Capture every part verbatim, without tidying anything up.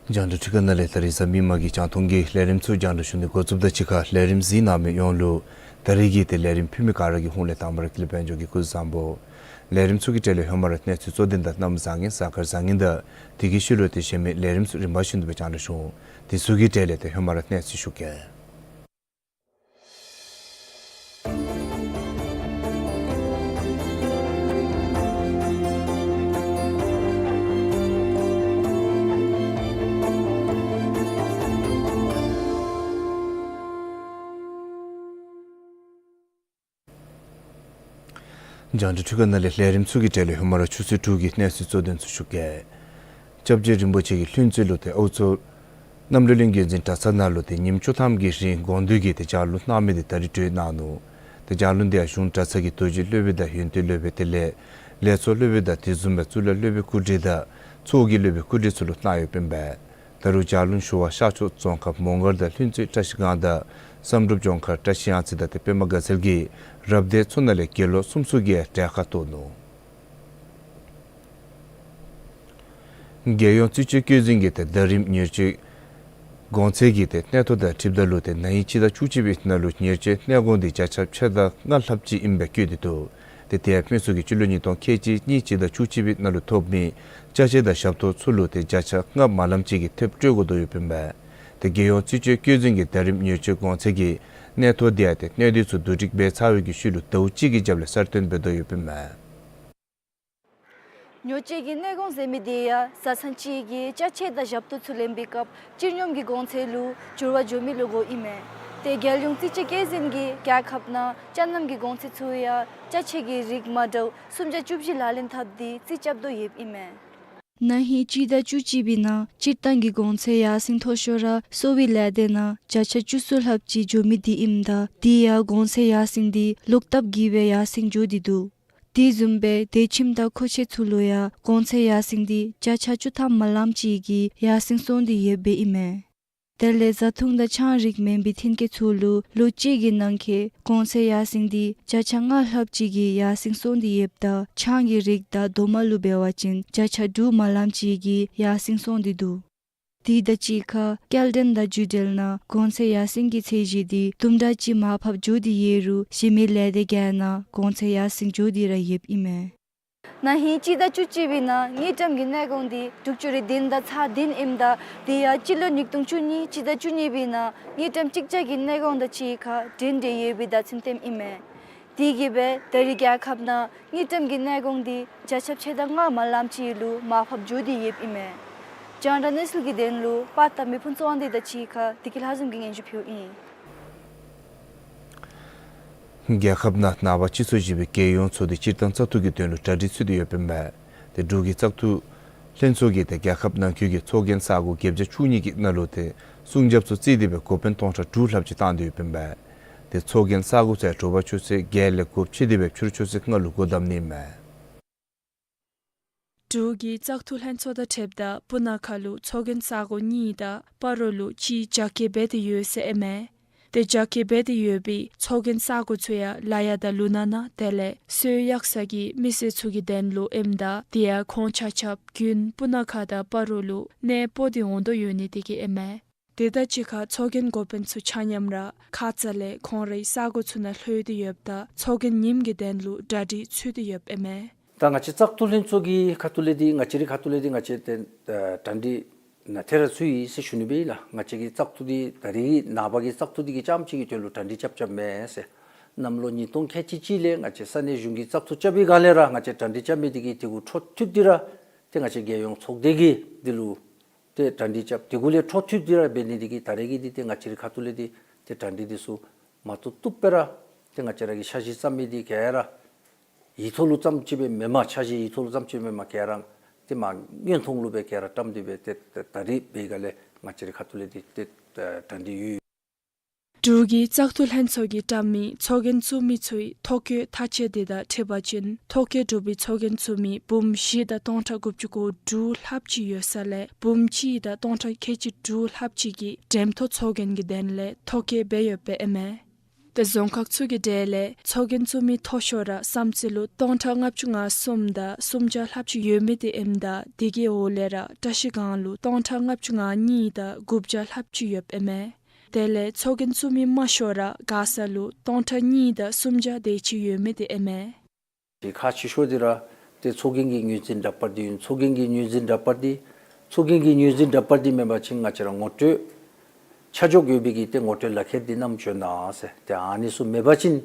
རྒྱང་བསྒྲགས་འཕྲུལ་ཁང་ནང་ལས་ད་རིས་གཟའ་མིག་དམར་གྱི་རྒྱང་མཐོང་གི་ལས་རིམ་ཚུ་རྒྱང་བསྒྲགས་ཞུ་ནི་འགོ་བཙུགསཔ་དང་གཅིག་ཁར་ལས་རིམ་གཟིགས་གནང་མི་ཡོངས་ལུ་ད་རིས་ཀྱི་ཏེ་ལས་རིམ་ཕུལ་མི་ག་ར་གི་ཧོངས་ལས་དང་པ་ར་ཀུན་ལེགས་དཔལ་འབྱོར་གྱིས་སྐུ་གཟུགས་བཟང་པོ། ལས་རིམ་ཚུ་གི་གྲས་ལས་ཧེ་མ་ར་གནས་ཚུལ་གཙོ་དོན་དང་གནམ་བཟང་ངན་གཟའ་སྐར་བཟང་ངན་དང་དེ་གི་ཤུལ་ལུ་ཏེ་གཞན་མི་ལས་རིམ་ཚུ་རིམ་པ་བཞིན་དུ་སྦེ་རྒྱང་བསྒྲགས་ཞུ་འོང་། དེ་ཚུ་གི་གྲས་ལས་ཏེ་ཧེ་མ་ར་གནས་ཚུལ་ཞུ་གེ། རྒྱང་བསྒྲགས་འཕྲུལ་ཁང་ནང་ལས་ལས་རིམ་ཚུ་གི་གྲས་ལས་ཧེ་མ་ར་ཆུ་ཚོད་དྲུག་གི་གནས་ཚུལ་གཙོ་དོན་ཚུ་ཞུ་གེ། སྐྱབས་རྗེ་རིན་པོ་ཆེ་གིས་ལྷུན་རྩེ་ལུ་ཏེ་ཨའུ་མཚོ་གནམ་གྲུ་གླིང་བརྒྱུད་འཛིན་གྲྭ་ཚང་ནང་ལུ་ཏེ་ཉིནམ་བཅུ་ཐམ་གྱི་རིང་དགོངས་འདུས་ཀྱི་ཏེ་ལྗགས་ལུང་གནང་མི་འདི་ད་རིས་གྲོལ་གནང་ནུག། ཏེ་ལྗགས་ལུང་འདི་ཡང་གཞུང་གྲྭ་ཚང་གི་རྡོ་རྗེ་སློབ་དཔོན་དང་ཡོན་ཏན་སློབ་དཔོན་དེ་ལས་ལས་ཚོགས་སློབ་དཔོན་དང་དེ་བཟུམ་སྦེ་གཙུག་ལག་སློབ་དཔོན་སྐུ་བགྲེས་དང་ཚོགས་ཀྱི་སློབ་དཔོན་སྐུ་བགྲེས་ཚུ་ལུ་གནང་ཡོདཔ་ཨིན་པས། ད་རུང་ལྗགས་ལུང་ཞུ་བར་ཤར་ཕྱོགས་རྫོང་ཁག་མོང་སྒར་དང་ལྷུན་རྩེ་བཀྲ་ཤིས་སྒང་དང་བསམ་གྲུབ་ལྗོངས་མཁར་བཀྲ་ཤིས་གཡང་རྩེ་དང་ཏེ་པདྨ་དགའ་ཚལ་གྱི་རབ་སྡེ་ཚུ་ནང་ལས་དགེ་སློང་སུམ་ཅུ་གིས་གྲལ་ཁར་གཏོགས་ནུག། རྒྱལ་ཡོངས་རྩིས་དཔྱད་བཀོད་འཛིན་གྱི་ཏེ་ཟླ་རིམ་མྱུར་སྐྱོབ་གོང་ཚད་ཀྱི་ཏེ་གནས་ཐོ་དང་འཁྲིལཝ་ད་ལུ་ཏེ་ན་ཧིང་སྤྱི་ཟླ་བཅུ་གཅིག་པའི་ནང་ལུ་མྱུར་སྐྱོབ་གནས་དགོངས་འདི་བརྒྱ་ཆ་ཕྱེད་དང་ལྔ་ལྷགཔ་ཅིག་ཨིནམ་སྦེ་བཀོད་དེ་འདུག། ཏེ་དེ་ཡང་དཔེ་མཚོན་གྱི་སྤྱི་ལོ་ཉིས་སྟོང་ཁལ་གཅིག་གཉིས་སྤྱི་ཟླ་བཅུ་གཅིག་པའི་ནང་ལུ་ཐོབ་མི་ཅ་ཆས་དང་ཞབས་ཏོག་ཚུ་ལུ་ཏེ་བརྒྱ་ཆ་ལྔ་མ་ལངམ་ཅིག་གི་ཐེབས་སྤྲོད་དགོ་དོ་ཡོདཔ་ཨིན་པས། ཏེ་རྒྱལ་ཡོངས་རྩིས་དཔྱད་བཀོད་འཛིན་གྱི་ཟླ་རིམ་མྱུར་སྐྱོབ་གོང་ཚད་ཀྱི་གནས་ཐོ་འདི་ཡང་ཏེ་གནས་སྡུད་ཚུ་བསྡུ་སྒྲིག་འབད་ཚར་བའི་གི་ཤུལ་ལུ་ཟླཝ་གཅིག་གི་རྒྱབ་ལས་གསར་བཏོན་འབད་དོ་ཡོདཔ་ཨིན་མས། མྱུར་སྐྱོབ་ཀྱི་གནས་དགོངས་ཟེར་མི་འདི་ཡང་བཟའ་ཚང་ཅིག་གིས་ཅ་ཆས་དང་ཞབས་ཏོག་ཚུ་ལེན་པའི་སྐབས་སྤྱིར་སྙོམས་ཀྱི་གོང་ཚད་ལུ་འགྱུར་བ་འགྱོ་མི་ལུ་གོཝ་ཨིན་མས། ཏེ་རྒྱལ་ཡོངས་རྩིས་དཔྱད་བཀོད་འཛིན་གྱིས་རྒྱལ་ཁབ་ནང་ཅ་རྣམ་གྱི་གོང་ཚད་ཚུ་ཡང་ཅ་ཆས་ཀྱི་རིགས་མ་འདྲཝ་སུམ་བརྒྱ་བཅུ་བཞི་ལག་ལེན་འཐབ་སྟེ་རྩིས་རྐྱབ་དོ་ཡོདཔ་ཨིན་མས། ན་ཧིང་སྤྱི་ཟླ་བཅུ་གཅིག་པའི་ནང་སྤྱིར་བཏང་གི་གོང་ཚད་ཡར་སེང་མཐོ་ཤོས་ར་གསོ་བའི་ལས་སྡེ་ནང་བརྒྱ་ཆ་བཅུ་གསུམ་ལྷགཔ་ཅིག་འགྱོ་མི་འདི་ཨིནམ་ད་དེ་ཡང་གོང་ཚད་ཡར་སེང་འདི་ལོག་ལྟབ་ཀྱིས་སྦེ་ཡར་སེང་འགྱོ་སྟེ་འདུག། དེ་བཟུམ་སྦེ་དེ་ཁྱིམ་དང་མཁོ་ཆས་ཚུ་ལུ་ཡང་གོང་ཚད་ཡར་སེང་འདི་བརྒྱ་ཆ་བཅུ་ཐམ་མ་ལངམ་ཅིག་གི་ཡར་སེང་སོང་སྟེ་ཡོདཔ་ཨིན་མས། དེ་ལས་བཟའ་འཐུང་དང་ཆང་རིགས་མེན་པའི་ཐོན་སྐྱེད་ཚུ་ལུ་ལོ་གཅིག་གི་ནང་འཁོད་གོང་ཚད་ཡར་སེང་འདི་བརྒྱ་ཆ་ལྔ་ལྷགཔ་ཅིག་གི་ཡར་སེང་སོང་སྟེ་ཡོདཔ་ད་ཆང་གི་རིགས་དང་རྡོག་མ་ལུ་འབད་བ་ཅིན་བརྒྱ་ཆ་དྲུག་མ་ལངམ་ཅིག་གི་ཡར་སེང་སོང་སྟེ་འདུག། དེ་དང་གཅིག་ཁར་སྐྱེལ་འདྲེན་དང་བརྒྱུད་འབྲེལ་ནང་གོང་ཚད་ཡར་སེང་གི་ཚད་གཞི་འདི་དུམ་གྲ་ཅིག་མར་ཕབ་འགྱོ་སྟེ་ཡོད་རུང་གཞན་མི་ལས་སྡེ་ག་ནང་གོང་ཚད་ཡར་སེང་འགྱོ་སྟེ་ར་ཡོདཔ་ཨིན་མས། ན་ཧིང་སྤྱི་ཟླ་བཅུ་གཅིག་པའི་ནང་དངུལ་ཀྲམ་གྱི་གནས་དགོངས་འདི་དྲུག་ཅུ་རེ་བདུན་དང་ཚག་བདུན་ཨིནམ་ད་དེ་ཡང་སྤྱི་ལོ་ཉིས་སྟོང་བཅུ་གཉིས་སྤྱི་ཟླ་བཅུ་གཉིས་པའི་ནང་དངུལ་ཀྲམ་གཅིག་བརྒྱ་གི་གནས་དགོངས་དང་གཅིག་ཁར་འགྲན་བསྡུར་ཡོད་པའི་བརྡ་མཚོན་སྟོནམ་ཨིན་མས། དེ་གིས་སྦེ་ད་རིས་རྒྱལ་ཁབ་ནང་དངུལ་ཀྲམ་གྱི་གནས་དགོངས་འདི་བརྒྱ་ཆ་ཕྱེད་དང་ལྔ་མ་ལངམ་ཅིག་ལུ་མར་ཕབ་འགྱོ་སྟེ་ཡོདཔ་ཨིན་མས། རྒྱང་བསྒྲགས་གནས་ཚུལ་གྱི་དོན་ལུ་པར་དང་མི་ཕུན་ཚོགས་དབང་འདུས་དང་གཅིག་ཁར་བདེ་སྐྱིད་ལྷ་འཛོམས་ཀྱིས་སྙན་ཞུ་ཕུལཝ་ཨིན། རྒྱལ་ཁབ་ནང་ནངས་པ་སྤྱི་ཚོགས་བཞི་པའི་རྒྱལ་ཡོངས་ཚོགས་འདུ་སྤྱིར་བཏང་བཙག་འཐུ་གི་དོན་ལུ་གྲ་སྒྲིག་ཚུད་དེ་ཡོདཔ་ཨིན་མས། ཏེ་འབྲུག་གི་བཙག་འཐུ་ལྷན་ཚོགས་ཀྱིས་ཏེ་རྒྱལ་ཁབ་ནང་འཁོད་ཀྱི་ཚོགས་རྒྱན་ས་སྒོ་བརྒྱད་བརྒྱ་བཅུ་གཉིས་ཀྱི་ནང་ལུ་ཏེ་སྲུང་སྐྱོབ་ཚུ་བརྩིས་ཏེ་སྦེ་འགོ་དཔོན་སྟོང་ཕྲག་དྲུག་ལྷགཔ་ཅིག་བཏང་སྟེ་ཡོདཔ་ཨིན་མས། ཏེ་ཚོགས་རྒྱན་ས་སྒོ་ཚུ་དྲོ་པ་ཆུ་ཚོད་བརྒྱད་ལས་འགོ་ཁྲིད་དེ་སྦེ་ཕྱི་རུ་ཆུ་ཚོད་ལྔ་ལུ་སྒོ་བསྡམ་ནི་ཨིན་མས། འབྲུག་གི་བཙག་འཐུ་ལྷན་ཚོགས་དང་འཁྲིལཝ་ད་སྤུ་ན་ཁ་ལུ་ཚོགས་རྒྱན་ས་གོ་གཉིས་དང་སྤ་རོ་ལུ་གཅིག་རྒྱ་སྐྱེད་འབད་དེ་ཡོད་ཟེར་ཨིན་མས། དེ་རྒྱ་སྐྱེད་འབད་དེ་ཡོད་པའི་ཚོགས་རྒྱན་ས་གོ་ཚུ་ཡང་ལ་ཡ་དང་ལུ་ན་ན་དེ་ལས་སོ་ཡག་ས་གི་མི་སེར་ཚུ་གི་དོན་ལུ་ཨིནམ་ད་དེ་ཡང་ཁོང་ཆ་ཁྱབ་རྒྱུན་སྤུ་ན་ཁ་དང་སྤ་རོ་ལུ་གནས་སྤོ་སྟེ་འོང་དོ་ཡོད་ནི་དེ་གིས་ཨིན་མས། དེ་དང་གཅིག་ཁར་ཚོགས་རྒྱན་འགོ་དཔོན་ཚུ་ཆ་མཉམ་ར་ཁ་ཙ་ལས་ཁོང་རའི་ས་གོ་ཚུ་ནང་ལྷོད་དེ་ཡོདཔ་ད་ཚོགས་རྒྱན་ཉིནམ་གི་དོན་ལུ་གྲ་སྒྲིག་ཚུད་དེ་ཡོདཔ་ཨིན་མས། ད་ང་བཅས་བཙག་འཐུ་ལྷན་ཚོགས་ཀྱི་ཁ་ཐུག་ལས་འདི་ང་བཅས་རའི་ཁ་ཐུག་ལས་འདི་ང་བཅས་ཏེ་ཨ་གྲ་སྒྲིག་ནང་ཐད་རི་ཚུད་ཡི་ཟེར་ཞུ་ནི་སྦེ་ཨིན་ལགས། ང་བཅས་ཀྱི་བཙག་འཐུ་འདི་ད་རེས་ནངས་པ་གི་བཙག་འཐུ་འདི་གི་རྐྱངམ་གཅིག་གི་དོན་ལུ་གྲ་སྒྲིག་རྐྱབ་རྐྱབ་མེན་ཟེར། གནམ་ལོ་ཉིས་སྟོང་ཁལ་གཅིག་གཅིག་ལས་ང་བཅས་ས་གནས་གཞུང་གིས་བཙག་འཐུ་རྐྱབ་པའི་སྒང་ལས་ར་ང་བཅས་གྲ་སྒྲིག་རྐྱབ་མི་འདི་གིས་དེ་གུ་འཕྲོ་མཐུད་དེ་ར་ཏེ་ང་བཅས་རྒྱལ་ཡོངས་ཚོགས་སྡེ་གིས་འདི་ལུ་ཏེ་གྲ་སྒྲིག་རྐྱབ། དེ་གུ་ལས་འཕྲོ་མཐུད་དེ་ར་འབད་ནི་འདི་གིས་ད་རེས་ཀྱི་འདི་ཏེ་ང་བཅས་རའི་ཁ་ཐུག་ལས་འདི་ཏེ་གྲ་སྒྲིག་འདི་ཚུ་མ་བཏུབ་བཏུབ་སྦེ་ར་ཏེ་ང་བཅས་ར་གི་འཆར་གཞི་བརྩམ་མི་འདི་ག་ར་ཡིག་ཐོག་ལུ་ཙམ་ཅིག་སྦེ་མེན་པར་འཆར་གཞི་ཡིག་ཐོག་ལུ་ཙམ་ཅིག་མེན་པར་ག་ར་ཏེ་མར་མངོན་མཐོང་ལུ་སྦེ་ག་ར་བཀྲམ་སྟེ་སྦེ་ཏེ་ད་རེས་འབད་སྒང་ལས་ང་བཅས་རའི་ཁ་ཐུག་ལས་འདི་ཏེ་གྲ་སྒྲིག་ཡོད། འབྲུག་གི་བཙག་འཐུ་ལྷན་ཚོགས་ཀྱིས་བཀྲམ་མི་ཚོགས་རྒྱན་བཙུགས་མི་ཚུའི་ཐོ་བཀོད་ཐག་བཅད་འདི་དང་འཁྲིལ་བ་ཅིན་ཐོ་བཀོད་གྲུབ་པའི་ཚོགས་རྒྱན་བཙུགས་མི་འབུམ་བཞི་དང་སྟོང་ཕྲག་དགུ་བཅུ་གོ་དྲུག་ལྷགཔ་ཅིག་ཡོད་ས་ལས་འབུམ་གཅིག་དང་སྟོང་ཕྲག་ཁལ་གཅིག་དྲུག་ལྷགཔ་ཅིག་གིས་འགྲེམས་ཐོག་ཚོགས་རྒྱན་གྱི་དོན་ལས་ཐོ་བཀོད་འབད་ཡོདཔ་ཨིན་མས། ཏེ་རྫོང་ཁག་ཚུ་གི་གྲས་ལས་ཚོགས་རྒྱན་བཙུགས་མི་མཐོ་ཤོས་ར་བསམ་རྩེ་ལུ་སྟོང་ཕྲག་ལྔ་བཅུ་ང་གསུམ་དང་སུམ་བརྒྱ་ལྷགཔ་ཅིག་ཡོད་མི་འདི་ཨིནམ་ད་དེ་གི་འོག་ལས་ར་བཀྲ་ཤིས་སྒང་ལུ་སྟོང་ཕྲག་ལྔ་བཅུ་ང་གཉིས་དང་དགུ་བརྒྱ་ལྷགཔ་ཅིག་ཡོདཔ་ཨིན་མས། དེ་ལས་ཚོགས་རྒྱན་བཙུགས་མི་དམའ་ཤོས་ར་མགར་ས་ལུ་སྟོང་ཕྲག་གཉིས་དང་སུམ་བརྒྱ་དེ་ཅིག་ཡོད་མི་འདི་ཨིན་མས། ཏེ་ཁག་ཆེ་ཤོས་འདི་ར་ཏེ་ཚོགས་རྒྱན་གྱི་ངོས་འཛིན་འདྲ་པར་འདི་ཨིན། ཚོགས་རྒྱན་གྱི་ངོས་འཛིན་འདྲ་པར་འདི་ཚོགས་རྒྱན་གྱི་ངོས་འཛིན་འདྲ་པར་འདི་མེན་པ་ཅིན་ང་བཅས་ར་ངོ་སྤྲོད་ཆ་འཇོག་ཡོད་པའི་གི་ཏེ་ངོ་སྤྲོད་ལག་ཁྱེར་འདི་བསྣམས་བྱོན་གནང་ཟེར། ཏེ་ཨ་ནི་ཚུ་མེད་པ་ཅིན་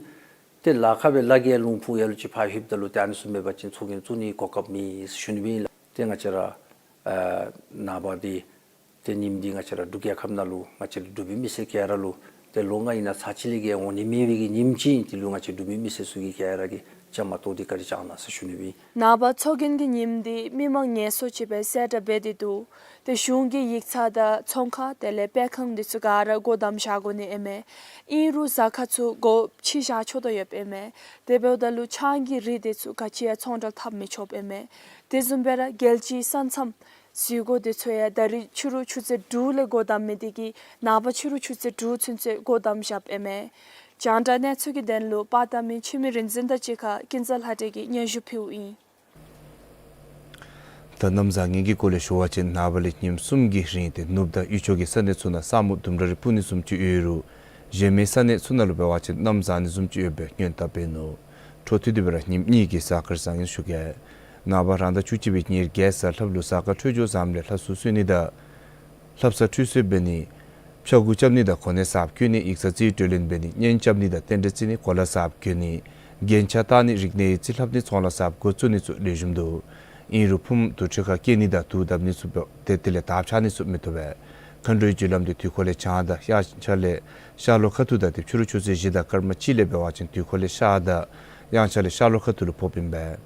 ཏེ་ལཱ་ཁག་སྦེ་ལཱ་གི་ལུང་ཕུག་ཡར་ལུ་ཅིག་ཕར་ལྷོདཔ་ད་ལུ་ཏེ་ཨ་ནི་ཚུ་མེད་པ་ཅིན་ཚོགས་རྒྱན་བཙུགས་ནིའི་གོ་སྐབས་མེད་ཟེར་ཞུ་ནི་སྦེ་ཨིན་ལགས། ཏེ་ང་བཅས་ར་ཨ་ནངས་པ་འདི་ཏེ་ཉིནམ་འདི་ང་བཅས་ར་འབྲུག་རྒྱལ་ཁབ་ནང་ལུ་ང་བཅས་ར་འབྲུག་པའི་མི་སེར་ག་ར་ལུ་ཏེ་ལོ་ལྔ་ཨིན་ན་ཚར་གཅིག་ལས་བརྒལ་འོང་ནི་མེད་པའི་གི་ཉིནམ་ཅིག་ཨིན། དེ་ལུ་ང་བཅས་འབྲུག་པའི་མི་སེར་ཚུ་གིས་ག་ར་གིས་བཅའ་མར་གཏོགས་ཏེ་བཀའ་དྲིན་བསྐྱང་གནང་ཟེར་ཞུ་ནི་སྦེ་ཨིན། ནངས་པ་ཚོགས་རྒྱན་གྱི་ཉིནམ་འདི་མི་མང་ངལ་གསོ་ཅིག་སྦེ་གསལ་བསྒྲགས་འབད་དེ་འདུག། ཏེ་གཞུང་གི་ཡིག་ཚང་དང་ཚོང་ཁང་དེ་ལས་སྤེལ་ཁང་འདི་ཚུ་ག་ར་སྒོ་བསྡམས་བཞག་དགོ་ནི་ཨིན་མས། ཨིན་རུང་གཟའ་སྐར་ཚུ་སྒོ་ཕྱེ་བཞག་ཆོག་དོ་ཡོདཔ་ཨིན་མས། དེ་འབདཝ་ད་ལུ་ཆང་གི་རིགས་འདི་ཚུ་ག་ཅི་ཡང་ཚོང་འབྲེལ་འཐབ་མི་ཆོགཔ་ཨིན་མས། དེ་བཟུམ་སྦེ་ར་རྒྱལ་སྤྱིའི་ས་མཚམས་འཛུལ་སྒོ་འདི་ཚུ་ཡང་ད་རིས་ཕྱི་རུ་ཆུ་ཚོད་དྲུག་ལས་སྒོ་བསྡམ་མི་འདི་གིས་ནངས་པ་ཕྱི་རུ་ཆུ་ཚོད་དྲུག་ཚུན་ཚོད་སྒོ་བསྡམས་བཞགཔ་ཨིན་མས། རྒྱང་བསྒྲགས་གནས་ཚུལ་གྱི་དོན་ལུ་པར་བཏབ་མི་འཆི་མེད་རིག་འཛིན་དང་གཅིག་ཁར་ཀུན་བཟང་ལྷ་སྒྲོན་གྱིས་སྙན་ཞུ་ཕུལཝ་ཨིན། ད་གནམ་བཟང་ངན་གྱི་སྐོར་ལས་ཞུ་བ་ཅིན་ནངས་པ་ལས་ཉིནམ་གསུམ་གྱི་རིང་ཏེ་ནུབ་དང་དབུས་ཕྱོགས་ཀྱི་ས་གནས་ཚུ་ནང་ས་སྨུག་ལྡུམ་ར་རེ་སྤུབ་ནི་བཟུམ་ཅིག་ཡོད་རུང་གཞན་མི་ས་གནས་ཚུ་ནང་ལུ་འབད་བ་ཅིན་གནམ་བཟང་ནི་བཟུམ་ཅིག་ཡོད་པའི་སྔོན་བརྡ་འབད་ནུག། འཕྲོ་མཐུད་དེ་སྦེ་ར་ཉིནམ་གཉིས་ཀྱི་གཟའ་སྐར་བཟང་ངན་ཞུ་གེ། ནངས་པ་རང་ཟླ་བཅུ་གཅིག་པའི་ཉེར་བརྒྱད་གཟའ་ལྷགཔ་ལུ་གཟའ་སྐར་འཕྲོད་སྦྱོར་བཟངམ་ལས་ལྷ་སྲུང་གསོལ་ནི་དང་ལྷ་བསངས་ཁྲུས་གསོལ་འབད་ནི། ཕྱྭ་འགུགས་རྐྱབ་ནི་དང་གོ་གནས་གསརཔ་བསྐོ་ནི། ཡིག་ཚང་རྩིས་སྤྲོད་ལེན་འབད་ནི། གཉེན་རྐྱབ་ནི་དང་རྟེན་འབྲེལ་བརྩི་ནི། གོ་ལ་གསརཔ་བསྐོ་ནི། རྒྱན་ཆ་བཏགས་ནི། རིག་གནས་ཡིག་རྩིས་ལྷབ་ནི། ཚོང་ལཱ་གསརཔ་འགོ་བཙུགས་ནི་ཚུ་ལེགས་ཤོམ་འདུག། ཨིན་རུང་ཕུངམ་དུར་ཁྲོད་ཁར་བསྐྱལ་ནི་དང་དུག་བརྡབ་ནི་ཚུ་འབད་དེ་དེ་ལས་དར་འཕྱར་ནི་ཚུ་མི་བཏུབ་པས། མཁའ་འགྲོའི་རྒྱུ་ལམ་འདི་དུས་འཁོར་ལས་བྱང་དང་དབྱངས་འཆར་ལས་ཤར་ལྷོ་ཁ་ཐུག་དང་ཏེ་ཕྱི་རུ་ཆུ་ཚོད་བཞི་དང་སྐར་མ་གཅིག་ལས་འབད་བ་ཅིན་དུས་འཁོར་ལས་ཤར་དང་དབྱངས་འཆར་ལས་ཤར་ལྷོ་ཁ་ཐུག་ལུ་ཕོགཔ་ཨིན་པས།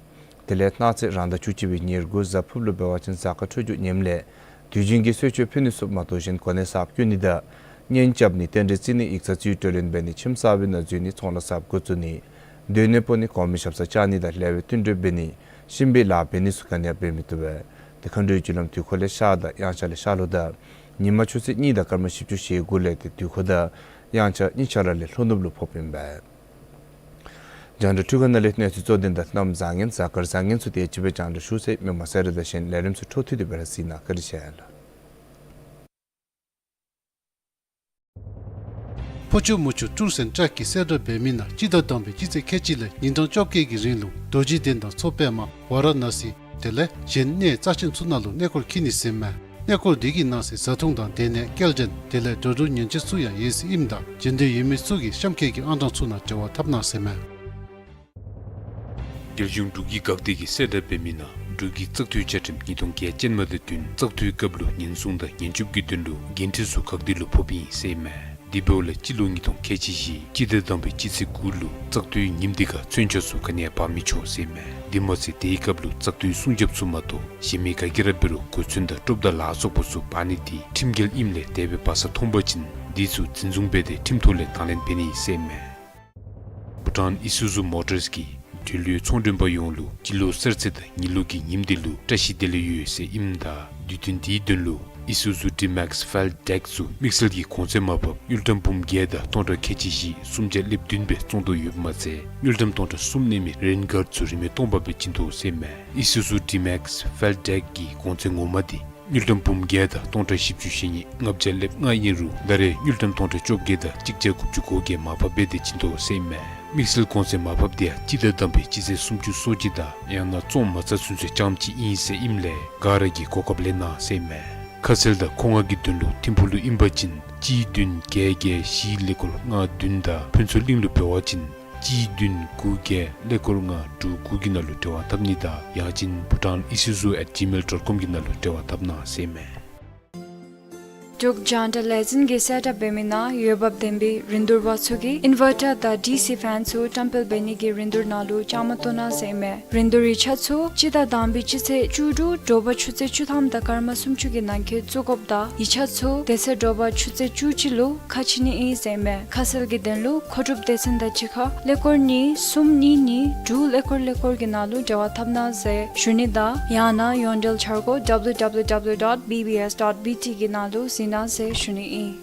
དེ་ལས་གནངས་ཚེ་རང་ཟླ་བཅུ་གཅིག་པའི་ཉེར་དགུ་གཟའ་ཕུརཔ་ལུ་འབད་བ་ཅིན་གཟའ་སྐར་འཕྲོད་སྦྱོར་ངནམ་ལས་དུས་རྒྱུན་གྱི་གསོལ་མཆོད་ཕུལ་ནི་ཚུ་མ་གཏོགས་གཞན་གོ་གནས་གསརཔ་བསྐོ་ནི་དང་གཉེན་རྐྱབ་ནི། རྟེན་འབྲེལ་བརྩི་ནི། ཡིག་ཚང་རྩིས་སྤྲོད་ལེན་འབད་ནི། ཁྱིམ་གསར་པའི་ནང་འཛུལ་ནི། ཚོང་ལཱ་གསརཔ་འགོ་བཙུགས་ནི། སྡོད་གནས་སྤོ་ནི། གོང་མའི་ཞབས་སར་བཅར་ནི་དང་ལེགས་པའི་བསྟུན་གྲོས་འབད་ནི། གཤིན་པོའི་ལཱ་འབད་ནི་ཚུ་ག་ནི་ཡང་འབད་མི་བཏུབ་པས། ཏེ་མཁའ་འགྲོའི་རྒྱུ་ལམ་དུས་འཁོར་ལས་ཤར་དང་དབྱངས་འཆར་ལས་ཤར་ལྷོ་དང་ཉིན་མ་ཆུ་ཚོད་གཉིས་དང་སྐར་མ་བཞི་བཅུ་ཞེ་དགུ་ལས་ཏེ་དུས་འཁོར་དང་དབྱངས་འཆར་གཉིས་ཆ་ར་ལས་ལྷོ་ནུབ་ལུ་ཕོགཔ་ཨིན་པས། རྒྱང་བསྒྲགས་འཕྲུལ་ཁང་ནང་ལས་གནས་ཚུལ་གཙོ་དོན་དང་གནམ་བཟང་ངན་གཟའ་སྐར་བཟང་ངན་ཚུ་དེ་ཅིག་སྦེ་རྒྱང་བསྒྲགས་ཞུ་ཚར་ཡི། མི་མང་གསལ་བསྒྲགས་དང་གཞན་ལས་རིམ་ཚུ་འཕྲོ་མཐུད་དེ་སྦེ་ར་གཟིགས་གནང། བཀའ་དྲིན་ཆེ་ལགས། ཕོ་ཆུ་མོ་ཆུ་ཀྲུར་སེང་ཊྲེཀ་གི་གསལ་བསྒྲགས་འབད་མི་ནང་སྤྱི་ཟླ་དང་པའི་སྤྱི་ཚེས་ཁལ་གཅིག་ལས་ཉིན་གྲངས་བཅོ་བརྒྱད་ཀྱི་རིང་ལུ་རྡོ་རྗེ་གདན་དང་མཚོ་པདྨ་ཝཱ་ར་ཎ་སི་དེ་ལས་གཞན་གནས་རྩ་ཆེན་ཚུ་ནང་ལུ་གནས་སྐོར་འཁྱིད་ནི་ཟེར་མས། གནས་སྐོར་འདི་གི་ནང་གསེས་བཟའ་འཐུང་དང་སྡོད་གནས་སྐྱེལ་འདྲེན་དེ་ལས་འགྲོ་འགྲུལ་ཉེན་བཅོལ་ཚུ་ཡང་ཡོད་ཟེར་ཨིནམ་ད་འབྱོན་འདོད་ཡོད་མི་ཚུ་གིས་གཤམ་འཁོད་ཀྱི་ཨང་གྲངས་ཚུ་ནང་འབྲེལ་བ་འཐབ་གནང་ཟེར་མས། རྒྱལ་གཞུང་འབྲུག་གི་འགག་སྡེ་གིས་གསལ་བསྒྲགས་འབད་མི་ནང་འབྲུག་གི་བཙག་འཐུའི་བཅའ་ཁྲིམས་ཉིས་སྟོང་བརྒྱད་ཅན་མ་དང་བསྟུན་བཙག་འཐུའི་སྐབས་ལུ་ཉེན་སྲུང་དང་ཉེན་སྐྱོབ་ཀྱི་དོན་ལུ་འགན་འཁྲི་ཚུ་འགག་སྡེ་ལུ་ཕོགཔ་ཨིན་ཟེར་མས། དེ་འབདཝ་ལས་སྤྱི་ལོ་ཉིས་སྟོང་ཁལ་གཅིག་བཞི་སྤྱི་ཟླ་དང་པའི་སྤྱི་ཚེས་དགུ་ལུ་བཙག་འཐུའི་ཉིནམ་འདི་ཁར་མཚོན་ཆ་ཚུ་ག་ནི་ཡང་འབག་མི་ཆོག་ཟེར་མས། དེ་མ་ཚད་དེའི་སྐབས་ལུ་བཙག་འཐུའི་སྲུང་རྒྱབ་ཚུ་མ་གཏོགས་གཞན་མི་ག་གིས་ར་འབད་རུང་གོ་མཚོན་དང་ཀྲོབ་དང་ལ་སོགས་པ་ཚུ་འབག་ནི་འདི་ཁྲིམས་འགལ་ཨིནམ་ལས་དེ་སྦེ་འབག་ས་མཐོང་པ་ཅིན་འདི་ཚུ་འཛིན་བཟུང་འབད་དེ་ཁྲིམས་ཐོག་ལས་དང་ལེན་འབད་ནི་ཟེར་མས། བྷུ་ཊཱན་ཨི་སུ་ཛུ་མོ་ཊརས་ཀྱིས་ འབྲེལ་ཡོད་ཚོང་མགྲོན་པ་ཡོངས་ལུ་སྤྱི་ལོ་གསར་ཚེས་དང་ཉི་ལོ་གི་ཉིནམ་འདི་ལུ་བཀྲ་ཤིས་བདེ་ལེགས་ཡོད་ཟེར་ཨིནམ་ད་དུས་སྟོན་འདིའི་དོན་ལུ་ཨི་སུ་ཟུ་ཌི་མེགསི་ཕེལ་ཌེཀ་ཚུ་དམིགས་བསལ་གྱི་གོང་ཚད་མར་ཕབ་དངུལ་ཀྲམ་འབུམ་བརྒྱད་དང་སྟོང་ཕྲག་ཁལ་གཅིག་བཞི་སུམ་བརྒྱ་ལེབ་བདུན་སྦེ་བཙོང་དོ་ཡོདཔ་མ་ཚད་དངུལ་ཀྲམ་སྟོང་ཕྲག་གསུམ་གནས་མི་རེན་གཱརཌ་ཚུ་རིན་མེད་སྟོང་པ་སྦེ་བྱིན་དོ་ཟེར་མས། ཨི་སུ་ཟུ་ཌི་མེགསི་ཕེལ་ཌེཀ་གི་གོང་ཚད་ངོ་མ་འདི་དངུལ་ཀྲམ་འབུམ་བརྒྱད་དང་སྟོང་ཕྲག་བཞི་བཅུ་ཞེ་གཉིས་ལྔ་བརྒྱ་ལེབ་ལྔ་ཨིན་རུང་ད་རེས་དངུལ་ཀྲམ་སྟོང་ཕྲག་བཅོ་བརྒྱད་དང་གཅིག་བརྒྱ་དགུ་བཅུ་གོ་བརྒྱད་མར་ཕབ་འབད་དེ་བྱིན་དོ་ཟེར་མས། དམིགས་བསལ་གོང་ཚད་མར་ཕབ་འདི་ཡང་སྤྱི་ཟླ་དང་པའི་སྤྱི་ཚེས་སུམ་ཅུ་སོ་གཅིག་དང་ཡང་ན་བཙོང་མ་ཚར་ཚུན་ཚོད་རྐྱངམ་ཅིག་ཨིན་ཟེར་ཨིནམ་ལས་ག་ར་གིས་གོ་སྐབས་ལེན་གནང་ཟེར་མས། ཁ་གསལ་དང་མཁོ་མངགས་ཀྱི་དོན་ལུ་ཐིམ་ཕུག་ལུ་ཨིན་པ་ཅིན་གཅིག་བདུན་བརྒྱད་བརྒྱད་བཞི་ཀླད་ཀོར་ལྔ་བདུན་དང་ཕུན་ཚོགས་གླིང་ལུ་འབད་བ་ཅིན་གཅིག་བདུན་དགུ་བརྒྱད་ཀླད་ཀོར་ལྔ་དྲུག་དགུ་གི་ནང་ལུ་འབྲེལ་བ་འཐབ་ནི་དང་ཡང་ཅིན་bhutan isuzu at gmail dot com གི་ནང་ལུ་འབྲེལ་བ་འཐབ་གནང་ཟེར་མས། འབྲུག་རྒྱང་བསྒྲགས་ལས་འཛིན་གྱིས་གསལ་བསྒྲགས་འབད་མི་ནང་འོས་འབབ་ལྡན་པའི་རིན་བསྡུར་པ་ཚུ་གིས་ཨིན་ཝར་ཊར་དང་ཌི་སི་ཕེན་ཚུ་བཀྲམ་སྤེལ་འབད་ནི་གི་རིན་བསྡུར་ནང་ལུ་བཅའ་མར་གཏོགས་གནང་ཟེར་མས། རིན་བསྡུར་ཡིག་ཆ་ཚུ་སྤྱི་ཟླ་དང་པའི་སྤྱི་ཚེས་བཅུ་དྲུག་དྲོ་པ་ཆུ་ཚོད་བཅུ་ཐམ་དང་སྐར་མ་སུམ་ཅུ་གི་ནང་འཁོད་བཙུགས་དགོཔ་དང་ཡིག་ཆ་ཚུ་དེ་ཚེ་དྲོ་པ་ཆུ་ཚོད་བཅུ་གཅིག་ལུ་ཁ་ཕྱེ་ནི་ཨིན་ཟེར་མས། ཁ་གསལ་གྱི་དོན་ལུ་མཁོ་སྒྲུབ་སྡེ་ཚན་དང་གཅིག་ཁར་ཀླད་ཀོར་གཉིས་གསུམ་གཉིས་གཉིས་དྲུག་ཀླད་ཀོར་ཀླད་ཀོར་གྱི་ནང་ལུ་འབྲེལ་བ་འཐབ་གནང་ཟེར་ཞུ་ནི་དང་ཡང་ན་ཡོངས་འབྲེལ་འཆར་སྒོ་W W W dot B B S dot B T གི་ནང་ལུ་གཟིགས་གནང་ཟེར་ཞུ་ནི་ཨིན།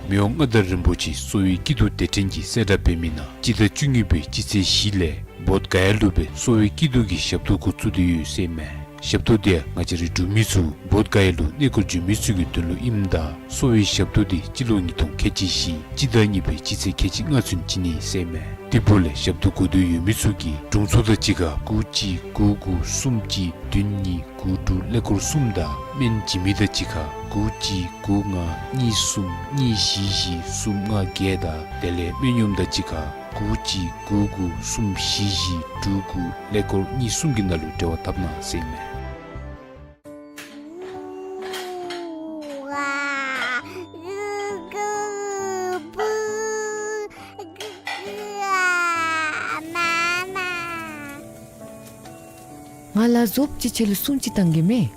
མི་དབང་མངའ་བདག་རིན་པོ་ཆེ་གསོ་བའི་སྐྱིད་སྡུག་སྡེ་ཕྲན་གྱིས་གསལ་བསྒྲགས་འབད་མི་ནང་སྤྱི་ཟླ་བཅུ་གཉིས་པའི་སྤྱི་ཚེས་བཞི་ལས་བོདྷ་ག་ཡ་ལུ་སྦེ་གསོ་བའི་སྐྱིད་སྡུག་གི་ཞབས་ཏོག་འགོ་བཙུགས་ཏེ་ཡོད་ཟེར་མས། ཞབས་ཏོག་འདི་ཡང་ང་བཅས་རའི་འབྲུག་མི་ཚུ་བོདྷ་ག་ཡ་ལུ་གནས་སྐོར་འབྱོན་མི་ཚུ་གི་དོན་ལུ་ཨིནམ་ད་གསོ་བའི་ཞབས་ཏོག་འདི་སྤྱི་ལོ་ཉིས་སྟོང་ཁལ་གཅིག་བཞི་སྤྱི་ཟླ་གཉིས་པའི་སྤྱི་ཚེས་ཁལ་གཅིག་ལྔ་ཚུན་བྱིན་ནི་ཟེར་མས། དེ་འབདཝ་ལས་ཞབས་ཏོག་དགོ་འདོད་ཡོད་མི་ཚུ་གིས་དྲུང་འཚོ་དང་གཅིག་ཁར་དགུ་གཅིག་དགུ་དགུ་གསུམ་གཅིག་བདུན་གཉིས་དགུ་དྲུག་ཀླད་ཀོར་གསུམ་དང་སྨན་བྱིན་མི་དང་གཅིག་ཁར་དགུ་གཅིག་དགུ་ལྔ་གཉིས་གསུམ་གཉིས་བཞི་བཞི་གསུམ་ལྔ་བརྒྱད་དང་དེ་ལས་སྨན་གཡོགམ་དང་གཅིག་ཁར་དགུ་གཅིག་དགུ་དགུ་གསུམ་བཞི་བཞི་དྲུག་དགུ་ཀླད་ཀོར་གཉིས་གསུམ་གྱི་ནང་ལུ་འབྲེལ་བ་འཐབ་གནང་ཟེར་མས། ང་ལ་ཟོགཔ་ཅིག་ཁྱོད་ལུ་སྲུང་ཅིག་བཏང་གེ་མས།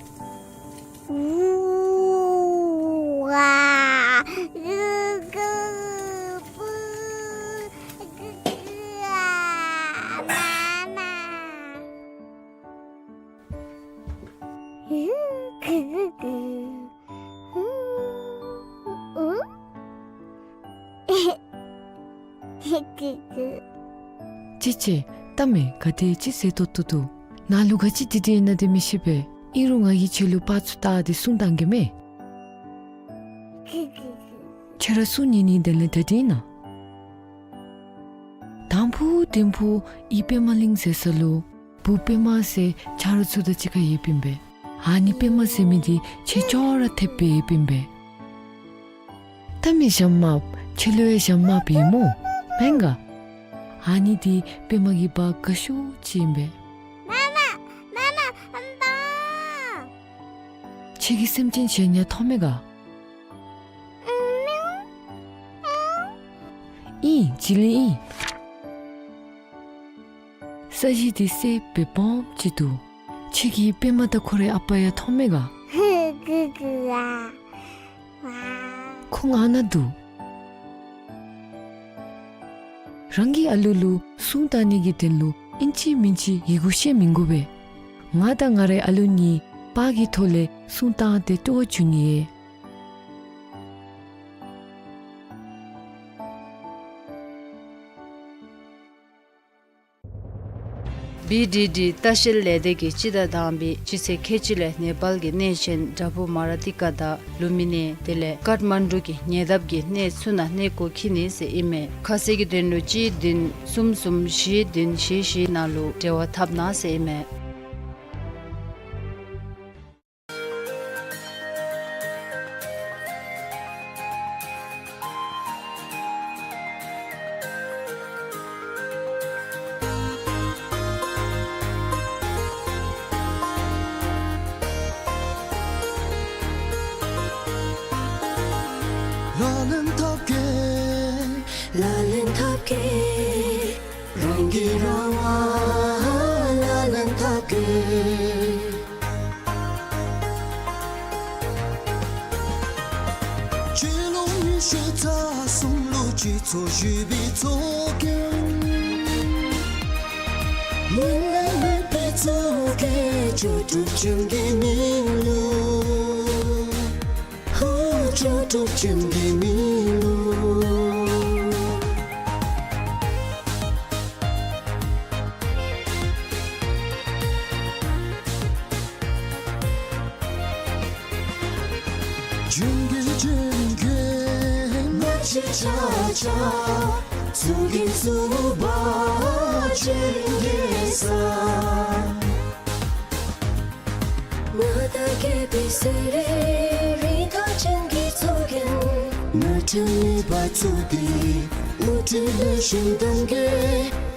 ཅི་ཅི། ལྟ་མས། ག་དེ་ཅིག་ཟེར་ཏོག་ཏོ་འདུག། ནཱ་ལུ་ག་ཅི་དེ་དེ་ཨིན་ན་དེ་མི་ཤེས་པས། ཨིན་རུང་ང་གིས་ཁྱོད་ལུ་པར་ཚུ་བལྟ་སྟེ་སྲུང་བཏང་གེ་མས། ཁྱོད་ར་སྲུང་ཉན་ནི་དེ་ལས་ད་དེ་ཨིན་ན། དང་ཕུ་དིང་ཕུ་ཨི་པདྨ་གླིང་ཟེར་ས་ལུ་བུ་པདྨ་ཟེར་ཆ་རོགས་ཚུ་དང་གཅིག་ཁར་ཡོདཔ་ཨིན་པས། ཨ་ནི་པདྨ་ཟེར་མི་འདི་ཁྱོད་ཅོག་ར་འཐདཔ་སྦེ་ཡོདཔ་ཨིན་པས། ལྟ་མས་ཞྭམོ་དམརཔོ། ཁྱོད་ལུ་ཡང་ཞྭམོ་དམརཔོ་ཡོད་སྨོ། མེན་ག། ཨ་ནི་འདི་པདྨ་གི་བ་དགའ་ཤོས་ཅིག་ཨིན་པས། མ་མ་མ་མ་ཨམ་པ། ཁྱོད་ཀྱིས་སེམས་ཅན་གཞན་ཡང་མཐོང་མས་ག། ཨིན། བྱི་ལི་ཨིན། ས་གཞི་འདི་སེརཔོ་སྦེ་སྦོམ་ཅིག་འདུག། ཁྱོད་ཀྱིས་པདྨ་དང་ཁོ་རའི་ཨ་པ་ཡང་མཐོང་མས་ག། ཁོང་ཨ་ནཱ་འདུག། རང་གི་ཨ་ལུ་ལུ་སྲུང་བཏང་ནི་གི་དོན་ལུ་ཨིན་ཅི་མིན་ཅི་ཡི་གུ་ཤེས་མི་དགོ་པས། ང་དང་ང་རའི་ཨ་ལུ་གཉིས་པར་གྱི་ཐོག་ལས་སྲུང་བཏང་སྟེ་སྤྲོ་བ་བྱུང་ནི་ཡོད། བི་ཌི་ཌི་ལྟ་བཤལ་ལས་སྡེ་གིས་སྤྱི་ཟླ་དང་པའི་སྤྱི་ཚེས་ཁལ་གཅིག་ལས་ནེ་པཱལ་གྱི་གནས་ཆེན་བྲག་ཕུག་མ་ར་ཏི་ཀ་དང་ལུམ་བི་ནི་དེ་ལས་ཀཱཐ་མན་ཌུ་གི་ཉེ་འདབས་ཀྱི་གནས་ཚུ་ནང་གནས་སྐོར་འཁྱིད་ནི་ཟེར་ཨིན་མས། ཁ་གསལ་གྱི་དོན་ལུ་གཅིག་བདུན་གསུམ་གསུམ་བཞི་བདུན་བཞི་བཞི་ནང་ལུ་འབྲེལ་བ་འཐབ་གནང་ཟེར་ཨིན་མས། ལག་ལེན་འཐབ་གེ། ལག་ལེན་འཐབ་གེ། རང་གིས་རང་ལ་ལག་ལེན་འཐབ་གེ། སྤྱི་ལོ་ཉི་ཤུ་རྩ་གསུམ་ལུ་སྤྱི་ཚོགས་ཞི་བའི་ཚོགས་རྒྱན། ལས་མེད་པའི་ཚོགས་ཀྱི་ལྕོགས་གྲུབ་ཅན་གྱི་མིང་ལུ། ཧོ། ལྕོགས་གྲུབ་ཅན་གྱི་མིང་ལུ། ལྗོན་གོས་ལྗོན་གོས་ང་བཅས་ཆ་ཁྱབ། གཙུག་རྒྱན་གཙུག་པ་ལྗོན་གོས་ས། མངའ་བདག་རྒྱལ་པོའི་སྲས་རིགས་རིན་ཐང་ཅན་གྱི་གཙུག་རྒྱན། དངུལ་ཕྲན་མེད་པར་གཙོས་ཏེ། དངུལ་ཕྲན་ལེགས་ཤོམ་གཏམ་གྱི།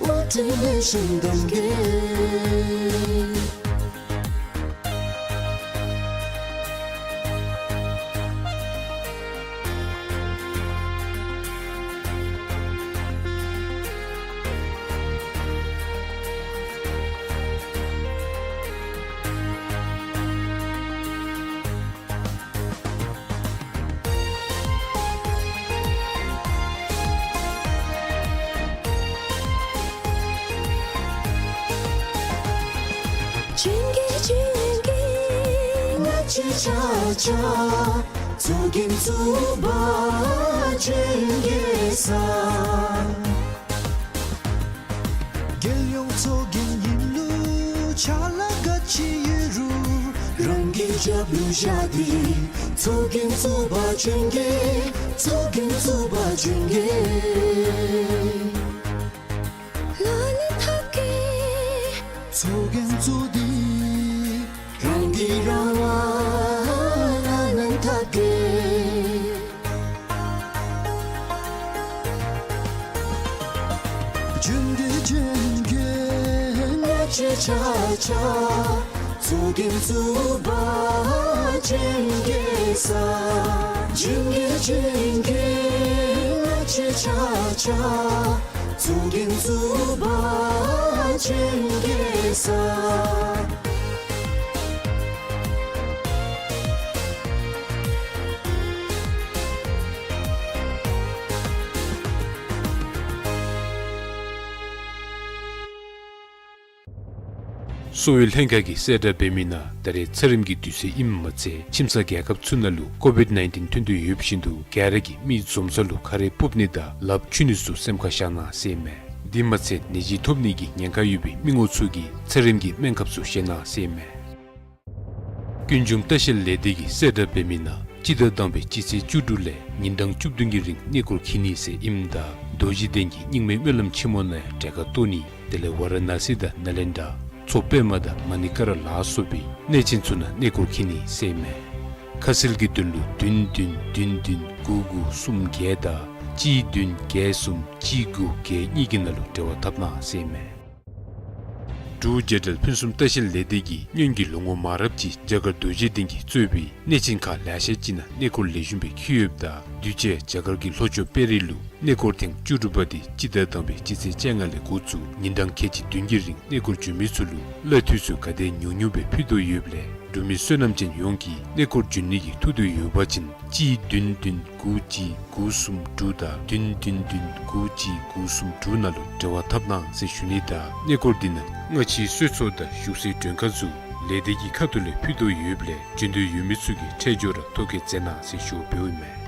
དངུལ་ཕྲན་ལེགས་ཤོམ་གཏམ་གྱི། ལྗོན་གོས་ལྗོན་གོས་ང་བཅས་ཆ་ཁྱབ། གཙུག་རྒྱན་གཙུག་པ་ལྗོན་གོས་ས། རྒྱལ་ཡོངས་ཚོགས་རྒྱན་ཨིན་ལུ་ཕྱག་ལཱ་ག་ཅི་ཡོད་རུང་རང་གི་རྒྱབ་ལུ་བཞག་སྟེ། གཙུག་རྒྱན་གཙུག་པ་ལྗོན་གོས། གཙུག་རྒྱན་གཙུག་པ་ལྗོན་གོས། ལག་ལེན་འཐབ་གེ། ཚོགས་རྒྱན་བཙུགས་ཏེ། རང་གི་རང་དབང་ལག་ལེན་འཐབ་གེ། ལྗོན་གོས་ལྗོན་གོས་ང་བཅས་ཆ་ཁྱབ། གཙུག་རྒྱན་གཙུག་པ་ལྗོན་གོས་ས། ལྗོན་གོས་ལྗོན་གོས་ང་བཅས་ཆ་ཁྱབ། གཙུག་རྒྱན་གཙུག་པ་ལྗོན་གོས་ས། གསོ་བའི་ལྷན་ཁག་གིས་གསལ་བསྒྲགས་འབད་མི་ནང་ད་རེས་ཚེ་རིམ་གྱི་དུས་ཚོད་ཨིནམ་མ་ཚད་ཁྱིམ་ཚང་རྒྱལ་ཁབ་ཚུ་ནང་ལུ་ཀོ་བིཌ་ནའིན་ཊིན་ཐོན་དོ་ཡོདཔ་བཞིན་དུ་ག་ར་གིས་མི་འཛོམས་ས་ལུ་ཁ་རས་སྤུབ་ནི་དང་ལགཔ་འཁྱུ་ནི་ཚུ་སེམས་ཁར་བཞག་གནང་ཟེར་ཨིན་མས། དེ་མ་ཚད་ནད་གཞི་ཐོབ་ནི་གི་ཉེན་ཁ་ཡོད་པའི་མི་ངོ་ཚུ་གིས་ཚེ་རིམ་གྱི་སྨན་ཁབ་ཚུ་བཞེས་གནང་ཟེར་ཨིན་མས། ཀུན་འབྱུང་ལྟ་བཤལ་ལས་སྡེ་གིས་གསལ་བསྒྲགས་འབད་མི་ནང་སྤྱི་ཟླ་དང་པའི་སྤྱི་ཚེས་བཅུ་དྲུག་ལས་ཉིན་གྲངས་བཅུ་བདུན་གྱི་རིང་གནས་སྐོར་འཁྱིད་ནི་ཟེར་ཨིནམ་ད་རྡོ་རྗེ་གདན་གྱི་རྙིང་མའི་སྨོན་ལམ་ཆེན་མོ་ནང་ཡང་གྲལ་ཁར་གཏོགས་ནི་དེ་ལས་ཝ་ར་ཎ་སི་དང་ནཱ་ལེནྡྲ་མཚོ་པདྨ་དང་མ་ཎི་ཀ་ར་ལ་སོགས་པའི་གནས་ཆེན་ཚུ་ནང་གནས་སྐོར་འཁྱིད་ནི་ཟེར་ཨིན་མས། ཁ་གསལ་གྱི་དོན་ལུ་བདུན་བདུན་བདུན་བདུན་དགུ་དགུ་གསུམ་བརྒྱད་དང་གཅིག་བདུན་བརྒྱད་གསུམ་གཅིག་དགུ་བརྒྱད་གཉིས་ཀྱི་ནང་ལུ་འབྲེལ་བ་འཐབ་གནང་ཟེར་ཨིན་མས། འབྲུག་རྒྱལ་ཁབ་ཕུན་སུམ་ལྟ་བཤལ་ལས་སྡེ་གིས་སྔོན་གྱི་ལོ་ངོ་མང་རབས་ཅིག་རྒྱ་གར་རྡོ་རྗེ་གདན་གྱིས་གཙོས་པའི་གནས་ཆེན་ཁག་ལེ་ཤ་ཅིག་ནང་གནས་སྐོར་ལེགས་ཤོམ་སྦེ་འཁྱིད་ཡོདཔ་ད་དུས་ཅི་རྒྱ་གར་གྱི་ལྷོ་ཕྱོགས་དཔལ་རི་ལུ་གནས་སྐོར་ཐེངས་བཅུ་དྲུག་པ་དེ་སྤྱི་ཟླ་དང་པའི་སྤྱི་ཚེས་བཅོ་ལྔ་ལས་འགོ་བཙུགས་ཉིན་གྲངས་ཁལ་གཅིག་བདུན་གྱི་རིང་གནས་སྐོར་འབྱོན་མི་ཚུ་ལུ་གླ་འཐུས་ཚུ་ག་དེ་ཉུང་ཉུང་སྦེ་ཕུལ་དོ་ཡོདཔ་ལས་འབྲུག་མི་བསོད་ནམས་ཅན་ཡོངས་ཀྱིས་གནས་སྐོར་འབྱོན་ནི་གི་ཐུགས་འདོད་ཡོད་པ་ཅིན་གཅིག་བདུན་བདུན་དགུ་གཅིག་དགུ་གསུམ་དྲུག་དང་བདུན་བདུན་བདུན་དགུ་གཅིག་དགུ་གསུམ་དྲུག་ནང་ལུ་འབྲེལ་བ་འཐབ་གནང་ཟེར་ཞུ་ནི་དང་གནས་སྐོར་འདི་ནང་སྔ་ཕྱིའི་གསོལ་ཚོགས་དང་བཞུགས་སའི་མགྲོན་ཁང་ཚུ་ལས་སྡེ་གི་ཁ་ཐུག་ལས་ཕུལ་དོ་ཡོདཔ་ལས་འབྱོན་འདོད་ཡོད་མི་ཚུ་གིས་འཕྲལ་མགྱོགས་ར་ཐོ་བཀོད་མཛད་གནང་ཟེར་ཞུ་བ་འབདཝ་ཨིན་མས།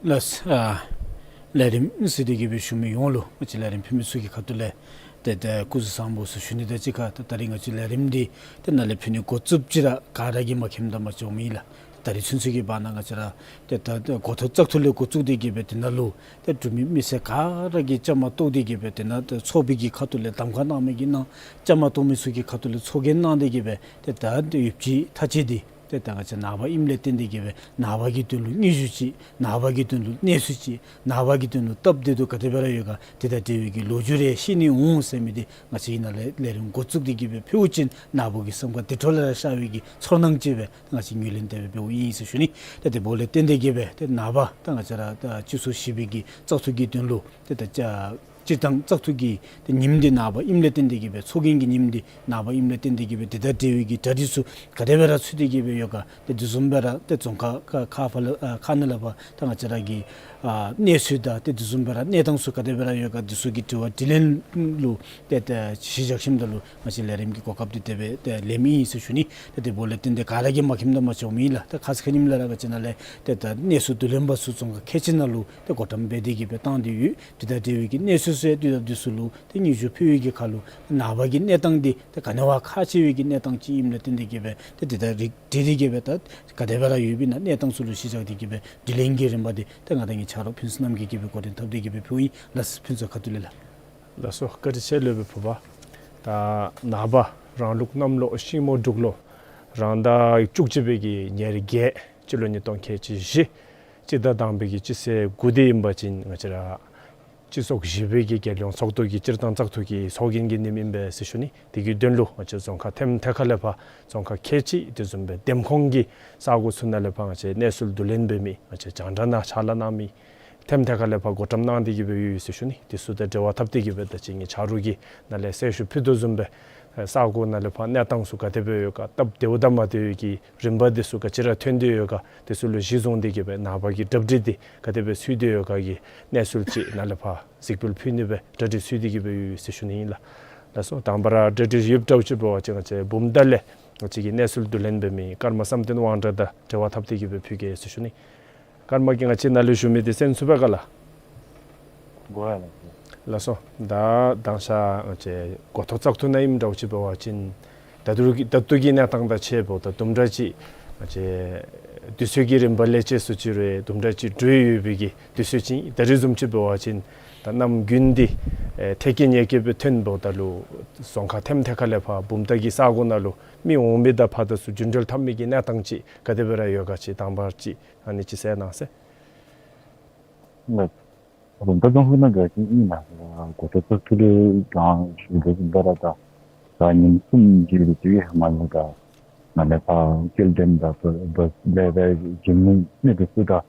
ལགས། ཨ་ལས་རིམ་གཟིགས་ཏེ་གི་སྦེ་བཞུགས་མི་ཡོངས་ལུ་ང་བཅས་ལས་རིམ་ཕུལ་མི་ཚུ་གི་ཁ་ཐུག་ལས་ཏེ་ཏེ་སྐུ་གཟུགས་བཟང་པོ་ཟེར་ཞུ་ནི་དང་གཅིག་ཁར་ཏེ་ད་རིས་ང་བཅས་ལས་རིམ་འདི་ཏེ་ནཱ་ལས་ཕུལ་ནི་འགོ་བཙུགསཔ་ཅིག་ར་ག་ར་གིས་མ་མཁྱེནམ་དང་མ་འགྱོཝ་མེད་ལགས། ད་རིས་ཚུན་ཚོད་ཀྱི་བར་ན་ང་བཅས་ར་ཏེ་ད་ཏེ་འགོ་ཐོག་བཙག་འཐུ་ལས་འགོ་བཙུགས་ཏེ་གི་སྦེ་ཏེ་ནཱ་ལུ་ཏེ་འབྲུག་མི་མི་སེར་ག་ར་གིས་བཅའ་མར་གཏོགས་ཏེ་གི་སྦེ་ཏེ་ནཱ་ཏེ་ཚོགས་པའི་གི་ཁ་ཐུག་ལས་གདམ་ཁ་གནང་མི་གིས་གནང་། བཅའ་མར་གཏོགས་མི་ཚུ་གི་ཁ་ཐུག་ལས་ཚོགས་རྒྱན་གནང་སྟེ་གི་སྦེ་ཏེ་ད་ཏེ་ཡོདཔ་ཅིག་ཐག་བཅད་དེ་ཏེ་ད་ང་བཅས་ནངས་པ་ཨིནམ་ལས་བརྟེན་ཏེ་གི་སྦེ་ནངས་པ་གི་དོན་ལུ་དངུལ་ཆུ་ཅིག་ནངས་པ་གི་དོན་ལུ་གནས་ཚུ་ཅིག་ནངས་པ་གི་དོན་ལུ་སྟབས་བདེ་སྡུག་ག་དེ་སྦེ་ར་ཡོད་ག་དེ་དང་འབྲེལ་བའི་གི་ལོ་རྒྱུས་རེ་ཤེས་ནི་འོང་ཟེར་མི་འདི་ང་བཅས་ཀྱིས་ནཱ་ལས་ལས་རིམ་འགོ་བཙུགས་ཏེ་གི་སྦེ་ཕུལཝ་ཅིན་ནཱ་བུ་གི་སེམས་ཁར་དེ་འཕྲོ་ལས་ར་ཤར་བའི་གི་ཚོར་སྣང་ཅིག་སྦེ་ང་བཅས་ངོས་ལེན་དེ་སྦེ་འབདཝ་ཨིན་ཟེར་ཞུ་ནི། ཏེ་དེ་འབདཝ་ལས་བརྟེན་ཏེ་གི་སྦེ་ཏེ་ནངས་པ་ད་ང་བཅས་ར་ད་སྤྱི་ཚོགས་བཞི་པའི་གི་བཙག་འཐུ་གི་དོན་ལུ་ཏེ་ད་ཅ་ སྤྱིར་བཏང་བཙག་འཐུ་གི་ཏེ་ཉིནམ་འདི་ནངས་པ་ཨིནམ་ལས་བརྟེན་ཏེ་གི་སྦེ་ཚོགས་རྒྱན་གྱི་ཉིནམ་འདི་ནངས་པ་ཨིནམ་ལས་བརྟེན་ཏེ་གི་སྦེ་དེ་དང་འབྲེལ་བའི་གི་གྲ་སྒྲིག་ཚུ་ག་དེ་སྦེ་ར་ཚུད་དེ་གི་སྦེ་ཡོད་ག། ཏེ་དེ་བཟུམ་སྦེ་ར་ཏེ་རྫོང་ཁག་ཁག་ཁག་ཕར་ལས་ཨ་ཁག་ནང་ལས་ཕར་ད་ང་བཅས་ར་གི་ཨ་གནས་ཚུལ་དང་ཏེ་དེ་བཟུམ་སྦེ་ར་གནས་སྟངས་ཚུ་ག་དེ་སྦེ་ར་ཡོད་ག། དེ་ཚུ་གི་དྲི་བ་དྲིས་ལན་ལུ་ཏེ་ཏེ་གཞི་བཞག་ཞིནམ་ད་ལུ་ང་བཅས་ལས་རིམ་གྱི་གོ་སྐབས་འདི་དེ་སྦེ་ཏེ་ལེནམ་ཨིན་ཟེར་ཞུ་ནི། ཏེ་དེ་འབདཝ་ལས་བརྟེན་ཏེ་ག་ར་གིས་མ་མཁྱེནམ་དང་མ་ཆོགཔ་མེད་ལགས། ད་ཁ་ཙ་ཁ་ཉིནམ་ལས་ར་ང་བཅས་ནཱ་ལས་ཏེ་ད་གནས་ཚུལ་བསྡུ་ལེན་པ་ཚུ་རྫོང་ཁག་ཁལ་གཅིག་ནང་ལུ་ཏེ་གོ་བཀྲམ་འབད་དེ་གི་སྦེ་བཏང་སྟེ་ཡོད། དེ་དང་འབྲེལ་བའི་གི་གནས་ཚུལ་ཚུ་ཡང་དུས་དང་དུས་སུ་ལུ་ཏེ་སྙན་ཞུ་ཕུལ་བའི་གི་ཁར་ལུ་ནངས་པ་གི་གནས་སྟངས་འདི་ཏེ་ག་ནི་བ་ཁག་ཆེ་བའི་གི་གནས་སྟངས་ཅིག་ཨིནམ་ལས་བརྟེན་ཏེ་གི་སྦེ་ཏེ་དེ་དང་རིགས་འདི་རིགས་ཀྱི་སྦེ་ད་ག་དེ་སྦེ་ར་ཡོད་པའི་ནང་གནས་སྟངས་ཚུ་ལུ་གཞི་བཞག་སྟེ་གི་སྦེ་དྲི་ལན་གྱི་རིམ་པ་འདི་ཏེ་ང་དང་གི་ཆ་རོགས་ཕུན་ཚོགས་རྣམ་རྒྱལ་གྱིས་སྦེ་འགོ་འདྲེན་འཐབ་སྟེ་གི་སྦེ་ཕུལཝ་ཨིན་ལགས། ཕུན་ཚོགས་ཁ་ཐུག་ལས་ལགས། ལགས་སོ། བཀའ་དྲིན་ཆེ་སློབ་དཔོན་ཕུར་པ། ད་ནངས་པ་རང་ལུགས་གནམ་ལོ་ཤིང་མོ་འབྲུག་ལོ་རང་ཟླ་བཅུ་གཅིག་པའི་གི་ཉེར་བརྒྱད་སྤྱི་ལོ་ཉིས་སྟོང་ཁལ་གཅིག་བཞི་སྤྱི་ཟླ་དང་པའི་གི་སྤྱི་ཚེས་དགུ་འདི་ཨིན་པ་ཅིན་ང་བཅས་ར་སྤྱི་ཚོགས་བཞི་པའི་གི་རྒྱལ་ཡོངས་ཚོགས་འདུ་གི་སྤྱིར་བཏང་བཙག་འཐུ་གི་ཚོགས་རྒྱན་གྱི་ཉིནམ་ཨིན་པས་ཟེར་ཞུ་ནི། དེ་གི་དོན་ལུ་ང་བཅས་རྫོང་ཁག་ཐེམ་ཐད་ཁ་ལས་ཕར་རྫོང་ཁག་ཁལ་གཅིག་དེ་བཟུམ་སྦེ་འདེམས་ཁོངས་ཀྱི་ས་གོ་ཚུ་ནང་ལས་ཕར་ང་བཅས་གནས་ཚུལ་བསྡུ་ལེན་འབད་མི་ང་བཅས་རྒྱང་བསྒྲགས་ནང་ཕྱག་ལཱ་གནང་མི་ཐེམ་ཐད་ཁ་ལས་ཕར་གོ་བཀྲམ་གནང་སྟེ་གི་སྦེ་ཡོད་ཟེར་ཞུ་ནི། དེ་ཚུ་དང་འབྲེལ་བ་འཐབ་སྟེ་གི་སྦེ་ད་ཅི་ངེའི་ཆ་རོགས་ཀྱིས་ནཱ་ལས་གསལ་ཞུ་ཕུལ་དོ་བཟུམ་སྦེ་ས་གོ་ནང་ལས་ཕར་གནས་སྟངས་ཚུ་ག་དེ་སྦེ་ཡོད་ག། སྟབས་བདེཝ་དང་མ་བདེ་བའི་གི་རིམ་པ་དེ་ཚུ་ག་ཅི་ར་ཐོན་ཏེ་ཡོད་ག། དེ་ཚུ་ལུ་གཞི་བཟུང་སྟེ་གི་སྦེ་ནངས་པ་གི་གྲ་སྒྲིག་འདི་ག་དེ་སྦེ་ཚུད་དེ་ཡོད་ག་གི་གནས་ཚུལ་ཅིག་ནཱ་ལས་ཕར་གཟིགས་འབུལ་ཕུལ་ནི་སྦེ་གྲ་སྒྲིག་ཚུད་དེ་གི་སྦེ་ཡོད་ཟེར་ཞུ་ནི་ཨིན་ལགས། ལགས་སོ། དང་པ་ར་གྲ་སྒྲིག་ཡོདཔ་འདྲཝ་ཅིག་འབད་བ་ཅིན་ང་བཅས་བུམ་ཐང་ལས་ང་བཅས་ཀྱི་གནས་ཚུལ་བསྡུ་ལེན་འབད་མི་ཀརྨ་བསམ་གཏན་དབང་གྲགས་དང་འབྲེལ་བ་འཐབ་སྟེ་གི་སྦེ་ཕུལ་གེ་ཟེར་ཞུ་ནི། ཀརྨ་གིས་ང་བཅས་ནཱ་ལུ་ཞུ་མི་འདི་གསན་ཚུགས་པས་ག་ལགས། གོ་ཡི་ལགས། ལགས་སོ། ད་དང་ཤ་ང་བཅས་འགོ་ཐོག་བཙག་འཐུ་ནང་ཨིནམ་འདྲཝ་ཅིག་འབད་བ་ཅིན་ད་ལྟོ་གི་ད་ལྟོ་གི་གནས་སྟངས་དང་ཕྱདཔ་ད་དུམ་གྲ་ཅིག་ང་བཅས་དུས་ཚོད་ཀྱི་རིམ་པ་ལས་ཅིག་སུ་ཅིག་རེ་དུམ་གྲ་ཅིག་འགྲོ་ཡོད་པའི་གི་དུས་ཚོད་ཅིག། ད་རིས་བཟུམ་ཅིག་འབད་བ་ཅིན་ད་གནམ་དགུན་འདི་ཨེ་ཐད་ཀར་ཉེ་གི་སྦེ་ཐོན་འབདཝ་ད་ལུ་རྫོང་ཁག་ཐེམ་ཐད་ཁ་ལས་ཕར་བུམ་ཐང་གི་ས་གོ་ནང་ལུ་མི་འོང་མི་དང་ཕར་དང་ཚུར་རྒྱུན་འགྲུལ་འཐབ་མི་གི་གནས་སྟངས་ཅིག་ག་དེ་སྦེ་ར་ཡོད་ག་ཅིག་དང་པ་ཅིག་ཨ་ནི་ཅིག་གསལ་གནང་ཟེར། ལགས། བུམ་ཐང་རྫོང་ཁག་ནང་འབད་བ་ཅིན་ཨིན་ན་འགོ་ཐོག་བཙག་འཐུ་ལས་རང་ཞུ་དོ་བཟུམ་སྦེ་ར་ད་ད་ཉིནམ་གསུམ་ཅིག་རེ་ཅིག་ཧེ་མ་ལས་ད་ང་ལས་ཕར་སྐྱེལ་འདྲེན་དང་བ་བ་ལས་ཕར་བྱིན་ནི་མི་དེ་ཚུ་དང་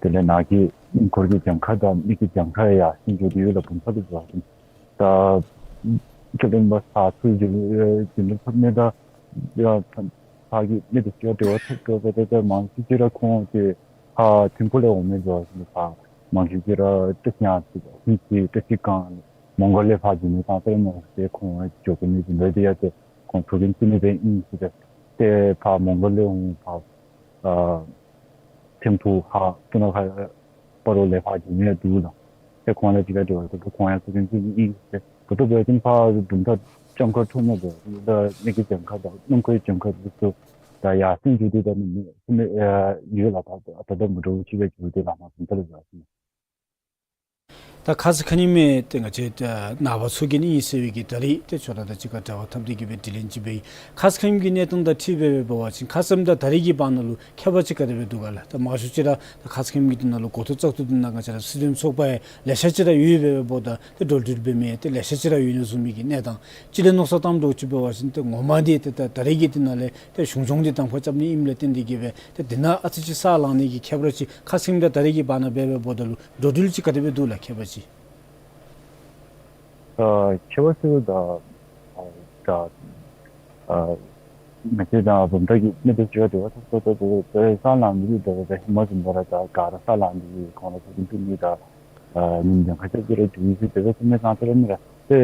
དེ་ལས་ནཱ་གི་སྣུམ་འཁོར་གྱི་གྱངས་ཁ་དང་མི་གི་གྱངས་ཁ་ཡར་སེང་འགྱོ་སྟེ་ཡོད་ལགས། བུམ་ཐང་ལུ་འབད་བ་ཅིན་ད་སྐྱེལ་འདྲེན་པ་ཚུ་རྒྱུན་རྒྱུན་འགྲུལ་འཐབ་མི་དང་ཡང་ཕར་གྱི་མི་དེ་ཚུ་ཡང་འབྲེལ་བ་འཐབ་འགྱོ་སྦེ་ད་ད་མང་ཤོས་ཅིག་ར་ཁོང་དེ་ཕར་ཐིམ་ཕུག་ལས་འོང་མི་འབད་བ་ཅིན་ཕར་མང་ཤོས་ཅིག་ར་བཀྲིས་ཡང་ཅིག་ཧིན་ཅིག་བཀྲིས་སྒང་མོང་སྒར་ལས་ཕར་འགྱོ་མི་ཙང་ཙ་ར་མེད་ཟེར། ཁོང་འགྱོ་དགོ་མི་འདི་འདི་ཡང་ཏེ་ཁོང་ཚོགས་རྒྱན་བཙུགས་ནི་སྦེ་ཨིན་ཟེར་ཏེ་ཏེ་ཕར་མོང་སྒར་ལས་འོང་ཕར་ཨ་ཐིམ་ཕུག་ཧཱ་སྤུ་ན་ཁ་སྤ་རོ་ལས་ཕར་འགྱོ་མི་ཡང་འདུག་ལགས། ཏེ་ཁོང་ལུ་ཅིག་ཁར་འབྲེལ་བ་འཐབ་ཁོང་ཡང་ཚོགས་རྒྱན་བཙུགས་ནི་ཨིན་ཟེར། ད་ལྟོ་འབད་བ་ཅིན་ཕར་བུམ་ཐང་གྱངས་ཁ་འཕྲོ་མི་འབད་ད་མི་གི་གྱངས་ཁ་དང་སྣུམ་འཁོར་གྱི་གྱངས་ཁ་འདི་ཚུ་ད་ཡར་སེང་འགྱོ་སྟེ་ད་ནི་མི་ཡོད་ལགས། ད་ད་ད་མི་འདྲཝ་ཅིག་སྦེ་འགྱོ་སྟེ་ལགས། མ་བུམ་ཐང་ལུ་འབད་བ་ཅིན་ད་ཁ་ཙ་ཁ་ཉིནམ་ཏེ་ང་བཅས་ད་ནངས་པ་ཚོགས་རྒྱན་ཨིན་ཟེར་བའི་གི་ད་རིས་ཏེ་ཁྱོད་ར་དང་གཅིག་ཁར་འབྲེལ་བ་འཐབ་སྟེ་གི་སྦེ་དྲི་ལན་ཅིག་འབད་ཡི། ཁ་ཙ་ཁ་ཉིནམ་གྱི་གནས་སྟངས་དང་འཁྲིལ་སྦེ་འབད་བ་ཅིན་ཁ་ཙ་ཁ་ཉིནམ་དང་ད་རིས་ཀྱི་བར་ན་ལུ་ཁྱད་པར་ཅིག་ག་དེ་སྦེ་འདུག་ག་ལགས། ད་མང་ཤོས་ཅིག་ར་ད་ཁ་ཙ་ཁ་ཉིནམ་གྱི་དོན་ལུ་འགོ་ཐོག་བཙག་འཐུ་འདི་ནང་ང་བཅས་ར་སྲིད་དོན་ཚོགས་པ་ཡང་ལེ་ཤ་ཅིག་ར་ཡོད་པས་འབདཝ་ད་ཏེ་འགྲོ་འགྲུལ་འབད་མི་ཏེ་ལེ་ཤ་ཅིག་ར་ཡོད་ནི་བཟུམ་མའི་གི་གནས་སྟངས་ཅིག་ལས་མནོ་བསམ་བཏངམ་འདྲཝ་ཅིག་འབད་བ་ཅིན་ཏེ་ངོ་མ་འདི་ཏེ་ད་ད་རིས་ཀྱི་འདི་ནང་ལས་ཏེ་གཞུང་སྐྱོང་འདི་གདམ་ཁ་རྐྱབ་ནི་ཨིནམ་ལས་བརྟེན་ཏེ་གི་སྦེ་ཏེ་འདི་ནང་ཨ་ཙི་ཅིག་ས་ལངས་ནི་གི་ཁྱད་པར་ཅིག་ཁ་ཙ་ཁ་ཉིནམ་དང་ད་རིས་ཀྱི་བར་ན་འབད་འབདཝ་ད་ལུ་འགྲོ་འགྲུལ་ཅིག་ག་དེ་སྦེ་འདུག་ལགས། ཁྱད་པར་ཅིག། ཨ་ཁྱད་པར་ཅིག་ད་ཨ་ད་ཨ་ང་བཅས་དང་བུམ་ཐང་གི་མི་དེ་ཚུ་འབྲེལ་བ་འཐབ་འཐབ་འཐབ་འཐབ་ས་ལངས་ནི་འདི་ད་ད་ཧེ་མ་བཟུམ་སྦེ་ར་ད་ག་ར་ས་ལངས་ནི་ཁོང་ར་ཚོགས་རྒྱན་བཙུགས་ནི་ད་ཨ་ཉིནམ་གྱངས་ཁ་ཅིག་ར་འགྱོ་ཡི་ཟེར་དེ་སྦེ་ཟེར་མི་ཙང་ཙ་ར་མེད་ལགས། ཏེ་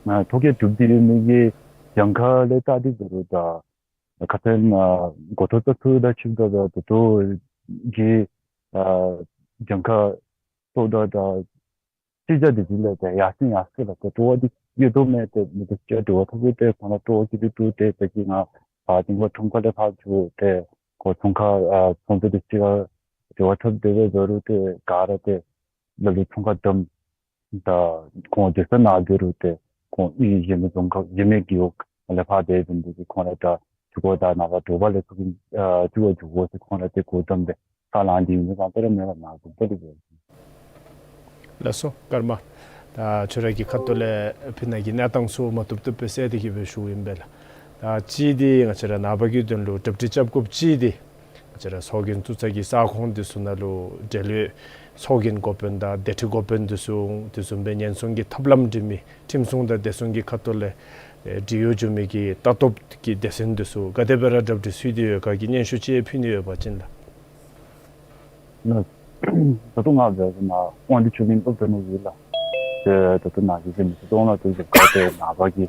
ཨ་ཐོ་བཀོད་གྲུབ་སྟེ་ཡོད་མི་གི་གྱངས་ཁ་ལས་བལྟ་སྟེ་འབད་རུང་ད་ཁ་ཙ་ཨ་འགོ་ཐོག་བཙག་འཐུ་དང་ཕྱདཔ་ད་ད་ད་ལྟོ་གི་ཨ་གྱངས་ཁ་ཚོགས་ད་ད་སྤྱི་ཆ་འདི་ཚུ་ལས་ཏེ་ཡར་སེང་ཡར་སེང་ལགས། ཏེ་སྤྲོ་བ་འདི་ཡོད་དོ་མེད་ཏེ་མི་དེ་ཚུ་འབྲེལ་བ་འཐབ་སྟེ་ཏེ་ཁོང་ལུ་སྤྲོ་བ་ཅིག་འདི་འདུག། ཏེ་ད་ཅི་ང་ཕར་ཐིམ་ཕུག་ཁྲོམ་ཁ་ལས་ཕར་འགྱོ་ཏེ་ཁོང་ཚོང་ཁང་ཨ་ཚོང་པ་དེ་ཚུ་འབྲེལ་བ་འཐབ་སྟེ་འབད་རུང་ཏེ་ག་ར་ཏེ་ལ་ལུ་ཚོང་ཁང་བསྡམས་ད་ཁོང་སྡོད་ས་ནང་འབད་རུང་ཏེ་ཁོང་ཨིན་གཞན་མི་རྫོང་ཁག་གཞན་མི་རྒེད་འོག་ལས་ཕར་འབད་བ་ཅིན་ཏེ་ཁོང་ར་ད་ཆུ་ཁོ་ད་ནང་ལུ་དྲོ་པ་ལས་ཚུར་ཨ་ཆུ་ཁོ་འགྱོ་དགོ་ཟེར་ཁོང་ར་ཏེ་གོ་བརྡ་སྦེ་ས་ལངས་ཏེ་ཡོད་མི་ཙང་ཙ་ར་མེད་པར་ནཱ་འདུག་པ་འདི་སྦེ། ལགས་སོ་ཀརྨ། ད་ཁྱོད་ར་གི་ཁ་ཐུག་ལས་ཕི་ནང་གི་གནས་སྟངས་ཚུ་མ་བཏུབ་བཏུབ་སྦེ་གསལ་ཏེ་གི་སྦེ་ཞུཝ་ཨིན་པས་ལགས། ད་གཅིག་འདི་ང་བཅས་ར་ནངས་པ་གི་དོན་ལུ་གྲ་སྒྲིག་རྐྱབ་དགོཔ་གཅིག་འདི་ ང་བཅས་ར་ཚོགས་རྒྱན་བཙུགས་ས་གི་ས་ཁོངས་འདི་ཚུ་ནང་ལུ་འབྲེལ་ཡོད་ཚོགས་རྒྱན་འགོ་དཔོན་དང་སྡེ་ཁྲི་འགོ་དཔོན་འདི་ཚུ་དེ་བཟུམ་སྦེ་ཉེན་སྲུང་གི་ཐབས་ལམ་སྒྲིག་མི་ཁྲིམས་སྲུང་དང་བདེ་སྲུང་གི་ཁ་ཐུག་ལས་ཨེ་འབྲེལ་ཡོད་འབྱུང་མི་གི་ལྟ་རྟོག་གི་སྡེ་ཚན་འདི་ཚུ་ག་དེ་སྦེ་ར་གྲ་སྒྲིག་ཚུད་དེ་ཡོད་ག་གི་སྙན་ཞུ་ཅིག་ཕུལ་ནི་ཡོད་པ་ཅིན་ལགས། ད་ལྟོ་ང་འབད་བ་ཅིན་དབང་འདུས་ཆོས་འཕེལ་སློབ་གྲྭ་ནང་ཡོད་ལགས། ཏེ་ད་ལྟོ་ནཱ་གི་འཛིན་གྲྭ་ཚུ་གཏོང་ལགས། ཏེ་གཟིམ་ཁང་དེ་ནངས་པ་གི་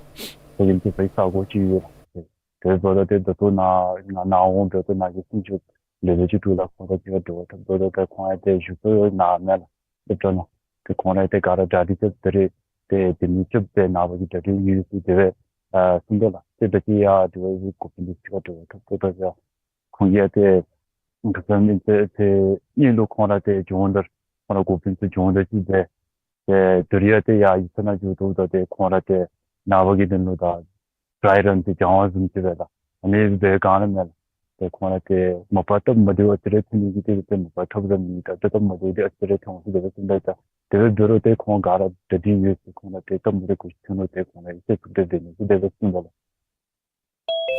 ཚོགས་རྒྱན་བཙུགས་པའི་ས་གོ་ཅིག་ཡོད་ལགས། ཏེ་དེ་འབདཝ་ད་ཏེ་ད་ལྟོ་ནཱ་ང་ནཱ་འོང་འབདཝ་ད་ནཱ་གི་སྲུང་སྐྱོབ་ལེགས་ཤོམ་ཅིག་འདུག་ལགས། ཁོང་དང་གཅིག་ཁར་འབྲེལ་བ་འཐབ་འབདཝ་ད་ཏེ་ཁོང་ཡང་ཏེ་བཞུགས་ས་ནཱ་མེན་ལགས། སློབ་གྲྭ་ནང་། ཏེ་ཁོང་ར་ཏེ་ག་ར་གྲ་སྒྲིག་རྐྱབ་ད་རེས་ཏེ་དེ་མི་སྐྱོབ་སྦེ་ནངས་པ་གི་གྲ་སྒྲིག་ཡོད་ཟེར་དེ་སྦེ་ཨ་གསུངས་དོ་ལགས། ཏེ་ད་ཅི་ཡང་དེ་སྦེ་འགོ་དཔོན་འདི་གཅིག་ཁར་འབྲེལ་བ་འཐབ་འཐབ་ད་ཡང་ཁོང་གིས་ཡང་ཏེ་ཁ་སང་ཉིནམ་ཏེ་ཏེ་གཉིས་ལུ་ཁོང་ར་ཏེ་སྦྱོང་བརྡར་ཁོང་ར་འགོ་དཔོན་ཚུ་སྦྱོང་བརྡར་ཅིག་འབད། ཏེ་དེ་རུ་ཡང་ཏེ་ཡར་ཡིག་ཚང་ནང་འགྱོ་དོ་ད་ཏེ་ཁོང་ར་ཏེ་ནངས་པ་གི་དོན་ལུ་ད་ཌའི་རཱན་ཏེ་སྦྱང་བ་བཟུམ་ཅིག་འབད་ད་ཨ་ནི་འབད་ག་ནི་མེད་ལགས། ཏེ་ཁོང་ར་ཏེ་མ་པ་སྟབས་མ་བདེཝ་ཨ་ཙི་རེ་ཐོན་ནི་གི་ཏེ་ཏེ་མ་པ་ཐོབ་ར་མེད། ད་ཏེ་སྟབས་མ་བདེཝ་འདི་ཨ་ཙི་རེ་ཐོན་ཟེར་དེ་སྦེ་གསུངས་ད་ད་དེ་སྦེ་འབད་རུང་ཏེ་ཁོང་ག་ར་གྲ་སྒྲིག་ཡོད་ཟེར། ཁོང་ར་ཏེ་སྟབས་མ་བདེཝ་ག་ཅི་ཐོན་རུང་ཏེ་ཁོང་ར་ཡིད་ཆེས་ཚུགས་ཏེ་སྡོད་ནི་ཟེར་དེ་སྦེ་གསུངས་ད་ལགས།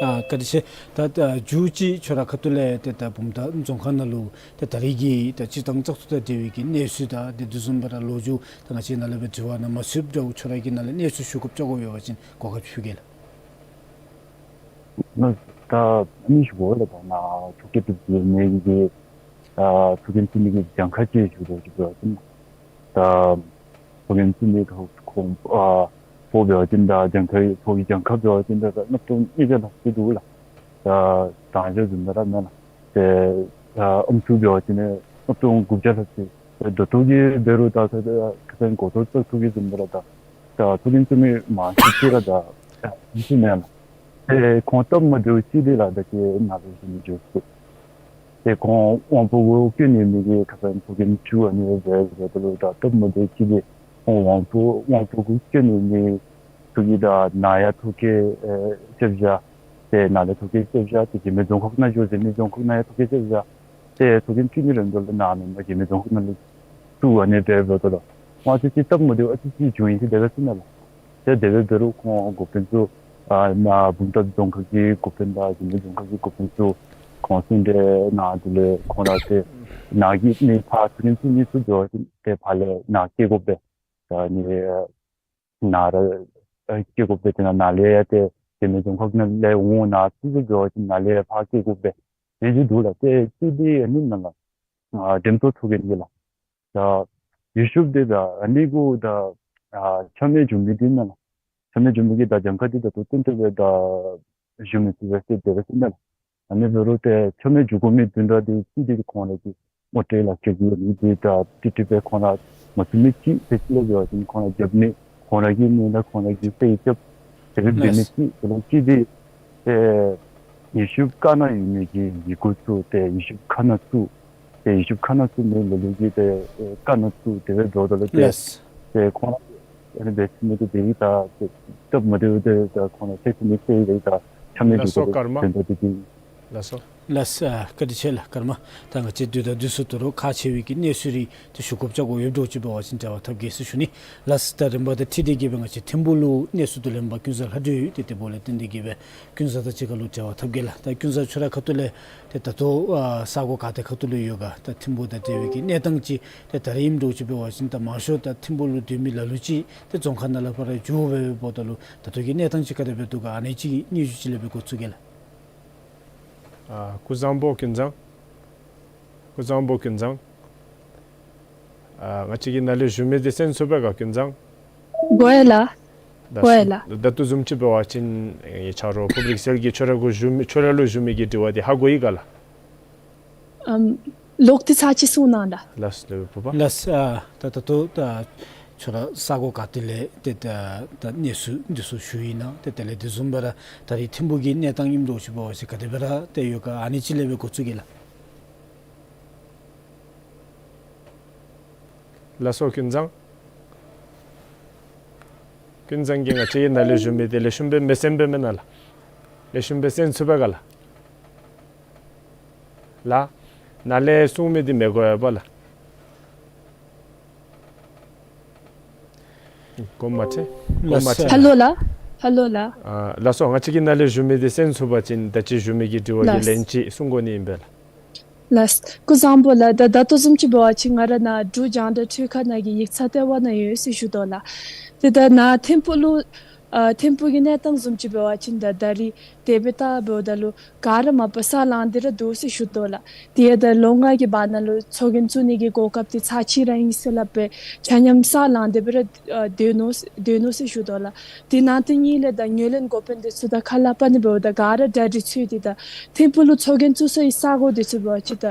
ཨ་བཀའ་དྲིན་ཆེ། ད་ད་མཇུག་ཅིག་ཁྱོད་ར་ཁ་ཐུག་ལས་ཏེ་ད་བུམ་ཐང་རྫོང་ཁག་ནང་ལུ་ཏེ་ད་རེས་ཀྱི་ད་སྤྱིར་བཏང་བཙག་འཐུ་དང་འབྲེལ་བའི་གི་གནས་ཚུལ་དང་དེ་དེ་བཟུམ་སྦེ་ར་ལོ་རྒྱུས་ད་ང་བཅས་ནཱ་ལས་སྦེ་དྲི་བ་ནང་མ་ཚུདཔ་འདྲཝ་ཁྱོད་ར་གིས་ནཱ་ལས་གནས་ཚུལ་ཞུ་དགོཔ་ཅིག་ཡོད་པ་ཅིན་གོ་སྐབས་ཞུ་གེ་ལགས། ད་ཨ་ནི་ཞུ་དགོ་ལགས། ད་ནཱ་ཐུགས་བསྐྱེད་དུ་གི་མི་གི་ཨ་ཐུགས་འགན་བཙུན་མི་གི་གྱངས་ཁ་ཅིག་ཞུ་དོ་ཅིག་འབད་བ་ཅིན་ད་ཐུགས་འགན་བཙུན་མི་ཁོང་ཨ་ཕོ་འབད་བ་ཅིན་ད་གྱངས་ཁ་ཕོ་གི་གྱངས་ཁ་འབད་བ་ཅིན་ད་ད་གནམ་སྟོང་ཉིས་བརྒྱ་ལྷག་ཅིག་འདུག་ལགས། ད་དང་ཞག་བཟུམ་ད་ར་མེན་ལགས། ཏེ་ཨ་ཨམ་སྲུ་འབད་བ་ཅིན་གནམ་སྟོང་དགུ་བརྒྱ་ལྷག་ཅིག། ཏེ་ད་ལྟོ་གི་འབད་རུང་ད་ད་ད་ཁ་སང་གོ་ཐོག་བཙག་འཐུ་གི་བཟུམ་ད་ར་ད་ད་ཐུགས་འགན་བཙུན་མི་མང་ཤོས་ཅིག་ར་ད་ཨམ་སྲུ་མེན་ལགས། ཏེ་ཁོང་སྟབས་མ་བདེཝ་ཅིག་འདི་ལགས། ད་ཅི་ནཱ་ལུ་ཞུ་མི་འགྱོ་ཚུགས། ཏེ་ཁོང་དབང་པོ་གུ་སྐྱོན་ཡོད་མི་གི་ཁ་སང་ཐུགས་འགན་བཙུན་ཨ་ནི་སྦེ་འབདཝ་ད་ལུ་ད་སྟབས་མ་བདེཝ་ཅིག་འདི་ཁོང་དབང་པོ་དབང་པོ་གུ་སྐྱོན་ཡོད་མི་ཚུ་གིས་ད་ནཱ་ཡང་ཐོ་བཀོད་ཨེ་རྐྱབ་བཞག། ཏེ་ནཱ་ལས་ཐོ་བཀོད་རྐྱབ་བཞག། ཏེ་འཇིགས་མེད་རྫོང་ཁག་ནང་འགྱོ་འཇིགས་མེད་རྫོང་ཁག་ནང་ཡང་ཐོ་བཀོད་རྐྱབ་བཞག། ཏེ་ཐུགས་འགན་བཙུན་མི་རན་དོ་ལགས། ནཱ་མེན་པར་འཇིགས་མེད་རྫོང་ཁག་ནང་ལུ་བཙུགས་ཨ་ནི་སྦེ་འབདཝ་ད་ལུ་ང་བཅས་ཅིག་སྟབས་མ་བདེཝ་ཨ་ཙི་ཅིག་བྱུང་ཡི་ཟེར་དེ་སྦེ་གསུངས་ནུག་ལགས། ཏེ་དེ་སྦེ་འབད་རུང་ཁོང་འགོ་དཔོན་ཚུ་ཨ་ནཱ་བུམ་ཐང་རྫོང་ཁག་གི་འགོ་དཔོན་དང་འཇིགས་མེད་རྫོང་ཁག་གི་འགོ་དཔོན་ཚུ་ཁོང་གསུང་གྲོས་གནང་དེ་ལས་ཁོང་ར་ཏེ་ནཱ་གི་ནི་ཕར་ཐུགས་འགན་བཙུན་མི་ཚུ་འབད་བ་ཅིན་ཏེ་ཕར་ལས་ནཱ་སྐྱེལ་དགོ་པས། ད་ནི་ནཱ་ར་ཨ་སྐྱེལ་དགོ་པས། ཏེ་ནཱ་ནཱ་ལས་ཡང་ཏེ་འཇིགས་མེད་རྫོང་ཁག་ནང་ལས་འོང་ནཱ་བཙུགས་བཙུགས་འབད་བ་ཅིན་ནཱ་ལས་ཕར་སྐྱེལ་དགོ་པས། དེ་ཅིག་འདུག་ལགས། ཏེ་ཅིག་འདི་ཨ་ནི་ནཱ་ལགས་ཨ་འགྲེམས་སྟོན་ཚོགས་རྒྱན་འདི་ལགས། ད་ཡུལ་ཤུལ་འདི་ད་ཨ་ནི་གུ་ད་ཨ་ཆ་མེད་འགྱོ་མི་འདི་ནཱ་ལགས། ཆ་མེད་འགྱོ་མི་གི་ད་གྱངས་ཁ་འདི་ད་ལྟོ་ཏན་ཏན་སྦེ་ད་ཞུ་མི་ཚུགས་པས་ཟེར་དེ་སྦེ་གསུངས་ནུག་ལགས། ཨ་ནི་འབད་རུང་ཏེ་ཆ་མེད་འགྱོ་དགོ་མི་བདུན་ཕྲག་འདི་ཅིག་འདི་ཁོང་ར་གི་ངོ་སྤྲོད་ལག་ཁྱེར་གྱི་ཨ་ནི་འདི་ད་ཏིག་ཏིག་སྦེ་ཁོང་ར་མ་ཚུད་མི་ཅིག་དེ་ཅིག་ལས་འབད་བ་ཅིན་ཁོང་ར་རྒྱབ་ནི་ཁོང་ར་གི་མི་ལགས། ཁོང་ར་གིས་ཏེ་རྒྱབ་དེ་སྦེ་འབད་ནི་ཅིག། དེ་ལས་ཅིག་འདི་ཏེ་ཡུལ་ཤུལ་ཁ་ནང་ཡོད་མི་གི་ཡི་གུ་ཚུ་ཏེ་ཡུལ་ཤུལ་ཁ་ནང་བཙུགས། ཏེ་ཡུལ་ཤུལ་ཁ་ནང་བཙུགས་མི་ལ་ལུ་གིས་ཏེ་ཨེ་ཁ་ནང་བཙུགས། དེ་སྦེ་འགྱོཝ་ད་ལུ་ཏེ་ལགས། ཏེ་ཁོང་ར་ཨ་ནི་འབད་ཚུགས་མི་འདི་དེ་གིས་ད་ཏེ་སྟབས་མ་བདེཝ་འདི་ད་ཁོང་ར་ཐེག་ཐུབ་མི་ཅིག་ཡོད་ད་ཆ་མེད་ལགས་སོ། འགྱོ་དགོ་པས་ཀརྨ། དོན་དག་འདི་གིས། ལགས་སོ། ལགས་སོ། ཨ་བཀའ་དྲིན་ཆེ་ལགས་ཀརྨ། ད་ང་བཅས་དུས་དང་དུས་སུ་དོ་རུང་ཁག་ཆེ་བའི་གི་གནས་ཚུལ་རེ་ཏེ་ཞུ་དགོཔ་ཅིག་ཡོདཔ་འདྲཝ་ཅིག་འབད་བ་ཅིན་འབྲེལ་བ་འཐབ་གེ་ཟེར་ཞུ་ནི། ལགས་སོ། ད་རིམ་པ་དང་འཁྲིལ་ཏེ་གི་སྦེ་ང་བཅས་ཐིམ་ཕུག་ལུ་གནས་ཚུལ་བསྡུ་ལེན་པ་ཀུན་བཟང་ལྷ་སྒྲོན་ཡོད། ཏེ་དེ་འབདཝ་ལས་བརྟེན་ཏེ་གི་སྦེ་ཀུན་བཟང་དང་གཅིག་ཁར་ལུ་འབྲེལ་བ་འཐབ་གེ་ལགས། ད་ཀུན་བཟང་ཁྱོད་ར་ཁ་ཐུག་ལས་ཏེ་ད་ལྟོ་ཨ་ས་གོ་ག་ཏེ་ཁ་ཐུག་ལུ་ཡོད་ག། ད་ཐིམ་ཕུག་དང་འབྲེལ་བའི་གི་གནས་སྟངས་ཅིག་ཏེ་ད་རེས་ཨིནམ་འདྲཝ་ཅིག་འབད་བ་ཅིན་ད་མང་ཤོས་ད་ཐིམ་ཕུག་ལུ་སྡོད་མི་ལ་ལུ་ཅིག་ཏེ་རྫོང་ཁག་ནང་ལས་ཕར་འགྱོ་སྦེ་འབདཝ་ད་ལུ་ད་ལྟོ་གི་གནས་སྟངས་ཅིག་ག་དེ་སྦེ་འདུག་ག། ཨ་ནི་ཅིག་སྙན་ཞུ་ཅིག་ལས་སྦེ་འགོ་བཙུགས་གེ་ལགས། ཨ་ཀུན་བཟང་པོ་ཀུན་བཟང་། ཀུན་བཟང་པོ་ཀུན་བཟང་། ཨ་ང་བཅས་ཀྱིས་ནཱ་ལས་ཞུ་མི་འདི་གསན་ཚུགས་པས་ག་ཀུན་བཟང་། གོ་ཡི་ལགས། ད་གོ་ཡི་ལགས། ད་ལྟོ་བཟུམ་ཅིག་འབད་བ་ཅིན་ཨེ་ཆ་རོགས་ཕུབ་རིག་གསལ་གྱིས་ཁྱོད་ར་གུ་ཞུ་མི་ཁྱོད་ར་ལུ་ཞུ་མི་གི་དྲི་བ་འདི་ཧ་གོ་ཡི་ག་ལགས། ཨམ་ལོག་སྟེ་ཚར་ཅིག་གསུང་གནང་ད། ལགས་སོ་ལགས་ཕུ་པ། ལགས་སོ། ཨ་ད་ད་ལྟོ་ད་ཁྱོད་ར་ས་གོ་ག་ཏེ་ལས་ཏེ་ད་ད་གནས་ཚུལ་འདི་ཚུ་ཞུ་ཡི་ན། ཏེ་དེ་ལས་དེ་བཟུམ་སྦེ་ར་ད་རེས་ཐིམ་ཕུག་གི་གནས་སྟངས་ཨིནམ་འདྲཝ་ཅིག་འབད་བ་ཅིན་ག་དེ་སྦེ་ར་ཏེ་ཡོད་ག། ཨ་ནི་ཅིག་ལས་སྦེ་འགོ་བཙུགས་གེ་ལགས། ལགས་སོ་ཀུན་བཟང་། ཀུན་བཟང་གིས་ང་བཅས་ཀྱིས་ནཱ་ལས་ཞུ་མི་འདི་ལེགས་ཤོམ་སྦེ་མི་གསན་པས་མེན་ན་ལགས། ལེགས་ཤོམ་སྦེ་གསན་ཚུགས་པས་ག་ལགས། ལགས། ནཱ་ལས་གསུང་མི་འདི་མི་གོ་ཡོད་པས་ལགས། གོ་མ་ཆེ། གོ་མ་ཆེ། ལགས་སོ། ཧེ་ལོ་ལགས། ཧེ་ལོ་ལགས། ཨ་ལགས་སོ། ང་བཅས་ཀྱིས་ནཱ་ལས་ཞུ་མི་འདི་གསན་ཚུགས་པ་ཅིན་ད་ཅི་ཞུ་མི་གི་དྲི་བ་གི་ལན་ཅིག་གསུང་དགོ་ནི་ཨིན་པས་ལགས། ལགས། སྐུ་གཟུགས་བཟང་པོ་ལགས། ད་ད་ལྟོ་བཟུམ་ཅིག་འབད་བ་ཅིན་ང་ར་ནཱ་འབྲུག་རྒྱང་བསྒྲགས་འཕྲུལ་ཁང་ནང་གི་ཡིག་ཚང་ལྟེ་བ་ནང་ཡོད་ཟེར་ཞུ་དོ་ལགས། ཏེ་ད་ནཱ་ཐིམ་ཕུག་ལུ་ཨ་ཐིམ་ཕུག་གི་གནས་སྟངས་བཟུམ་ཅིག་འབད་བ་ཅིན་ད་ད་རིས་དེ་སྦེ་ལྟ་འབདཝ་ད་ལུ་ག་ར་མ་པ་ས་ལངས་ཏེ་ར་འདུག་ཟེར་ཞུ་དོ་ལགས། དེ་ཡང་ད་ལོ་ལྔ་གི་བར་ན་ལུ་ཚོགས་རྒྱན་བཙུགས་ནི་གི་གོ་སྐབས་འདི་ཚར་གཅིག་ར་ཨིན་ཟེར་སླབ་སྦེ་ཆ་མཉམ་ས་ལངས་ཏེ་སྦེ་ར་ཨ་སྡོད་ནུག་སྡོད་ནུག་ཟེར་ཞུ་དོ་ལགས། དེ་ནང་དེ་གཉིས་ལས་ད་ངོས་ལེན་འགོ་དཔོན་འདི་ཚུ་དང་ཁ་སླབ་པ་ནི་འབདཝ་ད་ག་ར་གྲ་སྒྲིག་ཚུད་དེ་ད་ཐིམ་ཕུག་ལུ་ཚོགས་རྒྱན་བཙུགས་སའི་ས་གོ་འདི་ཚུ་འབད་བ་ཅིན་ད་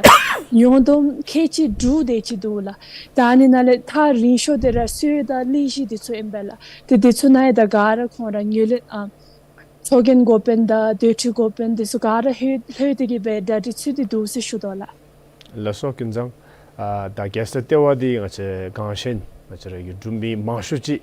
ཡོངས་བསྡོམས་ཁལ་གཅིག་དྲུག་དེ་ཅིག་འདུག་ལགས། ད་ཨ་ནི་ནང་ལས་ཐག་རིང་ཤོས་དེ་ར་སོས་དང་གླིང་གཞི་འདི་ཚུ་ཨིན་པས་ལགས། ཏེ་འདི་ཚུ་ནང་ཡང་ད་ག་ར་ཁོང་ར་ངོས་ལེན་ཨ་ཚོགས་རྒྱན་འགོ་དཔོན་དང་སྡོད་ཁྲི་འགོ་དཔོན་འདི་ཚུ་ག་ར་ལྷོད་ལྷོད་དེ་གི་སྦེ་གྲ་སྒྲིག་ཚུད་དེ་འདུག་ཟེར་ཞུ་དོ་ལགས། ལགས་སོ་ཀུན་བཟང་། ཨ་ད་རྒྱལ་ས་ལྟེ་བ་འདི་ང་བཅས་གངས་ཅན་ང་བཅས་ར་གི་འབྲུག་མི་མང་ཤོས་ཅིག་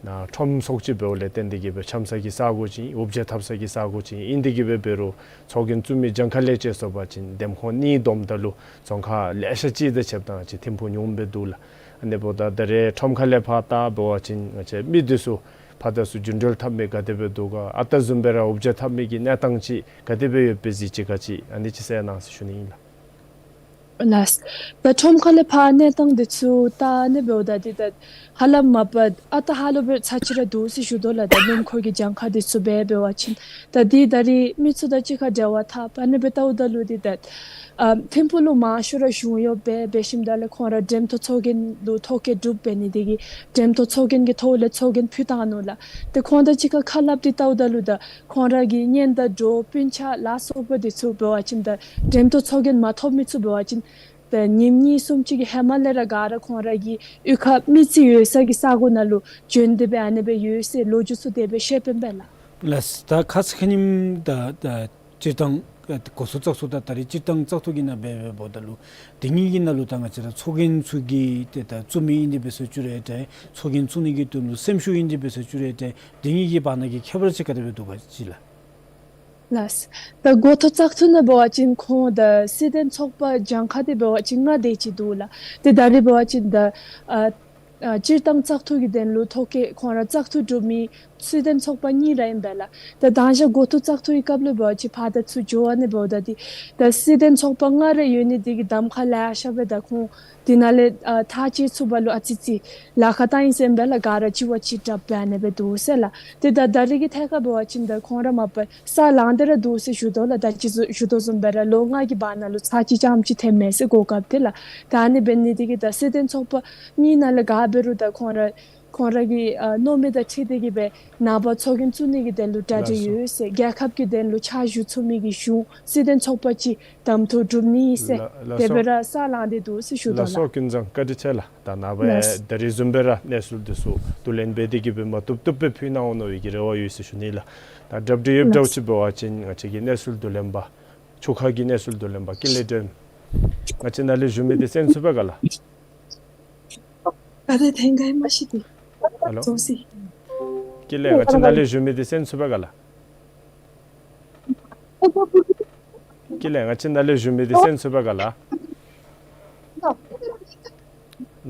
ནཱ་ཁྲོམ་ཚོགས་ཅིག་འབདཝ་ལས་བརྟེན་ཏེ་གི་སྦེ་འཆམ་ས་གི་ས་གོ་ཅིག་ཨིན། འུབ་བྱེལ་འཐབ་ས་གི་ས་གོ་ཅིག་ཨིན། ཨིན་ཏེ་གི་སྦེ་འབད་རུང་ཚོགས་རྒྱན་བཙུགས་མི་གྱངས་ཁ་ལས་བཅད་སོང་པ་ཅིན་འདེམས་ཁོངས་གཉིས་བསྡོམས་ད་ལུ་རྫོང་ཁག་ལེ་ཤ་ཅིག་དང་ཕྱདཔ་ད་ང་བཅས་ཐིམ་ཕུག་ཉུངམ་སྦེ་འདུག་ལགས། ཨ་ནི་འབདཝ་ད་ད་རེས་ཁྲོམ་ཁ་ལས་ཕར་བལྟ་འབད་བ་ཅིན་ང་བཅས་མི་འདི་ཚུ་ཕར་དང་ཚུར་རྒྱུན་འགྲུལ་འཐབ་མི་ག་དེ་སྦེ་འདུག་ག། ཨ་རྟག་བཟུམ་སྦེ་ར་འུབ་བྱེལ་འཐབ་མི་གི་གནས་སྟངས་ཅིག་ག་དེ་སྦེ་ཡོདཔ་སྦེ་གཟིགས་ཅི་ག་ཅིག་ཨ་ནི་ཅིག་གསལ་གནང་ཟེར་ཞུ་ནི་ཨིན་ལགས། ལགས། ད་ཁྲོམ་ཁ་ལས་ཕར་གནས་སྟངས་འདི་ཚུ་བལྟ་ནི་འབདཝ་ད་འདི་ད་ཧ་ལམ་མ་པ་ཨ་རྟག་ཧ་ལུགས་སྦེ་ཚར་གཅིག་ར་འདུག་ཟེར་ཞུ་དོ་ལགས། ད་སྣུམ་འཁོར་གྱི་གྱངས་ཁ་འདི་ཚུ་སྦེ་འབད་བ་ཅིན་ད་འདི་ད་རིས་མི་ཚུ་དང་གཅིག་ཁར་འབྲེལ་བ་འཐབ་ཨ་ནི་སྦེ་བལྟཝ་ད་ལུ་འདི་ད་ཨ་ཐིམ་ཕུག་ལུ་མང་ཤོས་ར་གཞུང་གཡོགཔ་སྦེ་འབད་ཞིནམ་ད་ལས་ཁོང་ར་འགྲེམས་སྟོན་ཚོགས་རྒྱན་ལུ་ཐོ་བཀོད་གྲུབ་འབད་ནི་དེ་གིས་འགྲེམས་སྟོན་ཚོགས་རྒྱན་གྱི་ཐོག་ལས་ཚོགས་རྒྱན་ཕུལ་བཏང་ནུག་ལགས། ཏེ་ཁོང་དང་གཅིག་ཁར་ཁ་སླབ་སྟེ་བལྟཝ་ད་ལུ་ད་ཁོང་ར་གི་གཉེན་དང་གྲོགས་སྤུན་ཆ་ལ་སོགས་པ་འདི་ཚུ་འབད་བ་ཅིན་ད་འགྲེམས་སྟོན་ཚོགས་རྒྱན་མ་ཐོབ་མི་ཚུ་འབད་བ་ཅིན་ད་ཉིནམ་གཉིས་གསུམ་ཅིག་གི་ཧེ་མ་ལས་ར་ག་ར་ཁོང་ར་གི་གཡུས་ཁར་མི་རྩིས་ཡོད་ས་གི་ས་གོ་ནང་ལུ་བྱོན་ཏེ་སྦེ་ཨ་ནི་སྦེ་ཡོད་ཟེར་ལོ་རྒྱུས་ཚུ་དེ་སྦེ་བཤདཔ་ཨིན་པས་ལགས། ལགས། ད་ཁ་ཙ་ཁ་ཉིནམ་ད་ད་སྤྱིར་བཏང་ཨ་གོ་ས་བཙག་འཐུ་དང་ད་རིས་སྤྱིར་བཏང་བཙག་འཐུ་གི་ནང་འབད་འབདཝ་ད་ལུ་དེ་གཉིས་ཀྱི་ནང་ལུ་ད་ང་བཅས་ར་ཚོགས་རྒྱན་ཚུ་གི་ཏེ་ད་བཙུགས་མི་ཨིན་ཏེ་འབད་ཟེར་ཞུ་རུང་འདྲ་ཚོགས་རྒྱན་བཙུགས་ནི་གི་དོན་ལུ་སེམས་ཤུགས་ཨིན་ཏེ་འབད་ཟེར་ཞུ་རུང་འདྲ་དེ་གཉིས་ཀྱི་བར་ན་གི་ཁྱད་པར་ཅིག་ག་དེ་སྦེ་འདུག་ག་ཅིག་ལགས། ལགས། ད་འགོ་ཐོག་བཙག་འཐུ་ནང་འབད་བ་ཅིན་ཁོང་ད་སྲིད་དོན་ཚོགས་པ་གྱངས་ཁ་འདི་འབད་བ་ཅིན་ལྔ་དེ་ཅིག་འདུག་ལགས། ཏེ་ད་རིས་འབད་བ་ཅིན་ད་ཨ་ཨ་སྤྱིར་བཏང་བཙག་འཐུ་གི་དོན་ལུ་ཐོ་བཀོད་ཁོང་ར་བཙག་འཐུ་གྲུབ་མི་སྲིད་དོན་ཚོགས་པ་གཉིས་ར་ཨིན་པས་ལགས། ད་མདང་ཞག་འགོ་ཐོག་བཙག་འཐུ་གི་སྐབས་ལུ་འབད་བ་ཅིན་ཕར་དང་ཚུར་འགྱོ་བ་ནི་འབདཝ་ད་འདི་ད་སྲིད་དོན་ཚོགས་པ་ལྔ་ར་ཡོད་ནི་འདི་གིས་གདམ་ཁ་ལེ་ཤ་སྦེ་ད་ཁོང་དེ་ནང་ལས་ཨ་ཐག་བཅད་ཚུགས་པ་ལུ་ཨ་ཙི་ཙི་ལཱ་ཁག་བཏང་ཡི་ཟེར་ཨིན་པས་ལགས། ག་ར་གཅིག་བ་གཅིག་དྲགཔ་སྦེ་ཨ་ནི་སྦེ་འདུག་ཟེར་ལགས། ཏེ་ད་ད་རིས་ཀྱི་ཐད་ཁར་འབད་བ་ཅིན་ད་ཁོང་ར་མ་པ་ས་ལངས་ཏེ་ར་འདུག་ཟེར་ཞུ་དོ་ལགས། ད་ཅི་ཞུ་དོ་བཟུམ་སྦེ་ར་ལོ་ལྔ་གི་བར་ན་ལུ་ཚར་གཅིག་རྐྱངམ་ཅིག་ཐོནམ་མས་ཟེར་གོ་སྐབས་དེ་ལགས། ད་ཨ་ནི་འབད་ནི་དེ་གིས་ད་སྲིད་དོན་ཚོགས་པ་གཉིས་ནང་ལས་ག་འབད་རུང་ད་ཁོང་ར་ཁོང་ར་གི་ཨ་མནོ་མི་དང་འཁྲིལ་ཏེ་གི་སྦེ་ནངས་པ་ཚོགས་རྒྱན་བཙུགས་ནི་གི་དོན་ལུ་གྲ་སྒྲིག་ཡོད་ཟེར། རྒྱལ་ཁབ་ཀྱི་དོན་ལུ་ཕྱག་ཞུ་ཚུགས་མི་གི་གཞུང་སྲིད་དོན་ཚོགས་པ་ཅིག་གདམ་འཐུ་གྲུབ་ནི་ཟེར། ལགས་ལགས་དེ་སྦེ་སོ། ར་ས་ལངས་ཏེ་འདུག་ཟེར་ཞུ་དོ་ལགས། ལགས་སོ་ཀུན་བཟང་བཀའ་དྲིན་ཆེ་ལགས། ད་ནངས་པ་ལགས། ད་རིས་བཟུམ་སྦེ་ར་གནས་ཚུལ་འདི་ཚུ་བསྡུ་ལེན་འབད་དེ་གི་སྦེ་མ་བཏུབ་བཏུབ་སྦེ་ཕུལ་གནང་འོང་མནོ་བའི་གི་རེ་བ་ཡོད་ཟེར་ཞུ་ནི་ལགས། ད་སྒྲ་སྒྲིག་ཡོདཔ་འདྲཝ་ཅིག་འབད་བ་ཅིན་ང་བཅས་ཀྱི་གནས་ཚུལ་བསྡུ་ལེན་པ་ཆུ་ཁ་གི་གནས་ཚུལ་བསྡུ་ལེན་པ་ཀུན་ལེགས་སྒྲོལམ་ང་བཅས་ནཱ་ལས་བཞུགས་མི་འདི་གསན་ཚུགས་པས་ག་ལགས། ག་དེ་ཐོན་ག་ཡི་མ་ཤེས་ཏེ། ཧེ་ལོ། ཙོ་སི། ཀུན་ལེགས་ང་བཅས་ནཱ་ལས་བཞུགས་མི་འདི་གསན་ཚུགས་པས་ག་ལགས། ཀུན་ལེགས་ང་བཅས་ནཱ་ལས་བཞུགས་མི་འདི་གསན་ཚུགས་པས་ག་ལགས།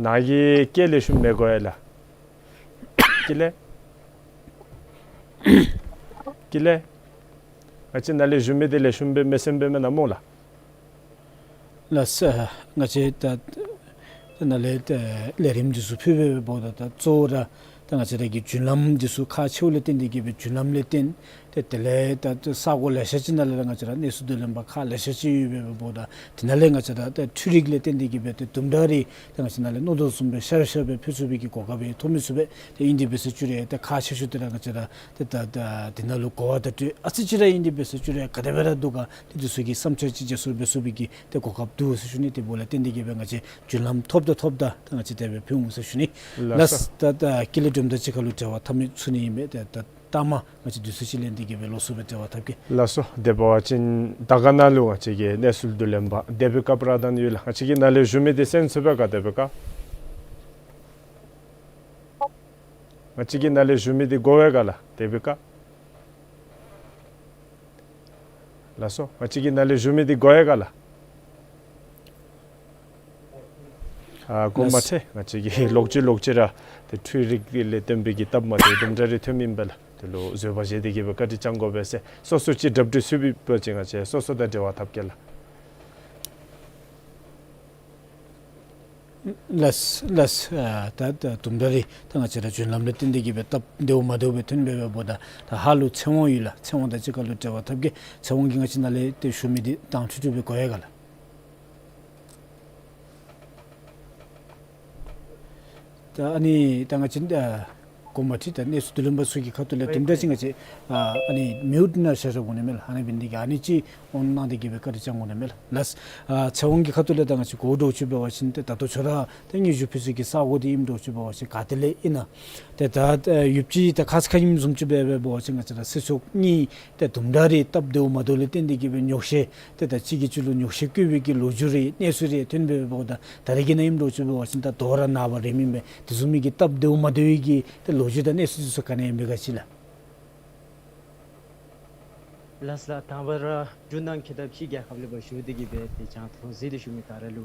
ནཱ་གི་སྐད་ལེགས་ཤོམ་མི་གོ་ཡི་ལགས། ཀུན་ལེགས། ཀུན་ལེགས། ང་བཅས་ནཱ་ལས་བཞུགས་མི་འདི་ལེགས་ཤོམ་སྦེ་མི་གསན་པས་མེན་ན་སྨོ་ལགས། ལགས་སོ། ང་བཅས་ད་ནཱ་ལས་ད་ལས་རིམ་འདི་ཚུ་ཕུལ་བའི་འབདཝ་ད་ད་གཙོ་བོ་ར་ད་ང་བཅས་ར་གི་རྒྱུན་ལམ་འདི་ཚུ་ཁག་ཆེཝ་ལས་བརྟེན་ཏེ་གི་སྦེ་རྒྱུན་ལམ་ལས་བརྟེན་ཏེ་དེ་ལས་ད་ས་གོ་ལེ་ཤ་ཅིག་ནང་ལས་ར་ང་བཅས་ར་གནས་ཚུལ་བསྡུ་ལེན་པ་ཁག་ལེ་ཤ་ཅིག་ཡོད་པའི་འབདཝ་ད་དེ་ནང་ལས་ང་བཅས་ར་ད་འཕྲུལ་རིག་ལས་བརྟེན་ཏེ་གི་སྦེ་ཏེ་དུམ་གྲ་རེ་ད་ང་བཅས་ནཱ་ལས་མནོ་དོ་བཟུམ་སྦེ་ཤར་ཤར་སྦེ་ཕུལ་ཚུགས་པའི་གི་གོ་སྐབས་ཡང་ཐོབ་མི་ཚུགས་པས། ཏེ་ཨིན་དེ་འབད་ཟེར་ཞུ་རུང་ད་ཁག་ཆེ་ཤོས་དེ་ར་ང་བཅས་ར་ཏེ་ད་ད་དེ་ནང་ལུ་གོ་བ་དང་འཕྲོད་ཨ་ཙི་ཅིག་ར་ཨིན་དེ་འབད་ཟེར་ཞུ་རུང་ག་དེ་སྦེ་ར་འདུག་ག་ཏེ་འདི་ཚུ་གི་བསམ་འཆར་ཅིག་བརྗེ་སོར་འབད་ཚུགས་པའི་གི་ཏེ་གོ་སྐབས་འདུག་ཟེར་ཞུ་ནི། དེ་འབདཝ་ལས་བརྟེན་ཏེ་གི་སྦེ་ང་བཅས་རྒྱུན་ལམ་ཐོབ་ད་ཐོབ་ད་ད་ང་བཅས་དེ་སྦེ་ཕུལ་འོང་ཟེར་ཞུ་ནི། ལགས་སོ། ལགས་ད་ད་ཀུན་ལེགས་སྒྲོལམ་དང་གཅིག་ཁར་ལུ་འབྲེལ་བ་འཐབ་མི་ཚུགས་ནི་ཨིན་པས། ཏེ་ད་ལྟ་མ་ང་བཅས་དུས་ཚོད་ཅིག་ལེན་ཏེ་གི་སྦེ་ལོགས་སུ་སྦེ་འབྲེལ་བ་འཐབ་གེ། ལགས་སོ། དེ་འབད་བ་ཅིན་ད་ག་ནང་ལུ་ང་བཅས་ཀྱི་གནས་ཚུལ་བསྡུ་ལེན་པ་བདེ་སྦིས་ཀ་པ་ར་ད་ནི་ཡོད་ལགས། ང་བཅས་ཀྱི་ནཱ་ལས་བཞུགས་མི་འདི་གསན་ཚུགས་པས་ག་བདེ་སྦིས་ཀ། ང་བཅས་ཀྱི་ནཱ་ལས་བཞུགས་མི་འདི་གོ་བས་ག་ལགས་བདེ་སྦིས་ཀ། ལགས་སོ། ང་བཅས་ཀྱི་ནཱ་ལས་བཞུགས་མི་འདི་གོ་ཡི་ག་ལགས། ཨ་གོ་མ་ལགས། ཐལ། ང་བཅས་ཀྱིས་ལོག་ཅི་ལོག་ཅི་ར་ཏེ་འཕྲུལ་རིག་ལས་བརྟེན་པའི་གི་སྟབས་མ་བདེཝ་དུམ་གྲ་རེ་ཐོནམ་ཨིན་པས་ལགས། དེ་ལུ་བཟོད་པ་བཞེས་ཏེ་གི་སྦེ་བཀའ་དྲིན་བསྐྱང་དགོ་པས་ཟེར། སོ་སོ་ཅིག་གྲ་སྒྲིག་ཚུགས་པའི་བར་ཅིག་ང་བཅས་སོ་སོ་དང་འབྲེལ་བ་འཐབ་གེ་ལགས། ལགས་ལགས། ཨ་ད་ད་དུམ་གྲ་རེ་ད་ང་བཅས་ར་བྱོན་ལམ་ལུ་བརྟེན་ཏེ་གི་སྦེ་སྟབས་བདེཝ་མ་བདེཝ་སྦེ་ཐོན་པས་འབདཝ་ད་ད་ཧཱ་ལུ་ཚེ་དབང་ཡོད་ལགས། ཚེ་དབང་དང་གཅིག་ཁར་ལུ་འབྲེལ་བ་འཐབ་གེ། ཚེ་དབང་གིས་ང་བཅས་ནཱ་ལས་ཏེ་ཞུ་མི་འདི་དྭངས་འཕྲོས་འཕྲོས་སྦེ་གོ་ཡི་ག་ལགས། ད་ཨ་ནི་ད་ང་བཅས་ཨ་གོང་མ་ཁྲི་ད་གནས་ཚུལ་བསྡུ་ལེན་པ་ཚུ་གི་ཁ་ཐུག་ལས་དུམ་གྲ་ཅིག་ང་བཅས་ཨ་ཨ་ནི་མིའུཊ་ནང་བཞག་བཞགཔ་འོང་ནི་མས་ལགས། ཨ་ནི་འབད་ནི་དེ་གིས་ཨ་ནི་ཅིག་ཨོན་གནང་སྟེ་གི་སྦེ་བཀའ་དྲིན་བསྐྱང་དགོ་ནི་མས་ལགས། ལགས། ཨ་ཚེ་དབང་གི་ཁ་ཐུག་ལས་ད་ང་བཅས་གོ་དོ་ཅིག་འབད་བ་ཅིན་ཏེ་ད་ལྟོ་ཁྱོད་ར་ཏེ་སྙན་ཞུ་ཕུལ་ས་གི་ས་གོ་འདི་ཨིནམ་འདྲཝ་ཅིག་འབད་བ་ཅིན་ག་ཏེ་ལས་ཨིན་ན། ཏེ་ད་ཡུདཔ་ཅིག་ད་ཁ་ཙ་ཁ་ཉིནམ་བཟུམ་ཅིག་འབད་བ་འབད་བ་ཅིན་ང་བཅས་ར་སྲིད་ཚོགས་གཉིས་ཏེ་དུམ་གྲ་རེ་སྟབས་བདེཝ་མ་བདེཝ་ལས་བརྟེན་ཏེ་གི་སྦེ་ཉོག་བཤད་ཏེ་ད་གཅིག་གིས་གཅིག་ལུ་ཉོག་བཤད་བཀོད་པའི་གི་ལོ་རྒྱུས་རེ་གནས་ཚུལ་རེ་ཐོན་པས་འབདཝ་ད་ད་རེས་ཀྱི་ནང་ཨིནམ་འདྲཝ་ཅིག་འབད་བ་ཅིན་ད་དོ་རུང་ནངས་པ་རེ་མི་མེད། དེ་བཟུམ་མའི་གི་སྟབས་བདེཝ་མ་བདེཝ་གི་ཏེ་ལོ་རྒྱུས་དང་གནས་ཚུལ་ཚུ་ག་ནི་ཡང་མེད་ག་ཅི་ལགས། ལགས་ལགས། དང་པ་ར་འབྲུག་ནང་ཁྱད་ཐབས་ཅིག་རྒྱལ་ཁབ་ལས་ཕར་ཞུ་སྟེ་གི་སྦེ་ཏེ་བྱང་ཐང་ཟེར་ཏེ་ཞུ་མི་ག་ར་ལུ་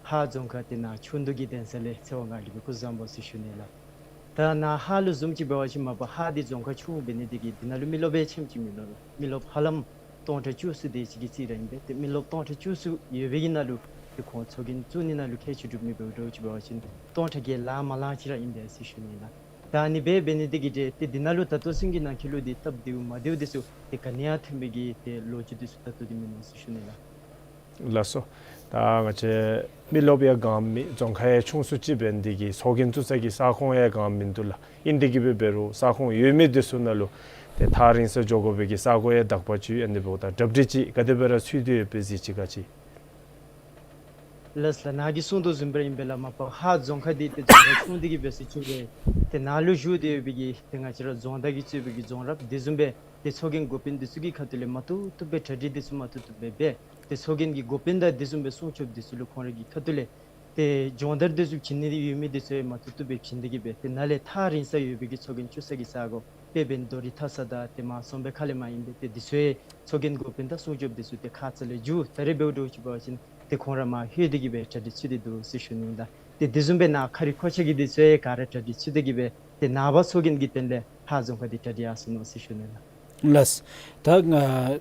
ཧཱ་རྫོང་ཁག་ཏེ་ནཱ་ཆུང་དུས་ཀྱི་གདན་ས་ལས་ཚེ་དབང་ང་གིས་སྦེ་སྐུ་གཟུགས་བཟང་པོ་ཟེར་ཞུ་ནི་ལགས། ད་ནཱ་ཧཱ་ལུ་བཟུམ་ཅིག་འབད་བ་ཅིན་མ་པ་ཧཱ་འདི་རྫོང་ཁག་ཆུང་འབད་ནི་དེ་གིས་འདི་ནང་ལུ་མི་རློབས་ཡང་ཆེམ་ཅིག་མིན་འདུག་ལགས། མི་རློབས་ཧ་ལམ་སྟོང་ཕྲག་བཅུ་གསུམ་དེ་ཅིག་གི་རྩིས་ར་ཨིན་པས། ཏེ་མི་རློབས་སྟོང་ཕྲག་བཅུ་གསུམ་ཡོད་པའི་གི་ནང་ལུ་ཏེ་ཁོང་ཚོགས་རྒྱན་བཙུགས་ནི་ནང་ལུ་མཁས་མཆོག་གྲུབ་མི་འབདཝ་འདྲཝ་ཅིག་འབད་བ་ཅིན་སྟོང་ཕྲག་བརྒྱད་ལང་མ་ལང་ཅིག་ར་ཨིན་པས་ཟེར་ཞུ་ནི་ལགས། ད་ཨ་ནི་སྦེ་འབད་ནི་དེ་གིས་ཏེ་ཏེ་འདི་ནང་ལུ་ད་ལྟོ་ཚུན་གྱི་ནང་འཁོད་ལུ་འདི་སྟབས་བདེཝ་མ་བདེཝ་འདི་ཚུ་ཏེ་ག་ནི་ཡང་ཐོན་པའི་གི་ཏེ་ལོ་རྒྱུས་འདི་ཚུ་ད་ལྟོ་འདི་མིན་ནུག་ཟེར་ཞུ་ནི་ལགས། ལགས་སོ། ད་ང་བཅས་མི་རློབས་ཡང་གང་མེད། རྫོང་ཁག་ཡང་ཆུང་སུ་ཅིག་འབད་ནི་དེ་གིས་ཚོགས་རྒྱན་བཙུགས་ས་གི་ས་ཁོངས་ཡང་གང་མིན་འདུག་ལགས། ཨིན་དེ་གིས་སྦེ་འབད་རུང་ས་ཁོངས་ཡོད་མི་འདི་ཚུ་ནང་ལུ་ཏེ་ཐག་རིང་ས་འགྱོ་དགོ་པའི་གི་ས་གོ་ཡང་དག་པ་ཅིག་ཨ་ནི་འབདཝ་ད་གྲ་སྒྲིག་ཅིག་ག་དེ་སྦེ་ར་ཚུད་དེ་ཡོད་པས་གཟིགས་ཅི་ག་ཅི། ལགས་ལགས། ནཱ་གིས་གསུངས་དོ་བཟུམ་སྦེ་ར་ཨིན་པས་ལགས། མ་པ་ཧཱ་རྫོང་ཁག་འདི་ཏེ་རྫོང་ཁག་ཆུང་འདི་གིས་འབད་ཟེར་ཅི་རུང་ཏེ་ནཱ་ལུ་བཞུགས་ཏེ་ཡོད་པའི་གི་ཏེ་ང་བཅས་ར་རྫོང་བདག་གིས་གཙོས་པའི་གི་རྫོང་རབ་དེ་བཟུམ་སྦེ་ཏེ་ཚོགས་རྒྱན་འགོ་དཔོན་འདི་ཚུ་གི་ཁ་ཐུག་ལས་མ་བཏུབ་བཏུབ་སྦེ་གྲ་སྒྲིག་འདི་ཚུ་མ་བཏུབ་བཏུབ་སྦེ་འབད། ཏེ་ཚོགས་རྒྱན་གྱི་འགོ་དཔོན་དང་དེ་བཟུམ་སྦེ་སྲུང་སྐྱོབ་འདི་ཚུ་ལུ་ཁོང་རའི་གི་ཁ་ཐུག་ལས་ཏེ་སྦྱོང་བརྡར་འདི་ཚུ་བྱིན་ནི་ཡོད་མི་འདི་ཚུ་ཡང་མ་བཏུབ་བཏུབ་སྦེ་བྱིན་ཏེ་གི་སྦེ་ཏེ་ནཱ་ལས་ཐག་རིང་ས་ཡོད་པའི་གི་ཚོགས་རྒྱན་བཙུགས་ས་གི་ས་གོ་དཔེ་འབདན་རྡོ་རིང་མཐའ་ས་དང་ཏེ་མར་སོང་པའི་ཁ་ལས་མར་ཨིན་པས། ཏེ་འདི་ཚུ་ཡང་ཚོགས་རྒྱན་འགོ་དཔོན་དང་སྲུང་སྐྱོབ་འདི་ཚུ་ཏེ་ཁ་ཙ་ལས་འགྱོ། ད་རེས་འབདཝ་འདྲཝ་ཅིག་འབད་བ་ཅིན་ཏེ་ཁོང་ར་མར་ལྷོད་དེ་གི་སྦེ་གྲ་སྒྲིག་ཚུད་དེ་འདུག་ཟེར་ཞུ་ནི་ཨིན་ལགས། ཏེ་དེ་བཟུམ་སྦེ་ནཱ་ཁ་རི་ཁོ་ཆ་གི་འདི་ཚུ་ཡང་ག་ར་གྲ་སྒྲིག་ཚུད་དེ་གི་སྦེ་ཏེ་ནངས་པ་ཚོགས་རྒྱན་གྱི་དོན་ལས་ཧཱ་རྫོང་ཁག་འདི་གྲ་སྒྲིག་ཡར་སོ་ནུག་ཟེར་ཞུ་ནི་ཨིན་ལགས། ལགས། ད་ང་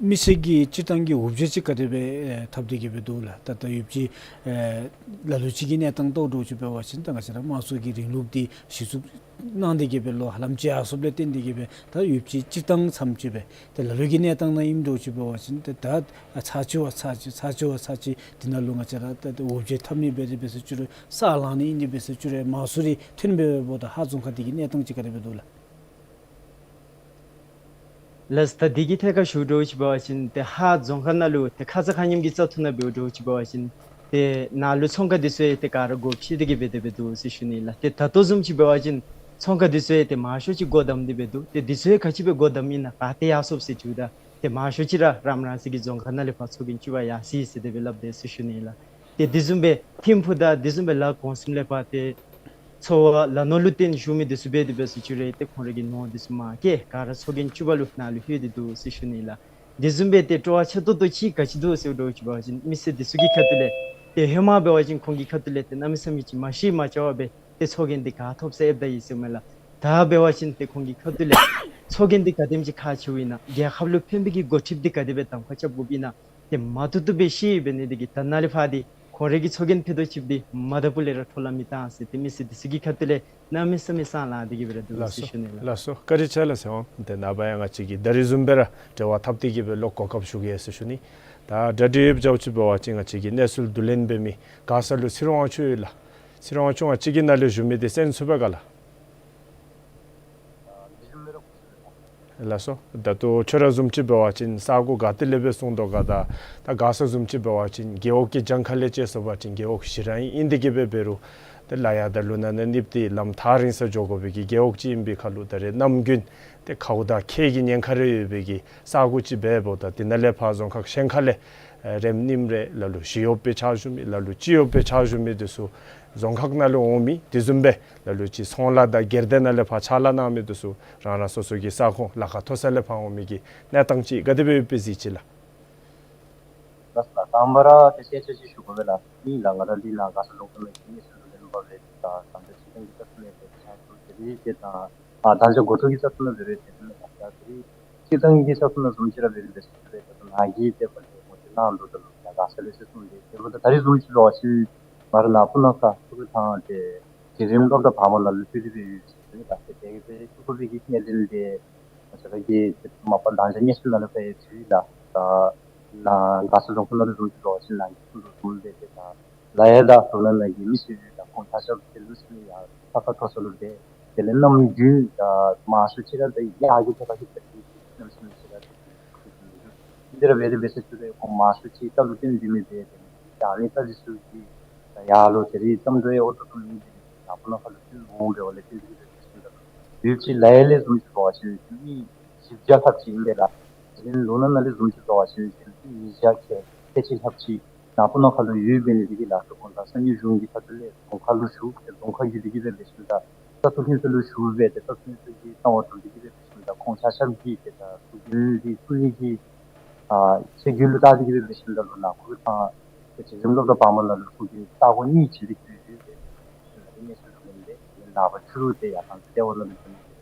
མི་སེར་གྱི་སྤྱིར་བཏང་གི་འོ་བརྒྱལ་ཅིག་ག་དེ་སྦེ་ཨེ་འཐབ་སྟེ་གི་སྦེ་འདུག་ལགས། ད་ད་ཡུདཔ་ཅིག་ཨེ་ལ་ལུ་ཅིག་གི་གནས་སྟངས་བལྟཝ་འདྲཝ་ཅིག་འབད་བ་ཅིན་ད་ང་བཅས་ར་དམངས་གཙོ་གི་རིང་ལུགས་འདི་གཞི་བཙུགས་གནང་སྟེ་གི་སྦེ་ལོ་ཧ་ལམ་བརྒྱ་ཡར་སོངམ་ལས་བརྟེན་ཏེ་གི་སྦེ་ད་ཡུདཔ་ཅིག་སྤྱིར་བཏང་ཙམ་ཅིག་སྦེ་ཏེ་ལ་ལུ་གི་གནས་སྟངས་ནང་ཨིནམ་འདྲཝ་ཅིག་འབད་བ་ཅིན་ཏེ་ད་ཚར་གཅིག་བ་ཚར་གཅིག་ཚར་གཅིག་བ་ཚར་གཅིག་འདི་ནང་ལུ་ང་བཅས་ར་ད་ད་འོ་བརྒྱལ་འཐབ་ནི་འབད་དེ་འབད་ཟེར་ཅི་རུང་ས་ལང་ནི་ཨིན་དེ་འབད་ཟེར་ཅི་རུང་མང་སུ་རེ་ཐོན་འབད་འབདཝ་ད་ཧཱ་རྫོང་ཁག་འདི་གི་གནས་སྟངས་ཅིག་ག་དེ་སྦེ་འདུག་ལགས། ལགས། ད་འདི་གི་ཐད་ཁར་ཞུཝ་འདྲཝ་ཅིག་འབད་བ་ཅིན་ཏེ་ཧཱ་རྫོང་ཁག་ནང་ལུ་ཏེ་ཁ་ཙ་ཁ་ཉིནམ་གྱི་བཙག་འཐུ་ནང་འབདཝ་འདྲཝ་ཅིག་འབད་བ་ཅིན་ཏེ་ནཱ་ལུ་ཚོང་ཁང་འདི་ཚུ་ཡང་ཏེ་ག་ར་སྒོ་ཕྱེ་སྟེ་གི་སྦེ་དེ་སྦེ་འདུག་ཟེར་ཞུ་ནི་ལགས། ཏེ་ད་ལྟོ་བཟུམ་ཅིག་འབད་བ་ཅིན་ཚོང་ཁང་འདི་ཚུ་ཡང་ཏེ་མང་ཤོས་ཅིག་སྒོ་བསྡམས་ཏེ་སྦེ་འདུག། ཏེ་འདི་ཚུ་ཡང་ག་ཅི་སྦེ་སྒོ་བསྡམས་ཨིན་ན་ག་ཏེ་ཡར་སོངམ་ཟེར་ཞུཝ་ད་ཏེ་མང་ཤོས་ཅིག་ར་རམ་རང་སི་གི་རྫོང་ཁག་ནང་ལས་ཕར་ཚོགས་རྒྱན་བཙུགས་པར་ཡར་སོ་ཡི་ཟེར་དེ་སྦེ་སླབ་དེས་ཟེར་ཞུ་ནི་ལགས། ཏེ་དེ་བཟུམ་སྦེ་ཐིམ་ཕུག་དང་དེ་བཟུམ་སྦེ་ལ་གོང་གསུམ་ལས་ཕར་ཏེ་འཚོ་བ་ལ་ནོར་ལུ་བརྟེན་བཞུགས་མི་འདི་ཚུ་འབད་དེ་འབད་ཟེར་ཅི་རུང་ཏེ་ཁོང་རའི་གི་ནོར་འདི་ཚུ་མར་བསྐྱལ་ག་ར་ཚོགས་རྒྱན་བཙུགས་པ་ལུ་ནཱ་ལུ་ལྷོད་དེ་འདུག་ཟེར་ཞུ་ནི་ལགས། དེ་བཟུམ་སྦེ་ཏེ་སྤྲོ་བ་ཆེ་ཏོག་ཏོ་ཅིག་ག་ཅི་འདུག་ཟེརཝ་འདྲཝ་ཅིག་འབད་བ་ཅིན་མི་སེར་འདི་ཚུ་གི་ཁ་ཐུག་ལས་ཏེ་ཧེ་མ་འབད་བ་ཅིན་ཁོང་གི་ཁ་ཐུག་ལས་ཏེ་གནམ་མེད་ས་མེད་ཅིག་མ་ཤེས་མ་བྱ་བར་སྦེ་ཏེ་ཚོགས་རྒྱན་འདི་ག་ཐོབ་ས་ཨེབ་ད་ཡི་ཟེརཝ་མས་ལགས། ད་འབད་བ་ཅིན་ཏེ་ཁོང་གི་ཁ་ཐུག་ལས་ཚོགས་རྒྱན་འདི་ག་དེམ་ཅིག་ཁག་ཆེཝ་ཨིན་ན་རྒྱལ་ཁབ་ལུ་ཕན་པའི་གི་འགོ་ཁྲིདཔ་འདི་ག་དེ་སྦེ་གདམ་ཁ་རྐྱབ་དགོཔ་ཨིན་ན་ཏེ་མ་བཏུབ་བཏུབ་སྦེ་ཤེས་ཡི། འབད་ནི་དེ་གིས་ད་ནཱ་ལས་ཕར་འདི་ཁོང་རའི་གི་ཚོགས་རྒྱན་ཕུད་རྡོག་ཅིག་འདི་མ་ད་པུ་ལས་ར་འཕྲོ་བརླག་མི་བཏང་ཟེར་ཏེ་མི་སེར་འདི་ཚུ་གི་ཁ་ཐུག་ལས་གནམ་མེད་ས་མེད་སང་ལང་སྟེ་གི་སྦེ་ར་འདུག་ལགས་ཟེར་ཞུ་ནི་ལགས། ལགས་སོ། བཀའ་དྲིན་ཆེ་ལགས་ཟེར་ཨོ། ཏེ་ནངས་པ་ཡང་ང་བཅས་ཀྱིས་ད་རིས་བཟུམ་སྦེ་ར་འབྲེལ་བ་འཐབ་སྟེ་གི་སྦེ་ལོག་གོ་སྐབས་ཞུ་གེ་ཟེར་ཞུ་ནི། ད་གྲ་སྒྲིག་འབད་བ་ཅིན་འབད་བ་ཅིན་ང་བཅས་ཀྱི་གནས་ཚུལ་བསྡུ་ལེན་འབད་མི་མགར་ས་ལུ་ཚེ་རིང་དབང་ཕྱུག་ཡོད་ལགས། ཚེ་རིང་དབང་ཕྱུག་ང་བཅས་ཀྱི་ནཱ་ལས་ཞུ་མི་འདི་གསན་ཚུགས་པས་ག་ལགས། ལགས་སོ། ད་ལྟོ་ཁྱོད་ར་བཟུམ་ཅིག་འབད་བ་ཅིན་ས་གོ་ག་ཏེ་ལས་སྦེ་སོང་དོ་ག། ད་ད་མགར་ས་བཟུམ་ཅིག་འབད་བ་ཅིན་རྒེད་འོག་གི་གྱངས་ཁ་ལས་དཔྱད་སོང་པ་ཅིན་རྒེད་འོག་བཞི་ར་ཨིན། ཨིན་དེ་གི་སྦེ་འབད་རུང་ཏེ་ལ་ཡ་དང་ལུ་ན་ནང་གཉིསཔ་འདི་ལམ་ཐག་རིང་ས་འགྱོ་དགོ་པའི་གི་རྒེད་འོག་ཅིག་ཨིན་པའི་ཁར་ལུ་ད་རེས་ནམ་རྒྱུན་ཏེ་ཁཝ་དང་ཁྱེགས་ཀྱི་ཉེན་ཁ་རེ་ཡོད་པའི་གི་ས་གོ་ཅིག་འབདཝ་ད་དེ་ནང་ལས་ཕར་རྫོང་ཁག་གཞན་ཁ་ལས་ཨེ་རེམ་རྣིམ་རེ་ལ་ལུ་ཞི་གཡོགཔ་སྦེ་ཕྱག་ཞུ་མི་ལ་ལུ་སྤྱི་གཡོགཔ་སྦེ་ཕྱག་ཞུ་མི་འདི་ཚུ་རྫོང་ཁག་ནང་ལུ་འོང་མི་དེ་བཟུམ་སྦེ་ལ་ལུ་ཅིག་ཚོང་ལཱ་དང་སྒེར་སྡེ་ནང་ལས་ཕར་ཕྱག་ལཱ་གནང་མི་འདི་ཚུ་རང་རང་སོ་སོ་གི་ས་ཁོངས་ལ་ཁ་མཐོ་ས་ལས་ཕར་འོང་མི་གི་གནས་སྟངས་ཅིག་ག་དེ་སྦེ་ཡོདཔ་སྦེ་གཟིགས་ཅི་ལགས། ལགས་ལགས། དང་པ་ར་ཏེ་སྐད་ཆ་ཅིག་ཞུ་དགོ་པས་ལགས། ཨིན་ལགས། ང་ར་འདི་ནཱ་མགར་ས་ལུང་པ་ནང་གི་གནས་ཚུལ་བསྡུ་ལེན་པ་སྦེ་ད་དང་པ་སྤྱིར་བཏང་གི་ས་ཁོངས་ནང་ལས་ཏེ་ཆ་ཚུ་དེ་རེ་ཏེ་ད་ཨ་ད་ཅི་འགོ་ཐོག་གི་ས་ཁོངས་ནང་འབད་རུང་ཏེ་དེ་ལས་ད་ད་དེ་རེ་སྤྱིར་བཏང་གི་ས་ཁོངས་ནང་བཟུམ་ཅིག་ར་འབད་རུང་ཏེ་ས་ཁོངས་ནང་གི་ཏེ་པ་ཏེ་ངོ་སྤྲོད་གནང་དོ་ད་ལུ་ཡ་མགར་ས་ལུ་ཚུ་གསུངས་ཏེ་དེ་འབདཝ་ད་ད་རིས་བཟུམ་ཅིག་འབད་བ་ཅིན་ ང་ར་ནཱ་སྤུ་ན་ཁ་ཐུགས་ཁུར་ཐང་ཏེ་འཛིན་རིམ་སློབ་གྲྭ་བར་མ་ནང་ལུ་ཕུལ་ཏེ་སྦེ་ཡོད་ཟེར་ཞུ་ནི་ལགས། ཏེ་དེ་གིས་སྦེ་ཐུགས་ཁུར་གྱི་གནད་དོན་འདི་ང་བཅས་ར་གི་མ་པ་དང་ཅ་གནས་ཚུལ་ནང་ལུ་ཕར་ཕུལ་ལགས། ད་ནཱ་མགར་ས་རྫོང་ཁག་ནང་ལུ་བཟུམ་ཅིག་འབད་བ་ཅིན་ནཱ་གིས་གསུངས་དོ་བཟུམ་སྦེ་ཏེ་ད་ལ་ཡ་དང་ལུ་ན་ནང་གི་མི་སེར་ཡོད་ད་ཁོང་ཆ་ཁྱབ་ཏེ་ལུ་ཚུ་ཡང་ས་ཁ་མཐོ་ས་ལུ་སྦེ་དེ་ལས་ནམ་རྒྱུན་ད་མང་ཤོས་ཅིག་ར་ད་ཡར་གྱི་ཐད་ཁར་ཧིབ་ད་ཏེ་གནམ་མེད་ས་མེད་ཅིག་ར་ཏེ་འདི་ར་འབད་དེ་འབད་ས་ཅིག་ར་ཁོང་མང་ཤོས་ཅིག་རྟ་ལུ་བརྟེན་སྡོད་མི་འབད་དེ་ད་ཨ་ནི་རྟ་འདི་ཚུ་གིས་ད་ཡར་ལུ་ད་རིས་ཙམ་འགྲོ་ཡང་ཨོ་ཏོ་ཏོ་མེད་དེ་ནཱ་སྤུ་ན་ཁ་ལུ་བརྟེན་འོང་འབདཝ་ལས་བརྟེན་ཏེ་གིས་སྦེ་འབད་ཞིནམ་ད་ཡུདཔ་ཅིག་ལ་ཡ་ལས་བཟུམ་ཅིག་འབད་བ་ཅིན་མི་བཞི་བརྒྱ་ལྷགཔ་ཅིག་ཨིན་པས་ལགས། དེ་ལས་ལུ་ན་ནང་ལས་བཟུམ་ཅིག་འབད་བ་ཅིན་མི་ཉིས་བརྒྱ་ཁལ་ཁལ་གཅིག་ལྷགཔ་ཅིག་ནཱ་སྤུ་ན་ཁ་ལུ་ཡོདཔ་འབད་ནི་དེ་གིས་ལགས་སོ། ཁོང་ད་ས་གནས་གཞུང་གི་ཁ་ཐུག་ལས་རྫོང་ཁག་ལུ་ཞུ་སྟེ་རྫོང་ཁག་བརྒྱུད་དེ་གིས་སྦེ་འབད་ཞིནམ་ད་ལྟོ་ལྷུན་རྩེ་ལུ་ཞུ་སྦེ་ཏེ་ལྟོ་ལྷུན་རྩེ་གི་གསང་བ་བསྡུ་སྟེ་གིས་སྦེ་འབད་ཞིནམ་ད་ཁོང་ཆ་ཁྱབ་ཀྱིས་ཏེ་ད་ཚོགས་རྒྱན་འདི་བཙུགས་ནི་གི་ཨ་ཆེད་བསྒྱུར་ལུ་བལྟ་སྟེ་གིས་སྦེ་འབད་ཞིནམ་ད་ལུ་ནཱ་ཁུ་ཁུ་ཐང་ཏེ་འཛིན་རིམ་སློབ་གྲྭ་བར་མ་ནང་ལུ་ཚོགས་རྒྱན་ས་གོ་གཉིས་བྱིན་ཏེ་གིས་སྦེ་ཡོད་པས། ཏེ་ནཱ་གི་གནས་ཚུལ་ལུ་ལེན་ཏེ་ནངས་པ་ཕྱི་རུ་ཏེ་ཡར་ཐང་ལྟེ་བ་ནང་ལུ་བྱོན་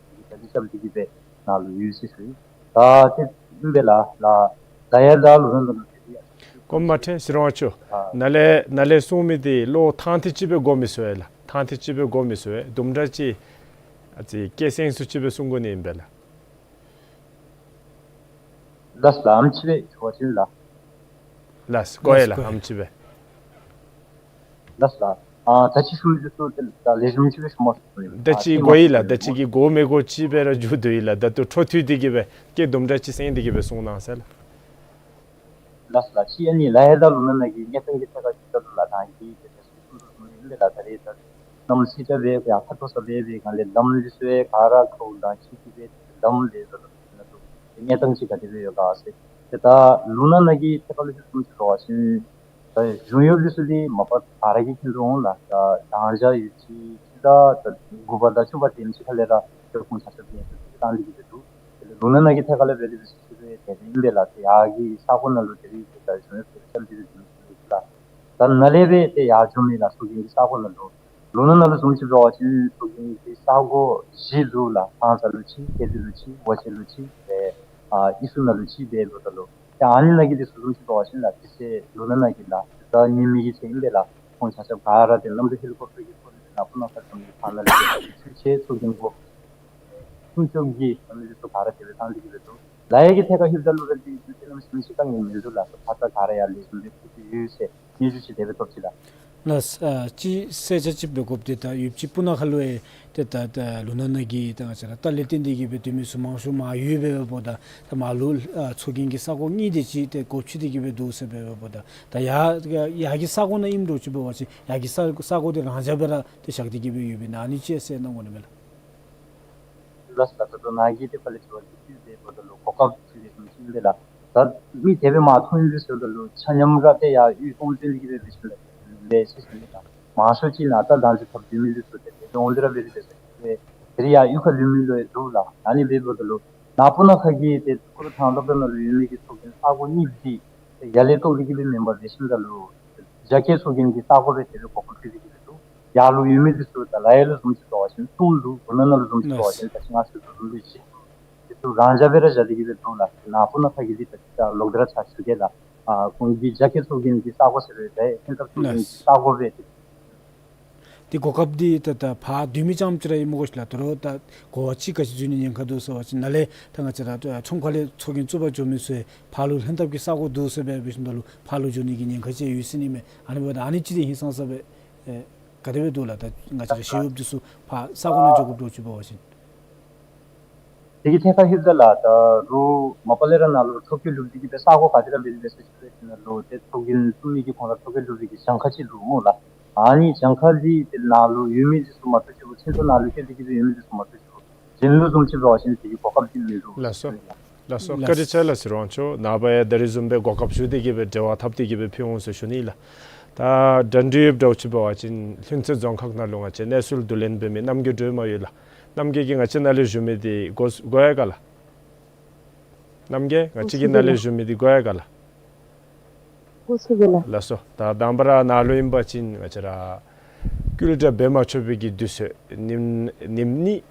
ཏེ་གིས་ད་འདི་རྐྱབ་སྟེ་གིས་སྦེ་ནཱ་ལུ་ཡོད་ཟེར་ཞུ་ཡི། ད་ཏེ་ཨིན་པས་ལགས། ལགས་ལ་ཡ་ད་ལུ་ན་ནང་ལུ་ཏེ་འདི་ཡང་གོ་མ་ཁྲེལ་ཟེར་རུང་ཆོག། ཨ་ནཱ་ལས་ནཱ་ལས་གསུངས་མི་འདི་ལོ་ཐང་ཐིག་ཅིག་སྦེ་གོ་མི་ཚུགས་པས་ལགས། ཐང་ཐིག་ཅིག་སྦེ་གོ་མི་ཚུགས་པས། དུམ་གྲ་ཅིག་ཨ་ཙི་སྐད་སེང་སུ་ཅིག་སྦེ་གསུང་དགོ་ནི་ཨིན་པས་ལགས། ལགས་ལགས། ཨམ་ཅིག་སྦེ་ཞུ་བ་ཅིན་ལགས། ལགས་གོ་ཡི་ལགས་ལགས་གོ་ཡི། ཨམ་ཅིག་སྦེ། ལགས་ལགས། ཨ་ད་ཅི་ཞུ་མི་འདི་ཚུ་ད་ལེགས་ཤོམ་ཅིག་སྦེ་ཞུ་མ་ཚུགས་པས། ད་ཨ་ཅི་ཏེ་གོ་མ་ཡི་ལགས། ད་ཅི་གི་གོ་མི་གོ་ཅིག་སྦེ་ར་མཇུག་བསྡུ་ཡི་ལགས། ད་ལྟོ་འཕྲོ་མཐུད་དེ་གིས་སྦེ་སྐད་དུམ་གྲ་ཅིག་སེང་སྟེ་གིས་སྦེ་གསུང་གནང་ཟེར་ལགས། ལགས་ལགས། ཅི་ཨ་ནི་ལ་ཡ་དང་ལུ་ན་ནང་གི་གནས་སྟངས་ཀྱི་ཐད་ཁར་ཅིག་ད་ལུ་ལགས་ད་གིས་ཏེ་ཏེ་གསུངས་དོ་བཟུམ་ཨིན་པས་ལགས། ད་རེས་ད་གནམ་སི་ཏ་སྦེ་ཡར་ཁ་མཐོ་ས་སྦེ་འབད་སྒང་ལས་འདམ་འདི་ཚུ་ཡང་ག་ར་ཁོ་དང་ཅིག་གིས་སྦེ་འདམ་སྦེ་ད་ལུ་ན་ལུ་གནས་སྟངས་ཅིག་ག་དེ་སྦེ་ཡོད་ག་ཟེར། ཏེ་ད་ལུ་ན་ནང་གི་ཐད་ཁར་ལུ་ཅིག་གསུངས་ཅི་འབད་བ་ཅིན་ད་གཞུང་གཡོགཔ་འདི་ཚུ་འདི་མ་པ་ག་ར་གིས་མཁྱེན་དོ་འོང་ལགས། ད་དང་ཅ་ཡོད་ཅི་ཅིག་ད་ད་དགུ་པ་དང་བཅུ་པ་དེམ་ཅིག་ཁ་ལས་ར་ཁོང་ཆ་ཁྱབ་ཀྱིས་ཡང་བཏང་སྟེ་གིས་སྦེ་འདུག། དེ་ལས་ལུ་ན་ནང་གི་ཐད་ཁར་ལས་འབད་དེ་འབད་ས་ཅིག་ར་དེ་ཨིན་པས་ལགས། ཏེ་ཡར་གྱི་ས་གོ་ནང་ལུ་དེ་རིགས་ཀྱི་ད་གཞུང་གཡོགཔ་ཚུ་རྐྱབ་སྟེ་སྦེ་འདུག་ལགས། ད་ནཱ་ལས་སྦེ་ཏེ་ཡར་འགྱོ་མི་ལགས་ཚོགས་རྒྱན་གྱི་ས་གོ་ནང་ལུ་ལུ་ན་ནང་ལུ་བཟུམ་ཅིག་འབད་བ་ཅིན་ཚོགས་རྒྱན་གྱི་ས་གོ་བཞི་འདུག་ལགས། ཐང་རྩ་ལུ་གཅིག་ཐེད་ལྡི་ལུ་གཅིག་ཝ་ཆེན་ལུ་གཅིག་ཏེ་ཨ་ཨི་ཟུར་ནང་ལུ་གཅིག་སྦེ་འབདཝ་ད་ལུ་ཏེ་ཨ་ནི་ནང་གི་འདི་ཚུ་བཟུམ་ཅིག་འབད་བ་ཅིན་ལགས་དེ་ཚེ་ལུ་ན་ནང་གི་ལགས་ད་ཉིན་མོ་གི་ཚེ་ཨིན་པས་ལགས། ཁོང་ཆ་ཁྱབ་ག་ར་ཏེ་གནམ་གྲུ་ཧེ་ལི་ཀོབ་ཊར་གྱི་ཐོག་ལས་ཏེ་ནཱ་སྤུ་ན་ཁ་བཟུམ་གྱི་ཐང་ནང་ལས་ཏེ་ཚུན་ཆད་ཚོགས་རྒྱན་གོ་སྲུང་སྐྱོབ་ཀྱི་ཨ་ནི་འདི་ཚུ་ག་ར་དེ་སྦེ་བཏང་སྟེ་གིས་སྦེ་འདུག། ལ་ཡ་གི་ཐད་ཁར་ལྷོདཔ་ད་ལུ་ར་འདི་འདི་ནམ་ཞིག་མི་ཅིག་ག་ངེས་མིན་འདུག་ལགས། ད་ད་ག་ར་ཡར་ལེགས་ཤོམ་སྦེ་ཕུལ་ཏེ་ཡོད་ཟེར་སྙན་ཞུ་ཅིག་དེ་སྦེ་ཐོབ་ཅི་ལགས། ལགས། ཨ་ཅི་གསལ་ཆ་ཅིག་འབད་དགོཔ་འདི་ད་ཡུདཔ་ཅིག་སྤུ་ན་ཁ་ལུ་ཡང་ཏེ་ད་ད་ལུ་ན་ནང་གི་ད་ང་བཅས་ར་རྟ་ལས་བརྟེན་ཏེ་གིས་སྦེ་སྡོད་མི་ཚུ་མང་ཤོས་མར་ཡུལ་སྦེ་འབདཝ་ད་ད་མར་ལུ་ཨ་ཚོགས་རྒྱན་གྱི་ས་གོ་གཉིས་དེ་ཅིག་ཏེ་གོ་ཕྱེ་སྟེ་གིས་སྦེ་འདུག་ཟེར་སྦེ་འབདཝ་ད་ད་ཡར་ཡར་གྱི་ས་གོ་ནང་ཨིནམ་འདྲཝ་ཅིག་འབད་བ་ཅིན་ཡར་གྱི་ས་ས་གོ་འདི་རང་འཇགས་སྦེ་ར་ཏེ་བཞག་སྟེ་གིས་སྦེ་ཡོདཔ་ཨིན་ན་ཨ་ནི་ཅིག་གསལ་གནང་དགོ་ནི་མས་ལགས། ལགས་ལགས། ད་ལྟོ་ནཱ་གིས་ཏེ་ཕར་ལས་དྲི་བ་འདི་ཕུལ་ཏེ་འབདཝ་ད་ལུ་གོ་སྐབས་ཅིག་ལེགས་ཤོམ་ཅིག་ཨིན་པས་ལགས། ད་མི་དེ་སྦེ་མར་ཐོན་ཡི་ཟེརཝ་ད་ལུ་ཆ་མཉམ་ར་ཏེ་ཡར་གཡུས་སྟོང་བཙོན་འདི་གིས་སྦེ་འབད་ཞིནམ་ལས་ལས་ཟེར་ཞུ་ནི་ལགས། མང་ཤོས་ཅིག་ནཱ་ད་དང་ཅ་ཐོབ་སྡོད་མི་འདི་ཚུ་ཏེ་དེ་སྦེ་འོང་སྟེ་ར་འབད་དེ་འབད་ས་ཅིག་ར་ཏེ་ར་ཡར་གཡུས་ཁར་ལུས་མི་ལུ་ཡང་འདུག་ལགས། ཨ་ནི་སྦེ་འབདཝ་ད་ལུ་ནཱ་སྤུ་ན་ཁ་གི་ཏེ་ཁུ་རུ་ཐང་སློབ་གྲྭ་ནང་ལུ་ཡོད་མི་གི་ཚོགས་རྒྱན་ས་གོ་གཉིས་འདི་ཏེ་ཡར་ལས་གཏོར་ཏེ་གིས་སྦེ་མེན་པར་འབད་ཞིནམ་ད་ལུ་རྒྱ་སྐྱེད་ཚོགས་རྒྱན་གྱི་ས་གོ་སྦེ་དེ་སྦེ་གོ་སྐབས་ཕུལ་ཏེ་གིས་སྦེ་འདུག། ཡར་ལུ་ཡོད་མི་འདི་ཚུ་ད་ལ་ཡ་ལུ་བཟུམ་ཅིག་འབད་བ་ཅིན་གསུམ་འདུག། ལུ་ན་ནང་ལུ་བཟུམ་ཅིག་འབད་བ་ཅིན་ད་ཅི་ང་ཞུ་དོ་བཟུམ་སྦེ་བཞི་འདི་ཚུ་རང་འཇགས་སྦེ་ར་བཞག་སྟེ་གིས་སྦེ་འདུག་ལགས། ནཱ་སྤུ་ན་ཁ་གི་འདི་ད་ཅི་ད་ལོག་སྟེ་ར་ཕྱག་ཞུ་གེ་ལགས། ཨ་ཁོང་གི་རྒྱ་སྐྱེད་ཚོགས་རྒྱན་གྱི་ས་གོ་ཟེར་བའི་ད་ལྷན་ཐབས་ཚོགས་རྒྱན་གྱི་ས་གོ་སྦེ་ཏེ་གོ་སྐབས་འདི་ད་ད་ཕར་སྡོད་མི་རྐྱངམ་ཅིག་ར་ཨིནམ་གོ་ཤིག་ལགས། དོ་རུང་ད་གོ་བ་ཅིག་ག་ཅི་འཛོལ་ནི་ཉེན་ཁ་འདུག་ཟེར་བ་ཅིན་ནཱ་ལས་ད་ང་བཅས་ར་ཁྲོམ་ཁ་ལས་ཚོགས་རྒྱན་བཙུགས་པར་འགྱོ་མི་ཚུ་ཡང་ཕར་ལུ་ལྷན་ཐབས་ཀྱི་ས་གོ་འདུག་ཟེར་སྦེ་འབད་ཞིནམ་ད་ལུ་ཕར་ལུ་འགྱོ་ནི་གི་ཉེན་ཁ་ཅིག་ཡོད་ཟེར་ཨིན་མས། ཨ་ནི་འབདཝ་ད་ཨ་ནི་ཅིག་འདི་ཧིང་སངས་ས་སྦེ་ཨེ་ག་དེ་སྦེ་འདུག་ལགས། ད་ང་བཅས་ར་ཞི་གཡོགཔ་འདི་ཚུ་ཕར་ས་གོ་ནང་འགྱོ་དགོཔ་འདྲཝ་ཅིག་འབད་བ་ཅིན། དེ་གི་ཐད་ཁར་ལྷོདཔ་ད་ལགས་ད་རུང་མ་པ་ལས་ར་ནཱ་ལུ་ཁྲོ་སྐྱོད་ལུ་འདི་གིས་སྦེ་ས་གོ་ག་ཏེ་ར་འབད་དེ་འབད་ས་ཅིག་ར་ཅིག་ནང་ལུ་ཏེ་ཚོགས་རྒྱན་བཙུགས་མི་གི་ཁོང་ར་ཁྲོ་སྐྱོད་ལུ་འདི་གི་གྱངས་ཁ་ཅིག་འདུག་འོང་ལགས། ཨ་ནི་གྱངས་ཁ་འདི་ཏེ་ནཱ་ལུ་ཡོད་མི་འདི་ཚུ་མ་གཏོགས་ཅིག་ཁྲོམ་ཁ་ནང་ལུ་སྐྱེལ་ཏེ་གིས་སྦེ་ཡོད་མི་འདི་ཚུ་མ་གཏོགས་ཅིག་གཞན་ལུ་བཟུམ་ཅིག་འབད་བ་ཅིན་དེ་གི་གོ་སྐབས་འདི་མིན་འདུག། ལགས་སོ། ལགས་སོ། ལགས། བཀའ་དྲིན་ཆེ་ལགས་ཟེར་རུང་ཆོག། ནངས་པ་ཡང་ད་རིས་བཟུམ་སྦེ་གོ་སྐབས་ཞུ་སྟེ་གིས་སྦེ་འབྲེལ་བ་འཐབ་སྟེ་གིས་སྦེ་ཕུལ་འོང་ཟེར་ཞུ་ནི་ལགས། ད་འགྲན་བསྡུར་འདྲཝ་ཅིག་འབད་བ་ཅིན་ལྷུན་རྩེ་རྫོང་ཁག་ནང་ལུ་ང་བཅས་གནས་ཚུལ་བསྡུ་ལེན་འབད་མི་རྣམ་རྒྱལ་སྒྲོལ་མ་ཡོད་ལགས། རྣམ་རྒྱལ་གྱིས་ང་བཅས་ནཱ་ལས་ཞུ་མི་འདི་གོ་གོ་ཡི་ག་ལགས། རྣམ་རྒྱལ་ང་བཅས་ཀྱིས་ནཱ་ལས་ཞུ་མི་འདི་གོ་ཡི་ག་ལགས། གོ་ཚུགས་པས་ལགས། ལགས་སོ། ད་དང་པ་ར་ནཱ་ལུ་ཨིན་པ་ཅིན་ང་བཅས་ར་ཀུན་ལ་འབད་མ་ཆོག་པའི་གི་དུས་ཚོད་ཉིནམ་ཉིནམ་གཉིས་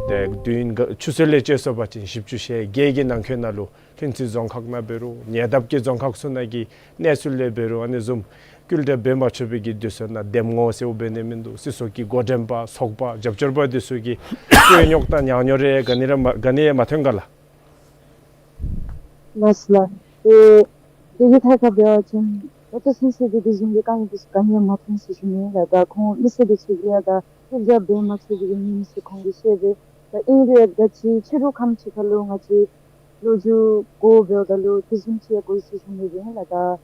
ཏེ་དུས་ཡུན་ག་ཆུ་ཚོད་ལས་བཅད་སོང་པ་ཅིན་བཞི་བཅུ་ཞེ་བརྒྱད་ཀྱི་ནང་འཁོད་ནང་ལུ་ལྷུན་རྩེ་རྫོང་ཁག་ནང་འབད་རུང་ཉེ་འདབས་ཀྱི་རྫོང་ཁག་ཚུ་ནང་གི་གནས་ཚུལ་ལས་འབད་རུང་ཨ་ནི་བཟུམ་ སྐུལ་ཁྲིད་འབད་མ་ཆོག་པའི་གི་དུས་ཚོད་ནང་འདེམས་ངོ་ཟེར་འབད་ནི་མིན་འདུག། སྲིད་ཚོགས་ཀྱི་འགོ་འདྲེན་པ་ཚོགས་པ་རྒྱབ་སྐྱོར་པ་འདི་ཚུ་གིས་རྩོད་རྙོག་དང་ཉག་ཉོག་རེ་ག་ནི་ར་མ་ག་ནི་ཡང་མ་ཐོན་ག་ལགས། ལགས་ལགས། ཏེ་དེ་གི་ཐད་ཁར་འབད་བ་ཅིན་ད་ལྟོ་ཚུན་ཚོད་ཀྱི་དེ་བཟུམ་གྱི་དཀའ་ངལ་འདི་ཚུ་ག་ནི་ཡང་མ་ཐོན་ཟེར་ཞུ་ནི་ལགས། ད་ཁོང་མི་སེར་འདི་ཚུ་གིས་ཡང་ད་སྐུལ་ཁྲིད་འབད་མ་ཆོག་པའི་གི་ཉེན་ཟེར་ཁོང་གིས་བཤད་པས། ད་ཨིན་རུང་ད་ཅི་ཕྱི་རུ་ཁམས་ཅིག་ཁར་ལུ་ང་བཅས་ལོ་རྒྱུས་གོ་འབདཝ་ད་ལུ་དེ་བཟུམ་ཅིག་ཡང་གོ་ཡི་ཟེར་ཞུ་ནི་ཨིན་ལགས། ད་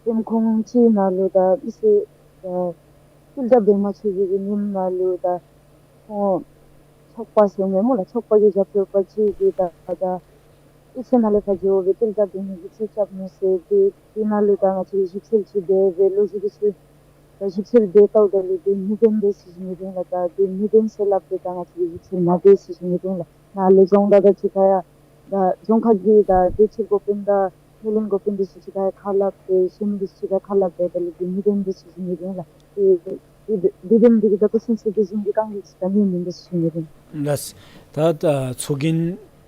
འདེམས་ཁོངས་ཅིག་ནང་ལུ་ད་མི་སེར་ད་སྐུལ་ཁྲིད་འབད་མ་ཆོག་པའི་གི་ཉེན་ནང་ལུ་ད་ཁོང་ཚོགས་པ་ཟེར་མི་སྨོ་ལགས། ཚོགས་པ་གི་རྒྱབ་སྐྱོར་པ་ཅིག་གིས་ད་ད་ཨིབ་སི་ནང་ལས་ཕར་འགྱོ་སྦེ་སྐུལ་ཁྲིད་འབད་ནི་གི་ཚིག་རྐྱབ་ནུག་ཟེར། ཏེ་དེ་ནང་ལུ་ད་ང་བཅས་ཀྱིས་ཞིབ་འཚོལ་ཅིག་འབད་སྦེ་ལོ་རྒྱུས་འདི་ཚུ་ད་ཞིབ་འཚོལ་འབད་བལྟཝ་ད་ལུ་དེ་མི་བདེན་པས་ཟེར་ཞུ་ནི་ཨིན་ལགས། ད་དེ་མི་བདེན་ཟེར་སླབ་སྟེ་ད་ང་བཅས་ཀྱིས་ཞིབ་འཚོལ་མ་འབད་ཟེར་ཞུ་ནི་ཨིན་ལགས། ནཱ་ལས་རྫོང་བདག་དང་གཅིག་ཁར་ཡང་ད་རྫོང་ཁག་གི་ད་དེ་ཕྱི་འགོ་དཔོན་དང་སྣེ་ལེན་འགོ་དཔོན་འདི་ཚུ་གཅིག་ཁར་ཡང་ཁ་སླབ་སྟེ་གཞན་མི་འདི་ཚུ་གཅིག་ཁར་ཁ་སླབ་སྦེ་ད་ལུ་དེ་མི་བདེན་པས་ཟེར་ཞུ་ནི་ཨིན་ལགས། དེ་དེ་དེ་དེ་དེ་ད་ལྟོ་ཚུན་ཚོད་དེ་བཟུམ་གྱི་དཀའ་ངལ་ཅིག་ད་ནི་མིན་འདུག་ཟེར་ཞུ་ནི་ཨིན། ལགས། ད་ད་ཚོགས་རྒྱན་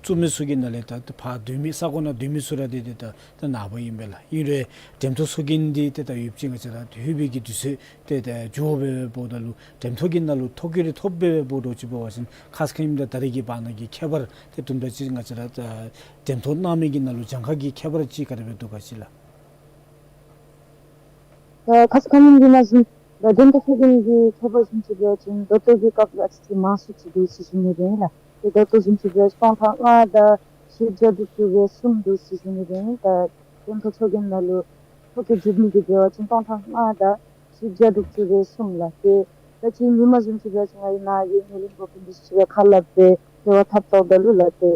བཙུགས་མི་ཚུ་གི་ནང་ལས་ད་ད་ཕར་སྡོད་མི་ས་གོ་ནང་སྡོད་མི་ཚུ་ར་འདི་འདི་ད་ད་ནཱ་འབད་ཨིན་པས་ལགས། ཨིན་རུང་འགྲེམས་སྟོན་ཚོགས་རྒྱན་འདི་ཏེ་ད་ཡོདཔ་ཅིག་ང་བཅས་ར་ལྷོད་པའི་གི་དུས་ཚོད་ཏེ་ད་འགྱོ་སྦེ་འབདཝ་ད་ལུ་འགྲེམས་སྟོན་གྱི་ནང་ལུ་ཐོ་བཀོད་རེ་ཐོབ་སྦེ་འབད་འགྱོ་ཅི་འབད་བ་ཅིན་ཁ་ཙ་ཁ་ཉིནམ་དང་ད་རེས་ཀྱི་བར་ན་གི་ཁྱད་པར་ཏེ་དུམ་གྲ་ཅིག་ང་བཅས་ར་ད་འགྲེམས་སྟོན་གནང་མི་གི་ནང་ལུ་གྱངས་ཁ་གི་ཁྱད་པར་ཅིག་ག་དེ་སྦེ་འདུག་ག་ཅིག་ལགས། ད་ཁ་ཙ་ཁ་ཉིནམ་གྱི་ནང་བཞིན་ད་འགྲེམས་སྟོན་ཚོགས་རྒྱན་གྱི་ཁྱད་པར་བཟུམ་ཅིག་འབད་བ་ཅིན་ད་ལྟོ་གི་སྐབས་ལུ་ཨ་ཙི་ཅིག་མང་སུ་ཅིག་འདུག་ཟེར་ཞུ་ནི་ཨིན་ལགས། ཏེ་ད་ལྟོ་བཟུམ་ཅིག་འབད་བ་ཅིན་སྟོང་ཕྲག་ལྔ་དང་བཞི་བརྒྱ་དྲུག་ཅུ་རེ་གསུམ་འདུག་ཟེར་ཞུ་ནི་ཨིན། ད་འགྲེམས་སྟོན་ཚོགས་རྒྱན་ནང་ལུ་ཐོ་བཀོད་བཙུགས་མི་གི་འབད་བ་ཅིན་སྟོང་ཕྲག་ལྔ་དང་བཞི་བརྒྱ་དྲུག་ཅུ་རེ་གསུམ་ལགས། ཏེ་ད་ཅི་ཉིནམ་བཟུམ་ཅིག་འབད་བ་ཅིན་ང་གིས་ནཱ་གི་སྣེ་ལེན་འགོ་དཔོན་འདི་ཚུ་གཅིག་ཁར་ཁ་སླབ་སྦེ་འབྲེལ་བ་འཐབ་བལྟཝ་ད་ལུ་ལགས་ཏེ་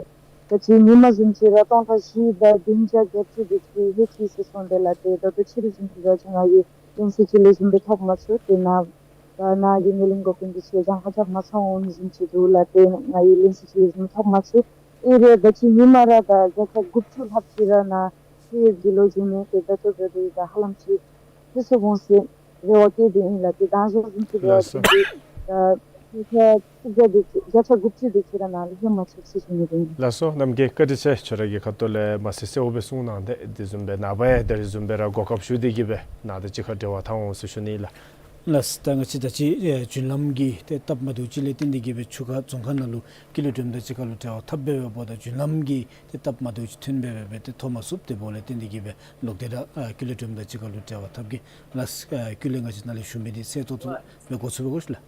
ད་ཅི་ཉིནམ་བཟུམ་ཅིག་ར་སྟོང་ཕྲག་བཞི་དང་བདུན་བརྒྱ་བརྒྱད་ཅུ་དེ་ཅིག་ལྷོད་ཅི་ཟེར་གསུངས་ཏེ་ལགས། ཏེ་ད་ལྟོ་ཕྱི་རུ་བཟུམ་ཅིག་འབད་བ་ཅིན་ང་གིས་ལན་གསལ་ཅིག་ལེགས་ཤོམ་སྦེ་ཐོབ་མ་ཚུགས། ཏེ་ནཱ་ད་ནཱ་གི་སྣེ་ལེན་འགོ་དཔོན་འདི་ཚུ་གྱངས་ཁ་རྐྱབ་མ་ཚུགས་འོང་ནི་བཟུམ་ཅིག་འདུག་ལགས། ཏེ་ང་གིས་ལན་གསལ་ཅིག་ལེགས་ཤོམ་ཐོབ་མ་ཚུགས། ཨིན་རུང་ད་ཅི་ཉིནམ་ར་ད་བརྒྱ་ཆ་དགུ་བཅུ་ལྷག་ཅིག་ར་ནཱ་ལྷོད་ཡོདཔ་གི་ལོ་རྒྱུས་མས། ཏེ་ད་ལྟོ་འབདཝ་ད་ཧ་ལམ་ཅིག་ལྷོད་སོང་འོང་ཟེར་རེ་བ་བསྐྱེད་དེ་ཨིན་ལགས། ཏེ་ད་གཟོད་བཟུམ་ཅིག་འབད་བ་ཅིན་ཏེ་ད་བརྒྱ་ཆ་བཅུ་དེ་ཅིག་བརྒྱ་ཆ་དགུ་བཅུ་དེ་ཅིག་ར་ནཱ་ལུ་ལྷོད་མ་ཚུགས་ཟེར་ཞུ་ནི་ཨིན། ལགས་སོ། རྣམ་རྒྱལ་བཀའ་དྲིན་ཆེ། ཁྱོད་ར་གི་ཁ་ཐུག་ལས་མ་གསལ་གསལཝ་སྦེ་གསུངས་གནང་སྟེ་དེ་བཟུམ་སྦེ་ནངས་པ་ཡང་ད་རིས་བཟུམ་སྦེ་ར་གོ་སྐབས་ཞུ་སྟེ་གིས་སྦེ་ནཱ་ད་ཅིག་ཁར་འབྲེལ་བ་འཐབ་འོང་ཟེར་ཞུ་ནི་ལགས། ལགས། ད་ང་བཅས་ད་ཅི་ཨེ་བརྒྱུད་ལམ་གྱི་ཏེ་སྟབས་མ་བདེཝ་ཅིག་ལས་བརྟེན་ཏེ་གིས་སྦེ་ཆུ་ཁ་རྫོང་ཁག་ནང་ལུ་ཀུན་གློག་འགྲེམས་སྟོན་ཅིག་ཁར་ལུ་འབྲེལ་བ་འཐབ་འབད་འབདཝ་ད་བརྒྱུད་ལམ་གྱི་ཏེ་སྟབས་མ་བདེཝ་ཅིག་ཐོན་འབད་འབད་སྦེ་ཏེ་ཐོབ་མ་ཚུགསཔ་དེ་འབདཝ་ལས་བརྟེན་ཏེ་གིས་སྦེ་ལོག་སྟེ་ར་ཨ་ཀུན་གློག་འགྲེམས་སྟོན་ཅིག་ཁར་ལུ་འབྲེལ་བ་འཐབ་གེ། ལགས། ཨ་ཀུན་གློག་ང་བཅས་ནཱ་ལས་ཞུ་མི་འདི་གསལ་ཏོག་ཏོ་སྦེ་གོ་ཚུགས་པས་གོ་ཤིག་ལགས།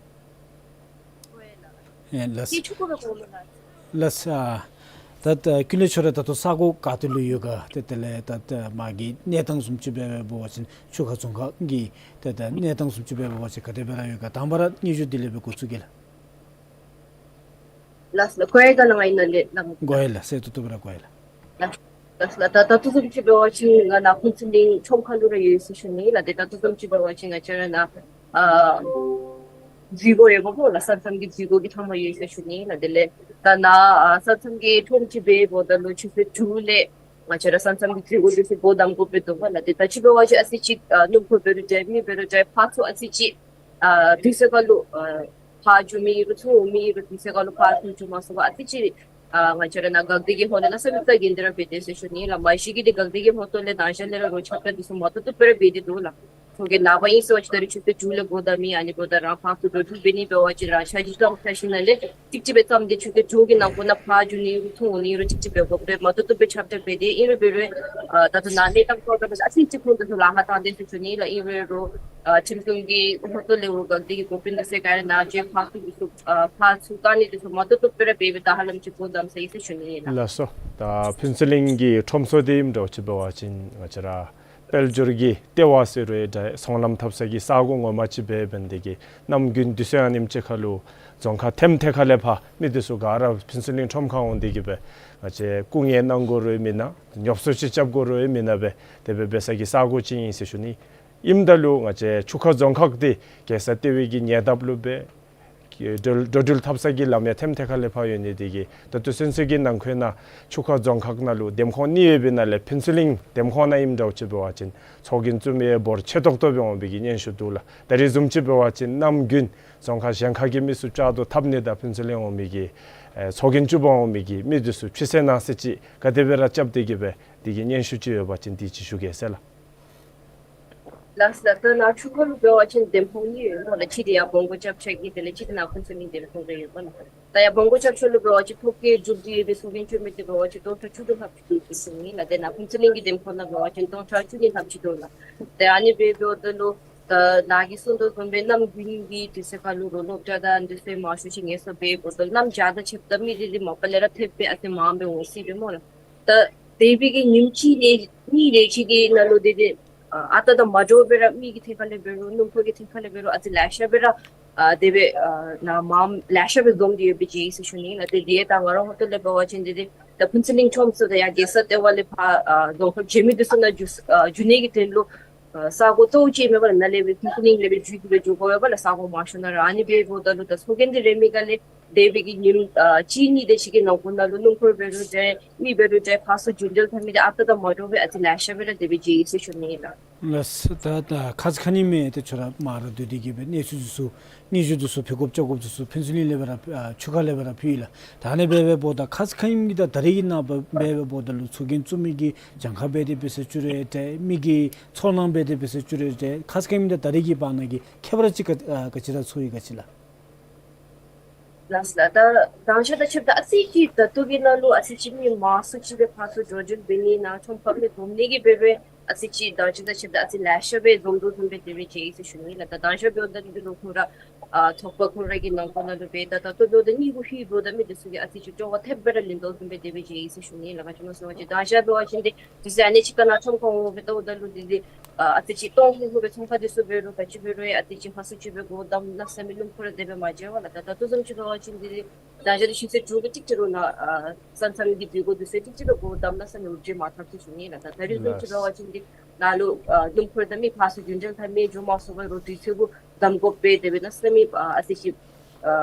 ཨེ་ལགས། ལགས། ཨ་ད་ད་ཀུན་གློག་ཁྱོད་ར་ད་ལྟོ་ས་གོ་ག་ཏེ་ལུ་ཡོད་ག། ཏེ་དེ་ལས་ད་ད་མ་གི་གནས་སྟངས་བཟུམ་ཅིག་འབད་འབད་བ་ཅིན་ཆུ་ཁ་རྫོང་ཁག་གི་ད་ད་གནས་སྟངས་བཟུམ་ཅིག་འབད་འབད་བ་ཅིན་ག་དེ་སྦེ་ར་ཡོད་ག། དང་པ་ར་སྙན་ཞུ་དེ་ལས་སྦེ་འགོ་བཙུགས་གེ་ལགས། ལགས་ལགས། གོ་ཡི་ག་ལགས། ང་ཨ་ནཱ་ལས་ལགས། གོ་ཡི་ལགས། གསལ་ཏོག་ཏོ་སྦེ་ར་གོ་ཡི་ལགས། ལགས་ལགས། ད་ད་ལྟོ་བཟུམ་ཅིག་འབད་བ་ཅིན་ང་ནཱ་ཕུན་ཚོགས་གླིང་ཁྲོམ་ཁ་ལུ་ར་ཡོད་ཟེར་ཞུ་ནི་ལགས། ཏེ་ད་ལྟོ་བཟུམ་ཅིག་འབད་བ་ཅིན་ང་བཅས་ར་ནཱ་ཨ་འཛུལ་སྒོ་ཡོདཔ་སྨོ་ལགས། ས་མཚམས་ཀྱི་འཛུལ་སྒོ་གི་ཐང་པ་ཡོད་ཟེར་ཞུ་ནི་ལགས། དེ་ལས་ད་ནཱ་ཨ་ས་མཚམས་ཀྱི་ཁྲོམ་ཅིག་འབད་འབདཝ་ད་ལུ་ཆུ་ཚོད་དྲུག་ལས་ང་བཅས་ར་ས་མཚམས་ཀྱི་འཛུལ་སྒོ་འདི་ཚུ་སྒོ་བསྡམ་དགོཔ་སྦེ་འདུག་པ་ལགས། ཏེ་ད་ཅི་འབད་བ་ཅིན་ཨ་ཙི་ཅིག་ཨ་སྣུམ་འཁོར་འབད་རུང་འདྲ་མི་འབད་རུང་འདྲ་ཕར་ཚུར་ཨ་ཙི་ཅིག་ཨ་དུས་ཚོད་ཁར་ལུ་ཨ་ཕར་འགྱོ་མི་ཨིན་རུང་ཚུར་འོང་མི་ཨིན་རུང་དུས་ཚོད་ཁར་ལུ་ཕར་ཚུར་འགྱོ་མ་ཚུགས་པར་ཨ་ཙི་ཅིག་ཨ་ང་བཅས་ར་ནཱ་འགག་སྡེ་གི་ཧོངས་ལས་ལ་ས་མིག་རྩ་གི་འདི་ར་འབད་དེ་ཟེར་ཞུ་ནི་ལགས། མ་གཞི་གི་འདི་འགག་སྡེ་གི་ཧོངས་ཏོ་ལས་ནང་ཤར་ལས་ར་རོགས་ཆ་རྐྱེན་འདི་ཚུ་མ་ཏོག་ཏོ་སྦེ་ར་འབད་དེ་འདུག་ལགས། ཚོགས་རྒྱན་ནངས་པ་ཨིན་ཟེར་བ་ཅིན་ད་རིས་ཆུ་ཚོད་དྲུག་ལས་སྒོ་བསྡམ་མི་ཨ་ནི་འབདཝ་ད་རང་ཕར་ཚུར་འགྲོ་འགྲུལ་འབད་ནི་འབད་བ་ཅིན་རང་ཤར་གྱི་གྲོང་ཁྱེར་ཞིང་ནང་ལས་ཅིག་ཅིག་སྦེ་བརྩམས་ཏེ་ཆུ་ཚོད་དྲུག་གི་ནང་འཁོད་ནང་ཕར་འགྱོ་ནི་ཨིན་རུང་ཚུར་འོང་ནི་ཨིན་རུང་ཅིག་ཅིག་སྦེ་དགོཔ་རེ་མ་ཏོག་ཏོ་སྦེ་ཆ་རྐྱེན་འབད་དེ་ཨིན་རུང་འབད་རུང་ཨ་ད་ལྟོ་ནཱ་གནས་སྟངས་ཐོག་ཁར་ཨ་ཙི་ཅིག་ཁོང་འདི་ཚུ་ལཱ་ཁག་བཏང་སྟེ་ཟེར་ཞུ་ནི་ལགས། ཨིན་རུང་རོགས་ཨ་ཁྲིམས་སྲུང་གི་ཧོངས་ཏོ་ལས་འོག་འགག་སྡེ་གི་འགོ་དཔོན་འདི་ཚུ་ག་ར་ནཱ་ཅིག་ཕར་ཚུར་འདི་ཚུ་ཨ་ཕར་ཚུར་བཏང་ནི་འདི་ཚུ་མ་ཏོག་ཏོ་སྦེ་ར་འབད་འབདཝ་ད་ཧ་ལམ་ཅིག་སྒོ་བསྡམས་ས་ཨིན་ཟེར་ཞུ་ནི་ལགས། ལགས་སོ། ད་ཕུན་ཚོགས་གླིང་གི་ཁྲོམ་ཚོགས་འདི་ཨིནམ་འདྲཝ་ཅིག་འབད་བ་ཅིན་ང་བཅས་ར་དཔལ་འབྱོར་གྱི་ལྟེ་བ་ཟེར་རུང་འདྲ་ཚོང་ལམ་འཐབ་ས་གི་ས་གོ་ངོ་མ་ཅིག་འབད་འབདན་དེ་གིས་གནམ་དགུན་དུས་ཚོད་ཨ་ནེམ་ཅིག་ཁར་ལུ་རྫོང་ཁག་ཐེམ་ཐེ་ཁ་ལས་ཕར་མི་འདི་ཚུ་ག་ར་ཕུན་ཚོགས་གླིང་ཁྲོམ་ཁར་འོང་སྟེ་གིས་སྦེ་ང་བཅས་སྐུ་ངལ་གནང་དགོ་རུང་མེན་ན་ཉོབ་སོ་ཅིག་རྐྱབ་དགོ་རུང་མེན་ན་སྦེ་དེ་སྦེ་འབད་ས་གི་ས་གོ་ཅིག་ཨིན་ཟེར་ཞུ་ནི། ཨིནམ་ད་ལུ་ང་བཅས་ཆུ་ཁ་རྫོང་ཁག་འདི་རྒྱལ་ས་ལྟེ་བའི་གི་ཉེ་འདབས་ལུ་སྦེ་འགྲོ་འགྲོ་འགྲུལ་འཐབ་ས་གི་ལམ་ཡང་ཐེམ་ཐེ་ཁ་ལས་ཕར་ཡོད་ནི་དེ་གིས་ད་ལྟོ་ཚུན་ཚོད་ཀྱི་ནང་འཁོད་ནང་ཆུ་ཁ་རྫོང་ཁག་ནང་ལུ་འདེམས་ཁོངས་གཉིས་ཡོད་པའི་ནང་ལས་ཕུན་ཚོགས་གླིང་འདེམས་ཁོངས་ནང་ཨིནམ་འདྲཝ་ཅིག་འབད་བ་ཅིན་ཚོགས་རྒྱན་བཙུགས་མི་འབོར་ཆེ་ཏོག་ཏོ་སྦེ་འོང་བའི་གི་སྙན་ཞུ་འདུག་ལགས། ད་རིས་བཟུམ་ཅིག་འབད་བ་ཅིན་གནམ་དགུན་རྫོང་ཁག་གཞན་ཁ་གི་མི་ཚུ་བཅར་དུ་འཐབ་ནི་དང་ཕུན་ཚོགས་གླིང་འོང་མི་གི་ཨེ་ཚོགས་རྒྱན་བཙུགས་པར་འོང་མི་གི་མི་འདི་ཚུ་ཕྱི་སེལ་ནང་སེལ་ཅིག་ག་དེ་སྦེ་ར་རྐྱབ་སྟེ་གིས་སྦེ་དེ་གི་སྙན་ཞུ་ཅིག་ཡོད་པ་ཅིན་དེ་ཅིག་ཞུ་གེ་ཟེར་ལགས། ལགས་སོ། ད་ནཱ་ཆུ་ཁ་ལུ་འབད་བ་ཅིན་འདེམས་ཁོངས་གཉིས་ཡོད་སྨོ་ལགས། གཅིག་དེ་ཡར་བོང་གུ་རྐྱབ་ཆ་གི་དེ་ལས་གཅིག་དེ་ནཱ་ཕུན་ཚོགས་གླིང་འདེམས་ཁོངས་རེ་ཡོདཔ་ལགས། ད་ཡར་བོང་གུ་རྐྱབ་ཆ་ལུ་འབད་བ་ཅིན་ཐོབ་སྐལ་འབྲུག་འདི་ཡོད་པའི་ཚོགས་རྒྱན་བཙུགས་མི་དེ་འབད་བ་ཅིན་སྟོང་ཕྲག་བཅུ་དྲུག་ལྷགཔ་ཅིག་འདུག་ཟེར་ཞུ་ནི་ལགས། དེ་ནཱ་ཕུན་ཚོགས་གླིང་གི་འདེམས་ཁོངས་ནང་འབད་བ་ཅིན་སྟོང་ཕྲག་བཅུ་གཉིས་ལྷགཔ་ཅིག་འདུག་ལགས། ཏེ་ཨ་ནི་སྦེ་འབདཝ་ད་ལུ་ད་ནཱ་གིས་གསུངས་དོ་བཟུམ་སྦེ་གནམ་དགུན་གྱི་དུས་ཚོད་ཁར་ལུ་རོགས་སློབ་གྲྭ་དང་འདི་ཚུ་མང་ཤོས་ཅིག་ངལ་གསོ་འབད་འབདཝ་ད་གནམ་བྱཱར་དང་ཕྱདཔ་ད་མི་དེ་དེ་མ་པ་ལས་ར་ཐེབས་སྦེ་ཨ་ཙི་མངམ་སྦེ་འོང་སྲིད་པས་སྨོ་ལགས། ད་དེ་སྦེ་གི་ཉིནམ་གཅིག་ལས་གཉིས་ལས་ཅིག་གི་ནང་ལུ་དེ་དེ་ཨ་རྟག་དང་མ་འདྲཝ་སྦེ་ར་མི་གི་ཐད་ཁར་ལས་འབད་རུང་སྣུམ་འཁོར་གྱི་ཐད་ཁར་ལས་འབད་རུང་ཨ་ཙི་ལེ་ཤ་སྦེ་ར་ཨ་དེ་སྦེ་ཨ་ནཱ་མངམ་ལེ་ཤ་སྦེ་འཛོམས་ཏེ་ཡོད་པའི་རྗེས་ཟེར་ཞུ་ནི་ལགས། དེ་དེ་ད་ང་རའི་ཧོངས་ལས་འབད་བ་ཅིན་དེ་དེ་ད་ཕུན་ཚོགས་གླིང་ཁྲོམ་ཚུ་དང་ཡར་རྒྱལ་ས་ལྟེ་བ་ལས་ཕར་ཨ་རྫོང་ཁག་གཞན་མི་དེ་ཚུ་ནང་འགྱོ་ཨ་འགྱོ་ནི་གི་དོན་ལུ་ཨ་ས་གོ་གཙོ་བོ་ཅིག་མེད་པར་ནཱ་ལས་སྦེ་ཕུན་ཚོགས་གླིང་ལས་སྦེ་འགྱོ་སྟེ་སྦེ་འགྱོ་དགོ་པས་ལགས། ས་གོ་མང་ཤོས་ནང་ར། ཨ་ནི་སྦེ་འབདཝ་ད་ལུ་ད་ཚོགས་རྒྱན་འདི་རེ་མི་ག་ལས་དེ་སྦེ་གི་ཉིནམ་ཨ་གཅིག་གཉིས་དེ་ཅིག་གི་ནང་འཁོད་ནང་ལུ་སྣུམ་འཁོར་འབད་རུང་འདྲ་མི་འབད་རུང་འདྲ་ཕར་ཚུར་རྒྱུན་འགྲུལ་འཐབ་མི་དེ་ཨ་རྟག་དང་མ་འདྲཝ་སྦེ་ཨ་ཙི་ལེ་ཤ་སྦེ་ར་དེ་སྦེ་མཇལ་ཡི་ཟེར་ཞུ་ནི་ལགས། ལགས། ད་ད་ཁ་ཙ་ཁ་ཉིནམ་ཏེ་ཁྱོད་ར་མར་སྡོད་དེ་གི་སྦེ་གནས་ཚུལ་འདི་ཚུ་སྙན་ཞུ་འདི་ཚུ་ཕུལ་དགོཔ་རྐྱབ་དགོཔ་འདི་ཚུ་ཕུན་ཚོགས་གླིང་ལས་སྦེ་ར་ཨ་ཆུ་ཁ་ལས་སྦེ་ར་ཕུལ་ཡི་ལགས། ད་ཨ་ནི་སྦེ་འབདཝ་ད་ཁ་ཙ་ཁ་ཉིནམ་གྱི་ད་ད་རེས་ཀྱི་ནངས་པ་སྦེ་འབདཝ་ད་ལུ་ཚོགས་རྒྱན་བཙུགས་མི་གི་གྱངས་ཁ་འབད་དེ་འབད་ས་ཅིག་རེ་འདྲ་མི་གི་ཚོར་སྣང་འབད་དེ་འབད་ས་ཅིག་རེ་འདྲ་ཁ་ཙ་ཁ་ཉིནམ་དང་ད་རེས་ཀྱི་བར་ན་གི་ཁྱད་པར་ཅིག་ག་ཨ་ག་ཅི་ར་ཚོར་ཡི་ག་ཅི་ལགས། ལགས་ལགས། ད་དང་ཞག་དང་ཕྱདཔ་ད་ཨ་ཙི་ཅིག་ད་ལྟོ་གི་ནང་ལུ་ཨ་ཙི་ཅིག་མི་མང་སུ་ཅིག་སྦེ་ཕར་ཚུར་འགྱོ་འགྱོ་འབད་ནི་ནང་ཁྲོམ་ཁར་མི་འཛོམས་ནི་གི་འབད་འབདཝ་ཨ་ཙི་ཅིག་དང་ཞག་དང་ཕྱདཔ་ད་ཨ་ཙི་ལེ་ཤ་སྦེ་འཛོམས་དོ་བཟུམ་སྦེ་དེ་སྦེ་མཇལ་ཡི་ཟེར་ཞུ་ནི་ལགས། ད་དང་ཞག་འབདཝ་ད་འདི་ལུ་ཁོང་ར་ཨ་ཚོགས་པ་ཁོང་ར་གི་ནང་འཁོད་ནང་ལུ་འབད་ད་ད་ལྟོ་འབདཝ་ད་གཉིད་ཁུག་ལྷོད་འབདཝ་ད་མི་དེ་ཚུ་གིས་ཨ་ཙི་ཅིག་སྤྲོ་བ་ཐེབས་སྦེ་ར་ལེན་དོ་བཟུམ་སྦེ་དེ་སྦེ་མཇལ་ཡི་ཟེར་ཞུ་ནི་ལགས། ག་ཅི་སྨོ་ཟེར་བ་ཅིན་དང་ཞག་འབད་བ་ཅིན་འདི་དུས་ཚོད་ཨ་ནི་ཅིག་ཁར་ནཱ་ཁྲོམ་ཁར་འོང་སྦེ་བལྟཝ་ད་ལུ་འདི་འདི་ཨ་ཨ་ཙི་ཅིག་སྟོང་ཧུ་ཧུ་སྦེ་ཚོང་ཁང་འདི་ཚུ་འབད་རུང་ག་ཅི་འབད་རུང་ཨ་ཙི་ཅིག་ཕར་ཚུར་ཅིག་སྦེ་སྒོ་བསྡམ་གནམ་མེད་ས་མེད་སྣུམ་འཁོར་དེ་སྦེ་མ་མཇལ་བས་ལགས། ད་ད་ལྟོ་བཟུམ་ཅིག་འབད་བ་ཅིན་འདི་འདི་དང་ཞག་འདི་ཆུ་ཚོད་དྲུག་གི་ཅིག་ཅིག་ལུ་ནཱ་ཨ་ས་མཚམས་ཀྱི་འདུས་སྒོ་འདི་ཚུ་ཅིག་ཅིག་སྦེ་སྒོ་བསྡམ་གནམ་མེད་ས་མེད་འུར་སྒྲ་མ་ཐོན་ཟེར་ཞུ་ནི་ལགས། ད་ད་རེས་བཟུམ་ཅིག་འབད་བ་ཅིན་འདི་ནཱ་ལུ་ཨ་སྣུམ་འཁོར་དང་མི་ཕར་ཚུར་རྒྱུན་འགྲུལ་འཐབ་མི་འགྱོ་མ་ཚུགས་པར་རོགས་དུས་ཚོད་གུ་བསྡམ་དགོ་པས། དེ་སྦེ་གནམ་མེད་ས་མེད་ཨ་ཨ་ཙི་ཅིག་ཨ་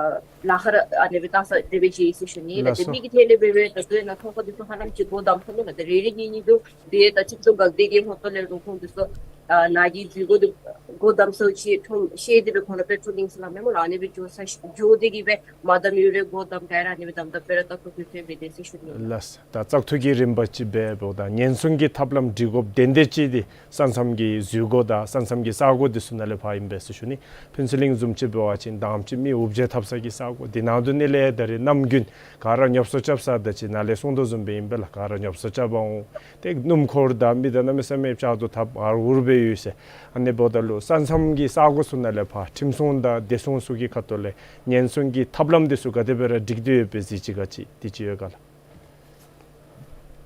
ལཱ་ཁག་ར་ཨ་ནི་སྦེ་བཏང་ས་དེ་སྦེ་མཇལ་ཡི་ཟེར་ཞུ་ནི་ལགས། ལགས་སོ། མི་གི་ཐད་ལས་འབད་འབདཝ་ད་ལྟོ་ནཱ་ཁྲོམ་ཁར་འདི་ཚུ་ཧ་ལམ་ཅིག་སྒོ་བསྡམ་ཚར་ནུག་ལགས། ད་རེ་རེ་གཉིས་གཉིས་འདུག། དེ་ད་ཁྲིམས་སྲུང་འགག་སྡེ་གི་ཧོངས་ལས་རོགས་ཁོང་འདི་ཚུ་ཨ་ནཱ་གི་འདུས་སྒོ་འདི་སྒོ་བསྡམ་ས་ཅིག་ཁྲོམ་ཤེས་ཏེ་སྦེ་ཁོང་ར་པེ་ཊོ་ལིང་ཟེར་སླབ་མས་སྨོ་ལགས། ཨ་ནི་སྦེ་འགྱོ་ས་འགྱོ་སྟེ་གི་སྦེ་མ་བསྡམ་ཡོད་རུང་སྒོ་བསྡམ་ག་ར་ཨ་ནི་སྦེ་བསྡམ་བསྡམ་སྦེ་ར་ད་ལྟོ་དུས་ཚོད་འབད་དེ་ཟེར་ཞུ་ནི་ལགས། ལགས། ད་བཙག་འཐུ་གི་རིམ་པ་ཅིག་འབད་འབདཝ་ད་ཉེན་སྲུང་གི་ཐབས་ལམ་སྒྲིག་དགོཔ་དེ་འདྲ་ཅིག་འདི་ས་མཚམས་ཀྱི་འཛུལ་སྒོ་དང་ས་མཚམས་ཀྱི་ས་སྒོ་འདི་ཚུ་ནང་ལས་ཕར་ཨིན་པས་ཟེར་ཞུ་ནི། ཕུན་ཚོགས་གླིང་བཟུམ་ཅིག་འབད་བ་ཅིན་ད་ཨ་ནེམ་ཅིག་མི་འུབ་བྱེལ་འཐབ་ས་གི་ས་སྒོ་འདི་ནང་དུ་ནི་ལས་ད་རེས་གནམ་དགུན་ག་ར་ཉོབ་སོ་རྐྱབ་ས་དེ་ཅིག་ནཱ་ལས་གསུངས་དོ་བཟུམ་སྦེ་ཨིན་པས་ལགས། ག་ར་ཉོབ་སོ་རྐྱབ་པར་འོང་། ཏེ་སྣུམ་འཁོར་དང་མི་དང་གནམ་མེད་ས་མེད་བཅག་དོ་འཐབ་ཨརཝ་འུར་སྦེ་ཡོད་ཟེར། ཨ་ནི་འབདཝ་ད་ལུ་ས་མཚམས་ཀྱི་ས་སྒོ་ཚུ་ནང་ལས་ཕར་ཁྲིམས་སྲུང་དང་བདེ་སྲུང་ཚུ་གི་ཁ་ཐུག་ལས་ཉེན་སྲུང་གི་ཐབས་ལམ་འདི་ཚུ་ག་དེ་སྦེ་ར་སྒྲིག་སྟེ་ཡོད་པའི་གཟིགས་ཅི་ག་ཅི་དེ་ཅིག་ཡོད་ག་ལགས།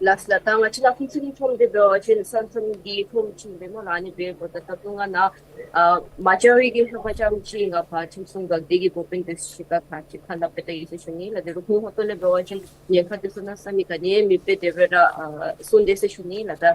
ལགས་ལགས། ད་ང་བཅས་ནཱ་ཕུན་ཚོགས་གླིང་ཁྲོམ་འདི་འབད་བ་ཅིན་ས་མཚམས་ཀྱི་ཁྲོམ་ཅིག་ཨིན་པས་སྨོ་ལགས། ཨ་ནི་འབདཝ་ད་ད་ལྟོ་ང་ནཱ་ཨ་མ་བཅར་བའི་གི་ལྷོད་པ་ཙམ་ཅིག་ང་ཕར་ཁྲིམས་སྲུང་འགག་སྡེ་གི་འགོ་དཔོན་འདི་ཚུ་ཞིབ་ཁ་ཁ་ཅིག་ཁ་སླབ་སྦེ་བལྟ་ཡི་ཟེར་ཞུ་ནི་ལགས། དེ་རུང་ཁོང་ཧོངས་ལས་འབད་བ་ཅིན་ཉེན་ཁ་འདི་ཚུ་གནམ་མེད་ས་མེད་ག་ནི་མེད་པར་དེ་སྦེ་ར་ཨ་གསུངས་དེས་ཟེར་ཞུ་ནི་ལགས། ད་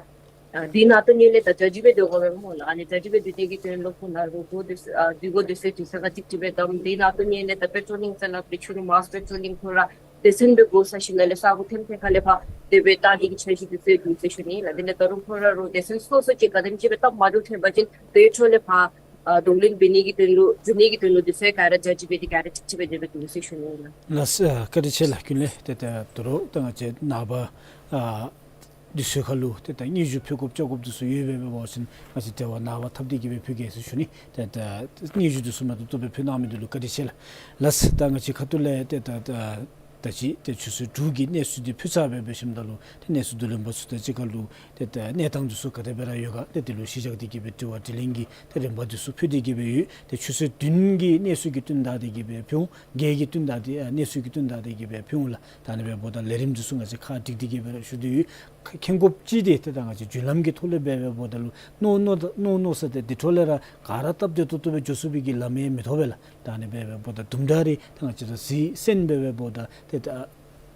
ཨ་འདི་ནང་དུ་ནི་ལས་ད་བཅའ་སྒྲིག་འབད་དེ་འོང་པས་སྨོ་ལགས། ཨ་ནི་བཅའ་སྒྲིག་འབད་དེ་གི་དོན་ལུ་ཁོང་ནཱ་རོགས་སྒོ་འདི་ཚུ་ཨ་འདུས་སྒོ་འདི་ཚུ་དུས་ཚོད་ཁར་ཅིག་ཅིག་སྦེ་བསྡམ། འདི་ནང་དུ་ནི་ལས་ད་པེ་ཊོ་ལིང་ཟེར་སླབ་སྦེ་ཆུ་རུ་མཱསི་པེ་ཊོ་ལིང་ཁོང་ར་སྡེ་ཚན་སྦེ་སྒོ་ས་ཞིནམ་ལས་ས་སྒོ་ཐེམ་ཐེམ་ཁ་ལས་ཕར་དེ་སྦེ་བལྟ་ནི་གི་འཆར་གཞི་འདི་ཚུ་འདུག་ཟེར་ཞུ་ནི་ལགས། དེ་ལས་ད་རུང་ཁོང་ར་རོགས་སྡེ་ཚན་སོ་སོ་ཅིག་ག་དེམ་ཅིག་སྦེ་སྟབས་མ་བདེཝ་ཐོན་པ་ཅིན་དེ་འཕྲོ་ལས་ཕར་ཨ་གདོང་ལེན་འབད་ནི་གི་དོན་ལུ་འགྱོ་ནི་གི་དོན་ལུ་དུས་ཚོད་ག་ར་བཅའ་སྒྲིག་འབད་དེ་ག་ར་ཅིག་ཅིག་སྦེ་དེ་སྦེ་འདུག་ཟེར་ཞུ་ནི་ལགས། ལགས་སོ། བཀའ་དྲིན་ཆེ་ལགས། ཀུན་ལེགས། ཏེ་ད་ད་རུང་ད་ང་བཅས་ནངས་པ་ཨ་འདི་ཚུ་ཁར་ལུ་ཏེ་ད་སྙན་ཞུ་ཕུལ་དགོཔ་བཅར་དགོཔ་འདི་ཚུ་ཡོད་པས་འབད་བ་ཅིན་ང་བཅས་འབྲེལ་བ་ནངས་པ་འཐབ་སྟེ་གི་སྦེ་ཕུལ་གེ་ཟེར་ཞུ་ནི། ཏེ་ད་སྙན་ཞུ་འདི་ཚུ་མ་ཏོག་ཏོ་སྦེ་ཕུལ་གནང་མི་འདི་ལུ་བཀའ་དྲིན་ཆེ་ལགས། ལགས་སོ། ད་ང་བཅས་ཁ་ཐུག་ལས་ཏེ་ད་ད་ད་ཅི་ཏེ་ཆུ་ཚོད་དྲུག་གི་གནས་ཚུལ་འདི་ཕུལ་ཚར་བའི་སྦེ་ཞིནམ་ད་ལུ་ཏེ་གནས་ཚུལ་བསྡུ་ལེན་པ་ཚུ་དང་གཅིག་ཁར་ལུ་ཏེ་ད་གནས་སྟངས་འདི་ཚུ་ག་དེ་སྦེ་ར་ཡོད་ག་ཏེ་དེ་ལུ་གཞི་བཞག་སྟེ་གི་སྦེ་དྲི་བ་དྲིས་ལན་གྱི་ཏེ་རིམ་པ་འདི་ཚུ་ཕུལ་ཏེ་གི་སྦེ་ཡོད། ཏེ་ཆུ་ཚོད་བདུན་གྱི་གནས་ཚུལ་གྱི་བསྟུན་བདའ་སྟེ་གི་སྦེ་ཕུལ་འོང་། བརྒྱད་ཀྱི་བསྟུན་བདའ་སྟེ་ཨ་གནས་ཚུལ་གྱི་བསྟུན་བདའ་སྟེ་གི་སྦེ་ཕུལ་འོང་ལགས། ད་ཨ་ནི་སྦེ་འབདཝ་ད་ལས་རིམ་འདི་ཚུ་ང་བཅས་ཁ་སྒྲིག་སྟེ་གི་སྦེ་ར་ཞུ་སྟེ་ཡོད། ཁ་མཁྱེན་དགོཔ་ཅིག་འདི་ཏེ་ད་ང་བཅས་རྒྱུན་ལམ་གྱི་ཐོག་ལས་སྦེ་འབདཝ་ད་ལུ་མནོ་མནོ་མནོ་མནོ་ས་ཏེ་འདི་འཕྲོ་ལས་ར་ག་ར་སྟབས་བདེ་ཏོག་ཏོ་སྦེ་འགྱོ་ཚུགས་པའི་གི་ལམ་ཡང་མི་ཐོབ་པས་ལགས། ད་ཨ་ནི་སྦེ་འབདཝ་ད་དུམ་གྲ་རེ་ད་ང་བཅས་ར་གཟིགས་གསན་སྦེ་འབདཝ་ད་ཏེ་ད་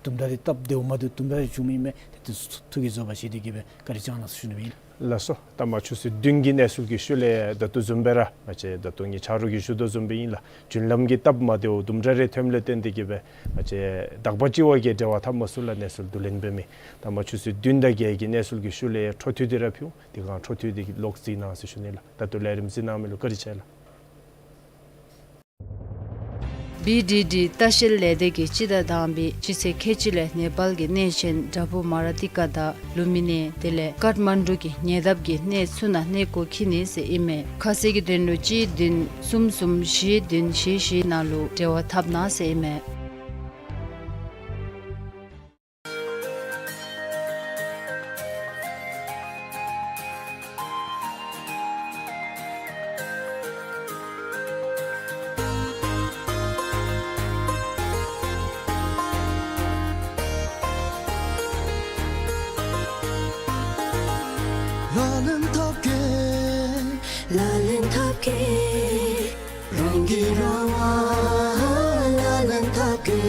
དུམ་གྲ་རེ་སྟབས་བདེཝ་མ་བདེཝ་དུམ་གྲ་རེ་བྱུངམ་ཨིན་མས། ཏེ་དེ་ཚུ་ཐུགས་ཀྱིས་རྫོགས་པ་བཞེས་ཏེ་གི་སྦེ་བཀའ་དྲིན་བསྐྱང་གནང་ཟེར་ཞུ་ནི་ཨིན། ལགས་སོ། ད་མ་ཆུ་ཚོད་བདུན་གྱི་གནས་ཚུལ་གྱི་ཤུལ་ལས་ད་ལྟོ་བཟུམ་སྦེ་ར་ང་བཅས་ད་ལྟོ་ངེའི་ཆ་རོགས་ཀྱིས་ཞུ་དོ་བཟུམ་སྦེ་ཨིན་ལགས། རྒྱུན་ལམ་གྱི་སྟབས་མ་བདེཝ་དུམ་གྲ་རེ་ཐོནམ་ལས་བརྟེན་ཏེ་གི་སྦེ་ང་བཅས་དག་པ་ཅིག་བ་གིས་འབྲེལ་བ་འཐབ་མ་ཚུགས་ལགས། གནས་ཚུལ་བསྡུ་ལེན་འབད་མི་ད་མ་ཆུ་ཚོད་བདུན་དང་བརྒྱད་ཀྱི་གནས་ཚུལ་གྱི་ཤུལ་ལས་འཕྲོ་མཐུད་དེ་ར་ཕུལ་འོང་། དེ་སྒང་འཕྲོ་མཐུད་དེ་གི་ལོག་གཟིགས་གནང་ཟེར་ཞུ་ནི་ལགས། ད་ལྟོ་ལས་རིམ་གཟིགས་གནང་མི་ལུ་བཀའ་དྲིན་ཆེ་ལགས། བི་ཌི་ཌི་ལྟ་བཤལ་ལས་སྡེ་གིས་སྤྱི་ཟླ་དང་པའི་སྤྱི་ཚེས་ཁལ་གཅིག་ལས་ནེ་པཱལ་གྱི་གནས་ཆེན་དྲ་བུ་མ་ར་ཏི་ཀ་དང་ལུམ་བི་ནི་དེ་ལས་ཀཱཐ་མན་ཌུ་གི་ཉེ་འདབས་ཀྱི་གནས་ཚུ་ནང་གནས་སྐོར་འཁྱིད་ནི་ཟེར་ཨིན་མས། ཁ་གསལ་གྱི་དོན་ལུ་གཅིག་བདུན་གསུམ་གསུམ་བཞི་བདུན་བཞི་བཞི་ནང་ལུ་འབྲེལ་བ་འཐབ་གནང་ཟེར་ཨིན་མས། ལག་ལེན་འཐབ་གེ། ལག་ལེན་འཐབ་གེ། རང་གིས་རང་དབང་ལག་ལེན་འཐབ་གེ།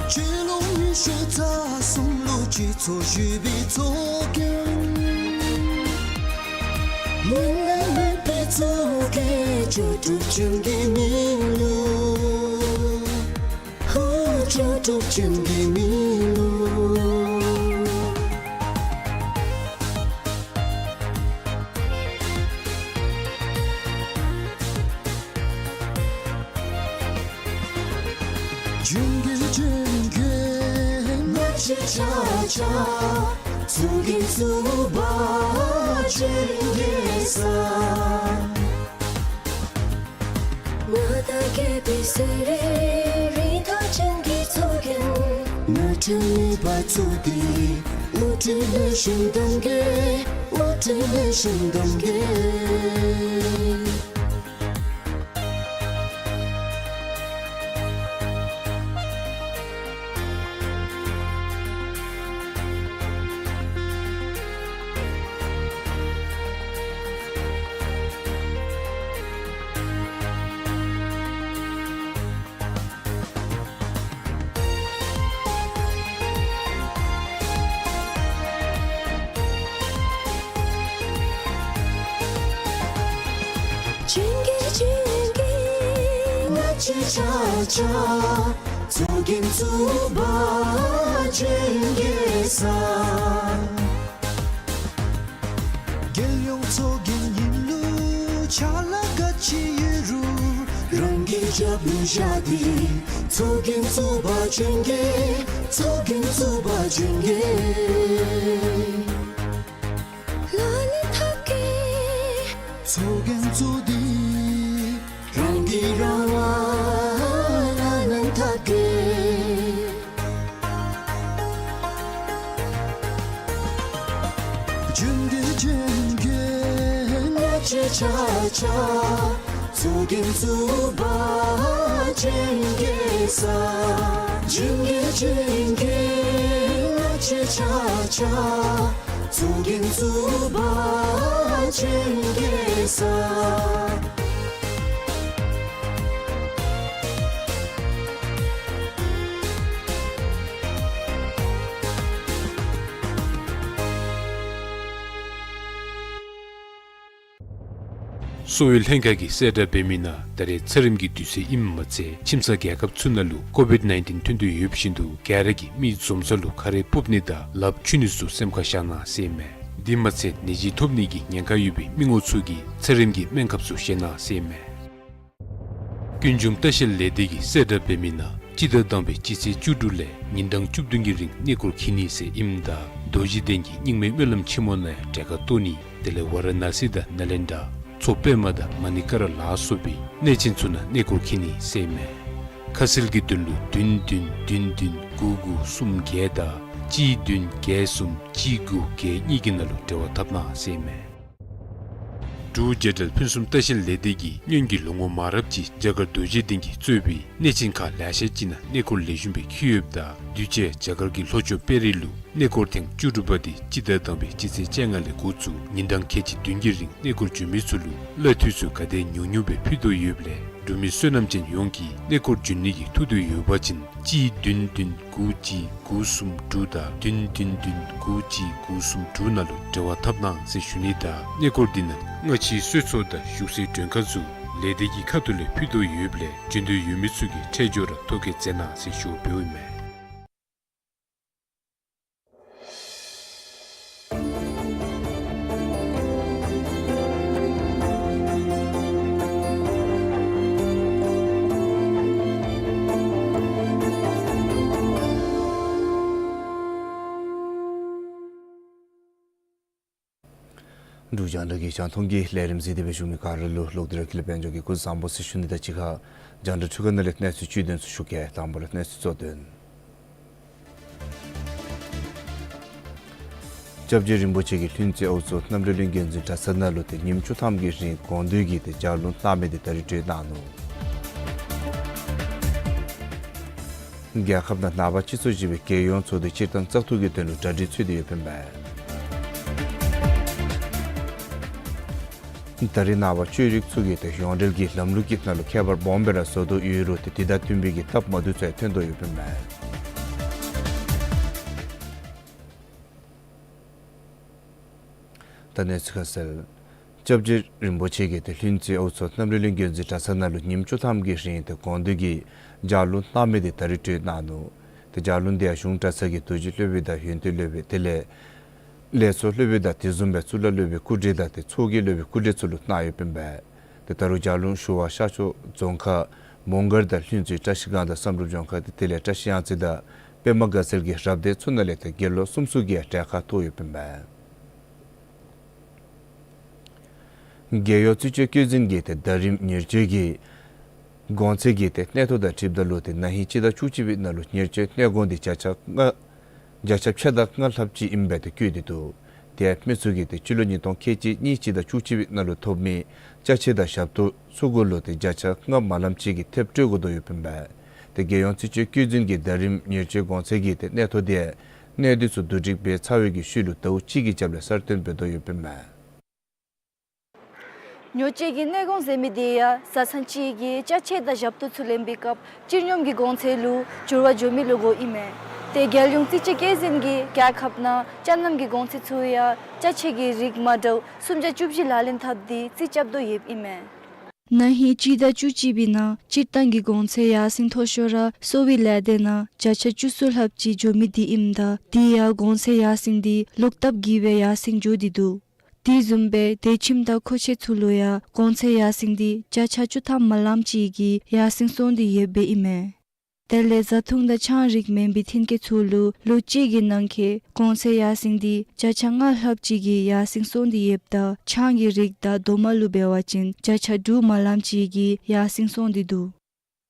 སྤྱི་ལོ་ཉི་ཤུ་རྩ་གསུམ་ལུ་སྤྱི་ཚོགས་ཞི་བའི་ཚོགས་རྒྱན། མི་ལས་མེད་པའི་གཙུག་གི་ལྕོགས་གྲུབ་ཅན་གྱི་མི་ལུ། ཧུ་ལྕོགས་གྲུབ་ཅན་གྱི་མི་ལུ། ལྗོན་གུ་ལྗོན་གུ་ང་བཅས་ཆ་ཁྱབ། ཚོགས་རྒྱན་གཙུག་པ་ལྗོན་གུ་ས། མངའ་བདག་རྒྱལ་པོའི་སྲས་རིགས་རིན་ཐང་ཅན་གྱི་ཚོགས་རྒྱན། དངུལ་ཕྲན་གཉིས་པ་གཙུག་སྡེ། དངུལ་ཕྲན་ལེགས་ཤོམ་གདམ་གེ། དངུལ་ཕྲན་ལེགས་ཤོམ་གདམ་གེ། ལྗོན་གུ་ལྗོན་གུ་ང་བཅས་ཆ་ཁྱབ། ཚོགས་རྒྱན་གཙུག་པ་ལྗོན་གུ་ས། རྒྱལ་ཡོངས་ཚོགས་རྒྱན་ཨིན་ལུགས་ཆ་ལ་ག་ཅི་ཡོད་རུང་རང་གི་རྒྱབ་ལུ་བཞག་སྟེ། ཚོགས་རྒྱན་གཙུག་པ་ལྗོན་གུ། ཚོགས་རྒྱན་གཙུག་པ་ལྗོན་གུ། ལག་ལེན་འཐབ་གེ། ཚོགས་རྒྱན་གཙུག་སྡེ། རང་གིས་རང་དབང་ལག་ལེན་འཐབ་གེ། ལྗོན་གུ་ལྗོན་གུ་ང་བཅས་ཆ་ཁྱབ། ཚོགས་རྒྱན་གཙུག་པ་ལྗོན་གུ་ས། ལྗོན་གུ་ལྗོན་གུ་ང་བཅས་ཆ་ཁྱབ། ཚོགས་རྒྱན་གཙུག་པ་ལྗོན་གུ་ས། གསོ་བའི་ལྷན་ཁག་གིས་གསལ་བསྒྲགས་འབད་མི་ནང་ད་རེས་ཚ་རིམས་ཀྱི་དུས་ཚོད་ཨིནམ་མ་ཚད་ཁྱིམ་ཚང་རྒྱལ་ཁབ་ཚུ་ནང་ལུ་ཀོ་བིཌ་ནའིན་ཊིན་ཐོན་དོ་ཡོདཔ་བཞིན་དུ་ག་ར་གིས་མི་འཛོམས་ས་ལུ་ཁ་རས་སྤུབ་ནི་དང་ལགཔ་འཁྱུ་ནི་ཚུ་སེམས་ཁར་བཞག་གནང་ཟེར་ཨིན་མས། དེ་མ་ཚད་ནད་གཞི་ཐོབ་ནི་གི་ཉེན་ཁ་ཡོད་པའི་མི་ངོ་ཚུ་གིས་ཚ་རིམས་ཀྱི་སྨན་ཁབ་ཚུ་བཞེས་གནང་ཟེར་ཨིན་མས། ཀུན་འབྱུང་ལྟ་བཤལ་ལས་སྡེ་གིས་གསལ་བསྒྲགས་འབད་མི་ནང་སྤྱི་ཟླ་དང་པའི་སྤྱི་ཚེས་བཅུ་དྲུག་ལས་ཉིན་གྲངས་བཅུ་བདུན་གྱི་རིང་གནས་སྐོར་འཁྱིད་ནི་ཟེར་ཨིནམ་ད་རྡོ་རྗེ་གདན་གྱི་རྙིང་མའི་སྨོན་ལམ་ཆེན་མོ་ནང་ཡང་གྲལ་ཁར་གཏོགས་ནི། དེ་ལས་ཝ་ར་ཎ་སི་དང་ནཱ་ལེནྡྲ། མཚོ་པདྨ་དང་མ་ཎི་ཀ་ར་ལ་སོགས་པའི་གནས་ཆེན་ཚུ་ནང་གནས་སྐོར་འཁྱིད་ནི་ཟེར་ཨིན་མས། ཁ་གསལ་གྱི་དོན་ལུ་བདུན་བདུན་བདུན་བདུན་དགུ་དགུ་གསུམ་བརྒྱད་དང་གཅིག་བདུན་བརྒྱད་གསུམ་གཅིག་དགུ་བརྒྱད་གཉིས་ཀྱི་ནང་ལུ་འབྲེལ་བ་འཐབ་གནང་ཟེར་ཨིན་མས། འབྲུག་རྒྱལ་ཕྲན་ཕུན་སུམ་ལྟ་བཤལ་ལས་སྡེ་གིས་སྔོན་གྱི་ལོ་ངོ་མང་རབས་ཅིག་རྒྱ་གར་རྡོ་རྗེ་གདན་གྱིས་གཙོས་པའི་གནས་ཆེན་ཁག་ལེ་ཤ་ཅིག་ནང་གནས་སྐོར་ལེགས་ཤོམ་སྦེ་འཁྱིད་ཡོདཔ་ད་དུས་ཅི་རྒྱ་གར་གྱི་ལྷོ་ཕྱོགས་དཔལ་རི་ལུ་གནས་སྐོར་ཐེངས་བཅུ་དྲུག་པ་དེ་སྤྱི་ཟླ་དང་པའི་སྤྱི་ཚེས་བཅོ་ལྔ་ལས་འགོ་བཙུགས་ཉིན་གྲངས་ཁལ་གཅིག་བདུན་གྱི་རིང་གནས་སྐོར་འབྱོན་མི་ཚུ་ལུ་གླ་འཐུས་ཚུ་ག་དེ་ཉུང་ཉུང་སྦེ་ཕུལ་དོ་ཡོདཔ་ལས་འབྲུག་མི་བསོད་ནམས་ཅན་ཡོངས་ཀྱིས་གནས་སྐོར་འབྱོན་ནི་གི་ཐུགས་འདོད་ཡོད་པ་ཅིན་གཅིག་བདུན་བདུན་དགུ་གཅིག་དགུ་གསུམ་དྲུག་དང་བདུན་བདུན་བདུན་དགུ་གཅིག་དགུ་གསུམ་དྲུག་ནང་ལུ་འབྲེལ་བ་འཐབ་གནང་ཟེར་ཞུ་ནི་དང་། གནས་སྐོར་འདི་ནང་སྔ་ཕྱིའི་གསོལ་ཚོགས་དང་བཞུགས་སའི་མགྲོན་ཁང་ཚུ་ལས་སྡེ་གི་ཁ་ཐུག་ལས་ཕུལ་དོ་ཡོདཔ་ལས་འབྱོན་འདོད་ཡོད་མི་ཚུ་གིས་འཕྲལ་མགྱོགས་ར་ཐོ་བཀོད་མཛད་གནང་ཟེར་ཞུ་བ་འབདཝ་ཨིན་མས། འབྲུག་རྒྱང་བསྒྲགས་ཀྱི་རྒྱང་མཐོང་གི་ལས་རིམ་གཟིགས་ཏེ་སྦེ་བཞུགས་མི་ག་ར་ལུ་ལོག་སྟེ་ར་ཀུན་ལེགས་དཔལ་འབྱོར་གྱིས་སྐུ་གཟུགས་བཟང་པོ་ཟེར་ཞུ་ནི་དང་གཅིག་ཁར་རྒྱང་བསྒྲགས་འཕྲུལ་ཁང་ནང་ལས་གནས་ཚུལ་བཅུད་དོན་ཚུ་ཞུ་གེ། དང་པ་ར་གནས་ཚུལ་གཙོ་དོན། སྐྱབས་རྗེ་རིན་པོ་ཆེ་གིས་ལྷུན་རྩེ་ཨའུ་མཚོ་གནམ་རི་གླིང་དགོན་འཛིན་གྲྭ་ཚང་ནང་ལུ་ཏེ་ཉིནམ་བཅུ་ཐམ་གྱི་རིང་དགོངས་འདུས་ཀྱི་ཏེ་ལྗགས་ལུང་གནང་མི་འདི་ད་རིས་གྲོལ་གནང་ནུག། རྒྱལ་ཁབ་ནང་ནངས་པ་སྤྱི་ཚོགས་བཞི་པའི་རྒྱལ་ཡོངས་ཚོགས་འདུ་སྤྱིར་བཏང་བཙག་འཐུ་གི་དོན་ལུ་གྲ་སྒྲིག་ཚུད་དེ་ཡོདཔ་ཨིན་པས། ད་རིས་ནངས་པ་ཆོས་རིག་ཚུ་གིས་ཏེ་ཡོངས་འབྲེལ་གྱི་ལམ་ལུགས་ཀྱི་ནང་ལུ་ཁྱད་པར་སྦོམ་སྦེ་ར་བཟོ་དོ་ཡོད་རུང་ཏེ་དེ་དང་བསྟུན་པའི་གི་སྟབས་མ་བདེཝ་ཚུ་ཡང་ཐོན་དོ་ཡོདཔ་ཨིན་པས། ད་གནས་ཚུལ་ཁ་གསལ། སྐྱབས་རྗེ་རིན་པོ་ཆེ་གིས་ཏེ་ལྷུན་རྩེ་ཨའུ་མཚོ་གནམ་རི་གླིང་དགོན་འཛིན་གྲྭ་ཚང་ནང་ལུ་ཉིནམ་བཅུ་ཐམ་གྱི་རིང་ཏེ་དགོངས་འདུས་ཀྱི་ལྗགས་ལུང་གནང་མི་འདི་ད་རིས་གྲོལ་གནང་ནུག། ཏེ་ལྗགས་ལུང་འདི་ཡང་གཞུང་གྲྭ་ཚང་གི་རྡོ་རྗེ་སློབ་དཔོན་དང་ཡོན་ཏན་སློབ་དཔོན་དེ་ལས་ལས་ཚོགས་སློབ་དཔོན་དང་དེ་བཟུམ་སྦེ་གཙུག་ལག་སློབ་དཔོན་སྐུ་བགྲེས་དང་ཏེ་ཚོགས་ཀྱི་སློབ་དཔོན་སྐུ་བགྲེས་ཚུ་ལུ་གནང་ཡོདཔ་ཨིན་པས། ཏེ་ད་རུང་ལྗགས་ལུང་ཞུ་བར་ཤར་ཕྱོགས་རྫོང་ཁག་མོང་སྒར་དང་ལྷུན་རྩེ་བཀྲ་ཤིས་སྒང་དང་བསམ་གྲུབ་ལྗོངས་མཁར་ཏེ་དེ་ལས་བཀྲ་ཤིས་གཡང་རྩེ་དང་པདྨ་དགའ་ཚལ་གྱི་རབ་སྡེ་ཚུ་ནང་ལས་ཏེ་དགེ་སློང་གསུམ་ཚུ་གིས་ཡང་གྲལ་ཁར་གཏོགས་ཡོདཔ་ཨིན་པས། རྒྱལ་ཡོངས་རྩིས་དཔྱད་བཀོད་འཛིན་གྱིས་ཏེ་ཟླ་རིམ་ཉེར་གཅིག་གི་གོང་ཚད་ཀྱི་ཏེ་གནས་ཐོ་དང་འཁྲིལཝ་ད་ལུ་ཏེ་ན་ཧིང་སྤྱི་ཟླ་བཅུ་གཅིག་པའི་ནང་ལུ་ཉེར་སྤྱོད་གནས་གོང་འདི་བརྒྱ་ཆ་ལྔ་བརྒྱ་ཆ་ཕྱེད་དང་ལྔ་ལྷགཔ་ཅིག་ཨིན་པས་ཏེ་བཀོད་དེ་འདུག། དེ་ཡང་མི་ཚུ་གིས་ཏེ་སྤྱི་ལོ་ཉིས་སྟོང་ཁལ་གཅིག་གཉིས་སྤྱི་ཟླ་བཅུ་གཅིག་པའི་ནང་ལུ་ཐོབ་མི་ཅ་ཆས་དང་ཞབས་ཏོག་ཚུ་གུ་ལུ་ཏེ་བརྒྱ་ཆ་ལྔ་མ་ལངམ་ཅིག་གི་ཐེབས་སྤྲོད་དགོ་དོ་ཡོདཔ་ཨིན་པས། ཏེ་རྒྱལ་ཡོངས་རྩིས་དཔྱད་བཀོད་འཛིན་གྱིས་ཟླ་རིམ་ཉེར་སྤྱོད་གོང་ཚད་ཀྱི་ཏེ་གནས་ཐོ་དེ་གནད་དོན་ཚུ་བསྡུ་སྒྲིག་འབད་ཚར་བའི་གི་ཤུལ་ལུ་ཟླཝ་གཅིག་གི་རྒྱབ་ལས་གསར་བཏོན་འབད་དོ་ཡོདཔ་ཨིན་མས། ཉོ་སྤྱོད་ཀྱི་གནས་གོང་ཟེར་མི་དེ་ཡང་བཟའ་ཚང་གཅིག་གིས་ཅ་ཆས་དང་ཞབས་ཏོག་ཚུ་ལེན་པའི་སྐབས་སྤྱིར་སྙོམས་ཀྱི་གོང་ཚད་ལུ་འགྱུར་བ་འགྱོ་མི་ལུ་གོཝ་ཨིན་མས། ཏེ་རྒྱལ་ཡོངས་རྩིས་དཔྱད་བཀོད་འཛིན་གྱིས་རྒྱལ་ཁབ་ནང་ཅ་ལྔ་གི་གོང་ཚད་ཚུ་ཡང་ཅ་ཆས་ཀྱི་རིགས་མ་འདྲཝ་སུམ་བརྒྱ་བཅུ་བཞི་ལག་ལེན་འཐབ་སྟེ་རྩིས་རྐྱབ་དོ་ཡོདཔ་ཨིན་མས། ན་ཧིང་སྤྱི་ཟླ་བཅུ་གཅིག་པའི་ནང་སྤྱིར་བཏང་གི་གོང་ཚད་ཡར་སེང་མཐོ་ཤོས་ར་གསོ་བའི་ལས་སྡེ་ནང་བརྒྱ་ཆ་བཅུ་གསུམ་ལྷགཔ་ཅིག་འགྱོ་མི་འདི་ཨིནམ་ད་དེ་ཡང་གོང་ཚད་ཡར་སེང་འདི་ལོག་ལྟབ་ཀྱིས་སྦེ་ཡར་སེང་འགྱོ་སྟེ་འདུག། དེ་བཟུམ་སྦེ་དེ་ཁྱིམ་དང་མཁོ་ཆས་ཚུ་ལུ་ཡང་གོང་ཚད་ཡར་སེང་འདི་བརྒྱ་ཆ་བཅུ་ཐམ་མ་ལངམ་ཅིག་གིས་ཡར་སེང་སོང་སྟེ་ཡོདཔ་ཨིན་མས། དེ་ལས་བཟའ་འཐུང་དང་ཆང་རིགས་མེན་པའི་ཐོན་སྐྱེད་ཚུ་ལུ་ལོ་གཅིག་གི་ནང་འཁོད་གོང་ཚད་ཡར་སེང་འདི་བརྒྱ་ཆ་ལྔ་ལྷགཔ་ཅིག་གིས་ཡར་སེང་སོང་སྟེ་ཡོདཔ་ད་ཆང་གི་རིགས་དང་རྡོག་མ་ལུ་འབད་བ་ཅིན་བརྒྱ་ཆ་དྲུག་མ་ལངམ་ཅིག་གིས་ཡར་སེང་སོང་སྟེ་འདུག།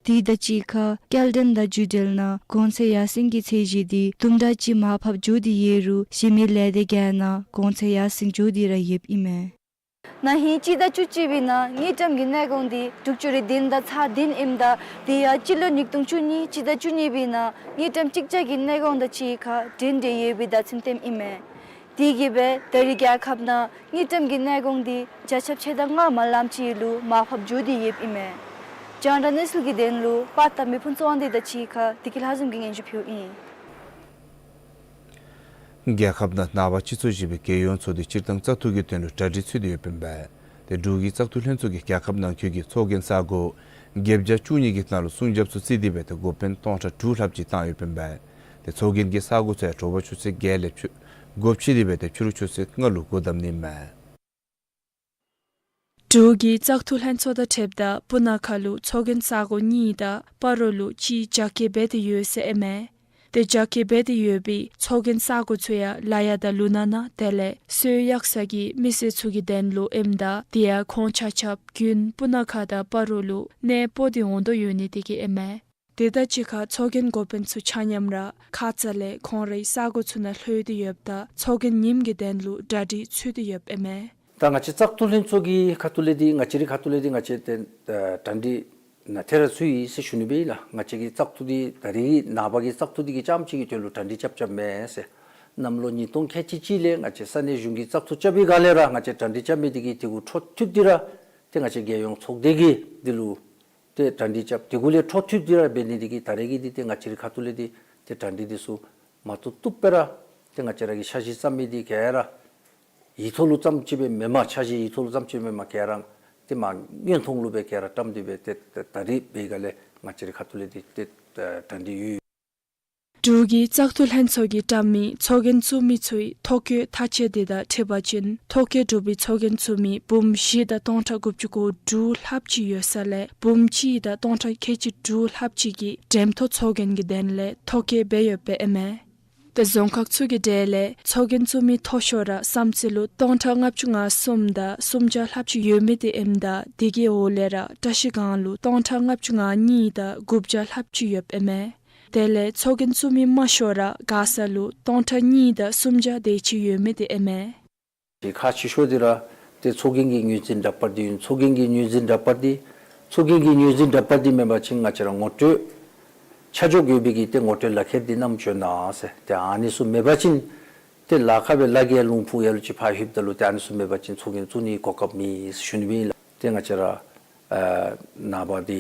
དེ་དང་གཅིག་ཁར་སྐྱེལ་འདྲེན་དང་བརྒྱུད་འབྲེལ་ནང་གོང་ཚད་ཡར་སེང་གི་ཚད་གཞི་འདི་དུམ་གྲ་ཅིག་མར་ཕབ་འགྱོ་སྟེ་ཡོད་རུང་གཞན་མི་ལས་སྡེ་གི་ནང་གོང་ཚད་ཡར་སེང་འགྱོ་སྟེ་ར་ཡོདཔ་ཨིན་མས། ན་ཧིང་སྤྱི་ཟླ་བཅུ་གཅིག་པའི་ནང་དངུལ་ཀྲམ་གྱི་གནས་གོང་འདི་དྲུག་ཅུ་རེ་བདུན་དང་ཚག་བདུན་ཨིནམ་ད་དེ་ཡང་སྤྱི་ལོ་ཉིས་སྟོང་བཅུ་གཉིས་སྤྱི་ཟླ་བཅུ་གཉིས་པའི་ནང་དངུལ་ཀྲམ་གཅིག་བརྒྱ་གི་གནས་གོང་དང་གཅིག་ཁར་འགྲན་བསྡུར་ཡོད་པའི་བརྡ་མཚོན་སྟོནམ་ཨིན་མས། དེ་གིས་སྦེ་ད་རིས་རྒྱལ་ཁབ་ནང་དངུལ་ཀྲམ་གྱི་གནས་གོང་འདི་བརྒྱ་ཆ་ཕྱེད་དང་ལྔ་མ་ལངམ་ཅིག་ལུ་མར་ཕབ་འགྱོ་སྟེ་ཡོདཔ་ཨིན་མས། རྒྱང་བསྒྲགས་གནས་ཚུལ་གྱི་དོན་ལུ་པར་དང་མི་ཕུན་ཚོགས་དབང་འདུས་དང་གཅིག་ཁར་བདེ་སྐྱིད་ལྷ་འཛོམས་ཀྱིས་སྙན་ཞུ་ཕུལཝ་ཨིན། རྒྱལ་ཁབ་ནང་ནངས་པ་སྤྱི་ཚོགས་བཞི་པའི་རྒྱལ་ཡོངས་ཚོགས་འདུ་སྤྱིར་བཏང་བཙག་འཐུ་གི་དོན་ལུ་གྲ་སྒྲིག་ཚུད་དེ་ཡོདཔ་ཨིན་པས། ཏེ་འབྲུག་གི་བཙག་འཐུ་ལྷན་ཚོགས་ཀྱིས་རྒྱལ་ཁབ་ནང་འཁོད་ཀྱི་ཚོགས་རྒྱན་ས་གོ་བརྒྱད་བརྒྱ་བཅུ་གཉིས་ཀྱི་ནང་ལུ་སྲུང་རྒྱབ་ཚུ་བརྩིས་ཏེ་སྦེ་ཏེ་འགོ་དཔོན་སྟོང་ཕྲག་དྲུག་ལྷགཔ་ཅིག་བཏང་ཡོདཔ་ཨིན་པས། ཏེ་ཚོགས་རྒྱན་གྱི་ས་གོ་ཚུ་ཡང་དྲོ་པ་ཆུ་ཚོད་བརྒྱད་ལས་ཕྱི་འགོ་ཕྱེ་སྟེ་སྦེ་ཏེ་ཕྱི་རུ་ཆུ་ཚོད་ལྔ་ལུ་སྒོ་བསྡམ་ནི་ཨིན་མས། འབྲུག་གི་བཙག་འཐུ་ལྷན་ཚོགས་དང་འཁྲིལཝ་ད་སྤུ་ན་ཁ་ལུ་ཚོགས་རྒྱན་ས་གོ་གཉིས་དང་སྤ་རོ་ལུ་གཅིག་རྒྱ་སྐྱེད་འབད་དེ་ཡོད་ཟེར་ཨིན་མས། ཏེ་རྒྱ་སྐྱེད་འབད་དེ་ཡོད་པའི་ཚོགས་རྒྱན་ས་གོ་ཚུ་ཡང་ལ་ཡ་དང་ལུ་ན་ན་དེ་ལས་སོལ་གཡག་ས་གི་མི་སེར་ཚུ་གི་དོན་ལུ་ཨིནམ་ད་དེ་ཡང་ཁོང་ཆ་ཁྱབ་རྒྱུན་སྤུ་ན་ཁ་དང་སྤ་རོ་ལུ་གནས་སྤོ་སྟེ་འོང་དོ་ཡོད་ནི་དེ་གིས་ཨིན་མས། དེ་དང་གཅིག་ཁར་ཚོགས་རྒྱན་འགོ་དཔོན་ཚུ་ཆ་མཉམ་ར་ཁ་ཙ་ལས་ཁོང་རའི་ས་གོ་ཚུ་ནང་ལྷོད་དེ་ཡོདཔ་ད་ཚོགས་རྒྱན་ཉིནམ་གྱི་དོན་ལུ་གྲ་སྒྲིག་ཚུད་དེ་ཡོདཔ་ཨིན་མས། ད་ང་བཅས་བཙག་འཐུ་ལྷན་ཚོགས་ཀྱི་ཁ་ཐུག་ལས་འདི་ང་བཅས་རའི་ཁ་ཐུག་ལས་འདི་ང་བཅས་ཏེ་ཨ་གྲ་སྒྲིག་ནང་ཐད་ར་ཚུད་ཡི་ཟེར་ཞུ་ནི་སྦེ་ཨིན་ལགས། ང་བཅས་ཀྱི་བཙག་འཐུ་འདི་ད་རིས་ནངས་པ་གི་བཙག་འཐུ་འདི་གི་རྐྱངམ་གཅིག་གི་དོན་ལུ་གྲ་སྒྲིག་རྐྱབ་རྐྱབ་མེན་ཟེར། གནམ་ལོ་ཉིས་སྟོང་ཁལ་གཅིག་གཅིག་ལས་ང་བཅས་ས་གནས་གཞུང་གི་བཙག་འཐུ་རྐྱབ་པའི་སྒང་ལས་ར་ང་བཅས་གྲ་སྒྲིག་རྐྱབ་མི་འདི་གིས་དེ་གུ་འཕྲོ་མཐུད་དེ་ར་ཏེ་ང་བཅས་རྒྱལ་ཡོངས་ཚོགས་སྡེ་གིས་འདི་ལུ་ཏེ་གྲ་སྒྲིག་རྐྱབ། དེ་གུ་ལས་འཕྲོ་མཐུད་དེ་ར་འབད་ནི་འདི་གིས་ད་རེས་ཀྱི་འདི་ཏེ་ང་བཅས་རའི་ཁ་ཐུག་ལས་འདི་ཏེ་གྲ་སྒྲིག་འདི་ཚུ་མ་བཏུབ་བཏུབ་སྦེ་ར་ཏེ་ང་བཅས་ར་གི་འཆར་གཞི་བརྩམ་མི་འདི་ག་ར་ཡིག་ཐོག་ལུ་ཙམ་ཅིག་སྦེ་མེན་པར་འཆར་གཞི་ཡིག་ཐོག་ལུ་ཙམ་ཅིག་སྦེ་མེན་པར་ག་ར་ཏེ་མ་མངོན་མཐོང་ལུ་སྦེ་ག་ར་བཀྲམ་སྟེ་སྦེ་ཏེ་ད་རིས་འབད་སྒང་ལས་ང་བཅས་རའི་ཁ་ཐུག་ལས་འདི་ཏེ་གྲ་སྒྲིག་ཡོད། འབྲུག་གི་བཙག་འཐུ་ལྷན་ཚོགས་ཀྱིས་བཀྲམ་མི་ཚོགས་རྒྱན་བཙུགས་མི་ཚུའི་ཐོ་བཀོད་ཐག་བཅད་འདི་དང་འཁྲིལ་བ་ཅིན་ཐོ་བཀོད་གྲུབ་པའི་ཚོགས་རྒྱན་བཙུགས་མི་འབུམ་བཞི་དང་སྟོང་ཕྲག་དགུ་བཅུ་གོ་དྲུག་ལྷགཔ་ཅིག་ཡོད་ས་ལས་འབུམ་གཅིག་དང་སྟོང་ཕྲག་ཁལ་གཅིག་དྲུག་ལྷགཔ་ཅིག་གིས་འགྲེམས་ཐོག་ཚོགས་རྒྱན་གྱི་དོན་ལས་ཐོ་བཀོད་འབད་ཡོདཔ་ཨིན་མས། ཏེ་རྫོང་ཁག་ཚུ་གི་གྲས་ལས་ཚོགས་རྒྱན་བཙུགས་མི་མཐོ་ཤོས་ར་བསམ་རྩེ་ལུ་སྟོང་ཕྲག་ལྔ་བཅུ་ང་གསུམ་དང་སུམ་བརྒྱ་ལྷགཔ་ཅིག་ཡོད་མི་དེ་ཨིནམ་ད་དེ་གི་འོག་ལས་ར་བཀྲ་ཤིས་སྒང་ལུ་སྟོང་ཕྲག་ལྔ་བཅུ་ང་གཉིས་དང་དགུ་བརྒྱ་ལྷགཔ་ཅིག་ཡོདཔ་ཨིན་མས། དེ་ལས་ཚོགས་རྒྱན་བཙུགས་མི་དམའ་ཤོས་ར་མགར་ས་ལུ་སྟོང་ཕྲག་གཉིས་དང་སུམ་བརྒྱ་དེ་ཅིག་ཡོད་མི་དེ་ཨིན་མས། ཏེ་ཁག་ཆེ་ཤོས་འདི་ར་ཏེ་ཚོགས་རྒྱན་གྱི་ངོས་འཛིན་འདྲ་པར་འདི་ཨིན། ཚོགས་རྒྱན་གྱི་ངོས་འཛིན་འདྲ་པར་འདི་ཚོགས་རྒྱན་གྱི་ངོས་འཛིན་འདྲ་པར་འདི་མེན་པ་ཅིན་ང་བཅས་ར་ངོ་སྤྲོད་ཆ་འཇོག་ཡོད་པའི་གི་ཏེ་ངོ་སྤྲོད་ལག་ཁྱེར་འདི་བསྣམས་བྱོན་གནང་ཟེར། ཏེ་ཨ་ནི་ཚུ་མེད་པ་ཅིན་ཏེ་ལཱ་ཁག་སྦེ་ལ་རྒྱལ་ལུང་ཕུག་ཡར་ལུ་ཅིག་ཕར་ལྷོདཔ་ད་ལུ་ཏེ་ཨ་ནི་ཚུ་མེད་པ་ཅིན་ཚོགས་རྒྱན་བཙུགས་ནིའི་གོ་སྐབས་མེད་ཟེར་ཞུ་ནི་སྦེ་ཨིན་ལགས། ཏེ་ང་བཅས་ར་ཨ་ནངས་པ་འདི་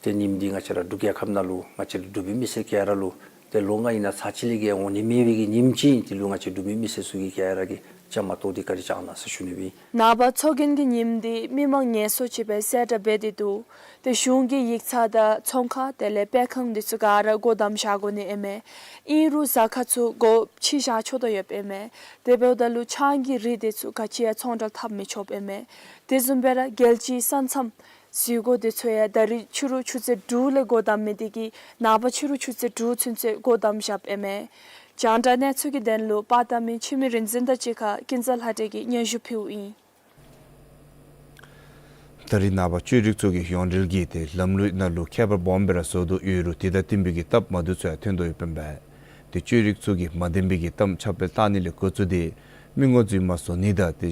ཏེ་ཉིནམ་འདི་ང་བཅས་ར་འབྲུག་རྒྱལ་ཁབ་ནང་ལུ་ང་བཅས་ར་འབྲུག་པའི་མི་སེར་ག་ར་ལུ་ཏེ་ལོ་ལྔ་ཨིན་ན་ཚར་གཅིག་ལས་བརྒལ་འོང་ནི་མེད་པའི་གི་ཉིནམ་ཅིག་ཨིན། དེ་ལུ་ང་བཅས་འབྲུག་པའི་མི་སེར་ཚུ་གིས་ག་ར་གིས་བཅའ་མར་གཏོགས་ཏེ་བཀའ་དྲིན་བསྐྱང་གནང་ཟེར་ཞུ་ནི་སྦེ་ཨིན། ནངས་པ་ཚོགས་རྒྱན་གྱི་ཉིནམ་འདི་མི་མང་ངལ་གསོ་ཅིག་སྦེ་གསལ་བསྒྲགས་འབད་དེ་འདུག། ཏེ་གཞུང་གི་ཡིག་ཚང་དང་ཚོང་ཁང་དེ་ལས་སྤེལ་ཁང་འདི་ཚུ་ག་ར་སྒོ་བསྡམས་བཞག་དགོ་ནི་ཨིན་མས། ཨིན་རུང་ཟ་ཁང་ཚུ་སྒོ་ཕྱེ་བཞག་ཆོག་དོ་ཡོདཔ་ཨིན་མས། དེ་འབདཝ་ད་ལུ་ཆང་གི་རིགས་དེ་ཚུ་ག་ཅི་ཡང་ཚོང་འབྲེལ་འཐབ་མི་ཆོགཔ་ཨིན་མས། དེ་བཟུམ་སྦེ་ར་རྒྱལ་སྤྱིའི་ས་མཚམས་འཛུལ་སྒོ་དེ་ཚུ་ཡང་ད་རིས་ཕྱི་རུ་ཆུ་ཚོད་དྲུག་ལས་སྒོ་བསྡམ་མི་དེ་གིས་ནངས་པ་ཕྱི་རུ་ཆུ་ཚོད་དྲུག་ཚུན་ཚོད་སྒོ་བསྡམས་བཞགཔ་ཨིན་མས། རྒྱང་བསྒྲགས་གནས་ཚུལ་གྱི་དོན་ལུ་པར་བཏབ་མི་འཆི་མེད་རིག་འཛིན་དང་གཅིག་ཁར་ཀུན་བཟང་ལྷ་སྒྲོན་གྱིས་སྙན་ཞུ་ཕུལཝ་ཨིན། ད་རིས་ནངས་པ་བཅོས་རིག་ཚུ་གིས་ཡོངས་འབྲེལ་གྱི་ཏེ་ལམ་ལུགས་ནང་ལུ་ཁྱད་པར་སྦོམ་སྦེ་ར་བཟོ་དོ་ཡོད་རུང་དེ་དང་བསྟུན་པའི་གི་སྟབས་མ་བདེཝ་ཚུ་ཡང་ཐོན་དོ་ཡོདཔ་ཨིན་པས། ཏེ་བཅོས་རིག་ཚུ་གིས་མ་བདེན་པའི་གི་གཏམ་ཁྱབ་སྤེལ་བཏང་ནི་ལས་འགོ་བཙུགས་ཏེ་མི་ངོ་རྫུན་མ་བཟོ་ནི་དང་ཏེ་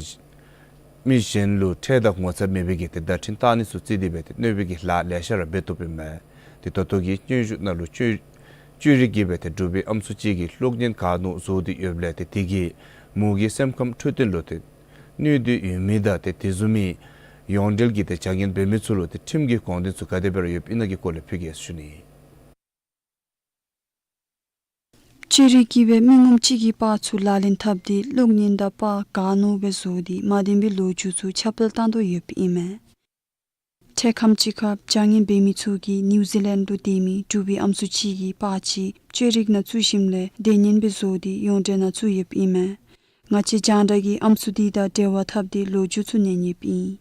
མི་གཞན་ལུ་ཁྲེལ་དང་ངོ་ཚ་མེད་པའི་གི་ཏེ་བརྡ་འཕྲིན་བཏང་ནི་ཚུ་བརྩིས་ཏེ་སྦེ་ཏེ་གནོད་པའི་གི་ལཱ་ལེ་ཤ་ར་འབད་བཏུབ་ཨིན་མས། ཏེ་ད་ལྟོ་གི་སྙན་ཞུ་ནང་ལུ་བཅོས་བཅོས་རིག་གིས་སྦེ་ཏེ་འབྲུག་པའི་ཨམ་སྲུ་ཅིག་གི་གློག་བརྙན་ག་ནོ་བཟོ་སྟེ་ཡོདཔ་ལས་ཏེ་དེ་གིས་མོ་གི་སེམས་ཁམས་འཕྲོད་བསྟེན་ལུ་ཏེ་གནོད་འདོད་ཡོད་མི་དང་ཏེ་དེ་བཟུམ་མའི་ཡོངས་འབྲེལ་གྱི་ཏེ་བྱ་ངན་འབད་མི་ཚུ་ལུ་ཏེ་ཁྲིམས་ཀྱི་དགོངས་དོན་ཚུ་ག་དེ་སྦེ་ར་ཡོདཔ་ཨིན་ན་གི་སྐོར་ལས་ཕུལ་གེ་ཟེར་ཞུ་ནི། བཅོས་རིག་གིས་སྦེ་མི་ངོམ་ཅིག་གི་པར་ཚུ་ལག་ལེན་འཐབ་སྟེ་གློག་བརྙན་དང་པར་ག་ནོ་སྦེ་བཟོ་སྟེ་མ་བདེན་པའི་ལོ་རྒྱུས་ཚུ་ཁྱབ་སྤེལ་བཏང་དོ་ཡོདཔ་ཨིན་མས། འཕྲལ་ཁམས་ཅིག་ཁར་བྱ་ངན་འབད་མི་ཚུ་གིས་ནིའུ་ཛི་ལེནཌ་ལུ་སྡོད་མི་འབྲུག་པའི་ཨམ་སྲུ་ཅིག་གི་པར་ཅིག་བཅོས་རིག་ནང་བཙུགས་ཞིནམ་ལས་དོན་གཉེར་སྦེ་བཟོ་སྟེ་ཡོངས་འབྲེལ་ནང་བཙུགས་ཡོདཔ་ཨིན་མས། ང་བཅས་རྒྱང་བསྒྲགས་ཀྱིས་ཨམ་སྲུ་དེ་དང་འབྲེལ་བ་འཐབ་སྟེ་ལོ་རྒྱུས་ཚུ་ཉན་ཡོདཔ་ཨིན།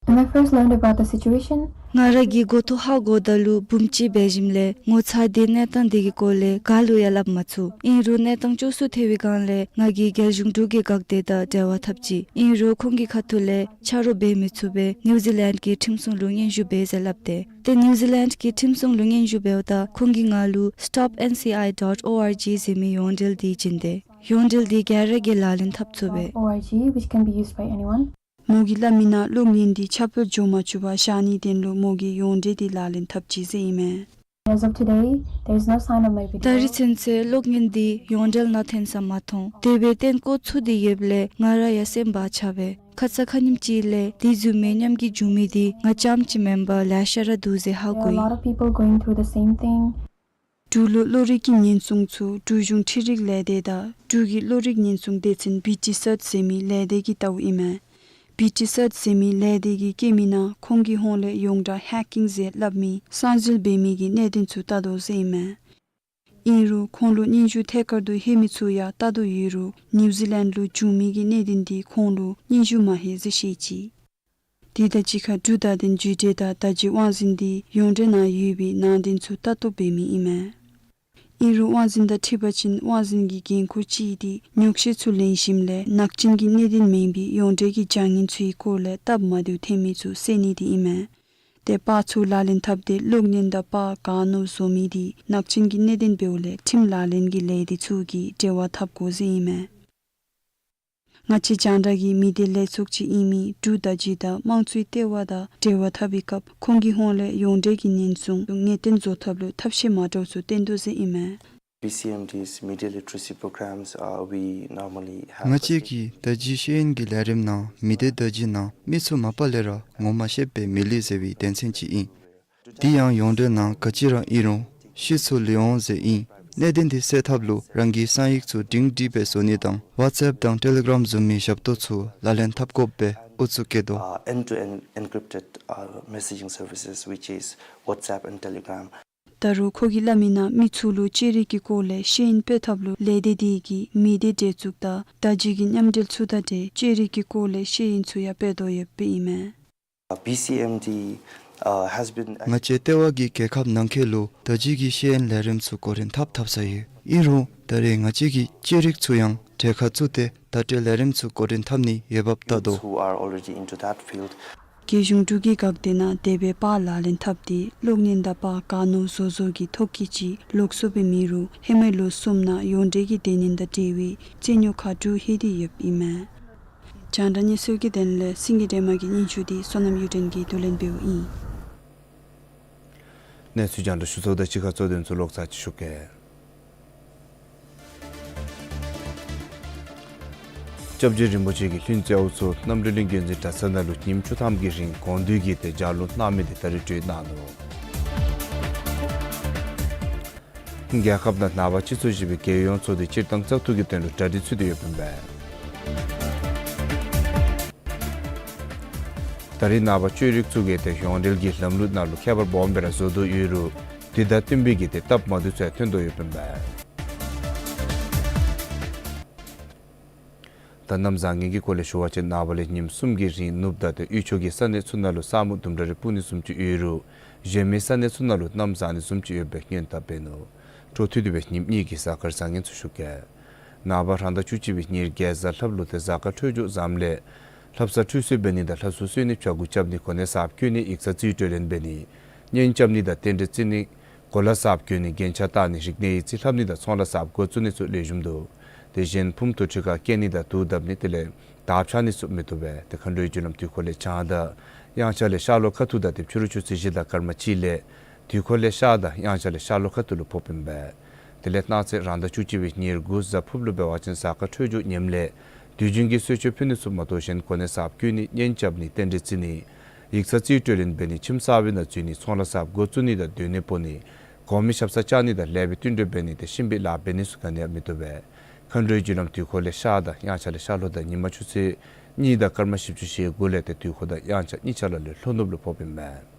When I first learned about the situation, ང་ར་གིས་འགོ་ཐོག་ཧ་གོཝ་ད་ལུ་འབུམ་གཅིག་འབད་ཞིནམ་ལས་ངོ་ཚ་སྟེ་གནས་སྟངས་དེ་གི་སྐོར་ལས་ག་ལུ་ཡང་སླབ་མ་ཚུགས། ཨིན་རུང་གནས་སྟངས་སྐྱོ་སུ་ཐལ་བའི་སྒང་ལས་ང་གིས་རྒྱལ་གཞུང་འབྲུག་གི་འགག་སྡེ་དང་འབྲེལ་བ་འཐབ་ཅི། ཨིན་རུང་ཁོང་གི་ཁ་ཐུག་ལས་ཆ་རོགས་འབད་མི་ཚུགས་པས་ནིའུ་ཛི་ལེནཌ་གི་ཁྲིམས་སྲུང་ལུ་སྙན་ཞུ་འབད་ཟེར་སླབ་སྟེ། ཏེ་ནིའུ་ཛི་ལེནཌ་གི་ཁྲིམས་སྲུང་ལུ་སྙན་ཞུ་འབདཝ་ད་ཁོང་གིས་ང་ལུ་stop N C I dot O R G ཟེར་མི་ཡོངས་འབྲེལ་དེ་བྱིན་ཏེ། ཡོངས་འབྲེལ་དེ་ག་ར་གིས་ལག་ལེན་འཐབ་ཚུགས་པས། O R G, which can be used by anyone. མོ་གིས་སླབ་མི་ནང་གློག་བརྙན་འདི་ཁྱབ་སྤེལ་འགྱོ་མ་བཅུག་པར་བཞག་ནིའི་དོན་ལུ་མོ་གིས་ཡོངས་འབྲེལ་འདི་ལག་ལེན་འཐབ་ཅི་ཟེར་ཨིན་མས། As of today, there is no sign of my video. ད་རིས་ཚུན་ཚོད་གློག་བརྙན་འདི་ཡོངས་འབྲེལ་ནང་ཐོན་ས་མ་མཐོང་། དེ་སྦེ་བཏོན་བཀོ་ཚུགས་ཏེ་ཡོདཔ་ལས་ང་ར་ཡང་སེམས་བག་ཆགས་པས། ཁ་ཙ་ཁ་ཉིནམ་ཅིག་ལས་དེ་བཟུམ་མའི་ཉམས་རྒུད་བྱུང་མི་འདི་ང་རྐྱངམ་ཅིག་མེན་པར་ལེ་ཤ་ར་འདུག་ཟེར་ཧ་There are གོ་ཡི། A lot of people going through the same thing. འབྲུག་ལུ་གློག་རིག་གི་ཉེན་སྲུང་ཚུ་འབྲུག་གཞུང་འཕྲུལ་རིག་ལས་སྡེ་དང་འབྲུག་གི་གློག་རིག་ཉེན་སྲུང་སྡེ་ཚན་བི་ཊི་སེཊ་ཟེར་མི་ལས་སྡེ་གིས་བལྟཝ་ཨིན་མས། བི་ཊི་སེཊ་ཟེར་མི་ལས་སྡེ་གིས་བཀོད་མི་ནང་ཁོང་གི་ཧོངས་ལས་ཡོངས་གྲགས་ཧེག་ཀིང་ཟེར་སླབ་མི་གསང་འཛུལ་འབད་མི་གི་གནད་དོན་ཚུ་བལྟ་དོ་ཟེར་ཨིན་མས། ཨིན་རུང་ཁོང་ལུ་སྙན་ཞུ་ཐད་ཀར་དུ་ལྷོད་མི་ཚུ་ཡང་བལྟ་དོ་ཡོད་རུང་ནིའུ་ཛི་ལེནཌ་ལུ་བྱུང་མི་གི་གནད་དོན་འདི་ཁོང་ལུ་སྙན་ཞུ་མ་ལྷོད་ཟེར་བཤད་ཅི། དེ་དང་གཅིག་ཁར་འབྲུག་བརྡ་དོན་བརྒྱུད་འབྲེལ་དང་བརྡ་བརྒྱུད་དབང་འཛིན་འདི་ཡོངས་འབྲེལ་ནང་ཡོད་པའི་ནང་དོན་ཚུ་ལྟ་རྟོག་འབད་མི་ཨིན་མས། ཨིན་རུང་དབང་འཛིན་དང་འཁྲིལ་བ་ཅིན་དབང་འཛིན་གྱི་འགན་ཁུར་ཅིག་སྟེ་ཉོག་བཤད་ཚུ་ལེན་ཞིནམ་ལས་ནག་ཅན་གྱི་གནད་དོན་མེན་པའི་ཡོངས་འབྲེལ་གྱི་བྱ་ངན་ཚུའི་སྐོར་ལས་སྟབས་མ་བདེཝ་ཐོན་མི་ཚུ་བསལ་ནི་འདི་ཨིན་མས། ཏེ་པར་ཚུ་ལག་ལེན་འཐབ་སྟེ་གློག་བརྙན་དང་པར་ག་ནོ་བཟོ་མི་འདི་ནག་ཅན་གྱི་གནད་དོན་འབདཝ་ལས་ཁྲིམས་ལག་ལེན་གྱི་ལས་སྡེ་ཚུ་གིས་འབྲེལ་བ་འཐབ་དགོ་ཟེར་ཨིན་མས། ང་བཅས་རྒྱང་བསྒྲགས་ཀྱི་མི་སྡེ་ལས་ཚོགས་ཅིག་ཨིན་མི་འབྲུག་བརྡ་བརྒྱུད་དང་དམངས་གཙོའི་ལྟེ་བ་དང་འབྲེལ་བ་འཐབ་པའི་སྐབས་ཁོང་གི་ཧོངས་ལས་ཡོངས་འབྲེལ་གྱི་ཉེན་སྲུང་ངེས་གཏན་བཟོ་ཐབས་ལུ་ཐབས་ཤེས་མ་འདྲཝ་ཚུ་བཏོན་དོ་ཟེར་ཨིན་མས། B C M D's media literacy programs, uh, we normally have ང་བཅས་ཀྱི་བརྡ་བརྒྱུད་ཤེས་ཡོན་གྱི་ལས་རིམ་ནང་མི་སྡེ་བརྡ་བརྒྱུད་ནང་མི་ཚུ་མ་པ་ལས་ར་ངོ་མ་ཤེས་པའི་མི་ལུས་ཟེར་བའི་དོན་ཚན་ཅིག་ཨིན། དེ་ཡང་ཡོངས་འབྲེལ་ནང་ག་ཅི་ར་ཨིན་རུང་ཤེས་ཚུལ་ལུས་འོང་ཟེར་ཨིན། གནད་དོན་དེ་སེལ་ཐབས་ལུ་རང་གི་གསང་ཡིག་ཚུ་སྒྲིང་སྒྲིང་སྦེ་བཟོ་ནི་དང་WhatsApp དང་Telegram བཟུམ་མའི་ཞབས་ཏོག་ཚུ་ལག་ལེན་འཐབ་དགོཔ་སྦེ་ཨུ་ཚུགས་བསྐྱེད་དོ། Uh, end-to-end encrypted, uh, messaging services, which is WhatsApp and Telegram. ད་རུང་ཁོ་གིས་སླབ་མི་ནང་མི་ཚུ་ལུ་བཅོས་རིག་གི་སྐོར་ལས་ཤེས་ཡོན་སྤེལ་ཐབས་ལུ་ལས་སྡེ་དེ་གིས་མི་སྡེ་གྲལ་བཙུགས་དང་བརྡ་བརྒྱུད་ཀྱི་མཉམ་འབྲེལ་ཚུ་དང་འབྲེལ་བཅོས་རིག་གི་སྐོར་ལས་ཤེས་ཡོན་ཚུ་ཡང་སྤེལ་དོ་ཡོདཔ་ཨིན་མས། Uh, B C M D, uh, has been ང་བཅས་ལྟེ་བ་གིས་རྒྱལ་ཁབ་ནང་འཁོད་ལུ་ད་ཅི་གི་ཤེས་ཡོན་ལས་རིམ་ཚུ་འགོ་འདྲེན་འཐབ་འཐབ་ས་ཡོད། ཨིན་རུང་ད་རེས་ང་བཅས་ཀྱི་ཤེས་རིག་ཚུ་ཡང་གྲལ་ཁར་བཙུགས་ཏེ་བརྡ་སྤྲོད་ལས་རིམ་ཚུ་འགོ་འདྲེན་འཐབ་ནི་འོས་འབབ་བལྟ་དོ། Who are already into that field. རྒྱལ་གཞུང་འབྲུག་གི་འགག་སྡེ་ནང་དེ་སྦེ་པར་ལག་ལེན་འཐབ་སྟེ་གློག་བརྙན་དང་པར་ག་ནོར་བཟོ་བཟོ་གི་ཐོ་བཀོད་ཅིག་ལོགས་སུ་སྦེ་མེད་རུང་ཧེ་མའི་ལོ་གསུམ་ནང་ཡོངས་འབྲེལ་གྱི་དེ་ནི་དང་འབྲེལ་བའི་རྩིས་ཉོ་ཁ་དྲུག་ལྷོད་དེ་ཡོདཔ་ཨིན་མས། རྒྱང་བསྒྲགས་གནས་ཚུལ་གྱི་དོན་ལས་སེང་གེ་སྒྲོལ་མ་གི་སྙན་ཞུ་འདི་བསོད་ནམས་གཡུ་སྒྲོན་གྱིས་བསྡུ་ལེན་འབདཝ་ཨིན། གནས་ཚུལ་རྒྱང་བསྒྲགས་ཞུ་ཚརཝ་དང་གཅིག་ཁར་གཙོ་དོན་ཚུ་ལོག་ཚར་ཅིག་ཞུ་གེ། སྐྱབས་རྗེ་རིན་པོ་ཆེ་གི་ལྷུན་རྩེ་བ་ཚོ་རྣམ་གྲོལ་གླིང་བརྒྱུད་འཛིན་གྲྭ་ཚང་ནང་ལུ་ཉིནམ་བཅུ་ཐམ་གྱི་རིང་དགོངས་འདུས་ཀྱི་ཏེ་ལྗགས་ལུང་གནང་མི་འདི་ད་རིས་གྲོལ་གནང་ནུག། རྒྱལ་ཁབ་ནང་ནང་པ་སྤྱི་ཚོགས་བཞི་པའི་རྒྱལ་ཡོངས་ཚོགས་འདུ་སྤྱིར་བཏང་བཙག་འཐུ་གི་དོན་ལུ་གྲ་སྒྲིག་ཚུད་དེ་ཡོདཔ་ཨིན་པས། ད་རེས་ནངས་པ་ཆོས་རིག་ཚོགས་ཀྱི་ཏེ་ཡོངས་འབྲེལ་གྱི་ལམ་ལུགས་ནང་ལུ་ཁྱད་པར་སྦོམ་སྦེ་ར་བཟོ་དོ་ཡོད་རུང་དེ་དང་བསྟུན་པའི་གི་ཏེ་སྟབས་མ་བདེཝ་ཚུ་ཡང་ཐོན་དོ་ཡོདཔ་ཨིན་པས། ད་གནམ་བཟང་ངན་གྱི་སྐོར་ལས་ཞུ་བ་ཅིན་ནངས་པ་ལས་ཉིནམ་གསུམ་གྱི་རིང་ནུབ་དང་ཏེ་དབུས་ཕྱོགས་ཀྱི་ས་གནས་ཚུ་ནང་ལུ་ས་སྨུག་དུམ་གྲ་རེ་སྤུབ་ནི་བཟུམ་ཅིག་ཡོད་རུང་གཞན་མི་ས་གནས་ཚུ་ནང་ལུ་གནམ་བཟང་ནི་བཟུམ་ཅིག་ཡོད་པའི་སྔོན་དཔག་འབད་ནུག། འཕྲོ་མཐུད་དེ་སྦེ་ཉིནམ་གཉིས་ཀྱི་གཟའ་སྐར་བཟང་ངན་ཚུ་ཞུ་གེ། ནངས་པ་རང་ཟླ་བཅུ་གཅིག་པའི་ཉེར་བརྒྱད་གཟའ་ལྷགཔ་ལུ་ཏེ་གཟའ་སྐར་འཕྲོད་སྦྱོར་བཟངམ་ལས་ལྷ་བསངས་ཁྲུས་གསོལ་འབད་ནི་དང་ལྷ་སྲུང་གསོལ་ནི་ཕྱྭ་འགུགས་རྐྱབ་ནི་གོ་གནས་གསརཔ་བསྐོ་ནི་ཡིག་ཚང་རྩིས་སྤྲོད་ལེན་འབད་ནི་གཉེན་རྐྱབ་ནི་དང་རྟེན་འབྲེལ་བརྩི་ནི་གོ་ལ་གསརཔ་གྱོན་ནི་རྒྱན་ཆ་བཏགས་ནི་རིག་གནས་ཡིག་རྩིས་ལྷབ་ནི་དང་ཚོང་ལཱ་གསརཔ་འགོ་བཙུགས་ནི་ཚུ་ལེགས་ཤོམ་འདུག། དེ་བཞིན་ཕུངམ་དུར་ཁྲོད་ཁར་བསྐྱལ་ནི་དང་དུག་བརྡབ་ནི་དེ་ལས་དར་འཕྱར་ནི་ཚུ་མི་བཏུབ་པས། ཏེ་མཁའ་འགྲོའི་རྒྱུ་ལམ་དུས་འཁོར་ལས་བྱང་དང་དབྱངས་འཆར་ལས་ཤར་ལྷོ་ཁ་ཐུག་དང་ཏེ་ཕྱི་རུ་ཆུ་ཚོད་བཞི་དང་སྐར་མ་གཅིག་ལས་དུས་འཁོར་ལས་ཤར་དང་དབྱངས་འཆར་ལས་ཤར་ལྷོ་ཁ་ཐུག་ལུ་ཕོགཔ་ཨིན་པས། དེ་ལས་གནངས་ཚེ་རང་ཟླ་བཅུ་གཅིག་པའི་ཉེར་དགུ་གཟའ་ཕུརཔ་ལུ་འབད་བ་ཅིན་གཟའ་སྐར་འཕྲོད་སྦྱོར་ངནམ་ལས་དུས་རྒྱུན་གྱི་གསོལ་མཆོད་ཕུལ་ནི་ཚུ་མ་གཏོགས་གཞན་གོ་གནས་གསརཔ་བསྐོ་ནི་གཉེན་རྐྱབ་ནི་རྟེན་འབྲེལ་བརྩི་ནི་ཡིག་ཚང་རྩིས་སྤྲོད་ལེན་འབད་ནི་ཁྱིམ་གསར་པའི་ནང་འཛུལ་ནི་ཚོང་ལཱ་གསརཔ་འགོ་བཙུགས་ནི་དང་སྡོད་གནས་སྤོ་ནི་གོང་མའི་ཞབས་སར་བཅར་ནི་དང་ལེགས་པའི་བསྟུན་གྲོས་འབད་ནི་དང་གཤིན་པོའི་ལཱ་འབད་ནི་ཚུ་ག་ནི་ཡང་མི་བཏུབ་པས། མཁའ་འགྲོའི་རྒྱུ་ལམ་དུས་འཁོར་ལས་ཤར་དང་དབྱངས་འཆར་ལས་ཤར་ལྷོ་དང་ཉིན་མ་ཆུ་ཚོད་གཉིས་དང་སྐར་མ་བཞི་བཅུ་ཞེ་དགུ་ལས་ཏེ་དུས་འཁོར་དང་དབྱངས་འཆར་གཉིས་ཆ་ར་ལས་ལྷོ་ནུབ་ལུ་ཕོགཔ་ཨིན་མས།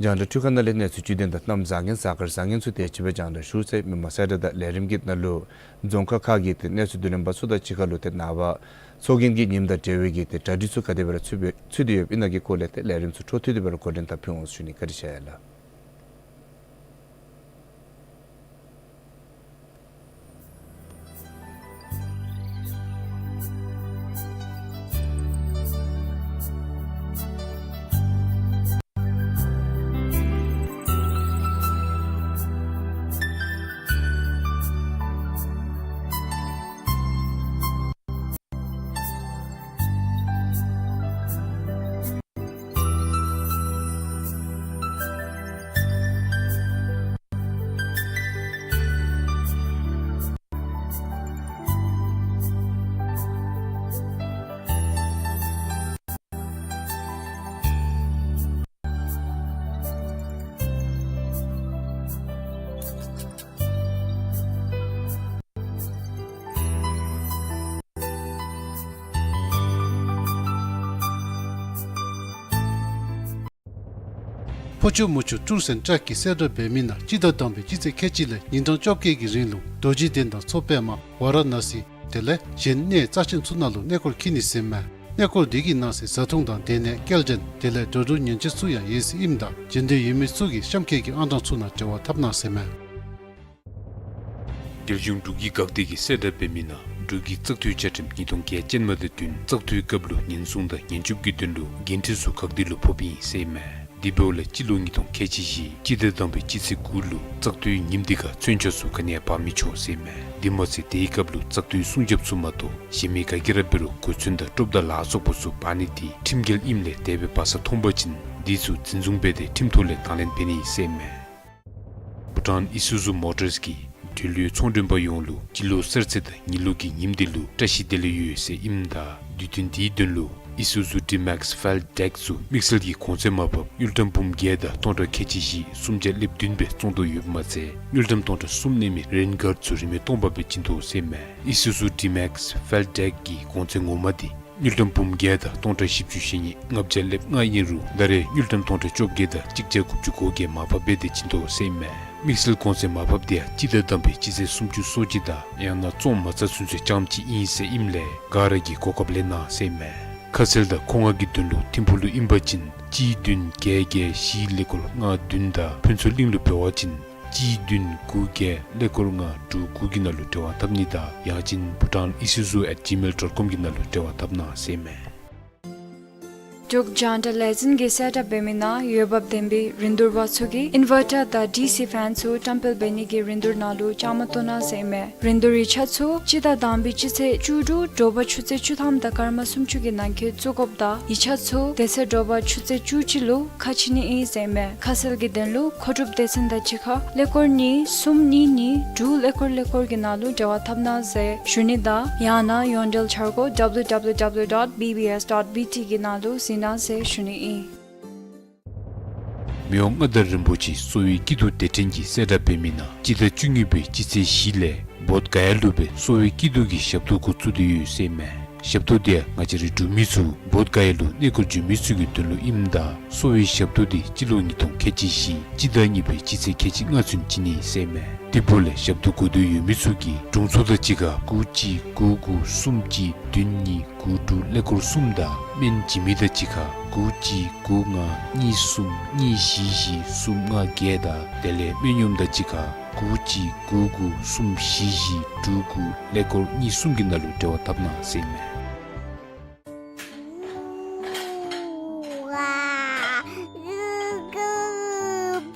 རྒྱང་བསྒྲགས་འཕྲུལ་ཁང་ནང་ལས་གནས་ཚུལ་བཅུད་དོན་དང་གནམ་བཟང་ངན་གཟའ་སྐར་བཟང་ངན་ཚུ་དེ་ཅིག་སྦེ་རྒྱང་བསྒྲགས་ཞུ་ཚར་ཡི། མི་མང་གསལ་བསྒྲགས་དང་ལས་རིམ་གྱི་ནང་ལུ་རྫོང་ཁག་ཁག་གི་ཏེ་གནས་ཚུལ་བསྡུ་ལེན་པ་ཚུ་དང་གཅིག་ཁར་ལུ་ཏེ་ནངས་པ་ཚོགས་རྒྱན་གྱི་ཉིནམ་དང་འབྲེལ་བའི་གི་ཏེ་གྲ་སྒྲིག་ཚུ་ག་དེ་སྦེ་ར་ཚུད་པའི་ཚུད་དེ་ཡོདཔ་ཨིན་ན་གི་སྐོར་ལས་ཏེ་ལས་རིམ་ཚུ་འཕྲོ་མཐུད་དེ་སྦེ་ར་འགོ་འདྲེན་འཐབ་ཕུལ་འོང་ཟེར་ཞུ་ནི། བཀའ་དྲིན་ཆེ་ལགས། ཕོ་ཆུ་མོ་ཆུ་སྤྲུལ་གསལ་བཀྲག་གི་གསལ་བསྒྲགས་འབད་མི་ནང་སྤྱི་ཟླ་དང་པའི་སྤྱི་ཚེས་ཁལ་གཅིག་ལས་ཉིན་གྲངས་བཅོ་བརྒྱད་ཀྱི་རིང་ལུ་རྡོ་རྗེ་གདན་དང་མཚོ་པདྨ་ཝ་ར་ཎ་སི་དེ་ལས་གཞན་གནས་རྩ་ཆེན་ཚུ་ནང་ལུ་གནས་སྐོར་འཁྱིད་ནི་ཟེར་མས། གནས་སྐོར་འདི་གི་ནང་གསེས་བཟའ་འཐུང་དང་སྡོད་གནས་སྐྱེལ་འདྲེན་དེ་ལས་འགྲོ་འགྲུལ་ཉེས་ཆད་ཚུ་ཡང་ཡོད་ཟེར་ཨིནམ་ད་འབྱོན་འདོད་ཡོད་མི་ཚུ་གིས་གཤམ་འཁོད་ཀྱི་ཨང་གྲངས་ཚུ་ནང་འབྲེལ་བ་འཐབ་གནང་ཟེར་མས། རྒྱལ་གཞུང་འབྲུག་གི་འགག་སྡེ་གིས་གསལ་བསྒྲགས་འབད་མི་ནང་འབྲུག་གི་བཙག་འཐུའི་བཅའ་ཁྲིམས་ཉིས་སྟོང་བརྒྱད་ཅན་མ་དང་བསྟུན་བཙག་འཐུའི་སྐབས་ལུ་ཉེན་སྲུང་དང་ཉེན་སྐྱོབ་ཀྱི་དོན་ལུ་འགན་འཁྲི་ཚུ་འགག་སྡེ་ལུ་ཕོགཔ་ཨིན་ཟེར་མས། དེ་འབདཝ་ལས་སྤྱི་ལོ་ཉིས་སྟོང་ཁལ་གཅིག་བཞི་སྤྱི་ཟླ་དང་པའི་སྤྱི་ཚེས་དགུ་ལུ་བཙག་འཐུའི་ཉིནམ་དེ་ཁར་མཚོན་ཆ་ཚུ་ག་ནི་ཡང་འབག་མི་ཆོག་ཟེར་མས། དེ་མ་ཚད་དེའི་སྐབས་ལུ་བཙག་འཐུའི་སྲུང་སྐྱོབ་ཚུ་མ་གཏོགས་གཞན་མི་ག་གིས་ར་འབད་རུང་གོ་མཚོན་དང་ཀྲོབ་དང་ལ་སོགས་པ་ཚུ་འབག་ནི་དེ་ཁྲིམས་འགལ་ཨིནམ་ལས་དེ་སྦེ་འབག་ས་མཐོང་པ་ཅིན་དེ་ཚུ་འཛིན་བཟུང་འབད་དེ་ཁྲིམས་ཐོག་ལས་དང་ལེན་འབད་ནི་ཨིན་ཟེར་མས། བྷུ་ཊཱན་ཨི་སུ་ཛུ་མོ་ཊརས་ཀྱིས་འབྲེལ་ཡོད་ཚོང་མགྲོན་པ་ཡོངས་ལུ་སྤྱི་ལོ་གསར་ཚེས་དང་ཉི་ལོ་གི་ཉིནམ་དེ་ལུ་བཀྲ་ཤིས་བདེ་ལེགས་ཡོད་ཟེར་ཨིནམ་ད་དུས་སྟོན་དེའི་དོན་ལུ་ཨི་སུ་ཛུ་ཌི་མེགསི་ཕེལ་ཌེཀ་ཚུ་དམིགས་བསལ་གྱི་གོང་ཚད་མར་ཕབ་དངུལ་ཀྲམ་འབུམ་བརྒྱད་དང་སྟོང་ཕྲག་ཁལ་གཅིག་བཞི་སུམ་བརྒྱ་ལེབ་བདུན་སྦེ་བཙོང་དོ་ཡོདཔ་མ་ཚད་དངུལ་ཀྲམ་སྟོང་ཕྲག་གསུམ་གནས་མི་རེན་གཱརཌ་ཚུ་རིན་མེད་སྟོང་པ་སྦེ་བྱིན་དོ་ཟེར་མས། ཨི་སུ་ཛུ་ཌི་མེགསི་ཕེལ་ཌེཀ་གི་གོང་ཚད་ངོ་མ་དེ་དངུལ་ཀྲམ་འབུམ་བརྒྱད་དང་སྟོང་ཕྲག་བཞི་བཅུ་ཞེ་གཉིས་ལྔ་བརྒྱ་ལེབ་ལྔ་ཨིན་རུང་ད་རེས་དངུལ་ཀྲམ་སྟོང་ཕྲག་བཅོ་བརྒྱད་དང་གཅིག་བརྒྱ་དགུ་བཅུ་གོ་བརྒྱད་མར་ཕབ་འབད་དེ་བྱིན་དོ་ཟེར་མས། དམིགས་བསལ་གོང་ཚད་མར་ཕབ་དེ་ཡང་སྤྱི་ཟླ་དང་པའི་སྤྱི་ཚེས་སུམ་ཅུ་སོ་གཅིག་དང་ཡང་ན་བཙོང་མ་ཚར་ཚུན་ཚོད་རྐྱངམ་གཅིག་ཨིན་ཟེར་ཨིནམ་ལས་ག་ར་གིས་གོ་སྐབས་ལེན་གནང་ཟེར་མས། ཁ་གསལ་དང་མཁོ་མངགས་ཀྱི་དོན་ལུ་ཐིམ་ཕུག་ལུ་ཨིན་པ་ཅིན་གཅིག་བདུན་བརྒྱད་བརྒྱད་བཞི་ཀླད་ཀོར་ལྔ་བདུན་དང་ཕུན་ཚོགས་གླིང་ལུ་འབད་བ་ཅིན་གཅིག་བདུན་དགུ་བརྒྱད་ཀླད་ཀོར་ལྔ་དྲུག་དགུ་གི་ནང་ལུ་འབྲེལ་བ་འཐབ་ནི་དང་ཡང་ཅིན་Bhutan Isuzu at gmail dot com གི་ནང་ལུ་འབྲེལ་བ་འཐབ་གནང་ཟེར་མས། འབྲུག་རྒྱང་བསྒྲགས་ལས་འཛིན་གྱིས་གསལ་བསྒྲགས་འབད་མི་ནང་འོས་འབབ་ལྡན་པའི་རིན་བསྡུར་པ་ཚུ་གིས་ཨིན་ཝར་ཊར་དང་ཌི་སི་ཕེན་ཚུ་བཀྲམ་སྤེལ་འབད་ནི་གི་རིན་བསྡུར་ནང་ལུ་བཅའ་མར་གཏོགས་གནང་ཟེར་མས། རིན་བསྡུར་ཡིག་ཆ་ཚུ་སྤྱི་ཟླ་དང་པའི་སྤྱི་ཚེས་བཅུ་དྲུག་དྲོ་པ་ཆུ་ཚོད་བཅུ་ཐམ་དང་སྐར་མ་སུམ་ཅུ་གི་ནང་འཁོད་བཙུགས་དགོཔ་དང་ཡིག་ཆ་ཚུ་དེ་ཚེ་དྲོ་པ་ཆུ་ཚོད་བཅུ་གཅིག་ལུ་ཁ་ཕྱེ་ནི་ཨིན་ཟེར་མས། ཁ་གསལ་གྱི་དོན་ལུ་མཁོ་སྒྲུབ་སྡེ་ཚན་དང་གཅིག་ཁར་ཀླད་ཀོར་གཉིས་གསུམ་གཉིས་གཉིས་དྲུག་ཀླད་ཀོར་ཀླད་ཀོར་གྱི་ནང་ལུ་འབྲེལ་བ་འཐབ་གནང་ཟེར་ཞུ་ནི་དང་ཡང་ན་ཡོངས་འབྲེལ་འཆར་སྒོ་W W W dot B B S dot B T གི་ནང་ལུ་གཟིགས་གནང་ཟེར་ཞུ་ནི་ཨིན། མི་དབང་མངའ་བདག་རིན་པོ་ཆེ་གསོ་བའི་སྐྱིད་སྡུག་སྡེ་ཕྲན་གྱིས་གསལ་བསྒྲགས་འབད་མི་ནང་སྤྱི་ཟླ་བཅུ་གཉིས་པའི་སྤྱི་ཚེས་བཞི་ལས་བོདྷ་ག་ཡ་ལུ་སྦེ་གསོ་བའི་སྐྱིད་སྡུག་གི་ཞབས་ཏོག་འགོ་བཙུགས་ཏེ་ཡོད་ཟེར་མས། ཞབས་ཏོག་འདི་ཡང་ང་བཅས་རའི་འབྲུག་མི་ཚུ་བོདྷ་ག་ཡ་ལུ་གནས་སྐོར་འགྱོ་མི་ཚུ་གི་དོན་ལུ་ཨིནམ་ད་གསོ་བའི་ཞབས་ཏོག་འདི་སྤྱི་ལོ་ཉིས་སྟོང་ཁལ་གཅིག་བཞི་སྤྱི་ཟླ་གཉིས་པའི་སྤྱི་ཚེས་ཁལ་གཅིག་ལྔ་ཚུན་བྱིན་ནི་ཟེར་མས། དེ་འབདཝ་ལས་ཞབས་ཏོག་དགོས་འདོད་ཡོད་མི་ཚུ་གིས་དྲུང་འཚོ་དང་གཅིག་ཁར་དགུ་གཅིག་དགུ་དགུ་གསུམ་གཅིག་བདུན་གཉིས་དགུ་དྲུག་ཀླད་ཀོར་གསུམ་དང་སྨན་བྱིན་མི་དང་གཅིག་ཁར་དགུ་གཅིག་དགུ་ལྔ་གཉིས་གསུམ་གཉིས་བཞི་བཞི་གསུམ་ལྔ་བརྒྱད་དང་དེ་ལས་སྨན་གཡོགམ་དང་གཅིག་ཁར་དགུ་གཅིག་དགུ་དགུ་གསུམ་བཞི་བཞི་དྲུག་དགུ་ཀླད་ཀོར་གཉིས་གསུམ་གྱི་ནང་ལུ་འབྲེལ་བ་འཐབ་གནང་ཟེར་མས།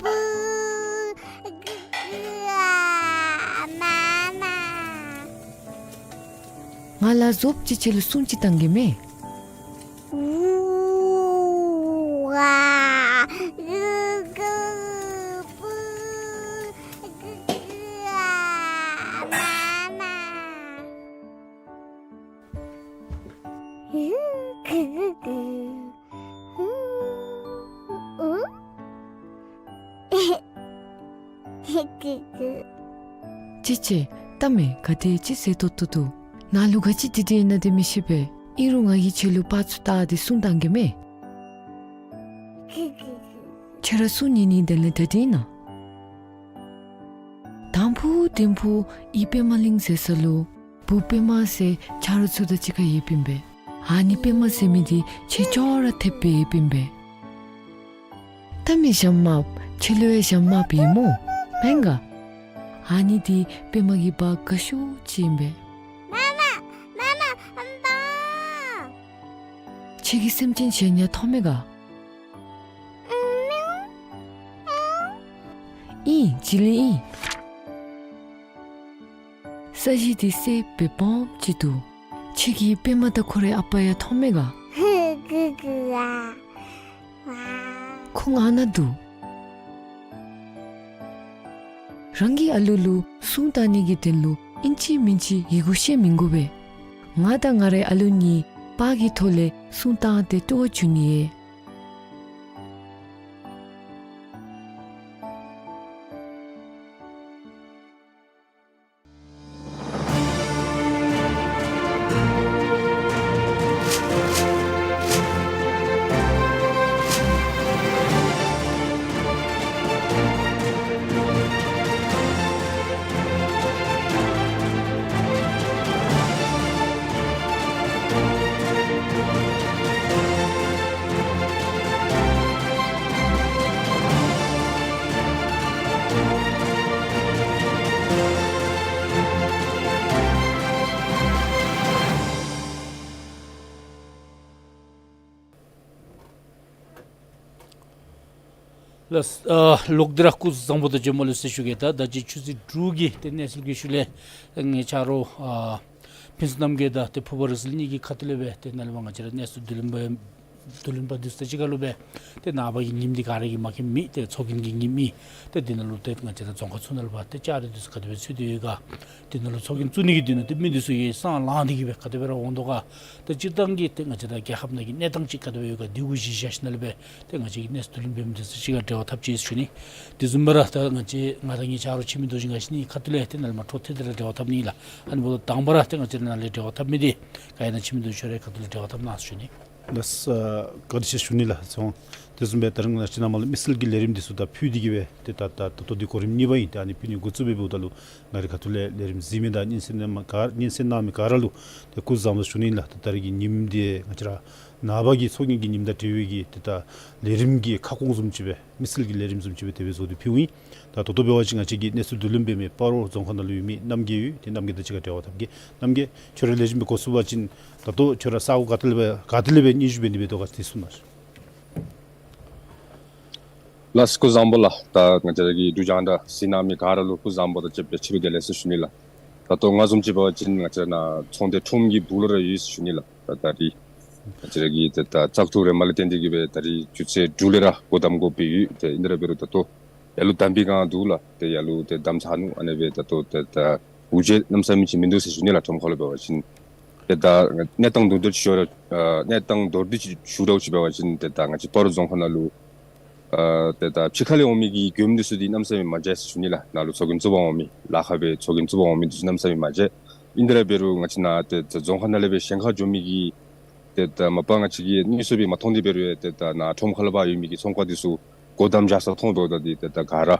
ང་ལ་བཟོཔ་ཅིག་ཁྱོད་ལུ་སྲུང་ཅིག་བཏང་གེ་མས། ཅི་ཅི། ལྟ་མས། ག་དེ་ཅིག་ཟེར་ཏོག་ཏོ་འདུག། ནཱ་ལུ་ག་ཅི་དེ་དེ་ཨིན་ན་དེ་མི་ཤེས་པས། ཨིན་རུང་ང་གིས་ཁྱོད་ལུ་པར་ཚུ་བལྟ་སྟེ་སྲུང་བཏང་གེ་མས། ཁྱོད་ར་སྲུང་ནི་ནི་དེ་ལས་དེ་དེ་ཨིན་ན། དང་ཕུ་དིང་ཕུ་ཨི་པདྨ་གླིང་ཟེར་ས་ལུ་བུ་པདྨ་ཟེར་ཆ་རོགས་ཚུ་དང་གཅིག་ཁར་ཡོདཔ་ཨིན་པས། ཨ་ནི་པདྨ་ཟེར་མི་འདི་ཁྱོད་ཅོག་ར་འཐདཔ་སྦེ་ཡོདཔ་ཨིན་པས། ལྟ་མས་ཞྭམོ་དམརཔོ། ཁྱོད་ལུ་ཡང་ཞྭམོ་དམརཔོ་ཡོད་སྨོ། མེན་ག། ཨ་ནི་འདི་པདྨ་གི་བ་དགའ་ཤོས་ཅིག་ཨིན་པས། མ་མ་མ་མ་ཨམ་པ། ཁྱོད་ཀྱིས་སེམས་ཅན་གཞན་ཡང་མཐོང་མས་ག། ཨིན། བྱི་ལི་ཨིན། ས་གཞི་འདི་སེརཔོ་སྦེ་སྦོམ་ཅིག་འདུག། ཁྱོད་ཀྱིས་པདྨ་དང་ཁོ་རའི་ཨ་པ་ཡང་མཐོང་མས་ག། ཁོང་ཨ་ནཱ་འདུག། རང་གི་ཨ་ལུ་ལུ་སྲུང་བཏང་ནི་གི་དོན་ལུ་ཨིན་ཅི་མིན་ཅི་ཡི་གུ་བཤད་མི་དགོ་པས། ང་དང་ང་རའི་ཨ་ལུ་གཉིས་པར་གྱི་ཐོག་ལས་སྲུང་བཏང་སྟེ་སྤྲོ་བ་བྱུང་ནི་ཨིན། ལགས། ཨ་ལོག་སྟེ་ར་སྐུ་གཟུགས་བཟང་པོ་དང་བྱོན་པ་ལེགས་སོ་ཞུ་གེ། ད་ད་ཅི་ཆུ་ཚོད་དྲུག་གི་ཏེ་གནས་ཚུལ་གྱི་ཤུལ་ལས་ཏེ་ངེའི་ཆ་རོགས་ཨ་ཕུན་ཚོགས་རྣམ་རྒྱལ་དང་ཏེ་ཕུར་པ་རིག་འཛིན་གཉིས་ཀྱི་ཁ་ཐུག་ལས་སྦེ་ཏེ་ནཱ་ལས་ཕར་ང་བཅས་ར་གནས་ཚུལ་བསྡུ་ལེན་པ་བསྡུ་ལེན་པ་འདི་ཚུ་གཅིག་ཁར་ལུ་སྦེ་ཏེ་ནངས་པ་གི་ཉིནམ་འདི་ག་ར་གིས་མ་མཁྱེན་མི་ཏེ་ཚོགས་རྒྱན་གྱི་ཉིནམ་ཨིན། ཏེ་འདི་ནང་ལུ་ཏེ་ང་བཅས་ར་རྫོང་ཁག་ཚུ་ནང་ལུ་ཕར་ཏེ་ལྕགས་རི་འདི་ཚུ་ག་དེ་སྦེ་ཚུད་དེ་ཡོད་ག། འདི་ནང་ལུ་ཚོགས་རྒྱན་བཙུགས་ནི་གི་དོན་ལུ་ཏེ་མི་འདི་ཚུ་གིས་སྲང་ལངས་ཏེ་གི་སྦེ་ག་དེ་སྦེ་ར་འོང་དོ་ག། ཏེ་སྤྱིར་བཏང་གི་ཏེ་ང་བཅས་ར་རྒྱལ་ཁབ་ནང་གི་གནས་སྟངས་ཅིག་ག་དེ་སྦེ་ཡོད་ག་འདི་གུ་གཞི་བཞག་ཞིནམ་ལས་སྦེ་ཏེ་ང་བཅས་ཀྱི་གནས་ཚུལ་བསྡུ་ལེན་འབད་མི་འདི་ཚུ་གཅིག་ཁར་འབྲེལ་བ་འཐབ་ཅི་ཟེར་ཞུ་ནི། དེ་བཟུམ་སྦེ་ར་ད་ང་བཅས་ང་དང་ངེའི་ཆ་རོགས་འཆི་མེད་རྡོ་རྗེ་ང་བཅས་གཉིས་ཁ་ཐུག་ལས་ཏེ་ནཱ་ལས་མར་འཕྲོ་མཐུད་དེ་ར་འབྲེལ་བ་འཐབ་ནི་ཨིན་ལགས། ཨ་ནི་འབདཝ་ད་དང་པ་ར་ཏེ་ང་བཅས་ནཱ་ལས་འབྲེལ་བ་འཐབ་མི་འདི་ག་ཨིན་ན་འཆི་མེད་རྡོ་རྗེ་ཁྱོད་རའི་ཁ་ཐུག་ལས་འབྲེལ་བ་འཐབ་གནང་ཟེར་ཞུ་ནི། ལགས། ཨ་བཀའ་དྲིན་ཆེ་ཞུ་ནི་ལགས། ཚེ་དབང་། དེ་བཟུམ་སྦེ་ད་རིས་ང་བཅས་ནཱ་མར་ལུ་མི་སེར་གྱི་ལས་རིམ་འདི་ཚུ་ད་ཕུལ་ཏེ་གི་སྦེ་ཏེ་ད་ད་ད་ལྟོ་འདི་གོ་རིམ་གཉིས་པ་ཨིན། ཏེ་ཨ་ནི་ཕུལ་ནི་འགོ་བཙུགས་འབདཝ་ད་ལུ་ང་རའི་ཁ་ཐུག་ལས་ལས་རིམ་གཟིགས་མི་དང་སྙན་གསན་གནང་མི་ག་སྙན་གསན་གནང་མི་ག་ར་ལུ་ཏེ་སྐུ་གཟུགས་བཟང་པོ་ཞུ་ནི་ལགས། ཏེ་ད་རིས་ཀྱི་ཉིནམ་འདི་ང་བཅས་ར་ནངས་པ་གི་ཚོགས་རྒྱན་གྱི་ཉིནམ་དང་འབྲེལ་བའི་གི་ཏེ་ད་ལས་རིམ་གྱི་ཁ་སྐོང་བཟུམ་ཅིག་སྦེ་མི་སེར་གྱི་ལས་རིམ་བཟུམ་ཅིག་སྦེ་དེ་སྦེ་བཟོ་སྟེ་ཕུལཝ་ཨིན། ད་ད་ལྟོ་འབད་བ་ཅིན་ང་བཅས་ཀྱི་གནས་ཚུལ་བསྡུ་ལེན་འབད་མི་སྤ་རོ་རྫོང་ཁག་ནང་ལུ་ཡོད་མི་རྣམ་རྒྱལ་ཡོད། ཏེ་རྣམ་རྒྱལ་དང་གཅིག་ཁར་འབྲེལ་བ་འཐབ་གེ། རྣམ་རྒྱལ། ཁྱོད་ར་ལས་རིམ་འགོ་བཙུགས་པ་ཅིན་ད་ལྟོ་ཁྱོད་ར་ས་གོ་ག་ཏེ་ལས་སྦེ་ག་ཏེ་ལས་སྦེ་སྙན་ཞུ་འབད་ནི་འབད་དོ་ག་དེ་གསུང་གནང་ཞུ། ལགས། སྐུ་གཟུགས་བཟང་པོ་ལགས། ད་ང་བཅས་ར་གི་འབྲུག་རྒྱང་བསྒྲགས་གཟིགས་གནང་མི་ག་ར་ལུ་སྐུ་གཟུགས་བཟང་པོ་དང་བཅས་པའི་ཕྱི་རུ་བདེ་ལེགས་ཟེར་ཞུ་ནི་ལགས། ད་ལྟོ་ང་བཟུམ་ཅིག་འབད་བ་ཅིན་ང་བཅས་ར་ནཱ་ཚོང་སྡེ་ཁྲོམ་གྱི་སྦུག་ལུ་ར་ཡོད་ཟེར་ཞུ་ནི་ལགས། ད་ད་རིས་ང་བཅས་ར་གི་ཏེ་ད་བཙག་འཐུ་རནམ་ལས་བརྟེན་ཏེ་གི་སྦེ་ད་རིས་ཆུ་ཚོད་དྲུག་ལས་ར་སྒོ་བསྡམ་དགོཔ་སྦེ་ཡོད། ཏེ་ཨིན་དེ་ར་འབད་རུང་ད་ལྟོ་ཡར་ལུ་བསྡམ་པའི་བསྒང་འདུག་ལགས། ཏེ་ཡར་ལུ་ཏེ་བསྡམ་ཚར་ནུག། ཨ་ནི་སྦེ་ད་ལྟོ་ཏེ་ད་འུར་བརྗིད་གནམ་མེད་ས་མེད་ཅིག་མིན་འདུག་ཟེར་ཞུ་ནི་ལགས། ཁྲོམ་ཁ་ལུ་འབད་བ་ཅིན་ཏེ་ད་གནས་སྟངས་མདོར་བསྡུས་ཅིག་ཞུ་རུང་ཨ་གནས་སྟངས་མདོར་བསྡུས་ཅིག་ཞུ་རུང་ཅིག་འབད་བ་ཅིན་ཏེ་ད་ང་བཅས་སྤ་རོ་རྫོང་ཁག་ནང་ལུ་ཨ་ཏེ་ད་ཕྱི་ཁ་ལས་འོང་མི་གི་མགྱོནམ་འདི་ཚུ་འདི་གནམ་མེད་ས་མེད་མ་མཇལ་ཟེར་ཞུ་ནི་ལགས། ནཱ་ལུ་ཚོགས་རྒྱན་བཙུགས་པར་འོང་མི་ལཱ་ཁག་སྦེ་ཚོགས་རྒྱན་བཙུགས་པར་འོང་མི་འདི་ཚུ་གནམ་མེད་ས་མེད་མ་མཇལ། ཨིན་དེ་ར་འབད་རུང་ང་བཅས་ནཱ་ཏེ་ད་རྫོང་ཁག་ནང་ལས་སྦེ་གཞན་ཁར་འགྱོ་མི་གི་ཏེ་ད་མ་པ་ང་བཅས་ཀྱིས་དངོས་སུ་སྦེ་མ་མཐོང་སྟེ་འབད་རུང་ཡང་ཏེ་ད་ནཱ་ཁྲོམ་ཁ་ལུ་འབད་ཡོད་མི་གི་ཚོང་ཁང་འདི་ཚུ་སྒོ་བསྡམ་བཞག་ས་མཐོང་འབདཝ་ད་འདི་ཏེ་ད་ག་ར་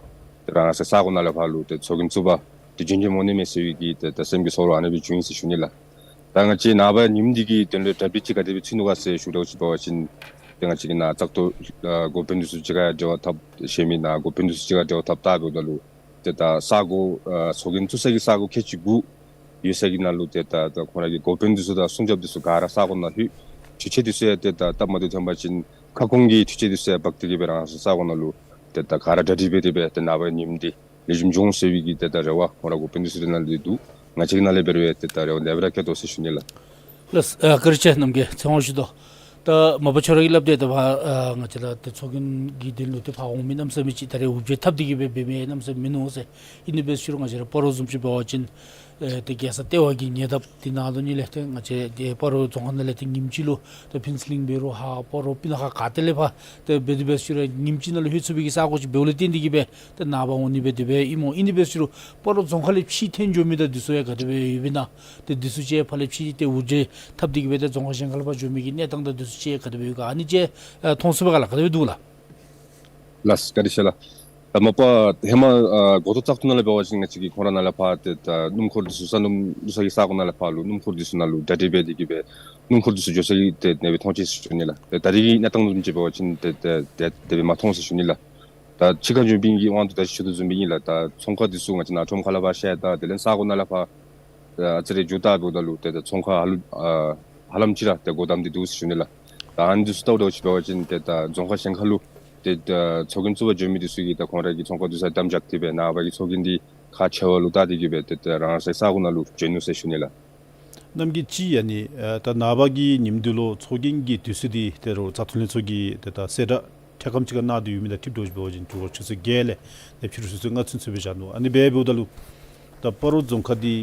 ཏེ་རང་སོའི་ས་གོ་ནང་ལས་ཕར་ལུ་ཏེ་ཚོགས་རྒྱན་བཙུགས་པར་ཏེ་འབྱོན་འབྱོནམ་འོང་ནི་མས་ཟེར་བའི་གི་ཏེ་ད་སེམས་ཀྱི་ཚོར་བ་ཨ་ནི་སྦེ་བྱུང་ཡི་ཟེར་ཞུ་ནི་ལགས། ད་ང་བཅས་ནངས་པ་ཉིནམ་འདི་གི་དོན་ལུ་གྲ་སྒྲིག་ཅིག་ག་དེ་སྦེ་ཚུད་ནུག་ག་ཟེར་ཞུ་དོ་ཅིག་འབད་བ་ཅིན་ཏེ་ང་བཅས་ཀྱི་ནཱ་བཙག་འཐུ་ཨ་འགོ་དཔོན་འདི་ཚུ་གཅིག་ཁར་འབྲེལ་བ་འཐབ་ཤེས་མི་ནཱ་འགོ་དཔོན་འདི་ཚུ་གཅིག་ཁར་འབྲེལ་བ་འཐབ་ལྟ་འབདཝ་ད་ལུ་ཏེ་ད་ས་གོ་ཨ་ཚོགས་རྒྱན་བཙུགས་ས་གི་ས་གོ་ཁལ་གཅིག་དགུ་ཡོད་ས་གི་ནང་ལུ་ཏེ་ད་ད་ཁོང་ར་གི་འགོ་དཔོན་འདི་ཚུ་དང་སྲུང་སྐྱོབ་འདི་ཚུ་ག་ར་ས་གོ་ནང་ལྷོད། འཕྲུལ་ཆས་འདི་ཚུ་ཡང་ཏེ་ད་སྟབས་མ་བདེཝ་ཐོན་པ་ཅིན་ཁ་སྐོང་གི་འཕྲུལ་ཆས་འདི་ཚུ་ཡང་འབག་སྟེ་གི་སྦེ་རང་སོའི་ས་གོ་ནང་ལུ་ཏེ་ད་ག་ར་གྲ་སྒྲིག་འབད་དེ་སྦེ་ཏེ་ནངས་པ་ཉིནམ་འདི་ལེགས་ཤོམ་འགྱོ་འོང་ཟེར་བའི་གི་ཏེ་ད་རེ་བ་ཁོང་ར་འགོ་དཔོན་འདི་ཚུ་གི་ནང་ལས་འདུག། ང་བཅས་ཀྱི་ནང་ལས་འབད་རུང་ཡང་ཏེ་ད་རེ་བ་དེ་སྦེ་ར་བསྐྱེད་དོ་ཟེར་ཞུ་ནི་ལགས། ལགས། ཨ་བཀའ་དྲིན་ཆེ། རྣམ་རྒྱལ་ཚེ་དབང་ཞུ་དོ། ད་མ་པ་ཁྱོད་ར་གིས་སླབ་དེ་ད་ཕར་ཨ་ང་བཅས་ར་ཏེ་ཚོགས་རྒྱན་གྱི་དོན་ལུ་ཏེ་ཕར་འོང་མི་གནམ་མེད་ས་མེད་ཅིག་ད་རེས་འུར་བརྗིད་འཐབ་སྟེ་གི་སྦེ་འབད་མི་གནམ་མེད་ས་མེད་མིན་འདུག་ཟེར། ཨིན་ནི་འབད་ཞུ་རུང་ང་བཅས་ར་སྤ་རོ་བཟུམ་ཅིག་འབད་བ་ཅིན་ཨེ་ཏེ་རྒྱལ་ས་ལྟེ་བ་གི་ཉེ་འདབས་འདི་ནང་ལུ་ཨ་ནི་ལས་ཏེ་ང་བཅས་ཏེ་སྤ་རོ་རྫོང་ཁག་ནང་ལས་ཏེ་ཉིནམ་གཅིག་ལུ་ཏེ་ཕུན་ཚོགས་གླིང་འབད་རུང་ཧཱ་སྤ་རོ་སྤུ་ན་ཁ་ག་ཏེ་ལས་ཕར་ཏེ་འབད་དེ་འབད་ཞུ་རུང་ཉིནམ་གཅིག་ནང་ལུ་ལྷོད་ཚུགས་པའི་གི་ས་གོ་ཅིག་འབདཝ་ལས་བརྟེན་ཏེ་གི་སྦེ་ཏེ་ནངས་པ་འོང་ནི་སྦེ་དེ་སྦེ་ཨིནམ་འོང་། ཨིན་ནི་འབད་ཞུ་རུང་སྤ་རོ་རྫོང་ཁག་ལས་ཕྱིར་འཐོན་འགྱོ་མི་དང་འདི་ཚུ་ཡང་ག་དེ་སྦེ་ཡོདཔ་ཨིན་ན། ཏེ་འདི་ཚུ་ཅིག་ཕར་ལས་ཕྱིར་ཏེ་འུར་བརྗིད་འཐབ་སྟེ་གི་སྦེ་ཏེ་རྫོང་ཁག་གཞན་ཁ་ལས་ཕར་འགྱོ་མི་གི་གནས་སྟངས་དང་འདི་ཚུ་ཅིག་ག་དེ་སྦེ་ཡོད་ག། ཨ་ནི་ཅིག་ཨ་མཐོང་ཚུགས་པས་ག་ལགས། ག་དེ་སྦེ་འདུག་ལགས། ལགས་བཀའ་དྲིན་ཆེ་ལགས། ད་མ་པ་ཧེ་མ་ཨ་འགོ་ཐོག་བཙག་འཐུ་ནང་ལས་འབད་བ་ཅིན་ང་བཅས་ཀྱིས་ཁོང་ར་ནང་ལས་ཕར་ཏེ་ད་སྣུམ་འཁོར་འདི་ཚུ་ས་སྣུམ་བླུག་ས་གི་ས་གོ་ནང་ལས་ཕར་ལུ་སྣུམ་འཁོར་འདི་ཚུ་ནང་ལུ་གྲ་སྒྲིག་འབད་དེ་གི་སྦེ་སྣུམ་འཁོར་འདི་ཚུ་འགྱོ་ས་གི་ཏེ་ཨ་ནི་སྦེ་མཐོང་ཅི་ཟེར་ཞུ་ནི་ལགས། ཏེ་ད་རིས་ཀྱི་གནས་སྟངས་བཟུམ་ཅིག་འབད་བ་ཅིན་ཏེ་ཏེ་ཏེ་དེ་སྦེ་མ་མཐོང་ཟེར་ཞུ་ནི་ལགས། ད་ཕྱི་ཁར་འགྱོ་མི་གི་དབང་དུ་ད་ཅི་ཞུ་དོ་བཟུམ་སྦེ་ཨིན་ལགས། ད་ཚོང་ཁང་འདི་ཚུ་ང་བཅས་ནཱ་ཁྲོམ་ཁ་ལས་ཕར་བཤལ་ད་དེ་ལས་ས་གོ་ནང་ལས་ཕར་ཨ་ཨ་ཙི་རེ་འགྱོ་ད་འབདཝ་ད་ལུ་ཏེ་ད་ཚོང་ཁང་ཧ་ལུ་ཨ་ཧ་ལམ་ཅིག་ར་ཏེ་སྒོ་བསྡམས་ཏེ་འདུག་ཟེར་ཞུ་ནི་ལགས། ད་ཨ་ནི་འདི་ཚུ་ལྟཝ་ད་ཅིག་འབད་བ་ཅིན་ཏེ་ད་རྫོང་ཁག་གཞན་ཁ་ལུ་ཏེ་ད་ཚོགས་རྒྱན་བཙུགས་པར་འགྱོ་མི་འདི་ཚུ་གིས་ད་ཁོང་ར་གི་ཚོང་ཁང་འདི་ཚུ་བསྡམས་བཞག་སྟེ་སྦེ་ནངས་པ་གི་ཚོགས་རྒྱན་འདི་ཁག་ཆེ་བ་ལུ་བལྟ་སྟེ་གི་སྦེ་ཏེ་ད་རང་སོའི་ས་གོ་ནང་ལུ་འགྱོ་ནུག་ཟེར་ཞུ་ནི་ལགས། རྣམ་རྒྱལ་གཅིག་ཨ་ནི་ཨ་ད་ནངས་པ་གི་ཉིནམ་འདི་ལུ་ཚོགས་རྒྱན་གྱི་དུས་ཚོད་འདི་ཏེ་རོགས་བཙག་འཐུ་ལྷན་ཚོགས་ཀྱིས་ཏེ་ད་གསལ་བསྒྲགས་འཕྲལ་ཁམས་ཅིག་ཁར་གནང་སྟེ་ཡོད་མི་དང་འཁྲིལ་དོ་ཅིག་འབད་བ་ཅིན་དྲོ་པ་ཆུ་ཚོད་བརྒྱད་ལས་ཏེ་ཕྱི་རུ་ཆུ་ཚོད་ལྔ་ཚུན་ཚོད་སྦེ་བཞག་ནུག། ཨ་ནི་སྦེ་འབདཝ་ད་ལུ་ད་སྤ་རོ་རྫོང་ཁག་འདི་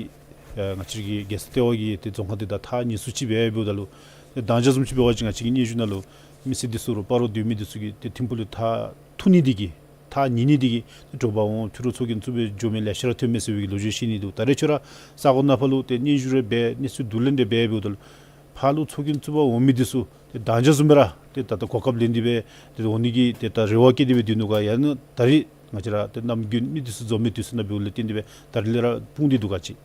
ཨ་ང་བཅས་ཀྱི་རྒྱལ་ས་ལྟེ་བ་གི་ཏེ་རྫོང་ཁག་འདི་དང་ཐག་ཉེ་སུ་ཅིག་སྦེ་འབདཝ་ད་ལུ་ཏེ་མདང་ཞག་བཟུམ་ཅིག་འབད་བ་ཅིན་ང་བཅས་ཀྱི་སྙན་ཞུ་ནང་ལུ་མི་སེར་འདི་ཚུ་རོགས་སྤ་རོ་སྡོད་མི་འདི་ཚུ་གིས་ཏེ་ཐིམ་ཕུག་ལུ་ཐག་ཐུག་ནི་འདི་གིས་ཐག་ཉེ་ནི་འདི་གིས་དྲོ་པ་འོང་ཕྱི་རུ་ཚོགས་རྒྱན་བཙུགས་སྦེ་འགྱོ་མི་ལེ་ཤ་ར་ཐོན་མས་ཟེར་བའི་གི་ལོ་རྒྱུས་བཤད་ནི་འདུག། ད་རེས་ཁྱོད་ར་ས་གོ་ནང་ཕར་ལུ་ཏེ་སྙན་ཞུ་རེ་འབད་གནས་ཚུལ་བསྡུ་ལེན་རེ་འབད་འབདཝ་ད་ལུ་ཕར་ལུ་ཚོགས་རྒྱན་བཙུགས་པར་འོང་མི་འདི་ཚུ་ཏེ་མདང་ཞག་བཟུམ་སྦེ་ར་ཏེ་ད་ལྟོ་གོ་སྐབས་ལེན་ཏེ་སྦེ་ཏེ་འོང་ནི་གི་ཏེ་ད་རེ་བ་བསྐྱེད་དེ་སྦེ་སྡོད་ནུག་ག། ཡང་ན་ད་རེས་ང་བཅས་ར་ཏེ་ནམ་རྒྱུན་མི་འདི་ཚུ་འཛོམས་མི་དུས་ཚོད་ནང་འབདཝ་ལས་བརྟེན་ཏེ་སྦེ་ད་རེས་ལས་ར་སྤུངས་ཏེ་འདུག་ག་ཅིག།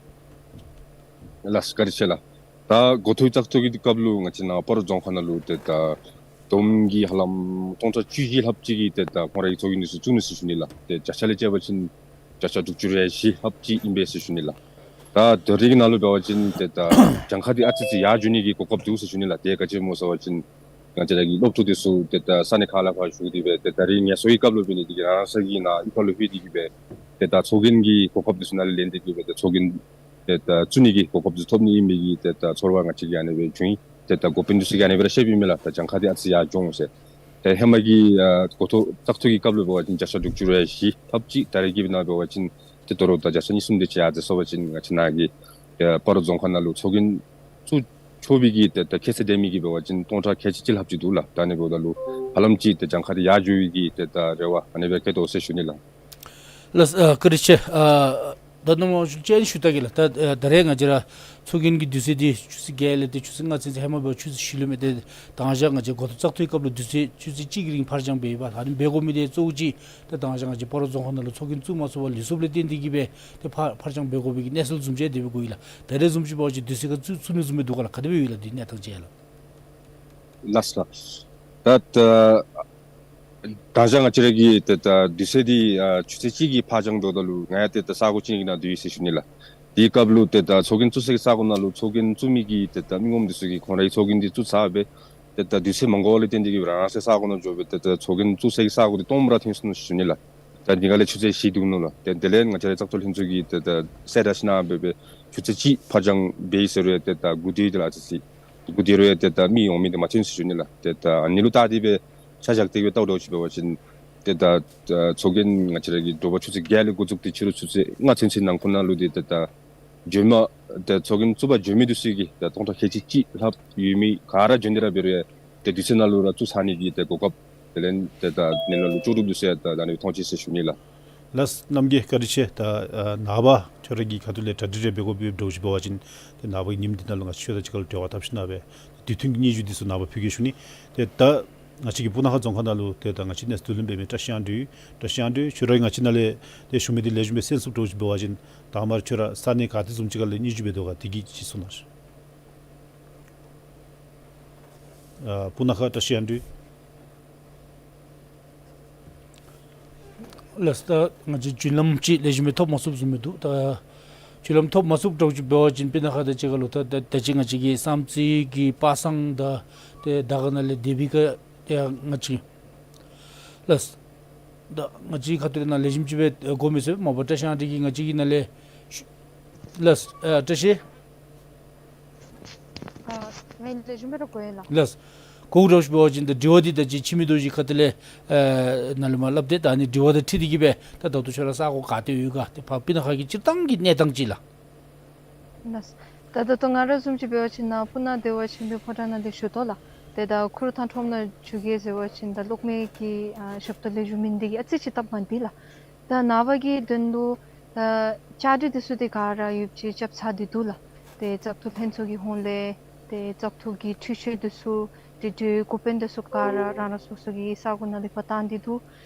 ལགས་བཀའ་དྲིན་ཆེ་ལགས། ད་འགོ་ཐོག་བཙག་འཐུ་གི་སྐབས་ལུ་ང་བཅས་ནཱ་སྤ་རོ་རྫོང་ཁག་ནང་ལུ་ཏེ་ད་བསྡོམས་ཀྱིས་ཧ་ལམ་སྟོང་ཕྲག་བཅུ་བཞི་ལྷགཔ་ཅིག་གིས་ཏེ་ད་ཁོང་ར་གི་ཚོགས་རྒྱན་འདི་ཚུ་བཙུགས་ནུག་ཟེར་ཞུ་ནི་ལགས། ཏེ་བརྒྱ་ཆ་ལས་བཅད་པ་ཅིན་བརྒྱ་ཆ་དྲུག་ཅུ་རེ་བཞི་ལྷགཔ་ཅིག་ཨིན་པས་ཟེར་ཞུ་ནི་ལགས། ད་དེ་རིང་གི་ནང་ལུ་འབད་བ་ཅིན་ཏེ་ད་གྱངས་ཁ་འདི་ཨ་ཙི་ཅིག་ཡར་འགྱོ་ནི་གི་གོ་སྐབས་འདུག་ཟེར་ཞུ་ནི་ལགས། དེ་ག་ཅི་སྨོ་ཟེར་བ་ཅིན་ང་བཅས་ར་གི་སློབ་ཕྲུག་འདི་ཚུ་ཏེ་ད་ས་གནས་ཁག་ལས་ཕར་བཞུགས་ཏེ་སྦེ་ཏེ་ད་རིས་ངལ་གསོའི་སྐབས་ལུ་འབད་ནི་འདི་གིས་རང་སོའི་གི་ནཱ་གཡུས་ཁ་ལུ་ལྷོད་དེ་གི་སྦེ་ཏེ་ད་ཚོགས་རྒྱན་གྱི་གོ་སྐབས་འདི་ཚུ་ནཱ་ལས་ལེན་ཏེ་གི་སྦེ་ཏེ་ཚོགས་རྒྱན་ཏེ་ད་བཙུགས་ནི་གི་གོ་སྐབས་འདི་ཐོབ་ནི་ཨིན་མི་གི་ཏེ་ད་ཚོར་བ་ང་བཅས་ཀྱིས་ཨ་ནི་སྦེ་བྱུང་ཡི། ཏེ་ད་འགོ་དཔོན་འདི་ཚུ་གིས་ཨ་ནི་སྦེ་ར་བཤད་པའི་མས་ལགས། ད་གྱངས་ཁ་འདི་ཨ་ཙི་ཡར་འགྱོ་འོང་ཟེར། ཏེ་ཧེ་མ་གི་ཨ་འགོ་ཐོག་བཙག་འཐུ་གི་སྐབས་ལུ་འབད་བ་ཅིན་བརྒྱ་ཆ་དྲུག་ཅུ་རེ་བཞི་ལྷགཔ་ཅིག། ད་རེས་ཀྱི་ནང་འབད་བ་ཅིན་ཏེ་དོ་རུང་ད་བརྒྱ་ཆ་གཉིས་གསུམ་དེ་ཅིག་ཡར་འཛེགས་སོང་པ་ཅིན་ང་བཅས་ནཱ་གི་ཨ་སྤ་རོ་རྫོང་ཁག་ནང་ལུ་ཚོགས་རྒྱན་བཙུགས་ཆོག་པའི་གི་ཏེ་ད་ཁྱད་ཚད་ལྡན་མི་གི་འབད་བ་ཅིན་སྟོང་ཕྲག་ཁལ་གཅིག་ལྷགཔ་ཅིག་འདུག་ལགས། ད་ཨ་ནི་འབདཝ་ད་ལུ་ཧ་ལམ་ཅིག་ཏེ་གྱངས་ཁ་འདི་ཡར་འགྱོ་བའི་གི་ཏེ་ད་རེ་བ་ཨ་ནི་སྦེ་བསྐྱེད་དོ་ཟེར་ཞུ་ནི་ལགས། ལགས། ཨ་བཀའ་དྲིན་ཆེ། ཨ་ ད་ནམ་ཞུ་ཅན་ཞུ་ད་གི་ལགས། ད་ཨ་ད་རེས་ང་བཅས་ར་ཚོགས་རྒྱན་གྱི་དུས་ཚོད་འདི་ཆུ་ཚོད་བརྒྱད་ལས་ཏེ་ཆུ་ཚོད་ལྔ་ཚུན་ཚོད་ཧེ་མ་འབདཝ་ཆུ་ཚོད་བཞི་ལུ་མས། ཏེ་དང་ཞག་ང་བཅས་འགོ་ཐོག་བཙག་འཐུའི་སྐབས་ལུ་དུས་ཚོད་ཆུ་ཚོད་གཅིག་གི་རིང་ཕར་འགྱངས་འབད་ཡི་པ་ལགས། ཨ་ནི་འབད་དགོ་མི་འདི་གཙོ་བོ་ཅིག་ཏེ་དང་ཞག་ང་བཅས་སྤ་རོ་རྫོང་ཁག་ནང་ལུ་ཚོགས་རྒྱན་བཙུགས་མ་ཚུགས་པར་ལུས་སོཔ་ལས་བརྟེན་ཏེ་གིས་སྦེ་ཏེ་ཕར་ཕར་འགྱངས་འབད་དགོ་པའི་གི་གནས་ཚུལ་བཟུམ་ཅིག་དེ་སྦེ་གོ་ཡི་ལགས། ད་རེས་བཟུམ་ཅིག་འབད་བ་ཅིན་དུས་ཚོད་ཁར་བཙུགས་བཙུགས་ནི་བཟུམ་སྦེ་འདུག་ག་ལགས། ག་དེ་སྦེ་ཡོད་ལགས་འདི་གནས་སྟངས་ཅིག་ཡང་ལགས། ལགས་སོ། ད་ད་དང་ཞག་ང་བཅས་ར་གི་ཏེ་ད་དུས་ཚོད་འདི་ཨ་ཆུ་ཚོད་གཅིག་གི་ཕར་འགྱངས་འགྱོཝ་ད་ལུ་ང་ཡང་ཏེ་ད་ས་གོ་ཅིག་ནང་སྡོད་ཡི་ཟེར་ཞུ་ནི་ལགས། དེའི་སྐབས་ལུ་ཏེ་ད་ཚོགས་རྒྱན་བཙུགས་སའི་ས་གོ་ནང་ལུ་ཚོགས་རྒྱན་བཙུགས་མི་གི་ཏེ་ད་མི་ངོམ་འདི་ཚུ་གིས་ཁོང་རའི་ཚོགས་རྒྱན་འདི་བཙུགས་ཚར་སྦེ་ཏེ་ད་དུས་ཚོད་མ་འགོར་བ་ལས་བརྟེན་ཏེ་གིས་རང་རང་སོའི་ས་གོ་ནང་འགྱོ་སྦེ་ཏེ་ད་ཚོགས་རྒྱན་བཙུགས་སའི་ས་གོ་འདི་སྟོངམ་ར་ཐོན་སོ་ནུག་ཟེར་ཞུ་ནི་ལགས། ད་འདི་ག་ལས་ཆུ་ཚོད་བཞི་འདུག་ནུག་ལགས། ཏེ་དེ་ལས་ང་བཅས་རའི་བཙག་འཐུ་ལྷན་ཚོགས་ཀྱིས་ཏེ་ད་གསལ་བསྒྲགས་ཅིག་གནང་སྦེ་སྦེ་ཆུ་ཚོད་གཅིག་ཕར་འགྱངས་འབད་ཡི་ཟེར་རུང་ཏེ་ད་འགོ་སྟོད་དེ་ལགས་ཅིག་ཅིག་འགོ་སྟོད་རུང་ཡང་ཏེ་ད་མི་འོང་མི་འདི་མ་ཐོན་ཟེར་ཞུ་ནི་ལགས། ཏེ་ད་ཨ་ནི་ལུ་བལྟ་སྟེ་སྦེ་ཆ་བཞག་སྟེ་སྦེ་བལྟཝ་འདྲཝ་ཅིག་འབད་བ་ཅིན་ཏེ་ད་ཨ་ཚོགས་རྒྱན་ང་བཅས་ར་གི་དྲོ་པ་ཆུ་ཚོད་བརྒྱད་ལས་འགོ་བཙུགས་ཏེ་ཕྱི་རུ་ཆུ་ཚོད་ལྔ་ཚུན་ཚོད་ནང་འཁོད་ནང་ལུ་འདི་ཏེ་ད་འབྱོན་མི་ཏེ་ཚོགས་རྒྱན་བཙུགས་པར་འབྱོན་མི་འདི་ཚུ་གིས་ཏེ་སྟོང་ཕྲག་ཁལ་གཅིག་གཅིག་ལྷགཔ་ཡོད་མི་ག་ར་འབྱོན་ཏེ་ར་འབད་རུང་ཡང་ཏེ་དུས་ཚོད་ནང་ལུ་ར་བཙུགས་ཚར་ནི་གི་ཏེ་གོ་སྐབས་དེ་ལས་ཏེ་ད་ནཱ་ལུ་ལྕོགས་གྲུབ་འདི་ཚུ་ཡང་ད་ད་ནི་མཐོང་ཅི་ཟེར་ཞུ་ནི་ལགས། ལགས་རྣམ་རྒྱལ་བཀའ་དྲིན་ཆེ། ད་ཨ་ནངས་པ་ཁྱོད་ར་གི་ཁ་ཐུག་ལས་གྲ་སྒྲིག་རེ་འབད་དགོཔ་ཡོདཔ་འདྲཝ་ཅིག་འབད་བ་ཅིན་ཏེ་ནངས་པ་གི་ཉིནམ་འདི་ནང་ལུ་ང་བཅས་ཁྱོད་དང་གཅིག་ཁར་ལུ་འབྲེལ་བ་འཐབ་ཞིནམ་སྦེ་དུས་མཐུན་གྱི་སྙན་ཞུ་འདི་ཚུ་ནངས་པ་ཕུལ་གེ་ཞུ་ནི། ཏེ་ད་ང་བཅས་ཀྱི་སྤུ་ན་ཁ་རྫོང་ཁག་ནང་ལུ་ཏེ་ད་ང་བཅས་གནས་ཚུལ་བསྡུ་ལེན་འབད་མི་བཀྲ་ཤིས་དབང་འདུས། བཀྲ་ཤིས་དབང་འདུས་ཁྱོད་ར་གིས་ང་བཅས་ནང་ལས་ཏེ་ཞུ་མི་འདི་ལེགས་ཤོམ་སྦེ་གསན་ཚུགསཔ་འདྲཝ་ཅིག་འབད་བ་ཅིན་དང་པ་ར་ཁྱོད་ར་ས་གནས་ག་ཏེ་བཟུམ་ཅིག་ཁ་ལས་སྙན་ཞུ་འབད་དོ་ག་དེ་གི་ཅིག་གསུང་གནང་ཤིག། ཨ་སྤུ་ན་ཁ་བཀྲ་ཤིས་དབང་འདུས། ལགས་སོ། ད་ང་བཅས་རྒྱུན་ལམ་ཅིག་ལེགས་ཤོམ་སྦེ་ཐོབ་མ་ཚུགསཔ་བཟུམ་སྦེ་འདུག། ད་རྒྱུན་ལམ་ཐོབ་མ་ཚུགསཔ་འདྲཝ་ཅིག་འབད་བ་ཅིན་སྤུ་ན་ཁ་དང་གཅིག་ཁར་ལུ་ད་ད་ད་ཅི་ང་བཅས་ཀྱི་བསམ་རྩེ་གི་པ་སངས་དང་ཏེ་དར་དཀར་ནང་ལས་དེ་བི་ཀ་ཡང་ང་བཅས་ལགས་སོ། ད་ང་བཅས་ཁ་ཐུག་ལས་ནཱ་ལེགས་ཤོམ་ཅིག་སྦེ་གོ་མི་ཚུགས། མ་པ་བཀྲ་ཤིས་དབང་འདུས་ཀྱིས་ང་བཅས་ཀྱི་ནང་ལས་ཞུ་ལགས་སོ། ཨ་བཀྲ་ཤིས། ཨ་ངེ་ལེགས་ཤོམ་སྦེ་ར་གོ་ཡི་ལགས། ལགས། གོཝ་འདྲཝ་ཅིག་འབད་བ་ཅིན་ད་དྲི་བ་འདི་ད་ཅི་ཕྱི་མི་རྡོ་རྗེ་ཁ་ཐུག་ལས་ཨ་ནཱ་ལས་མར་སླབ་སྟེ་ད་ཨ་ནི་དྲི་བ་དང་འཁྲིལ་ཏེ་གིས་སྦེ་ད་ད་ལྟོ་ཁྱོད་ར་ས་གོ་ག་ཏེ་ཡོད་ག་ཏེ་ཕར་སྤུ་ན་ཁ་གི་སྤྱིར་བཏང་གི་གནས་སྟངས་ཅིག་ལགས། ལགས། ད་ད་ལྟོ་ང་ར་བཟུམ་ཅིག་འབད་བ་ཅིན་ནཱ་སྤུ་ན་བདེ་བ་ཆེན་པོའི་ཕོ་བྲང་ནང་ལས་ཞུ་དོ་ལགས། ཏེ་ད་ཁུ་རུ་ཐང་ཁྲོམ་ནང་འགྱོ་གེ་ཟེར་བ་ཅིན་ད་གློག་མེ་གི་ཨ་ཞབས་ཏོག་ལེགས་ཤོམ་མེད་ནི་འདི་གིས་ཨ་ཙི་ཅིག་སྟབས་མ་བདེ་ལགས། ད་ནངས་པ་གི་དོན་ལུ་ད་བཅའ་སྒྲིག་འདི་ཚུ་ཏེ་ག་ར་ཡོདཔ་ཅིག་རྐྱབ་ཚར་ཏེ་འདུག་ལགས། ཏེ་བཙག་འཐུ་ལྷན་ཚོགས་ཀྱི་ཧོངས་ལས་ཏེ་བཙག་འཐུ་གི་འཕྲུལ་ཆས་འདི་ཚུ་ཏེ་འགོ་དཔོན་འདི་ཚུ་ག་ར་རང་རང་སོ་སོ་གི་ས་གོ་ནང་ལས་ཕར་བཏང་སྟེ་འདུག།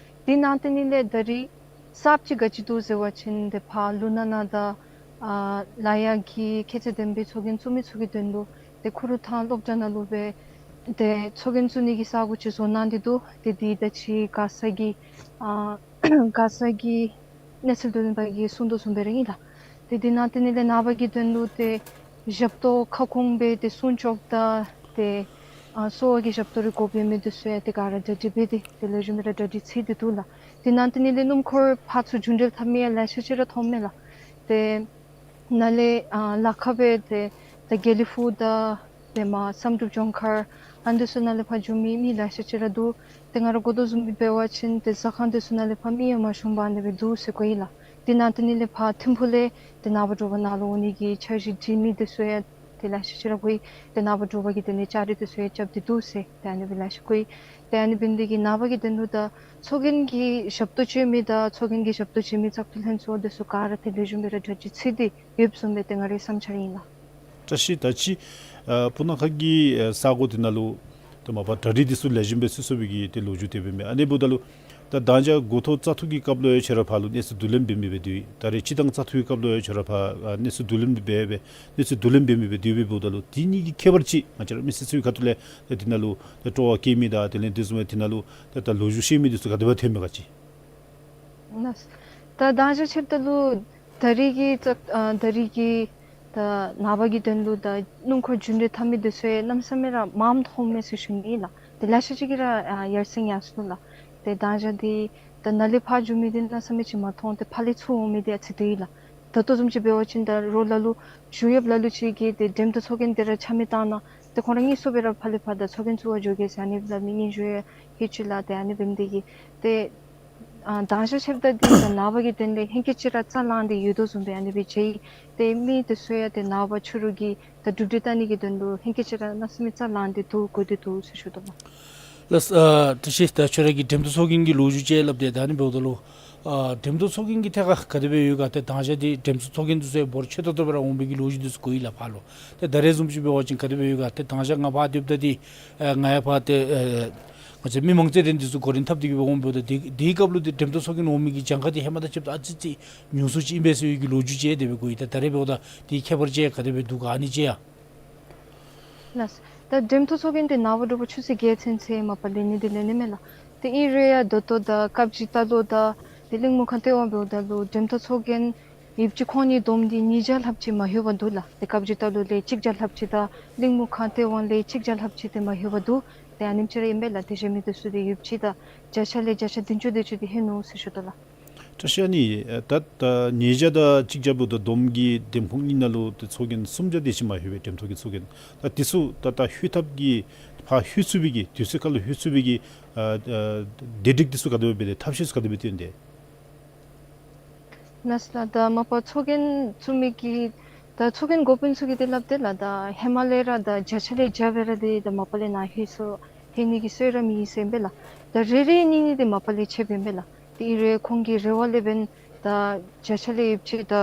དེ་ནང་ཏེ་ནི་ལས་ད་རིས་གསརཔ་ཅིག་ག་ཅི་འདུག་ཟེར་བ་ཅིན་ཏེ་ཕར་ལུ་ན་ན་དང་ཨ་ལ་ཡ་གི་ཁྱད་ཚད་ལྡན་པའི་ཚོགས་རྒྱན་བཙུགས་མི་ཚུ་གི་དོན་ལུ་ཏེ་ཁུ་རུ་ཐང་སློབ་གྲྭ་ནང་ལུ་སྦེ་ཏེ་ཚོགས་རྒྱན་བཙུགས་ནི་གི་ས་གོ་ཅིག་བཟོ་གནང་སྟེ་འདུག། ཏེ་འདི་ད་ཅི་མགར་ས་གི་ཨ་མགར་ས་གི་གནས་ཚུལ་བསྡུ་ལེན་པ་གིས་གསུང་དོ་བཟུམ་སྦེ་ར་ཨིན་ལགས། ཏེ་དེ་ནང་ཏེ་ནི་ལས་ནངས་པ་གི་དོན་ལུ་ཏེ་ཞབས་ཏོག་ཁ་སྐོང་འབད་དེ་སྲུང་སྐྱོབ་དང་ཏེ་ཨ་གསོ་བ་གི་ཞབས་ཏོག་རེ་དགོཔ་ཡོད་མི་འདི་ཚུ་ཡང་ཏེ་ག་ར་གྲ་སྒྲིག་འབད་དེ་ཏེ་ལེགས་ཤོམ་སྦེ་ར་གྲ་སྒྲིག་ཚར་ཏེ་འདུག་ལགས། དེ་ནང་ཏེ་ནི་ལས་སྣུམ་འཁོར་ཕར་ཚུར་རྒྱུན་འགྲུལ་འཐབ་མི་ཡང་ལེ་ཤ་ཅིག་ར་མཐོངམ་མས་ལགས། ཏེ་ནཱ་ལས་ཨ་ལ་ཁ་སྦེ་ཏེ་ད་དགེ་ལེགས་ཕུག་དང་ཏེ་མར་བསམ་གྲུབ་ལྗོངས་མཁར་ཨ་ནི་འདི་ཚུ་ནང་ལས་ཕར་འགྱོ་མི་མི་ལེ་ཤ་ཅིག་ར་འདུག། ཏེ་ང་ར་གོ་དོ་བཟུམ་སྦེ་འབད་བ་ཅིན་ཏེ་ཟ་ཁང་འདི་ཚུ་ནང་ལས་ཕར་མི་ཡང་མ་ཤོངམ་ཨ་ནི་སྦེ་འདུག་ཟེར་གོ་ཡི་ལགས། དེ་ནང་ཏེ་ནི་ལས་ཕར་ཐིམ་ཕུག་ལས་ཏེ་ནངས་པ་དྲོ་པ་ནཱ་ལུ་འོང་ནི་གི་འཆར་གཞི་སྒྲིག་མི་འདི་ཚུ་ཡང་ཏེ་ལེ་ཤ་ཅིག་ར་གོ་ཡི། ཏེ་ནངས་པ་དྲོ་པ་གི་དེ་ལས་བཅའ་སྒྲིག་འདི་ཚུ་ཡང་རྐྱབ་སྟེ་འདུག་ཟེར་ཏེ་ཨ་ནི་སྦེ་ལེ་ཤ་གོ་ཡི། ཏེ་ཨ་ནི་འབད་ནི་འདི་གིས་ནངས་པ་གི་དོན་ལུ་ད་ཚོགས་རྒྱན་གྱི་ཞབས་ཏོག་སྤྱོད་མི་དང་ཚོགས་རྒྱན་གྱི་ཞབས་ཏོག་སྤྱོད་མི་བཙག་འཐུ་ལྷན་ཚོགས་འདི་ཚུ་ག་ར་ཏེ་ལེགས་ཤོམ་སྦེ་ར་གྲ་སྒྲིག་ཚར་ཏེ་ཡོདཔ་བཟུམ་སྦེ་ཏེ་ང་རའི་བསམ་འཆར་ཨིན་ལགས། བཀྲ་ཤིས། ད་ཅི་ཨ་སྤུ་ན་ཁ་གི་ཨ་ས་གོ་འདི་ནང་ལུ་ད་མ་པ་གྲ་སྒྲིག་འདི་ཚུ་ལེགས་ཤོམ་སྦེ་ཚུད་སོང་བའི་གི་ཏེ་ལོ་རྒྱུས་དེ་སྦེ་མས། ཨ་ནི་འབདཝ་ད་ལུ་ད་མདང་ཞག་འགོ་ཐོག་བཙག་འཐུ་གི་སྐབས་ལུ་ཡང་ཁྱོད་ར་ཕར་ལུ་གནས་ཚུལ་བསྡུ་ལེན་འབད་མི་འབད་དེ་ད་རེས་སྤྱིར་བཏང་བཙག་འཐུ་གི་སྐབས་ལུ་ཡང་ཁྱོད་ར་ཕར་ཨ་གནས་ཚུལ་བསྡུ་ལེན་འབད་འབད་གནས་ཚུལ་བསྡུ་ལེན་འབད་མི་འབད་དེ་སྦེ་འབདཝ་ད་ལུ་དེ་གཉིས་ཀྱི་ཁྱད་པར་ཅིག་ང་བཅས་ར་མི་སེར་ཚུ་གི་ཁ་ཐུག་ལས་ད་འདི་ནང་ལུ་ད་སྤྲོ་བ་བསྐྱེད་མི་དང་དེ་ལས་དེ་བཟུམ་སྦེ་འདི་ནང་ལུ་ད་ད་ལོ་རྒྱུས་ཤེས་མི་འདི་ཚུ་ག་དེ་སྦེ་ཐོན་མས་ག་ཅི། ལགས། ད་མདང་ཞག་ཕྱདཔ་ད་ལུ་ད་རིས་ཀྱི་ད་ཨ་ད་རིས་ཀྱི་ད་ནངས་པ་གི་དོན་ལུ་ད་སྣུམ་འཁོར་རྒྱུན་འགྲུལ་འཐབ་མི་འདི་ཚུ་ཡང་གནམ་མེད་ས་མེད་ར་མངམ་མཐོངམ་མས་ཟེར་ཞུ་ནི་ལགས། ཏེ་ལེ་ཤ་ཅིག་གིས་ར་ཨ་ཡར་སེང་ཡར་སོང་ལགས། ཏེ་མདང་ཞག་འདི་ད་ནཱ་ལས་ཕར་འགྱོ་མི་འདི་གནམ་མེད་ས་མེད་ཅིག་མ་མཐོང་། ཏེ་ཕར་ལས་ཚུར་འོང་མི་འདི་ཨ་ཙི་འདུག་ལགས། ད་ལྟོ་བཟུམ་ཅིག་འབད་བ་ཅིན་ད་རོགས་ལ་ལུ་ཞུ་ཡོདཔ་ལ་ལུ་ཅིག་གིས་ཏེ་འགྲེམ་དང་ཚོགས་རྒྱན་འདི་ར་ཆ་མེད་བཏང་ནུག། ཏེ་ཁོང་ར་དངོས་སུ་སྦེ་ར་ཕར་ལས་ཕར་ད་ཚོགས་རྒྱན་བཙུགས་པར་འགྱོ་གེ་ཟེར་ཨ་ནི་སྦེ་སླབ་མི་སྙན་ཞུ་ཡང་ཡོད་ཅི་ལགས། ཏེ་ཨ་ནི་འབད་ནི་འདི་གིས་ཏེ་ཨ་མདང་ཞག་ཕྱདཔ་ད་འདི་ད་ནངས་པ་གི་དོན་ལས་ཧེང་སྐལ་ཅིག་ར་རྩ་ལང་སྟེ་ཡོད་དོ་བཟུམ་སྦེ་ཨ་ནི་སྦེ་མཇལ་ཡི། ཏེ་མི་འདི་ཚུ་ཡང་ཏེ་ནངས་པ་ཕྱི་རུ་གི་ད་གྲུབ་འབྲས་བལྟ་ནི་གི་དོན་ལུ་ཧེང་སྐལ་ཅིག་ར་གནམ་མེད་ས་མེད་རྩ་ལང་སྟེ་འདུག་གོ་སྟེ་འདུག་ཟེར་ཞུ་དོ་ལགས། ལགས། ཨ་བཀྲ་ཤིས། ད་ཁྱོད་ར་གིས་འགྲེམས་སྟོན་ཚོགས་རྒྱན་གྱི་ལོ་རྒྱུས་ཅིག་སླབ་སྟེ། ད་ཨ་ནི་འབདཝ་ད་ལུ་ཨ་འགྲེམས་སྟོན་ཚོགས་རྒྱན་གྱི་ཐད་ཁར་ག་དེ་སྦེ་ཡོད་ག། ཏེ་ད་ང་བཅས་འདི་འགྲེམས་སྟོན་ཚོགས་རྒྱན་འདི་ཚུ་འབོར་ཆེ་ཏོག་ཏོ་སྦེ་ར་འོང་བའི་གི་ལོ་རྒྱུས་འདི་ཚུ་གོ་ཡི་ལགས་ཕར་ལུ། ཏེ་ད་རེས་བཟུམ་ཅིག་འབད་བ་ཅིན་ག་དེ་སྦེ་ཡོད་ག། ཏེ་ད་ང་བཅས་ང་ཕར་སྡོདཔ་ད་འདི་ཨ་ང་ཡང་ཕར་ཏེ་ཨ་ང་བཅས་མི་མང་སྟེ་ར་འདི་ཚུ་གོ་རིམ་འཐབ་སྟེ་གི་སྦེ་འོངམ་འབདཝ་ད་འདི་འདི་སྐབས་ལུ་འདི་འགྲེམས་སྟོན་ཚོགས་རྒྱན་འོང་མི་གི་གྱངས་ཁ་འདི་ཧེ་མ་དང་ཕྱདཔ་ད་ཨ་ཙི་ཅིག་ཉུང་སུ་ཅིག་ཨིན་པས་ཟེར་བའི་གི་ལོ་རྒྱུས་ཅིག་དེ་སྦེ་གོ་ཡི། ད་ད་རེས་འབདཝ་ད་འདི་ཁྱད་པར་ཅིག་ག་དེ་སྦེ་འདུག་ག། ཨ་ནི་ཅིག་ཡང་། ལགས། ད་འགྲེམས་སྟོན་ཚོགས་རྒྱན་འདི་ནངས་པ་དྲོ་པ་ཆུ་ཚོད་བརྒྱད་ཚུན་ཚོད་མ་པ་ལས་ནི་འདི་ལས་ནི་མས་ལགས། ཏེ་ཨིན་རུང་ཡང་ད་ལྟོ་ད་སྐབས་ཅིག་ད་ལྟོ་ད་ཏེ་གླིང་མུ་ཁ་སྟེང་འབདཝ་ད་ལུ་འགྲེམས་སྟོན་ཚོགས་རྒྱན་ཡོདཔ་ཅིག་ཁོང་གཉིས་བསྡོམས་ཏེ་ཉིས་བརྒྱ་ལྷགཔ་ཅིག་མ་ལྷོད་པར་འདུག་ལགས། ཏེ་སྐབས་ཅིག་ད་ལྟོ་ལས་གཅིག་བརྒྱ་ལྷགཔ་ཅིག་དང་གླིང་མུ་ཁ་སྟེང་ལས་གཅིག་བརྒྱ་ལྷགཔ་ཅིག་ཏེ་མ་ལྷོད་པར་འདུག། ཏེ་ཨ་ནེམ་ཅིག་ར་ཨིན་པས་ལགས། ཏེ་གཞན་མི་འདི་ཚུ་ཏེ་ཡོདཔ་ཅིག་དང་བརྒྱ་ཆ་ལས་བརྒྱ་ཆ་བདུན་ཅུ་དེ་ཅིག་ཏེ་ལྷོད་ནུག་ཟེར་ཞུ་དོ་ལགས། བཀྲ་ཤིས། ཨ་ནི་ད་ད་ཉིས་བརྒྱ་དང་གཅིག་བརྒྱ་འབདཝ་ད་བསྡོམས་ཀྱིས་འདེམས་ཁོངས་གཉིས་ནང་ལུ་ཏེ་ཚོགས་རྒྱན་སུམ་བརྒྱ་དེ་ཅིག་མ་ལྷོད་པས། འགྲེམས་སྟོན་གྱི་ཚོགས་རྒྱན། ད་འདི་ཚུ་ད་ད་ལྷོད་ཐབས་ཀྱི་ཕར་ལྷོད་ཚུགས་པའི་གི་དུས་ཚོད་ཁར་ལུ་ལྷོད་ཚུགས་པའི་གི་ཨ་ཨ་བདེ་སྒྲིག་འདི་ཚུ་ག་དེ་སྦེ་འབད་དེ་ཐབས་ཤེས་ཚུ་ག་དེ་སྦེ་བཏོན་ཏེ། ལགས་ལགས། ད་མ་པ་ཚོགས་རྒྱན་བཙུགས་མི་གི་ད་ཚོགས་རྒྱན་འགོ་དཔོན་ཚུ་གིས་ཏེ་སླབ་སྟེ་ལགས། ད་ཧེ་མ་ལས་ར་ད་བརྒྱ་ཆ་ལས་བརྒྱ་སྦེ་ར་འདི་ད་མ་པ་ལས་ནཱ་ལྷོད་སོ་ལྷོད་ནི་གི་སྲོལ་ར་མེད་ཟེར་ཨིན་པས་ལགས། ད་རེ་རེ་གཉིས་གཉིས་འདི་མ་པ་ལས་ཆད་པས་ཨིན་པས་ལགས། ཏེ་ཨིན་རུང་ཁོང་གི་རེ་བ་ལས་འབདན་ད་བརྒྱ་ཆ་ལས་ཡོདཔ་ཅིག་ད་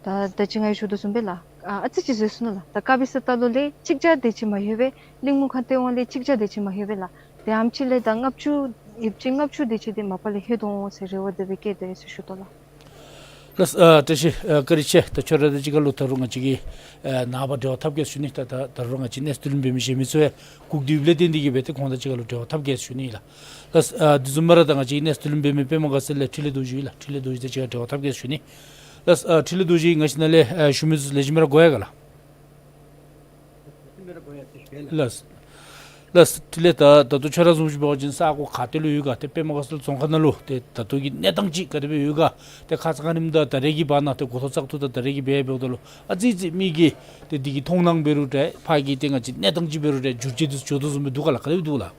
ད་ད་ཅི་ང་གིས་ཞུ་དོ་བཟུམ་སྦེ་ལགས། ཨ་ཨ་ཙི་ཅིག་ཟད་སོ་ནུག་ལགས། ད་སྐབས་ཅིག་ད་ལྟོ་ལས་གཅིག་བརྒྱ་དེ་ཅིག་མ་ལྷོད་པས། གླིང་མུ་ཁ་སྟེང་ལས་གཅིག་བརྒྱ་དེ་ཅིག་མ་ལྷོད་པས་ལགས། ཏེ་ཨ་ནེམ་ཅིག་ལས་ད་ལྔ་བཅུ་ཡོདཔ་ཅིག་ལྔ་བཅུ་དེ་ཅིག་ཏེ་མ་པ་ལས་ལྷོད་འོང་ཟེར་རེ་བ་དེ་སྦེ་བསྐྱེད་དེ་ཟེར་ཞུ་དོ་ལགས། ལགས། ཨ་བཀྲ་ཤིས། ཨ་བཀའ་དྲིན་ཆེ། ད་ཁྱོད་ར་དང་གཅིག་ཁར་ལུ་ད་རུང་ང་བཅས་ཀྱིས་ཨ་ནངས་པ་འབྲེལ་བ་འཐབ་གེ་ཟེར་ཞུ་ནི། ད་ད་ད་རུང་ང་བཅས་གནས་ཚུལ་བསྡུ་ལེན་འབད་མི་གཞན་མི་ཚུ་ཡང་སྒུག་སྡོད་ཡོདཔ་ལས་བརྟེན་ཏེ་གིས་སྦེ་ཏེ་ཁོང་དང་གཅིག་ཁར་ལུ་འབྲེལ་བ་འཐབ་གེ་ཟེར་ཞུ་ནི་ལགས། ལགས། ཨ་དེ་བཟུམ་མ་ར་ད་ང་བཅས་ཀྱི་གནས་ཚུལ་བསྡུ་ལེན་འབད་མི་པདྨ་དགའ་ཚལ་ལགས་འཕྲིན་ལས་རྡོ་རྗེ་ལགས། འཕྲིན་ལས་རྡོ་རྗེ་དང་གཅིག་ཁར་འབྲེལ་བ་འཐབ་གེ་ཟེར་ཞུ་ནི། ལགས། ཨ་འཕྲིན་ལས་རྡོ་རྗེ་ང་བཅས་ནཱ་ལས་ཨ་ཞུ་མི་ཚུ་ལེགས་ཤོམ་ར་གོ་ཡི་ག་ལགས། ལགས། ལགས། འཕྲིན་ལས། ད་ད་ལྟོ་ཁྱོད་ར་བཟུམ་ཅིག་འབད་བ་ཅིན་ས་གོ་ག་ཏེ་ལུ་ཡོད་ག། ཏེ་པདྨ་དགའ་ཚལ་རྫོང་ཁག་ནང་ལུ་ཏེ་ད་ལྟོ་གི་གནས་སྟངས་ཅིག་ག་དེ་སྦེ་ཡོད་ག། ཏེ་ཁ་ཙ་ཁ་ཉིནམ་དང་ད་རེས་ཀྱི་བར་ན་ཏེ་འགོ་ཐོག་བཙག་འཐུ་དང་ད་རེས་ཀྱི་བར་འབདཝ་ད་ལུ་ཨ་ཙི་ཅིག་མི་གིས་ཏེ་འདི་གི་མཐོང་སྣང་འབད་རུང་འདྲ་ཕར་གྱི་ཏེ་ང་བཅས་གནས་སྟངས་ཅིག་འབད་རུང་འདྲ་འགྱུར་བཅོས་འདི་ཚུ་འགྱོ་དོ་བཟུམ་སྦེ་འདུག་ག་ལགས། ག་དེ་སྦེ་འདུག་ལགས།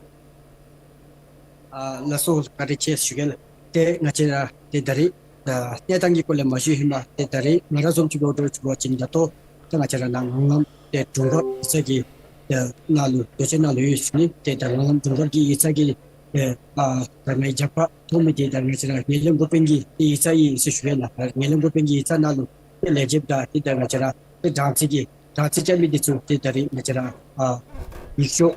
ཨ་ལགས་སོ། བཀའ་དྲིན་ཆེ་ཞུ་གེ་ལགས། ཏེ་ང་བཅས་ར་ཏེ་ད་རེས་ད་གནས་སྟངས་ཀྱི་སྐོར་ལས་མ་ཞུ་ཧེ་མ་ཏེ་ད་རེས་ང་ར་བཟུམ་ཅིག་འབད་བ་ཅིན་ད་ལྟོ་ཏེ་ང་བཅས་ར་ནཱ་ངང་ལམ་ཏེ་དྲུང་འཕར་ཡིག་ཚང་གི་ཏེ་ནང་ལུ་རྡོ་གཅལ་ནང་ལུ་ཡོད་ཟེར་ཞུ་ནི། ཏེ་ད་ངང་ལམ་དྲུང་འཕར་གྱི་ཡིག་ཚང་གི་ཏེ་ཨ་ད་ངེའི་རྒྱབ་ཁར་མཐོང་མི་འདི་ད་ང་བཅས་ར་ངན་ལྷད་འགོ་དཔོན་གྱི་ཏེ་ཡིག་ཚང་ཨིན་ཟེར་ཞུ་ཡི་ལགས། ངན་ལྷད་འགོ་དཔོན་གྱི་ཡིག་ཚང་ནང་ལུ་ཏེ་ལས་བྱེདཔ་དང་ཏེ་ད་ང་བཅས་ར་ཏེ་དྲང་རྩིས་ཀྱི་དྲང་རྩིས་རྐྱབ་མི་འདི་ཚུ་ཏེ་ད་རེས་ང་བཅས་ར་ཨ་ཡིག་ཤོག་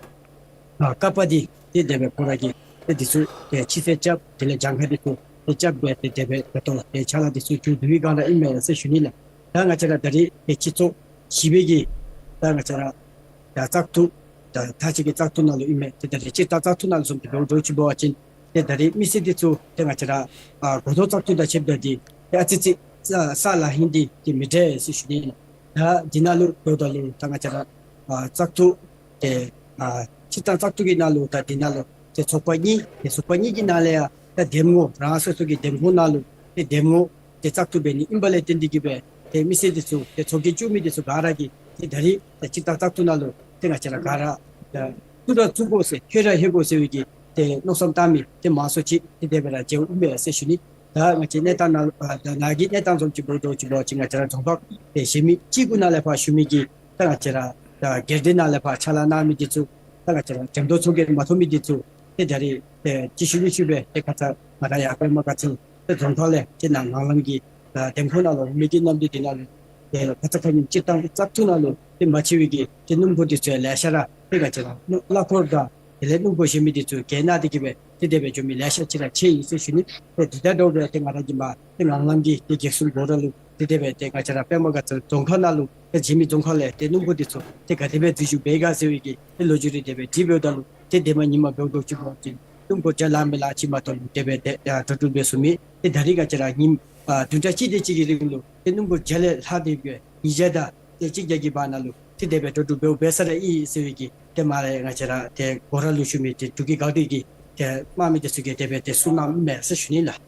ཨ་ཀ་པ་འདི་ཏེ་དེ་སྦེ་ཁོ་ར་གིས་ཏེ་འདི་ཚུ་ཏེ་ཕྱི་གསལ་རྐྱབ། དེ་ལས་གྱངས་ཁ་འདི་ཚུ་ཏེ་རྐྱབ་སྦེ་ཏེ་དེ་སྦེ་ད་ལྟོ་ཏེ་ཕྱག་ལཱ་འདི་ཚུ་མཇུག་བསྡུ་བའི་སྒང་ར་ཨིན་མས་ཟེར་ཞུ་ནི་ལགས། ད་ང་བཅས་ར་ད་རེས་ཏེ་སྤྱི་ཚོགས་བཞི་པའི་གི་ད་ང་བཅས་ར་ད་བཙག་འཐུ་ད་མཐའ་དཔྱད་ཀྱི་བཙག་འཐུ་ནང་ལུ་ཨིན་མས། ཏེ་ད་རེས་སྤྱིར་བཏང་བཙག་འཐུ་ནང་ལུ་བཟུམ་ཏེ་འགྱོ་འགྱོཝ་ཅིག་འབད་བ་ཅིན་ཏེ་ད་རེས་མི་སེར་འདི་ཚུ་ཏེ་ང་བཅས་ར་ཨ་འགོ་ཐོག་བཙག་འཐུ་དང་ཕྱདཔ་ད་འདི་ཏེ་ཨ་ཙི་ཅིག་ས་ལཱ་ཧིང་འདི་ཏེ་མི་འདྲ་ཟེར་ཞུ་ནི་ལགས། ད་འདི་ནང་ལུ་འབདཝ་ད་ལུ་ད་ང་བཅས་ར་ཨ་བཙག་འཐུ་ཏེ་ཨ་སྤྱིར་བཏང་བཙག་འཐུ་གི་ནང་ལུ་ད་འདི་ནང་ལུ་ཏེ་ཚོགས་པ་གཉིས། ཏེ་ཚོགས་པ་གཉིས་ཀྱི་ནང་ལས་ཡང་ད་འདེམས་ངོ་རང་སོ་སོ་གི་འདེམས་ཁོངས་ནང་ལུ་ཏེ་འདེམས་ངོ་ཏེ་བཙག་འཐུ་འབད་ནི་ཨིན་པ་ལས་བརྟེན་ཏེ་གིས་སྦེ་ཏེ་མི་སེར་འདི་ཚུ་ཏེ་ཚོགས་རྒྱན་བཙུགས་མི་འདི་ཚུ་ག་ར་གིས་ཏེ་ད་རེས་ཏེ་སྤྱིར་བཏང་བཙག་འཐུ་ནང་ལུ་ཏེ་ང་བཅས་ར་ག་ར་ཏེ་བཙུགས་ར་བཙུགས་དགོ་ཟེར་ལྷོད་ར་ལྷོད་དགོ་ཟེར་བའི་གི་ཏེ་མནོ་བསམ་བཏང་མི་ཏེ་མང་སུ་ཅིག་ཏེ་དེ་སྦེ་ར་མཇལཝ་ཨིན་མས་ཟེར་ཞུ་ནི། ད་ང་བཅས་གནས་སྟངས་ནང་ཨ་ད་ནཱ་གི་གནས་སྟངས་བཟུམ་ཅིག་འབདཝ་ད་ཅིག་འབད་བ་ཅིན་ང་བཅས་ར་རྫོང་ཁག་ཏེ་གཞན་མི་གཅིག་གུ་ནང་ལས་ཕར་ཞུ་མི་གི་ད་ང་བཅས་ར་ད་སྒེར་སྡེ་ནང་ལས་ཕར་ཕྱག་ལཱ་གནང་མི་འདི་ཚུ་ད་ང་བཅས་ར་འགྲེམས་སྟོན་ཚོགས་རྒྱན་མ་ཐོབ་མི་འདི་ཚུ་ཏེ་ད་རེས་ཏེ་ཅིག་ཤུལ་ལས་ཤུལ་སྦེ་ཏེ་ཁ་ཙ་ང་ར་ཡར་པདྨ་དགའ་ཚལ་ཏེ་རྫོང་ཁག་ལས་ཏེ་ནཱ་ངང་ལམ་གྱི་ད་འདེམས་ཁོངས་ནང་ལུ་མི་གི་རྣམ་འགྱུར་འདི་ནང་ལུ་ཏེ་ཁ་ཙ་ཁ་ཉིནམ་སྤྱིར་བཏང་བཙག་འཐུ་ནང་ལུ་ཏེ་མ་ཕྱད་པའི་གི་ཏེ་སྣུམ་འཁོར་འདི་ཚུ་ཡང་ལེ་ཤ་ར་ཏེ་ང་བཅས་ར་གླ་འཁོར་དང་དེ་ལས་སྣུམ་འཁོར་བཞེངས་མི་འདི་ཚུ་གྱེས་གནང་སྟེ་གིས་སྦེ་ཏེ་དེ་སྦེ་འགྱོ་མི་ལེ་ཤ་ཅིག་ར་ཕྱད་ཡི་ཟེར་ཞུ་ནི། ཏེ་འདི་དང་འདྲཝ་སྦེ་ཏེ་ང་ར་གིས་མར་ཏེ་ངང་ལམ་གྱི་ཏེ་གེགས་སེལ་སྒོ་ར་ལུ་ཏེ་དེ་སྦེ་ཏེ་ང་བཅས་ར་པདྨ་དགའ་ཚལ་རྫོང་ཁག་ནང་ལུ་ཏེ་གཞན་མི་རྫོང་ཁག་ལས་ཏེ་སྣུམ་འཁོར་འདི་ཚུ་ཏེ་ག་དེ་སྦེ་འཛུལ་ཞུགས་འབད་ག་ཟེར་བའི་གི་ཏེ་ལོ་རྒྱུས་རེ་དེ་སྦེ་དྲིས་འབདཝ་ད་ལུ་ཏེ་དེ་མ་ཉིནམ་འབདཝ་ད་ཅིག་འབད་བ་ཅིན་སྣུམ་འཁོར་བརྒྱ་ལང་མི་ལང་ཅིག་མ་གཏོགས་ལུ་དེ་སྦེ་ཏེ་ཡར་འགྲོ་འགྲུལ་འབད་ཚུགས་མེད། ཏེ་ད་རེས་ང་བཅས་ར་ཉིནམ་ཨ་བདུན་ཕྲག་གཅིག་དེ་ཅིག་གི་རིང་ལུ་ཏེ་སྣུམ་འཁོར་བརྒྱ་ལས་ལྷག་སྟེ་གིས་སྦེ་ཉིས་བརྒྱ་དང་ཏེ་གཅིག་བརྒྱ་གི་བར་ན་ལུ་ཏེ་དེ་སྦེ་འགྲོ་འགྲུལ་འབདཝ་འབད་ས་ར་ཨིན་ཟེར་བའི་གི་ཏེ་མར་ལས་ང་བཅས་ར་ཏེ་སྒོ་ར་ལུ་ཞུ་མི་ཏེ་འབྲུག་གི་འགག་སྡེ་གི་ཏེ་དམངས་མི་འདི་ཚུ་གིས་དེ་སྦེ་ཏེ་གསུངས་གནངམ་མས་ཟེར་ཞུ་ནི་ལགས།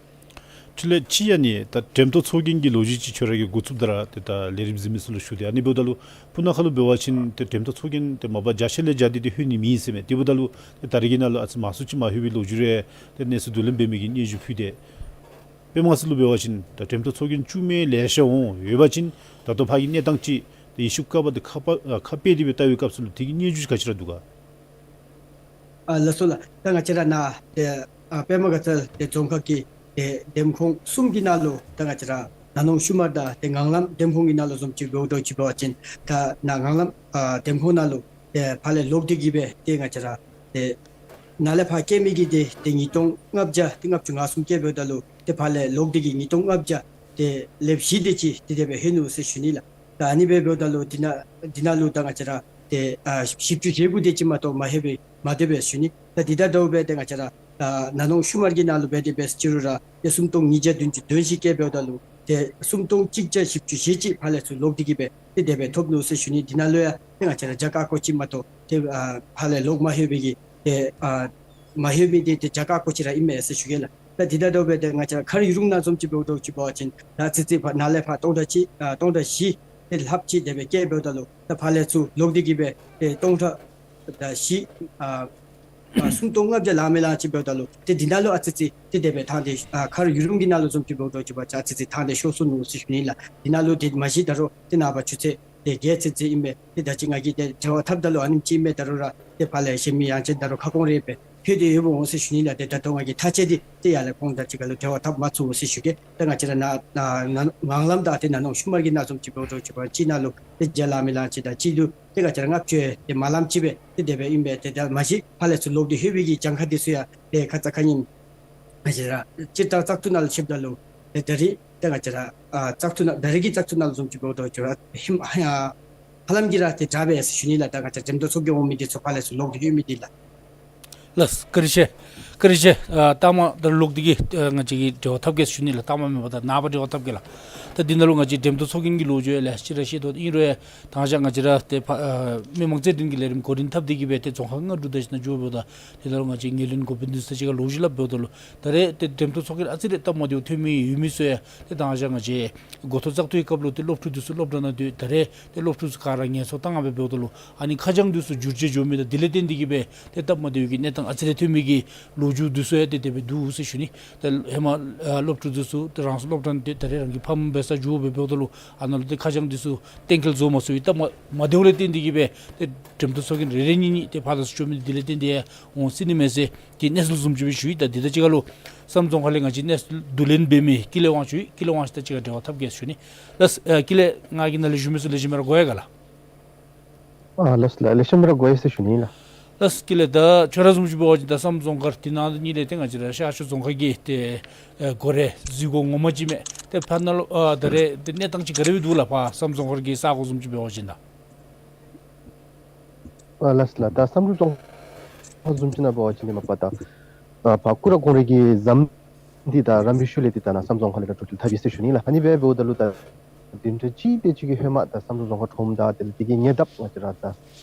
འཕྲིན་ལས་ཅིག་ཨ་ནི་ད་འགྲེམས་སྟོན་ཚོགས་རྒྱན་གྱི་ལོ་རྒྱུས་ཅིག་ཁྱོད་ར་གིས་འགོ་བཙུགསཔ་ད་ར་ཏེ་ད་ལས་རིམ་གཟིགས་མི་ཚུ་ལུ་ཞུ་སྟེ། ཨ་ནི་འབདཝ་ད་ལུ་སྤུ་ན་ཁ་ལུ་འབད་བ་ཅིན་ཏེ་འགྲེམས་སྟོན་ཚོགས་རྒྱན་ཏེ་མ་པ་བརྒྱ་ཆ་ལས་བརྒྱ་འདི་ཏེ་ལྷོད་ནི་མེད་ཟེར་མས། དེ་འབདཝ་ད་ལུ་ཏེ་ད་རེས་ཀྱི་ནང་ལུ་ཨ་ཙི་མང་སུ་ཅིག་མ་ལྷོད་པའི་ལོ་རྒྱུས་རེ་ཏེ་གནས་ཚུལ་བསྡུ་ལེན་འབད་མི་གིས་སྙན་ཞུ་ཕུལ་ཏེ། པདྨ་དགའ་ཚལ་ལུ་འབད་བ་ཅིན་ད་འགྲེམས་སྟོན་ཚོགས་རྒྱན་བཙུགས་མི་ལེ་ཤ་འོང་ཡོད་པ་ཅིན་ད་ལྟོ་ཕར་གྱི་གནས་སྟངས་ཅིག་ཏེ་ཡིག་ཤོག་ཀ་པ་འདི་ཁ་པ་ཨ་ཁ་ཕྱེ་སྟེ་སྦེ་བལྟ་བའི་སྐབས་སུ་ལུ་དེ་གི་སྙན་ཞུ་ག་ཅི་ར་འདུག་ག། ཨ་ལགས་སོ་ལགས། ད་ང་བཅས་ར་ནཱ་ཏེ་ཨ་པདྨ་དགའ་ཚལ་ཏེ་རྫོང་ཁག་གི་ཏེ་འདེམས་ཁོངས་གསུམ་གྱི་ནང་ལུ་ད་ང་བཅས་ར་ན་ནོང་ཤུ་མར་དང་ཏེ་ངང་ལམ་འདེམས་ཁོངས་ཀྱི་ནང་ལུ་བཟུམ་ཅིག་འབདཝ་ད་ཅིག་འབད་བ་ཅིན་ད་ནཱ་ངང་ལམ་ཨ་འདེམས་ཁོངས་ནང་ལུ་ཏེ་ཕར་ལས་ལོག་སྟེ་གི་སྦེ་ཏེ་ང་བཅས་ར་ཏེ་ནཱ་ལས་ཕར་བསྐྱལ་མི་གི་ཏེ་ཏེ་ཉིས་སྟོང་ལྔ་བརྒྱ་ཏེ་ལྔ་བཅུ་ང་གསུམ་བསྐྱལ་འབདཝ་ད་ལུ་ཏེ་ཕར་ལས་ལོག་སྟེ་གི་ཉིས་སྟོང་ལྔ་བརྒྱ་ཏེ་ལེབ་བཞི་དེ་ཅིག་ཏེ་དེ་སྦེ་ལྷོད་ནུག་ཟེར་ཞུ་ནི་ལགས། ད་ཨ་ནི་སྦེ་འབདཝ་ད་ལུ་འདི་ནང་འདི་ནང་ལུ་ད་ང་བཅས་ར་ཏེ་ཨ་བཞི་བཅུ་ཞེ་དགུ་དེ་ཅིག་མ་གཏོགས་མ་ལྷོད་པས་མ་སྡོད་པས་ཞུ་ནི། ད་འདི་དང་འདྲཝ་སྦེ་ཏེ་ང་བཅས་ར་ཨ་ན་ནོང་ཤུ་མར་གྱི་ནང་ལུ་འབད་དེ་འབད་ཅི་རུང་ར་ཏེ་སུམ་སྟོང་ཉིས་བརྒྱ་བདུན་ཅུ་དོན་བཞི་བསྐྱལ་འབདཝ་ད་ལུ་ཏེ་སུམ་སྟོང་གཅིག་བརྒྱ་བཞི་བཅུ་ཞེ་གཅིག་ཕར་ལས་ཚུར་ལོག་སྟེ་གི་སྦེ་ཏེ་དེ་སྦེ་ཐོབ་ནུག་ཟེར་ཞུ་ནི། འདི་ནང་ལུ་ཡང་ཏེ་ང་བཅས་ར་བརྒྱ་ཀ་ཀོ་ཅིག་མ་གཏོགས་ཏེ་ཨ་ཕར་ལས་ལོག་མ་ལྷོད་པའི་གི་ཏེ་ཨ་མ་ལྷོད་མི་དེ་ཏེ་བརྒྱ་ཀ་ཀོ་ཅིག་ར་ཨིན་མས་ཟེར་ཞུ་གེ་ལགས། ད་འདི་དང་འདྲཝ་སྦེ་ཏེ་ང་བཅས་ར་མཁར་ཡུ་རུང་ནང་བཟུམ་ཅིག་འབདཝ་ད་ཅིག་འབད་བ་ཅིན་ད་ཨ་ཙི་ཙི་ཕར་ནཱ་ལས་ཕར་སྟོང་ཕྲག་གཅིག་ཨ་སྟོང་ཕྲག་བཞི་ཏེ་ལྷགཔ་ཅིག་དེ་སྦེ་བསྐྱལ་འབདཝ་ད་ལུ་ད་ཕར་ལས་ཚུར་ལོག་སྟེ་གི་སྦེ་ཏེ་སྟོང་ཕྲག་ད་བཞི་ཨ་ཨ་སུམ་སྟོང་ལྔ་བརྒྱ་ལང་མི་ལང་ཅིག་འབདཝ་ད་ལུ་ཏེ་འདི་ནང་ལུ་ཨ་ཙི་ཙི་ཏེ་དེ་སྦེ་ཐང་དེ་ཨ་མཁར་ཡུ་རུང་གི་ནང་ལུ་བཟུམ་ཅིག་འབདཝ་ད་ཅིག་འབད་བ་ཅིན་ཨ་ཙི་ཙི་ཐང་དེ་ཤོར་སོ་ནུག་ཟེར་ཞུ་ནི་ལགས། འདི་ནང་ལུ་ཏེ་མ་གཞི་ད་རུང་ཏེ་ནངས་པ་ཆུ་ཚོད་ཏེ་བརྒྱད་ཚུན་ཚོད་ཨིན་པས། ཏེ་ད་ཅི་ང་གིས་ཏེ་འབྲེལ་བ་འཐབ་ད་ལུ་ཨ་ནེམ་ཅིག་ཨིན་པས། ད་རུང་ར་ཏེ་ཕར་ལས་གཞན་མི་ཡང་ཅིན་ད་རུང་ཁ་སྐོང་རེ་འབད་ལྷོད་དེ་ཡོདཔ་འོང་ཟེར་ཞུ་ནི་ལགས། ཏེ་ད་ལྟོ་ང་གིས་མཐའ་དཔྱད་འདི་ཏེ་ཡར་ལས་ཁོང་དང་གཅིག་ཁར་ལུ་འབྲེལ་བ་འཐབ་མ་ཚུགས་འོང་ཟེར་ཞུ་གེ། ཏེ་ང་བཅས་ར་ནཱ་ནཱ་ནཱ་ངང་ལམ་དང་ཏེ་ན་ནོང་ཤུ་མར་གྱི་ནང་བཟུམ་ཅིག་འབདཝ་ད་ཅིག་འབད་བ་ཅིན་གཅིག་ནང་ལུ་ཏེ་བརྒྱ་ལང་མི་ལང་ཅིག་དང་གཅིག་ལུ་ཏེ་ང་བཅས་ར་ལྔ་བཅུ་ཏེ་མ་ལངམ་ཅིག་སྦེ་ཏེ་དེ་སྦེ་ཨིན་པས། ཏེ་ད་མ་གཞི་ཕར་ལས་ཚུར་ལོག་སྟེ་ལྷོད་པའི་གི་གྱངས་ཁ་འདི་ཚུ་ཡང་ཏེ་ཁ་ཙ་ཁ་ཉིནམ་ང་བཅས་ར་སྤྱིར་བཏང་བཙག་འཐུ་ནང་ལུ་ཕྱདཔ་ད་ལུ་ཏེ་ད་རིས་ཏེ་ང་བཅས་ར་ཨ་བཙག་འཐུ་ནང་ད་རིས་ཀྱི་བཙག་འཐུ་ནང་ལུ་བཟུམ་ཅིག་འབདཝ་ད་ཅིག་ཧེ་མ་ཧ་ཧ་ལམ་གྱིས་ར་ཏེ་དྲག་པས་ཟེར་ཞུ་ནི་ལགས། ད་ང་བཅས་འགྲེམས་སྟོན་ཚོགས་རྒྱན་འོང་མི་འདི་ཚུ་ཕར་ལས་ཚུར་ལོག་སྟེ་ལྷོད་མི་འདི་ལགས། ལགས་བཀའ་དྲིན་ཆེ། བཀའ་དྲིན་ཆེ། ཨ་ལྟ་མ་ད་ལོག་སྟེ་གི་ཨ་ང་བཅས་ཀྱིས་འབྲེལ་བ་འཐབ་གེ་ཟེར་ཞུ་ནི་ལགས། ལྟ་མ་མེན་པར་ད་ནངས་པ་འབྲེལ་བ་འཐབ་གེ་ལགས། ད་འདི་ནང་ལུ་ང་བཅས་འགྲེམས་སྟོན་ཚོགས་རྒྱན་གྱི་ལོ་རྒྱུས་ལེ་ཤ་ར་བཤད་དོ། ཨིན་རུང་ཡང་ད་ང་བཅས་ང་བཅས་ར་ཏེ་ཕ་ཨ་མི་མང་རྩོད་འགྲན་གྱི་ལས་རིམ་གོ་སྒྲིག་འཐབ་སྟེ་གི་སྦེ་ཏེ་རྫོང་ཁག་ལྔ་དྲུག་དེ་ཅིག་ནང་འགྱོ་འབདཝ་ད་དེ་ལུ་ང་བཅས་ངོས་ལེན་འགོ་དཔོན་འདི་ཚུ་གཅིག་ཁར་ལོ་རྒྱུས་སླབ་འབདཝ་ད་ལུ་ད་རེས་ཏེ་འགྲེམས་སྟོན་ཚོགས་རྒྱན་ཨ་ཙི་རེ་སྟབས་མ་བདེཝ་ཐོན་མི་ཡོད་མི་ཚུ་ཡང་ཏེ་ད་ང་བཅས་ང་བཅས་འགོ་ཐོག་བཙག་འཐུའི་སྐབས་ལུ་ཏེ་སློབ་ཕྲུག་འདི་ཚུ་སློབ་གྲྭ་ནང་སྡོད། ད་རེས་ཏེ་སློབ་ཕྲུག་ཚུ་ག་ར་ངལ་འཚོ་བཏང་སྦེ་འབདཝ་ད་ལུ་ཨ་ནི་ཁ་བྱང་འདི་ཚུ་བསྒྱུར་བཅོས་འགྱོ་མི་དང་དེ་ལས་བརྟེན་ཏེ་གི་སྦེ་ཏེ་སྟབས་མ་བདེཝ་གི་གནས་སྟངས་ཨ་ཙི་རེ་ཐོན་མི་གི་ལོ་རྒྱུས་འདི་ཚུ་ཡང་ཏེ་དེ་སྦེ་འདུག་ཟེར་ཞུ་ནི། ཏེ་ཧེ་མ་ཨ་སློབ་ཕྲུག་འདི་ཚུ་ཏེ་རང་སོའི་སློབ་གྲྭ་ནང་སྡོད། ད་རེས་རང་གི་ཕམ་འབད་སར་འགྱོ་སྦེ་འབདཝ་ད་ལུ་ཨ་ནཱ་ལུ་ཏེ་ཁ་བྱང་འདི་ཚུ་གཏན་འཁེལ་བཟོ་མ་ཚུགས་པའི་སྟབས་མ་མ་བདེཝ་ལས་བརྟེན་ཏེ་གི་སྦེ་ཏེ་འགྲེམས་སྟོན་ཚོགས་རྒྱན་རེ་རེ་གཉིས་གཉིས་ཏེ་ཕར་དང་ཚུར་འགྱོ་མི་དེ་ལས་བརྟེན་ཏེ་འོང་སྲིད་ནི་མས་ཟེར་གྱི་གནས་ཚུལ་བཟུམ་ཅིག་སྦེ་ཞུ་ཡི། ད་འདི་དང་གཅིག་ཁར་ལུ་བསམ་གྲུབ་རྫོང་ཁག་ལས་ང་བཅས་གནས་ཚུལ་བསྡུ་ལེན་འབད་མི་ཀུན་ལེགས་དབང་ཕྱུག་ཡོད། ཀུན་ལེགས་དབང་ཕྱུག་དང་གཅིག་ཁར་འབྲེལ་བ་འཐབ་གེ་ཟེར་ཞུ་ནི། ལགས་ཨ་ཀུན་ལེགས་ང་གིས་ནཱ་ལས་ཞུ་མི་ཚུ་ལེགས་ཤོམ་སྦེ་ར་གོ་ཡི་ག་ལགས། ཨ་ལགས་ལགས་ལེགས་ཤོམ་སྦེ་ར་གོ་ཡི་ཟེར་ཞུ་ནི་ལགས། ལགས་ཀུན་ལེགས་ད་ཁྱོད་ར་བཟུམ་ཅིག་འབད་བ་ཅིན་ད་བསམ་གྲུབ་རྫོང་ཁག་འདི་ནང་དེ་གཉིས་ལས་ཏེ་ང་བཅས་ར་ཤར་ཕྱོགས་རྫོང་ཁག་གི་ཏེ་ཨེ་སྒོ་ར་འཛུལ་སྒོ་ངོ་མ་ཅིག་མས། ཏེ་ཕར་ནང་ལུ་ཨ་ད་རེས་ཏེ་གནས་སྟངས་ཅིག་ག་དེ་སྦེ་འདུག་ལགས། ཕར་བསམ་གྲུབ་རྫོང་ཁག་གི་ས་གོ་བཟུམ་ཅིག་འབད་བ་ཅིན་ད། ཨ་ལགས་ལགས། ད་བསམ་གྲུབ་རྫོང་ཁག་བཟུམ་ཅིག་ནང་འབད་བ་ཅིན་ཏེ་མ་པ་ད་ཨ་ཕར་སྐུ་ར་ཀོང་ར་གི་ཟམ་འདི་དང་རམ་བུའི་ཤུལ་ལས་འདི་ད་ནཱ་བསམ་གྲུབ་རྫོང་ཁག་ལས་ར་འགྲོ་འགྲུལ་འཐབ་ཡི་ཟེར་ཞུ་ནི་ལགས། ཨ་ནི་སྦེ་འབདཝ་ད་ལུ་ད་བདུན་ཕྲག་གཅིག་དེ་ཅིག་གི་ཧེ་མ་ད་བསམ་གྲུབ་རྫོང་ཁག་ཁྲོམ་དང་དེ་ལས་དེ་གི་ཉེ་འདབས་ང་བཅས་ར་ད་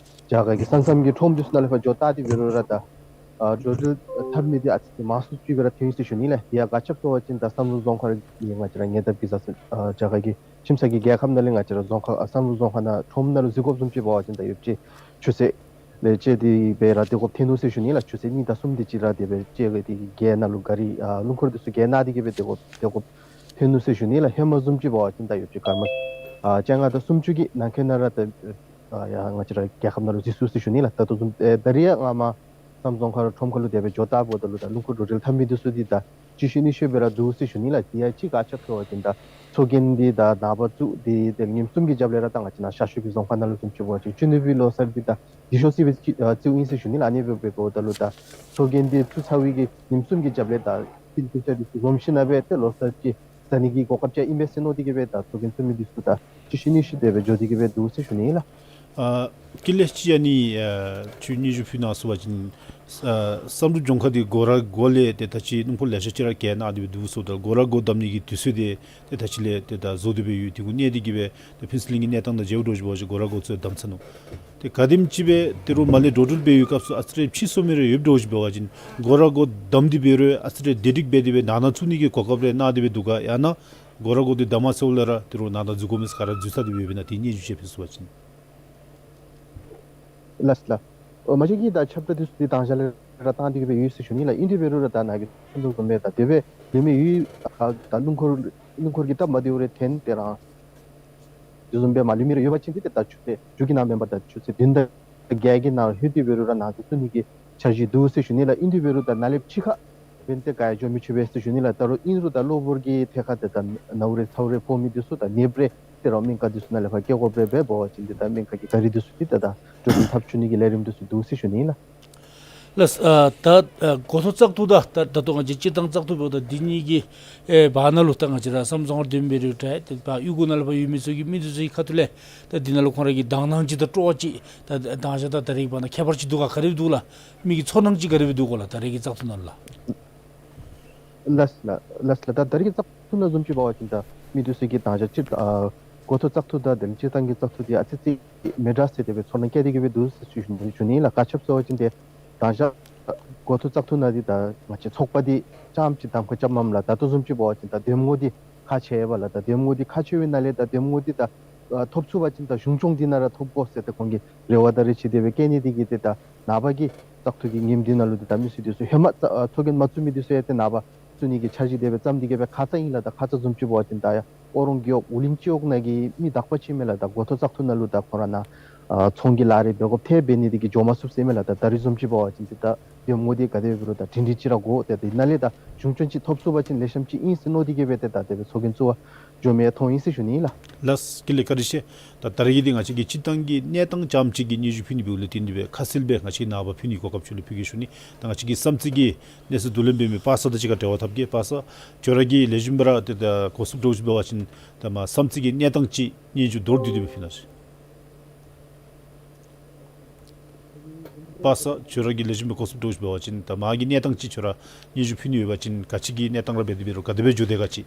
རྒྱ་གར་གྱི་ས་མཚམས་ཀྱི་ཁྲོམ་འདི་ཚུ་ནང་ལས་ཕར་འགྱོ་བལྟ་སྟེ་འབད་རུང་ར་ད་ཨ་འགྲོ་འགྲུལ་འཐབ་མི་འདི་ཨ་ཙི་ཙི་མང་སུ་ཅིག་སྦེ་ར་ཐོན་ཡི་ཟེར་ཞུ་ནི་ལགས། དེ་ཡང་ག་ཅི་སྦེ་ཟེར་བ་ཅིན་ད་བསམ་གྲུབ་རྫོང་ཁག་གི་ང་བཅས་ར་ཉེ་འདབས་ཀྱི་ས་ས་ཨ་རྒྱ་གར་གྱི་ཁྱིམ་ཚང་གི་རྒྱལ་ཁབ་ནང་ལས་ང་བཅས་ར་རྫོང་ཁག་ཨ་བསམ་གྲུབ་རྫོང་ཁག་ནང་ཁྲོམ་ནང་ལུ་འཛུལ་དགོཔ་བཟུམ་ཅིག་འབད་བ་ཅིན་ད་ཡོད་ཅིག་ཆུ་ཚོད་ལས་བཅད་དེ་སྦེ་ར་སྡོད་དགོཔ་ཐོན་ནུག་ཟེར་ཞུ་ནི་ལགས། ཆུ་ཚོད་གཉིས་དང་གསུམ་དེ་ཅིག་ར་དེ་སྦེ་བཅད་དེ་གི་རྒལ་ནང་ལུ་ག་རི་ཨ་རླུང་འཁོར་འདི་ཚུ་རྒལ་གནང་སྟེ་གི་སྦེ་སྡོད་དགོཔ་སྡོད་དགོཔ་ཐོན་ནུག་ཟེར་ཞུ་ནི་ལགས། ཧེ་མ་བཟུམ་ཅིག་འབད་བ་ཅིན་ད་ཡོད་ཅིག་སྐར་མ་ཨ་བཅོ་ལྔ་དང་སུམ་ཅུ་གི་ནང་འཁོད་ནང་ར་ད་ཨ་ཡར་ང་བཅས་ར་རྒྱལ་ཁབ་ནང་ལུ་འཛུལ་སོང་ཟེར་ཞུ་ནི་ལགས། ད་ལྟོ་བཟུམ་ཨེ་ད་རིས་ཡང་སྔ་མ་བསམ་གྲུབ་རྫོང་ཁག་ཁྲོམ་ཁ་ལུ་དེ་སྦེ་འགྱོ་བལྟ་འབདཝ་ད་ལུ་ད་རླུང་འཁོར་འགྲོ་འགྲུལ་འཐབ་མི་འདི་ཚུ་འདི་ད་ཅི་ཤེས་ནི་ཤེས་སྦེ་ར་འདུག་ཟེར་ཞུ་ནི་ལགས། དེ་ཡང་ཅིག་ག་ཅི་སྦེ་ཟེར་བ་ཅིན་ད་ཚོགས་རྒྱན་འདི་ད་ནངས་པ་བཙུགས་ཏེ་དེ་ལས་ཉིནམ་གསུམ་གྱི་རྒྱབ་ལས་ར་ད་ང་བཅས་ནཱ་ཤར་ཕྱོགས་ཀྱི་རྫོང་ཁག་ནང་ལུ་བཟུམ་ཅིག་འབད་བ་ཅིན་སྤྱི་ནོར་བུའི་ལོ་གསར་འདི་ད་འདི་ཤོག་ཟེར་སྦེ་ཅིག་ཨ་བཙུགས་ཡི་ཟེར་ཞུ་ནི་ལགས། ཨ་ནི་སྦེ་འབདཝ་ད་ལུ་ད་ཚོགས་རྒྱན་འདི་བཙུགས་ཚར་བའི་གི་ཉིནམ་གསུམ་གྱི་རྒྱབ་ལས་ད་ཕྱི་ལུ་ཕྱི་ལུ་འཛོམས་ཞིནམ་ལས་ཏེ་ལོ་གསར་ཅིག་ཟ་ནི་གི་གོ་སྐབས་ཅིག་ཨིན་པས་ཟེར་མནོ་སྟེ་གི་སྦེ་ད་ཚོགས་རྒྱན་བཙུགས་མི་འདི་ཚུ་ད་ཅི་ཤེས་ནི་ཤེས་དེ་སྦེ་འགྱོ་སྟེ་གི་སྦེ་འདུག་ཟེར་ཞུ་ནི་ལགས། ཨ་ཀུན་ལེགས་ཅིག་ཨ་ནི་ཨ་ཁྱོད་སྙན་ཞུ་ཕུལ་གནང་ཟེར་བ་ཅིན་ཨ་བསམ་གྲུབ་ལྗོངས་མཁར་འདི་སྒོ་ར་སྒོ་ལས་ཏེ་ད་ཅི་རླུང་འཁོར་ལེ་ཤ་ཅིག་ར་བཀལ་གནང་སྟེ་སྦེ་འདུག་ཟེརཝ་ད་སྒོ་ར་སྒོ་བསྡམ་ནི་གི་དུས་ཚོད་དེ་ཏེ་ད་ཅི་ལས་ཏེ་ད་བཟོ་སྟེ་སྦེ་ཡོད། དེ་གུ་གནས་ཏེ་གི་སྦེ་ཏེ་ཕུན་ཚོགས་གླིང་གི་གནས་སྟངས་དང་མཇལཝ་འདྲཝ་ཅིག་འབད་བ་ཅིན་སྒོ་ར་སྒོ་ཚུ་བསྡམས་ཚར་ནུག། ཏེ་ག་དེམ་ཅིག་སྦེ་ཏེ་རུང་མར་ལས་འགྲོ་འགྲུལ་འབད་བའི་སྐབས་སུ་ཨ་ཙི་རེ་ཕྱིས་སོང་མི་རེ་ཡོདཔ་འདྲཝ་ཅིག་འབད་བ་ཅིན་སྒོ་ར་སྒོ་བསྡམས་ཏེ་འབད་རུང་ཨ་ཙི་རེ་བདེ་སྒྲིག་འབད་དེ་སྦེ་ནང་ན་བཙུགས་ནི་གི་གོ་སྐབས་རེ་གནང་སྟེ་སྦེ་འདུག་ག། ཡང་ན་སྒོ་ར་སྒོ་འདི་བསྡམས་ཚརཝ་ལས་ར་ཏེ་རུང་ནང་ན་འཛུལ་དགོ་མི་ཚུ་ག་ར་འཛུལ་ཚར་ཏེ་སྦེ་ཡོདཔ་ཨིན་ན། དེ་སྙན་ཞུ་ཅིག་ཕུལ་ཟེར་བ་ཅིན། ལགས་ལགས། ཨོ་མ་གཞི་གི་ད་ཁྱབ་བསྒྲགས་འདི་ཚུ་འདི་དང་ཞག་ལས་ར་བཏང་སྟེ་གི་སྦེ་ཡོད་ཟེར་ཞུ་ནི་ལགས། ཨིན་ཏེ་འབད་རུང་ར་ད་ནཱ་གིས་གསུངས་དོ་བཟུམ་སྦེ་ད་དེ་སྦེ་ལུས་མི་ཡུལ་ཨ་ད་རླུང་འཁོར་རླུང་འཁོར་གྱི་སྟབས་མ་བདེཝ་རེ་ཐོན་ཏེ་ར་དེ་བཟུམ་སྦེ་མར་ལུས་མི་རེ་ཡོད་པ་ཅིན་འདི་ཏེ་ད་ཆུ་ཚོད་མཇུག་གི་ནང་མེན་པར་ད་ཆུ་ཚོད་བདུན་དང་བརྒྱད་ཀྱི་ནང་ལྷོད་དེ་འབད་རུང་ར་ནང་དུ་བཙུགས་ནི་གི་ འཆར་གཞི་འདུག་ཟེར་ཞུ་ནི་ལགས། ཨིན་དེ་འབད་རུང་ད་ནཱ་ལས་ཕྱི་ཁར་འབད་ནི་དེ་ག་ཡང་འགྱོ་མི་ཆོག་པས་ཟེར་ཞུ་ནི་ལགས། ད་རུང་ཨིན་རུང་ད་གློ་བུར་གྱི་ཐད་ཁར་ཏེ་ད་ནཝ་རེ་ཚཝ་རེ་ཕོག་མི་འདི་ཚུ་ད་ནདཔ་རེ་ཏེ་ར་སྨན་ཁང་འདི་ཚུ་ནང་ལས་ཕར་སྐྱེལ་དགོཔ་རེ་འབད་བ་ཅིན་ཏེ་ད་སྨན་ཁང་གི་ག་རི་འདི་ཚུ་འདི་ད་ད་འགྲོ་འགྲུལ་འཐབ་བཅུག་ནི་གི་ལས་རིམ་འདི་ཚུ་འདུག་ཟེར་ཞུ་ནི་ཨིན་ལགས། ལགས། ཨ་ད་ཨ་འགོ་ཐོག་བཙག་འཐུ་དང་ད་ད་ལྟོ་ང་བཅས་སྤྱིར་བཏང་བཙག་འཐུ་འབདཝ་ད་འདི་གཉིས་ཀྱི་ཨེ་བར་ན་ལུ་ད་ང་བཅས་ར་བསམ་བཟང་བར་འདེམས་འབད་རུང་འདྲ་ཏེ་ཕར་གཡུས་སྒོ་ནང་ལས་ཕར་ཡོད་མི་ཚུ་གི་མི་འདི་ཚུ་གི་ཁ་ཐུག་ལས་ད་འདི་ནང་ལུ་ཁོང་ར་གི་དང་སྣང་ཅིག་དང་སྤྲོ་བ་ཅིག་ད་ད་མདང་ཞག་དང་ད་རེས་ཀྱི་བར་ན་ཁྱད་པར་ཅིག་འདུག་ག་ག་དེ་སྦེ་འདུག་ལགས། མི་གི་ཚོར་སྣང་ཅིག་ག་དེ་སྦེ་འདུག་ག་ལགས། ད་རེས་ཀྱི་བཙག་འཐུ་ནང་ལུ་ལགས། ལགས་ལགས་ལགས་ལགས། ད་ད་རེས་ཀྱི་བཙག་འཐུ་ནང་བཟུམ་ཅིག་འབད་བ་ཅིན་ད་མི་འདི་ཚུ་གིས་མདང་ཞག་སྤྱིར་ཨ་འགོ་ཐོག་བཙག་འཐུ་དང་དེ་ལས་སྤྱིར་བཏང་གི་བཙག་འཐུ་འདི་ཨ་ཙི་ཅིག་མི་འདྲ་ཟེར་དེ་སྦེ་ཚོར་སྣང་བསྐྱེད་དེ་གི་སྦེ་འདུག་ཟེར་ཞུ་ཞུ་ནི་ལགས། ག་ཅི་སྦེ་ཟེར་བ་ཅིན་ཏེ་མདང་ཞག་འགོ་ཐོག་བཙག་འཐུ་ནང་འདི་ད་ང་བཅས་ཚོགས་པ་འདི་རྐྱངམ་ཅིག་གདམ་ཁ་རྐྱབ་མས་ལགས། ད་ལྟོ་བཟུམ་ཅིག་འབད་བ་ཅིན་ད་འདེམས་ངོ་འདི་ཁག་ཆེ་བས་ལགས། ད་འདེམས་ངོ་འདི་ཁག་ཆེ་བའི་ནང་ལས་ད་འདེམས་ངོ་འདི་ད་ཨ་ཐོབ་ཚུགས་པ་ཅིན་ད་གཞུང་སྐྱོང་འདི་ནང་ར་ཐོབ་དགོ་ཟེར་ཏེ་ཁོང་གིས་རེ་བ་དང་རེ་ཆེ་དེ་སྦེ་བསྐྱེད་ནི་དེ་གིས་ཏེ་ད་ནངས་པ་གི་བཙག་འཐུ་གི་ཉིནམ་འདི་ནང་ལུ་ཏེ་ད་མི་སེར་འདི་ཚུ་ཧེ་མ་བཙག་ཨ་ཚོགས་རྒྱན་མ་བཙུགས་མི་འདི་ཚུ་ཡང་ཏེ་ནངས་པ་བཙུགས་ནི་གི་འཆར་གཞི་དེ་སྦེ་བརྩམས་ཏེ་གི་སྦེ་ཁ་ཙ་ཨིན་ལགས། ད་ཁ་ཙ་བཟུམ་ཅིག་འབད་བ་ཅིན་ད་ཡར་ཨོ་རོང་རྒེད་འོག་འུ་ལིང་སྤྱི་འོག་ནང་གི་མི་དག་པ་ཅིག་མས་ལགས། ད་འགོ་ཐོག་བཙག་འཐུ་ནང་ལུ་ད་ཁོང་ར་ནཱ་ཨ་ཚོང་གི་ལཱ་རེ་འབད་དགོཔ་ཐལ་འབད་ནི་དེ་གིས་འགྱོ་མ་ཚུགས་ཟེར་མས་ལགས། ད་ད་རེས་བཟུམ་ཅིག་འབད་བ་ཅིན་ཏེ་ད་འདེམས་ངོ་འདི་ག་དེ་འབད་རུང་ད་སྒྲིང་སྒྲི་ཅིག་ར་དགོ། ཏེ་དེ་ནང་ལས་ད་གཞུང་སྐྱོང་ཅིག་ཐོབ་ཚུགས་པ་ཅིན་ལེགས་ཤོམ་ཅིག་ཨིན་ཟེར་མནོ་སྟེ་གི་སྦེ་ཏེ་ད་དེ་སྦེ་ཚོགས་རྒྱན་བཙུགས་པར་འགྱོ་མི་ཡང་མཐོང་ཡི་ཟེར་ཞུ་ནི་ཨིན་ལགས། ལགས། ཀུན་ལེགས་བཀའ་དྲིན་ཆེ། ད་ད་རེས་ཀྱི་འདི་ང་བཅས་ཀྱིས་སྤྱིར་བཏང་གི་གནས་སྟངས་ཙམ་ཅིག་གི་སྙན་ཞུ་ཕུལ་ནི་འབདཝ་ལས་བརྟེན་ཏེ་སྦེ་ཁ་གསལ་སྦེ་ང་བཅས་ཀྱིས་ནངས་པ་ཕུལ་ནི་གོ་སྐབས་ཁྱོད་ལུ་ཕུལ་གེ་ཞུ་ནི། ད་ང་བཅས་ཀྱི་བསམ་རྩེ་གི་གནས་ཚུལ་བསྡུ་ལེན་འབད་མི་པ་སངས་དང་གཅིག་ཁར་འབྲེལ་བ་འཐབ་གེ། པ་སངས། ཁྱོད་ར་གིས་ལེགས་ཤོམ་སྦེ་ར་ཏེ་ད་གོ་ཚུལ་འདྲཝ་ཅིག་འབད་བ་ཅིན་ད་མར་བསམ་རྩེ་གི་གནས་སྟངས་ཅིག་སྙན་ཞུ་མདོར་བསྡུས་ཏེ་སྦེ་ཕུལ་གནང་ཤིག། པ་སངས། ཁྱོད་ར་གིས་ལེགས་ཤོམ་སྦེ་གོ་ཚུལ་འདྲཝ་ཅིག་འབད་བ་ཅིན་ད་མར་གྱི་གནས་སྟངས་ཅིག་ཁྱོད་ར་སྙན་ཞུ་ཕུལ་ནི་ཡོད་པ་ཅིན་ག་ཅི་གི་གནས་སྟངས་ར་འབད་དེ་འབད་རུང་ག་དེ་སྦེ་འགྱོ་དེས་ག་ཅི།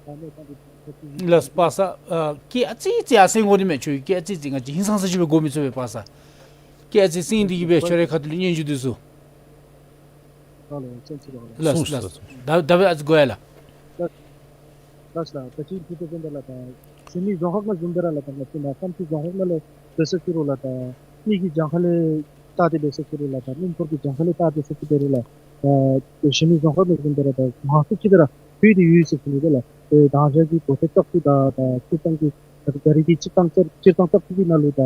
ལགས། ལགས། པ་སངས། ཨ་སྐད་ཨ་ཙི་ཙི་ཡར་སེང་དགོ་ནི་མས། ཁྱོད་སྐད་ཨ་ཙི་ཙི་ང་བཅས་ཧིང་སངས་ས་ཅིག་སྦེ་གོ་མི་ཚུགས་པས་པ་སངས། སྐད་ཨ་ཙི་སེང་སྟེ་གི་སྦེ་ཁྱོད་རའི་ཁ་ཐུག་ལས་སྙན་ཞུ་འདི་ཚུ། ལགས་ལགས། ད་ད་འབདན་ཨ་ཙི་གོ་ཡི་ལགས། ལགས་ལགས། ད་ཅི་ཁྱོད་ཀྱིས་གསུངས་པ་ལགས། ད་གཞི་མི་རྫོང་ཁག་ནང་བཟུམ་སྦེ་ར་ལགས། ད་ང་བཅས་ནཱ་བསམ་རྩེ་རྫོང་ཁག་ནང་ལུ་འབད་ས་ཅིག་རུང་ལགས། ད་མི་གི་གྱངས་ཁ་ལས་བལྟ་སྟེ་འབད་ས་ཅིག་རུང་ལགས། ད་མི་འབོར་གྱི་གྱངས་ཁ་ལས་བལྟ་སྟེ་འབད་ས་ཅིག་འབད་རུང་ལགས། ད་གཞི་མི་རྫོང་ཁག་ནང་བཟུམ་སྦེ་ར་ད་མང་སུ་ཅིག་ད་ར་ལྷོད་དེ་ཡོད་ཟེར་ཞུ་ནི་ལགས། ད་མདང་ཞག་གི་འགོ་ཐོག་བཙག་འཐུ་དང་ད་སྤྱིར་བཏང་གི་ད་ད་རེས་ཀྱི་སྤྱིར་བཏང་བཙག་སྤྱིར་བཏང་བཙག་འཐུ་གི་ནང་ལུ་ད་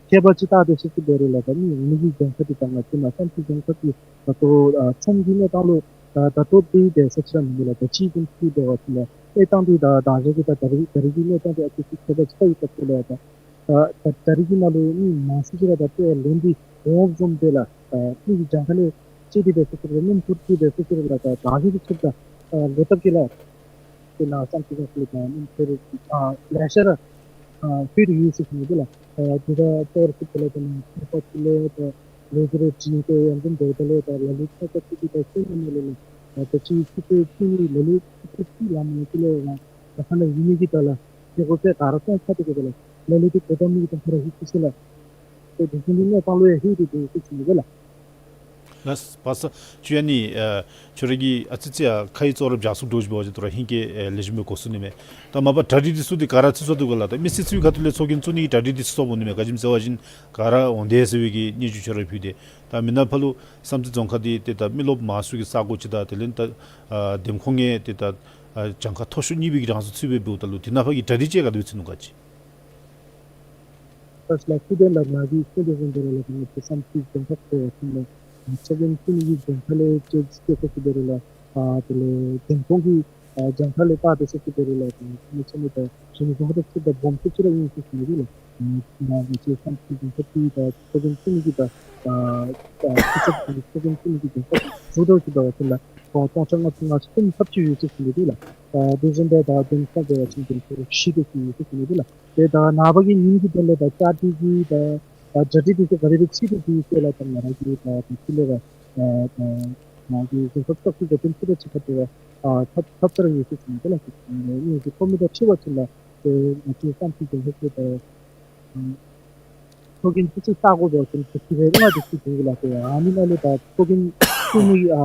ཁྱད་པར་ཅིག་བལྟ་སྟེ་འབད་ས་ཅིག་འབད་རུང་ལགས། ད་མི་འོང་ནི་གི་གྱངས་ཁ་འདི་ད་ང་བཅས་ནཱ་བསམ་རྩེ་རྫོང་ཁག་གི་ད་ལྟོ་ཨ་ཚོང་གི་གནས་སྟངས་ལུ་ད་ད་ལྟོ་འདི་འབད་ས་ཅིག་ར་མེན་ལགས། ད་ཅི་བཟུམ་ཅིག་འབད་བ་ཅིན་ལགས་གནས་སྟངས་འདི་ད་མདང་ཞག་གི་ད་ད་རེས་ད་རེས་ཀྱི་གནས་སྟངས་འདི་ཨ་ཙི་ཅིག་ཁྱད་པར་ཅིག་ཡོད་པ་ཅིན་ལགས། ད་ད་ད་རེས་ཀྱི་ནང་ལུ་མི་མང་སུ་ཅིག་ར་ད་ལྟོ་ལོན་ཏེ་འོང་བཟུམ་སྦེ་ལགས། ད་མི་གི་གྱངས་ཁ་ལས་བརྩིས་ཏེ་འབད་ས་ཅིག་རུང་མི་འབོར་གྱིས་འབད་ས་ཅིག་རུང་ལགས། ད་མདང་ཞག་གི་ཚུར་ད་ལོ་ལྟབ་ཀྱིས་ལགས། དེ་ནང་བསམ་རྩེ་རྫོང་ཁག་ལུ་ད་མི་འབོར་ཨ་ལེ་ཤ་ར་ཨ་ལྷོད་དེ་ཡོད་ཟེར་ཞུ་ནི་འདུག་ལགས། ཨ་དེ་ད་ལྟོ་ར་ཚུར་དེ་ལས་ད་ནི་ཁྱད་པར་ཅིག་ལས་ད་ལོ་ཅིག་རེ་བྱིན་ཏེ་ཡང་འཛོམས་འབདཝ་ད་ལས་ད་ལ་ལུ་ཚ་ཚ་ཅིག་གིས་ད་ཤེས་ནི་མས་ལགས། ད་ད་ཅི་ཅིག་ཏེ་ཅིག་ལ་ལུ་ཅིག་ཏེ་ཅིག་ལ་མ་ཅིག་ལས་ར་ད་ཁ་ན་ཡོད་མི་གི་ད་ལགས་དེ་གོ་ཚད་ག་ར་སོང་ཚར་ཏེ་གི་ད་ལགས་ལ་ལུ་དེ་གོ་ད་མི་གི་ད་ཁ་ར་ཧིང་སྐྱིད་ཟེར་ལགས། ཏེ་དེ་བཞིན་དུ་གནས་སྟངས་ལུ་ཡང་ཧེ་དེ་དེ་ཤེས་ནི་མས་ལགས། ལགས། པ་སངས། ཁྱོད་ཡང་ནི་ཨ་ཁྱོད་ར་གིས་ཨ་ཙི་ཙི་ཡར་ཁ་ཡི་ཚོར་སྣང་བཞག་ཚུགསཔ་འདྲཝ་ཅིག་འབད་བ་ཅིན་ད་རུང་ཧིང་སྐད་ཨེ་ལེགས་ཤོམ་སྦེ་གོ་ཚུགས་ནི་མས། ད་མ་པ་གྲ་སྒྲིག་འདི་ཚུ་འདི་ག་ར་ཚུད་སོང་འདུག་ག་ལགས། ད་མི་སེར་ཚུ་གི་ཁ་ཐུག་ལས་ཚོགས་རྒྱན་བཙུགས་ནི་གི་གྲ་སྒྲིག་འདི་ཚུད་སོངམ་འོང་ནི་མས། ག་ཅི་སྨོ་ཟེར་བ་ཅིན་ག་ར་འོང་དེས་ཟེར་བའི་གི་སྙན་ཞུ་ཁྱོད་ར་ཕུལ་ཏེ། ད་མི་ནག་ཕར་ལུ་བསམ་རྩེ་རྫོང་ཁག་འདི་ཏེ་ད་མི་རློབས་མང་ཤོས་ཀྱི་ས་གོ་ཅིག་དང་དེ་ལས་ད་ཨ་འདེམས་ཁོངས་ཡང་ཏེ་ད་ཨ་གྱངས་ཁ་མཐོ་ཤོས་གཉིས་པའི་གི་གྲངས་སུ་ཚུད་པས། འབདཝ་ད་ལུ་དེ་ནང་ཕར་གྱི་གྲ་སྒྲིག་ཅིག་ག་དེ་སྦེ་ཚུད་ནུག་ག་ཅི། ལགས་ལགས། ཐུབ་བསྟན་ལགས། ང་གིས་གསུང་དོ་བཟུམ་སྦེ་ར་ལགས། ང་བཅས་བསམ་རྩེ་རྫོང་ཁག་འབད་བ་ཅིན་ལགས་ཚོགས་རྒྱན་བཙུགས་ནི་གི་གྱངས་ཁ་ལས་བཅད་བཅད་ཁ་ཅིག་འབད་རུང་ལགས། ཨ་དེ་ལས་འདེམས་ཁོངས་ཀྱི་ཨ་གྱངས་ཁ་ལས་བལྟ་སྟེ་ཟེར་ཅིག་འབད་རུང་ལགས། ད་ང་བཅས་ནི་ད་གཞི་མི་རྫོང་ཁག་དང་ཕྱེད་དང་སྦོམ་ཤོས་ཅིག་ར་ཨིན་ཟེར་ཞུ་ནི་ལགས། ང་བཅས་བསམ་རྩེ་རྫོང་ཁག་འདི་ད་ཚོགས་རྒྱན་བཙུགས་ནི་གི་ད་ཨ་ཨ་ཆུ་ཚོད་ཀྱི་ཚོགས་རྒྱན་བཙུགས་ནི་གི་གྱངས་ཁ་ཟུར་དུ་ཅིག་འབད་བ་ཅིན་ལགས་སྟོང་ཕྲག་ལྔ་བཅུ་ང་གསུམ་ཐམ་ཅིག་ཡོད་ཟེར་ཞུ་ནི་ལགས། ཨ་དེ་བཞིན་དུ་ད་འདེམས་ཁོངས་འབད་བ་ཅིན་འདེམས་ཁོངས་བཞི་དེ་ཅིག་ཡོད་ཟེར་ཞུ་ནི་ལགས། ཏེ་ད་ནངས་པ་གི་ཉིནམ་གྱི་དོན་ལས་ད་བཅའ་སྒྲིག་གི་ད་ད་གྲ་སྒྲིག་འདི་ཚུ་ག་དེ་སྦེ་ཚུད་དེ་འདུག་ཟེར་ལགས། ད་ང་ར་གིས་ད་དེ་ཚུ་ལས་ད་ད་ང་གིས་གཟིམ་ཤག་ཚོགས་ཞུགས་དང་འཁྲིལ་ཏེ་ཅིག་ཁ་ཐུག་ཨ་ཐབས་ཐབས་ཚུ་ར་ཡོད་ཟེར་ཞུ་ནི་ལགས། ཨ་ངེ་གི་ཁོ་མི་ད་འཁྲིལ་བ་ཅིན་ལགས་ཏེ་ང་བཅས་བསམ་རྩེ་རྫོང་ཁག་ཏེ་ད་ཨ་ཚོགས་རྒྱན་ཅིག་ཅིག་བལྟ་དགོ་པ་ཅིན་ཏེ་དེ་སྦེ་ལྔ་དེ་ཅིག་འདུག་ལགས། ཏེ་ཨ་ནི་ནང་ལས་ད་ཚོགས་རྒྱན་བཙུགས་ནི་ཨ་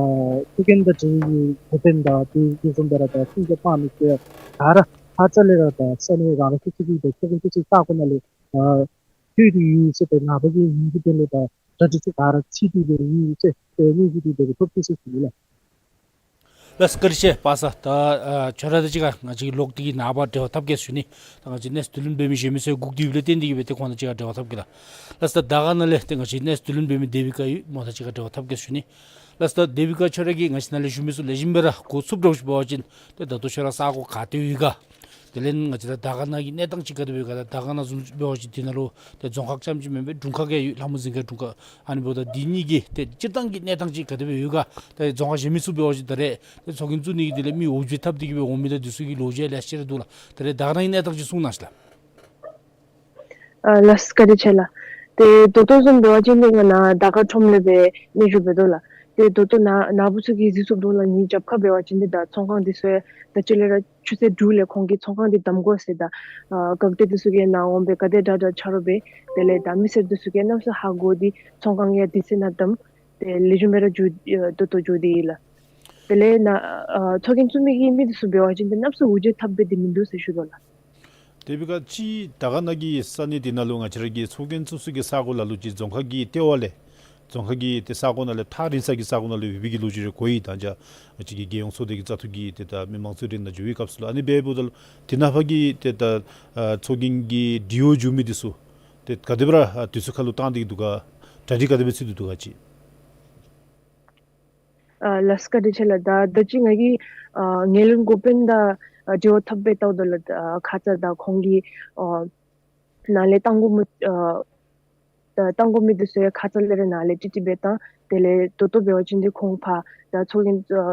ཚོགས་རྒྱན་དང་འབྲེལ་བའི་འགོ་དཔོན་དང་དེ་དེ་བཟུམ་སྦེ་ར་ད་སྲུང་སྐྱོབ་འབད་མི་ཚུ་ཡང་ག་ར་ཧ་ཅང་ལས་ར་ད་ས་གནས་རང་རང་སོ་སོ་གི་ད་ཚོགས་རྒྱན་ཅིག་ཅིག་བལྟ་དགོ་ནི་ལས་ཨ་ ཐོན་ཏེ་ཡོད་ཟེར། ཏེ་ནངས་པ་གི་ཉིནམ་གྱི་དོན་ལུ་ད་གྲ་སྒྲིག་ཚུ་ག་ར་ཚར་ཏེ་སྦེ་ཡོད་ཟེར། ཏེ་གནས་ཚུལ་འདི་ཏེ་ཐོབ་ཅི་ཟེར་ཞུ་ནི་ལགས། ལགས་སོ། བཀའ་དྲིན་ཆེ་པ་སངས། ད་ཨ་ཁྱོད་ར་དང་གཅིག་ཁར་ང་བཅས་ལོག་སྟེ་གིས་ནངས་པ་འབྲེལ་བ་འཐབ་གེ་ཟེར་ཞུ་ནི། ད་ང་བཅས་གནས་ཚུལ་བསྡུ་ལེན་འབད་མི་གཞན་མི་ཚུ་སྒུག་སྡོད་ཡོདཔ་ལས་བརྟེན་ཏེ་གིས་སྦེ་ཏེ་ཁོང་དང་གཅིག་ཁར་འབྲེལ་བ་འཐབ་གེ་ལགས། ལགས་སོ། ད་རྒྱ་གར་ནང་ལས་ཏེ་ང་བཅས་གནས་ཚུལ་བསྡུ་ལེན་འབད་མི་དེ་བི་ཀ་ཡོད། མོ་དང་གཅིག་ཁར་འབྲེལ་བ་འཐབ་གེ་ཟེར་ཞུ་ནི། ལགས་སོ། ད་དེ་བི་ཀ་ཁྱོད་ར་གིས་ང་བཅས་ནཱ་ལས་ཞུ་མི་ཚུ་ལེགས་ཤོམ་སྦེ་ར་གོ་ཚུགསཔ་འདྲཝ་ཅིག་འབད་བ་ཅིན་ཏེ་ད་ལྟོ་ཁྱོད་ར་ས་གོ་ག་ཏེ་ཡོད་ག། དེ་ལས་ང་བཅས་ར་དར་དཀར་ན་གི་གནས་སྟངས་ཅིག་ག་དེ་སྦེ་ཡོད་ག། ད་དར་དཀར་ན་བཟུམ་འབད་བ་ཅིན་དེ་ནང་ལུ་ཏེ་རྫོང་ཁག་རྐྱངམ་ཅིག་མེན་པར་དྲུང་ཁག་ཡང་ཡོད། ལྷ་མོ་འཛིན་མཁན་དྲུང་ཁག། ཨ་ནི་འབདཝ་ད་འདི་གཉིས་ཀྱི་ཏེ་སྤྱིར་བཏང་གི་གནས་སྟངས་ཅིག་ག་དེ་སྦེ་ཡོད་ག། ཏེ་རྫོང་ཁག་གཞན་མི་ཚུ་འབད་བ་ཅིན་ད་རེས་ཏེ་ཚོགས་རྒྱན་བཙུགས་ནི་གི་དེ་ལས་མི་འོ་བརྒྱལ་འཐབ་སྟེ་གིས་སྦེ་འོང་མི་དང་འདི་ཚུ་གི་ལོ་རྒྱུས་ལེ་ཤ་ར་འདུག་ལགས། ད་རེས་དར་དཀར་ན་གི་གནས་སྟངས་ཅིག་གསུང་གནང་ཤིག་ལགས། ཨ་ལགས་སོ། བཀའ་དྲིན་ཆེ་ལགས། ཏེ་ད་ལྟོ་བཟུམ་འབད་བ་ཅིན་ཏེ་ང་ནཱ་དར་དཀར་ཁྲོམ་ལས་སྦེ་སྙན་ཞུ་འབད་དོ་ལགས། ཏེ་ད་ལྟོ་ནཱ་ནཱ་བུ་ཚུ་གིས་གཟིགས་ཚུགསཔ་འདུག་ལགས། ངེའི་རྒྱབ་ཁར་འབད་བ་ཅིན་ཏེ་ད་ཚོང་ཁང་འདི་ཚུ་ད་ཅི་ལས་ར་ཆུ་ཚོད་དྲུག་ལས་ཁོང་གིས་ཚོང་ཁང་འདི་བསྡམ་དགོ་ཟེར། ད་ཨ་ག་གི་ཏེ་འདི་ཚུ་གིས་ནཱ་འོང་སྦེ་ག་དེ་དྲག་དྲག་ཆ་རོགས་འབད། དེ་ལས་ད་མི་སེར་འདི་ཚུ་གིས་གནམ་མེད་ས་མེད་ཧ་གོ་སྟེ་ཚོང་ཁང་ཡང་དུས་ཚོད་ནང་བསྡམ། ཏེ་ལེགས་ཤོམ་སྦེ་ར་འགྱོ་ཨ་ད་ལྟོ་འགྱོ་སྟེ་ཡོད་ལགས། དེ་ལས་ནཱ་ཨ་ཚོགས་རྒྱན་བཙུགས་མི་གི་མི་འདི་ཚུ་འབད་བ་ཅིན་ཏེ་གནམ་མེད་ས་མེད་འོ་བརྒྱལ་འཐབ་སྦེ་འདི་མིན་འདུག་ཟེར་ཞུ་དོ་ལགས། དེ་བི་ཀ་ཅིག་དར་དཀར་ན་གི་ས་གནས་འདི་ནང་ལུ་ང་བཅས་ར་གི་ཚོགས་རྒྱན་བཙུགས་ས་གི་ས་གོ་ལ་ལུ་ཅིག་རྫོང་ཁག་གི་ལྟེ་བ་ལས་རྫོང་ཁག་གི་ཏེ་ས་གོ་ནང་ལས་ཐག་རིང་ས་གི་ས་གོ་ནང་ལུ་ཡོད་པའི་གི་ལོ་རྒྱུས་རེ་གོ་ཡི། ད་ཅི་ང་བཅས་ཀྱི་རྒྱལ་ཡོངས་ཚོགས་སྡེ་གི་བཙག་འཐུ་གི་ཏེ་ད་མི་མང་གཙོའི་གྲལ་ནང་འགྱོ་བའི་སྐབས་སུ་ལུ་ཨ་ནི་འབདཝ་ད་ལུ་དེ་ནང་ཕར་གྱི་ཏེ་ད་ཨ་ཚོགས་རྒྱན་གྱི་ཌི་ཨོ་འགྱོ་མི་འདི་ཚུ་ཏེ་ག་དེ་སྦེ་ར་ཨ་དུས་ཚོད་ཁར་ལུ་བཏང་སྟེ་གི་འདུག་ག། གྲ་སྒྲིག་ག་དེ་སྦེ་ཚུད་དེ་འདུག་ག་ཅིག། ཨ་ལགས་སོ། བཀའ་དྲིན་ཆེ་ལགས། ད་ད་ཅི་ང་གིས་ཨ་ངན་ལྷད་འགོ་དཔོན་དང་ཨ་འབྲེལ་བ་འཐབ་སྦེ་བལྟཝ་ད་ལགས། ཨ་ཁ་ཙ་ད་ཁོང་གིས་ཨ་ནཱ་ལས་བཏང་དགོ་མི་ཨ་ད་བཏང་དགོ་མི་འདི་ཚུ་ཡང་ཁ་ཙ་ལས་ར་ནཱ་ལས་ཀྲིག་ཀྲི་སྦེ་བཏང་། དེ་ལས་ད་ལྟོ་འབད་བ་ཅིན་ཏེ་ཁོང་ཕར་ད་ཚོགས་རྒྱན་ཨ་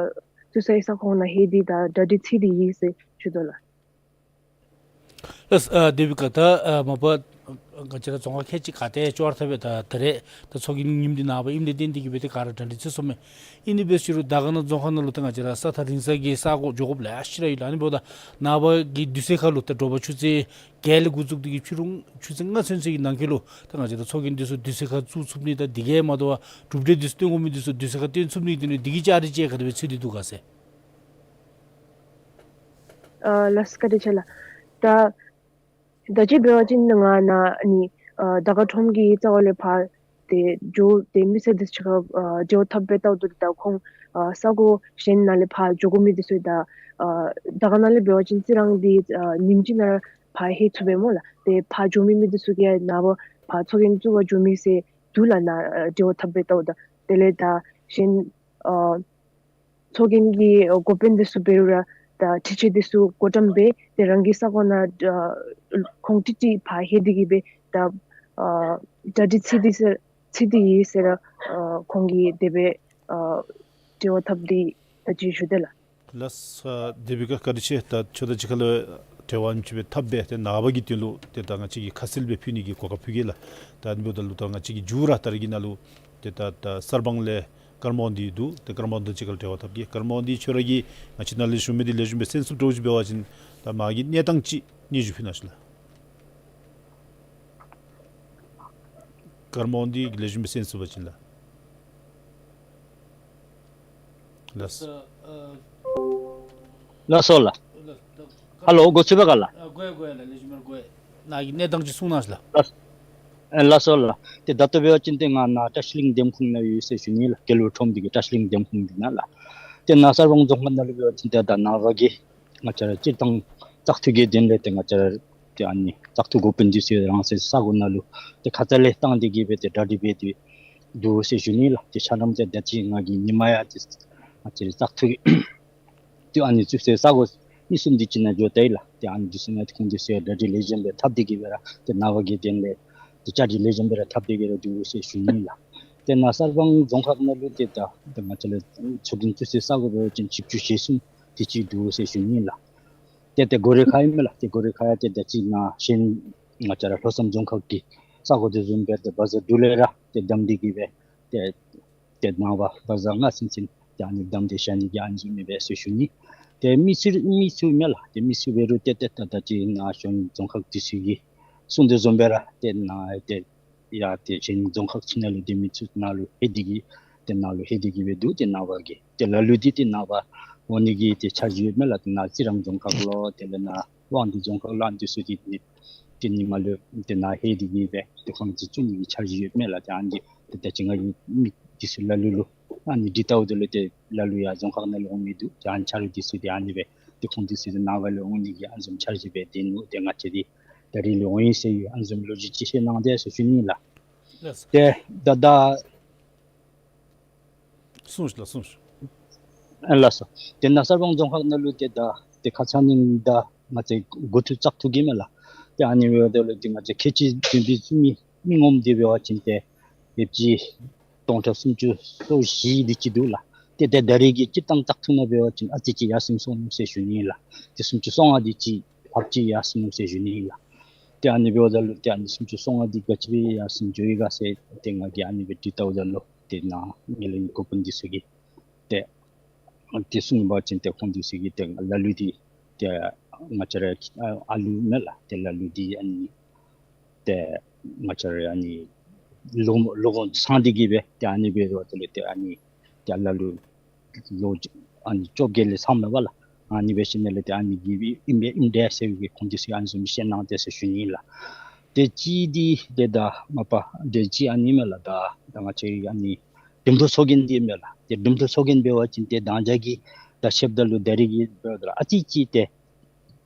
བཙུགས་སའི་ས་ཁོངས་ནང་ལྷོད་དེ་ད་གྲ་སྒྲིག་ཚར་ཏེ་ཡོད་ཟེར་ཞུ་དོ་ལགས། ལགས་སོ། ཨ་དེ་བི་ཀ་ད་ཨ་མ་པ་ང་བཅས་ར་རྫོང་ཁག་ཁལ་གཅིག་ག་ཏེ་ཅོག་ར་འཐདཔ་སྦེ་ད་ད་རེས་ད་ཚོགས་རྒྱན་ཉིནམ་འདི་ནངས་པ་ཨིནམ་ལས་བརྟེན་ཏེ་གིས་སྦེ་ཏེ་ག་ར་གྲ་སྒྲིག་ཚར་སོངམ་མས། ཨིན་ཏེ་འབད་ཟེར་རུང་དར་དཀར་ན་རྫོང་ཁག་ནང་ལུ་ད་ང་བཅས་ར་ས་ཐག་རིང་ས་གི་ས་གོ་འགྱོ་དགོཔ་ལེ་ཤ་ར་ཡོད་ལགས། ཨ་ནི་འབདཝ་ད་ནངས་པ་གི་དུས་ཚོད་ཁར་ལུ་ད་དྲོ་པ་ཆུ་ཚོད་བརྒྱད་ལས་འགོ་བཙུགས་ཏེ་གིས་ཕྱི་རུ་ཆུ་ཚོད་ལྔ་ཚུན་ཚོད་ཀྱི་ནང་འཁོད་ལུ་ད་ང་བཅས་ར་ཚོགས་རྒྱན་འདི་ཚུ་དུས་ཚོད་ཁར་བཙུགས་ཚུགས་ནི་དང་དེ་གིས་མ་དོ་བར་གྲུབ་འབྲས་འདི་ཚུ་སྟོན་དགོ་མི་འདི་ཚུ་དུས་ཚོད་ཁར་སྟོན་ཚུགས་ནི་དེ་ནི་དེ་གི་བཅའ་སྒྲིག་ཅིག་ག་དེ་སྦེ་ཚུད་དེ་འདུག་ག་ཟེར། ཨ་ལགས་སོ། བཀའ་དྲིན་ཆེ་ལགས། ད་ད་ཅི་འབད་བ་ཅིན་ང་ནཱ་ཨ་ནི་ཨ་དར་དཀར་ཁྲོམ་གྱི་རྩ་བ་ལས་ཕར་ཏེ་འགྱོ་སྟེ་མི་སེར་འདི་ཚུ་ཁར་ཨ་འབྲེལ་བ་འཐབ་སྦེ་བལྟཝ་ད་ད་ཁོང་ཨ་ས་གོ་གཞན་ནང་ལས་ཕར་འགྱོ་དགོ་མི་འདི་ཚུ་ད་ཨ་དར་དཀར་ན་ལས་འབད་བ་ཅིན་རྩི་རང་འདི་ཨ་ཉིནམ་གཅིག་ནང་ཕར་ལྷོད་ཚུགས་པས་སྨོ་ལགས། ཏེ་ཕར་འགྱོ་མི་མི་འདི་ཚུ་གིས་ནངས་པ་ཕར་ཚོགས་རྒྱན་བཙུགས་པར་འགྱོ་མི་ཟེར་འདུག་ལགས། ནཱ་ཨ་འབྲེལ་བ་འཐབ་སྦེ་བལྟཝ་ད། དེ་ལས་ད་གཞན་ཨ་ཚོགས་རྒྱན་གྱི་འགོ་དཔོན་འདི་ཚུ་འབད་རུང་ར་ད་འཕྲུལ་ཆས་འདི་ཚུ་བགོ་བཀྲམ་འབད་དེ་རང་གི་ས་གོ་ནང་ཨ་ཁོང་ཀྲིག་ཀྲི་ཕར་ལྷོད་དེ་གིས་སྦེ་ད་ཨ་གྲ་སྒྲིག་ཚར་ཏེ་ཟེར་ཚར་ཏེ་ཡོད་ཟེར་ར་ཨ་ཁོང་གིས་དེ་སྦེ་ཨ་འབྲེལ་བ་འཐབ་སྟེ་ད་ཅི་ཞུ་དེས་ལགས། ལགས་སོ། དེ་བི་ཀ་བཀའ་དྲིན་ཆེ། ད་ཁྱོད་དང་གཅིག་ཁར་ལུ་འབྲེལ་བ་ཨ་ནེམ་ཅིག་སྦེ་འཐབ་སྦེ་ཏེ་ནངས་པ་གི་དོན་ལུ་ཏེ་ད་ང་བཅས་ཀྱིས་ཁ་གསལ་སྦེ་ཕུལ་ནི་གི་གོ་སྐབས་ཕུལ་གེ་ལགས། ད་ཨ་ནི་འབདཝ་ད་ལུ་ད་ང་བཅས་ཀྱིས་མཇུག་ར་ད་རེས་ཀྱི་ནང་ལུ་ཏེ་ད་ད་གསར་སྤང་ལས་ཀརྨ་དབང་འདུས་འདུག། ཏེ་ཀརྨ་དབང་འདུས་གཅིག་ཁར་འབྲེལ་བ་འཐབ་གེ། ཀརྨ་དབང་འདུས་ཁྱོད་ར་གིས་ང་བཅས་ནཱ་ལས་ཞུ་མི་འདི་ལེགས་ཤོམ་སྦེ་གསན་ཚུགསཔ་འདྲཝ་ཅིག་འབད་བ་ཅིན་ད་མ་གི་གནས་སྟངས་ཅིག་སྙན་ཞུ་ཕུལ་གནང་ཤིག་ལགས། ཀརྨ་དབང་འདུས་ལེགས་ཤོམ་སྦེ་གསན་ཚུགས་པ་ཅིན་ལགས། ལགས་སོ། ལགས་སོ་ལགས། ཧ་ལོ་གོ་ཚུགས་པས་ག་ལགས། ཨ་གོ་ཡི་གོ་ཡི་ལགས། ལེགས་ཤོམ་སྦེ་གོ་ཡི། ནཱ་གི་གནས་སྟངས་ཅིག་གསུང་གནང་ཤིག་ལགས། ལགས་ཨ་ལགས་སོ་ལགས། ཏེ་ད་ལྟོ་འབད་བ་ཅིན་ཏེ་ང་ནཱ་བཀྲ་ཤིས་གླིང་འདེམས་ཁོངས་ནང་ཡོད་ཟེར་ཞུ་ནི་ལགས། རྒྱལ་བ་ཁྲོམ་འདི་གི་བཀྲ་ཤིས་གླིང་འདེམས་ཁོངས་འདི་ནང་ལགས། ཏེ་ནཱ་གསར་སྤང་རྫོང་ཁག་ནང་ལུ་འབད་བ་ཅིན་ཏེ་ད་ནངས་པ་གི་ང་བཅས་ར་སྤྱིར་བཏང་བཙག་འཐུ་གི་དོན་ལས་ཏེ་ང་བཅས་ར་ཏེ་ཨ་ནི་བཙག་འཐུ་འགོ་དཔོན་འདི་ཚུ་རང་སོའི་ས་གོ་ནང་ལུ་ཏེ་ཁ་ཙ་ལས་བཏང་སྟེ་གིས་སྦེ་ཏེ་གྲ་སྒྲིག་འབད་དེ་འདུག་ཟེར་ཞུ་ནི་ལགས། ཏེ་ཆ་མཉམ་ཏེ་ད་ཅི་ང་གིས་ཉིན་མ་ཡང་ཏེ་ང་བཅས་ར་བཙག་འཐུ་གི་ཏེ་ཨ་ནི་བཙུགས་སའི་ས་གོ་གཉིས་གསུམ་འདི་ཅིག་ནང་འགྱོ་ད་ཡི་ལགས། ཏེ་ཨ་ནི་འདི་ཚུ་ནང་ཏེ་ཁོང་འདི་ཚུ་ཡང་གྲ་སྒྲིག་ལེགས་ཤོམ་སྦེ་འཐབ་སྟེ་གིས་སྦེ་ར་ཏེ་ནངས་པ་གི་དོན་ལས་ཏེ་བཅའ་སྒྲིག་ལེགས་ཤོམ་སྦེ་ར་འཐབ་སྟེ་གིས་ར་འདུག་ཟེར་ཞུ་ནི་ལགས། ཏེ་ནཱ་གསར་སྤང་རྫོང་ཁག་ནང་ལུ་ཏེ་ད་ཏེ་ང་བཅས་ར་ཚོགས་རྒྱན་བཙུགས་སའི་ས་གོ་འབད་བ་ཅིན་བཞི་བཅུ་ཞེ་གསུམ་དེ་ཅིག་འདུག་ཟེར་ཞུ་ནི་ལགས། ཏེ་ཏེ་སྒོ་རའི་ཁར་ཨིན་མས་ལགས། ཏེ་སྒོ་རའི་ཁར་ཡང་ཏེ་ད་ཅི་ནཱ་གཞན་ང་བཅས་ར་ལྷོ་མཚམས་རྫོང་ཁག་གི་ས་གོ་དེ་བཟུམ་སྦེ་ཏེ་བ་ཛར་འདི་ལས་ར་ཏེ་བསྡམས་ཏེ་གིས་སྦེ་ཏེ་ཏེ་ནངས་པ་བ་ཛར་ལྔ་ཚུན་ཚོད་ཏེ་ཨ་ནི་བསྡམས་ཏེ་བཞག་ནི་གི་ཨ་ནི་བཟུམ་ཨིན་པས་ཟེར་ཞུ་ནི། ཏེ་མི་སེར་མི་སེར་ཨིན་མས་ལགས། ཏེ་མི་སེར་འབད་རུང་ཏེ་ཏེ་ད་ད་ཅི་ནཱ་གཞན་རྫོང་ཁག་དེ་ཚུ་གིས་གསུངས་དོ་བཟུམ་སྦེ་ར་ཏེ་ནཱ་ཏེ་ཡ་ཏེ་གཞན་རྫོང་ཁག་ཚུ་ནང་ལུ་ཏེ་མི་ཚུ་ནཱ་ལུ་ལྷོད་དེ་གིས་ཏེ་ནཱ་ལུ་ལྷོད་དེ་གིས་སྦེ་འདུག། ཏེ་ནངས་པ་གི་ཏེ་ལ་ལུ་འདི་ཏེ་ནངས་པ་འོང་ནི་གི་ཏེ་འཆར་གཞི་ཡོད་མས་ལགས། ཏེ་ནཱ་རྩི་རང་རྫོང་ཁག་ལོ་དེ་ལས་ནཱ་དབང་འདུས་རྫོང་ཁག་ལོ་ཨ་ནི་འདི་ཚུ་ཏེ་ནི་ ཏེ་ཉིནམ་ལུ་ཏེ་ནཱ་ལྷོད་དེ་གིས་སྦེ་ཏེ་ཁོང་ཚུ་བཙུགས་ནི་གི་འཆར་གཞི་ཡོདཔ་མས་ལགས། ཏེ་ཨ་ནི་ཏེ་ད་ཅི་ང་གིས་མི་འདི་ཚུ་ལ་ལུ་ལུ་ཨ་ནི་འདི་ལྟཝ་ད་ལུ་ཏེ་ལ་ལུ་ཡང་རྫོང་ཁག་ནང་ལུ་འོང་མི་འདུག། ཏེ་ཨ་ནི་འཆར་གཞི་འདི་ཚུ་ཏེ་ཨ་ནི་སྦེ་ཏེ་ཁོང་འདི་ཚུ་ཏེ་ནཱ་ག་ལུ་འོང་ནི་གི་ཨ་ནི་བཟུམ་འཆར་གཞི་སྦེ་ཏེ་ནུག། ཏེ་ང་བཅས་འདི་ད་རིས་ལུ་འོང་ཡི་ཟེར་ཨ་ནི་བཟུམ་ལོ་རྒྱུས་ཅིག་བཤད་གནང་དེས་ཟེར་ཞུ་ནི་ལགས། ལགས་སོ། ཏེ་ད་ད་གསུངས་ཤིག་ལགས། གསུངས་ཤིག། ཨ་ལགས་སོ། ཏེ་ནཱ་གསར་སྤང་རྫོང་ཁག་ནང་ལུ་ཏེ་ད་ཏེ་ཁ་ཙ་ཉིནམ་ད་ང་བཅས་འགོ་ཐུག་བཙག་འཐུ་གི་མས་ལགས། ཏེ་ཨ་ནི་འབདཝ་ད་ལུ་ཏེ་ང་བཅས་ཁལ་གཅིག་བདུན་སྟོང་བཙུགས་མི་མི་ངོམ་འདི་འབད་བ་ཅིན་ཏེ་ཡོདཔ་ཅིག་སྟོང་ཕྲག་སུམ་ཅུ་སོ་བཞི་དེ་ཅིག་འདུག་ལགས། ཏེ་ཏེ་ད་རིས་ཀྱི་སྤྱིར་བཏང་བཙག་འཐུ་ནང་འབད་བ་ཅིན་ཨ་ཙི་ཅིག་ཡར་སེང་སོང་ནུག་ཟེར་ཞུ་ནི་ལགས། ཏེ་སུམ་ཅུ་སོ་ལྔ་དེ་ཅིག་ལྷགཔ་ཅིག་ཡར་སོང་ནུག་ཟེར་ཞུ་ནི་ལགས། ཏེ་ཨ་ནི་འབདཝ་ད་ལུ་ཏེ་ཨ་ནི་སུམ་ཅུ་སོ་ལྔ་འདི་ག་ཅི་སྦེ་ཡར་སེང་འགྱོ་ཡི་ག་ཟེར་ཏེ་ང་གིས་ཨ་ནི་སྦེ་དྲི་བལྟཝ་ད་ལུ་ཏེ་ནཱ་ངེ་ལས་འགོ་དཔོན་འདི་ཚུ་གིས་ཏེ་ཏེ་གསུངས་པ་ཅིན་ཏེ་ཁོང་འདི་ཚུ་གིས་ཏེ་ལ་ལུ་འདི་ཏེ་ང་བཅས་ར་ཨ་ལུ་མས་ལགས། ཏེ་ལ་ལུ་འདི་ཨ་ནི་ཏེ་ང་བཅས་ར་ཨ་ནི་ལོ་ལོ་གོང་ཚང་སྟེ་གིས་སྦེ་ཏེ་ཨ་ནི་འབད་དོ་ཏེ་ལུ་ཏེ་ཨ་ནི་ཏེ་ལ་ལུ་ལོ་ཨ་ནི་བཅོ་བརྒྱད་ལས་ཚང་མེད་པ་ལགས། ཨ་ནི་འབད་ཞིནམ་ལས་ཏེ་ཨ་ནི་གིས་སྦེ་ཨིན་པས་ཨིན་དེས་ཟེར་བའི་གི་ཁོང་འདི་ཚུ་ཨ་ནི་བཟུམ་བཤད་གནང་དེས་ཟེར་ཞུ་ནི་ལགས། ཏེ་གཅིག་འདི་ཏེ་ད་མ་པ་ཏེ་གཅིག་ཨ་ནི་མས་ལགས། ད་ད་ང་བཅས་ཨ་ནི་འགྲེམས་སྟོན་ཚོགས་རྒྱན་འདི་མས་ལགས། ཏེ་འགྲེམས་སྟོན་ཚོགས་རྒྱན་འབད་བ་ཅིན་ཏེ་མདང་ཞག་གི་ད་ཆེབ་ད་ལུ་ད་རིས་ཀྱི་འབདཝ་ད་ལུ་ཨ་ཙི་ཅིག་ཏེ་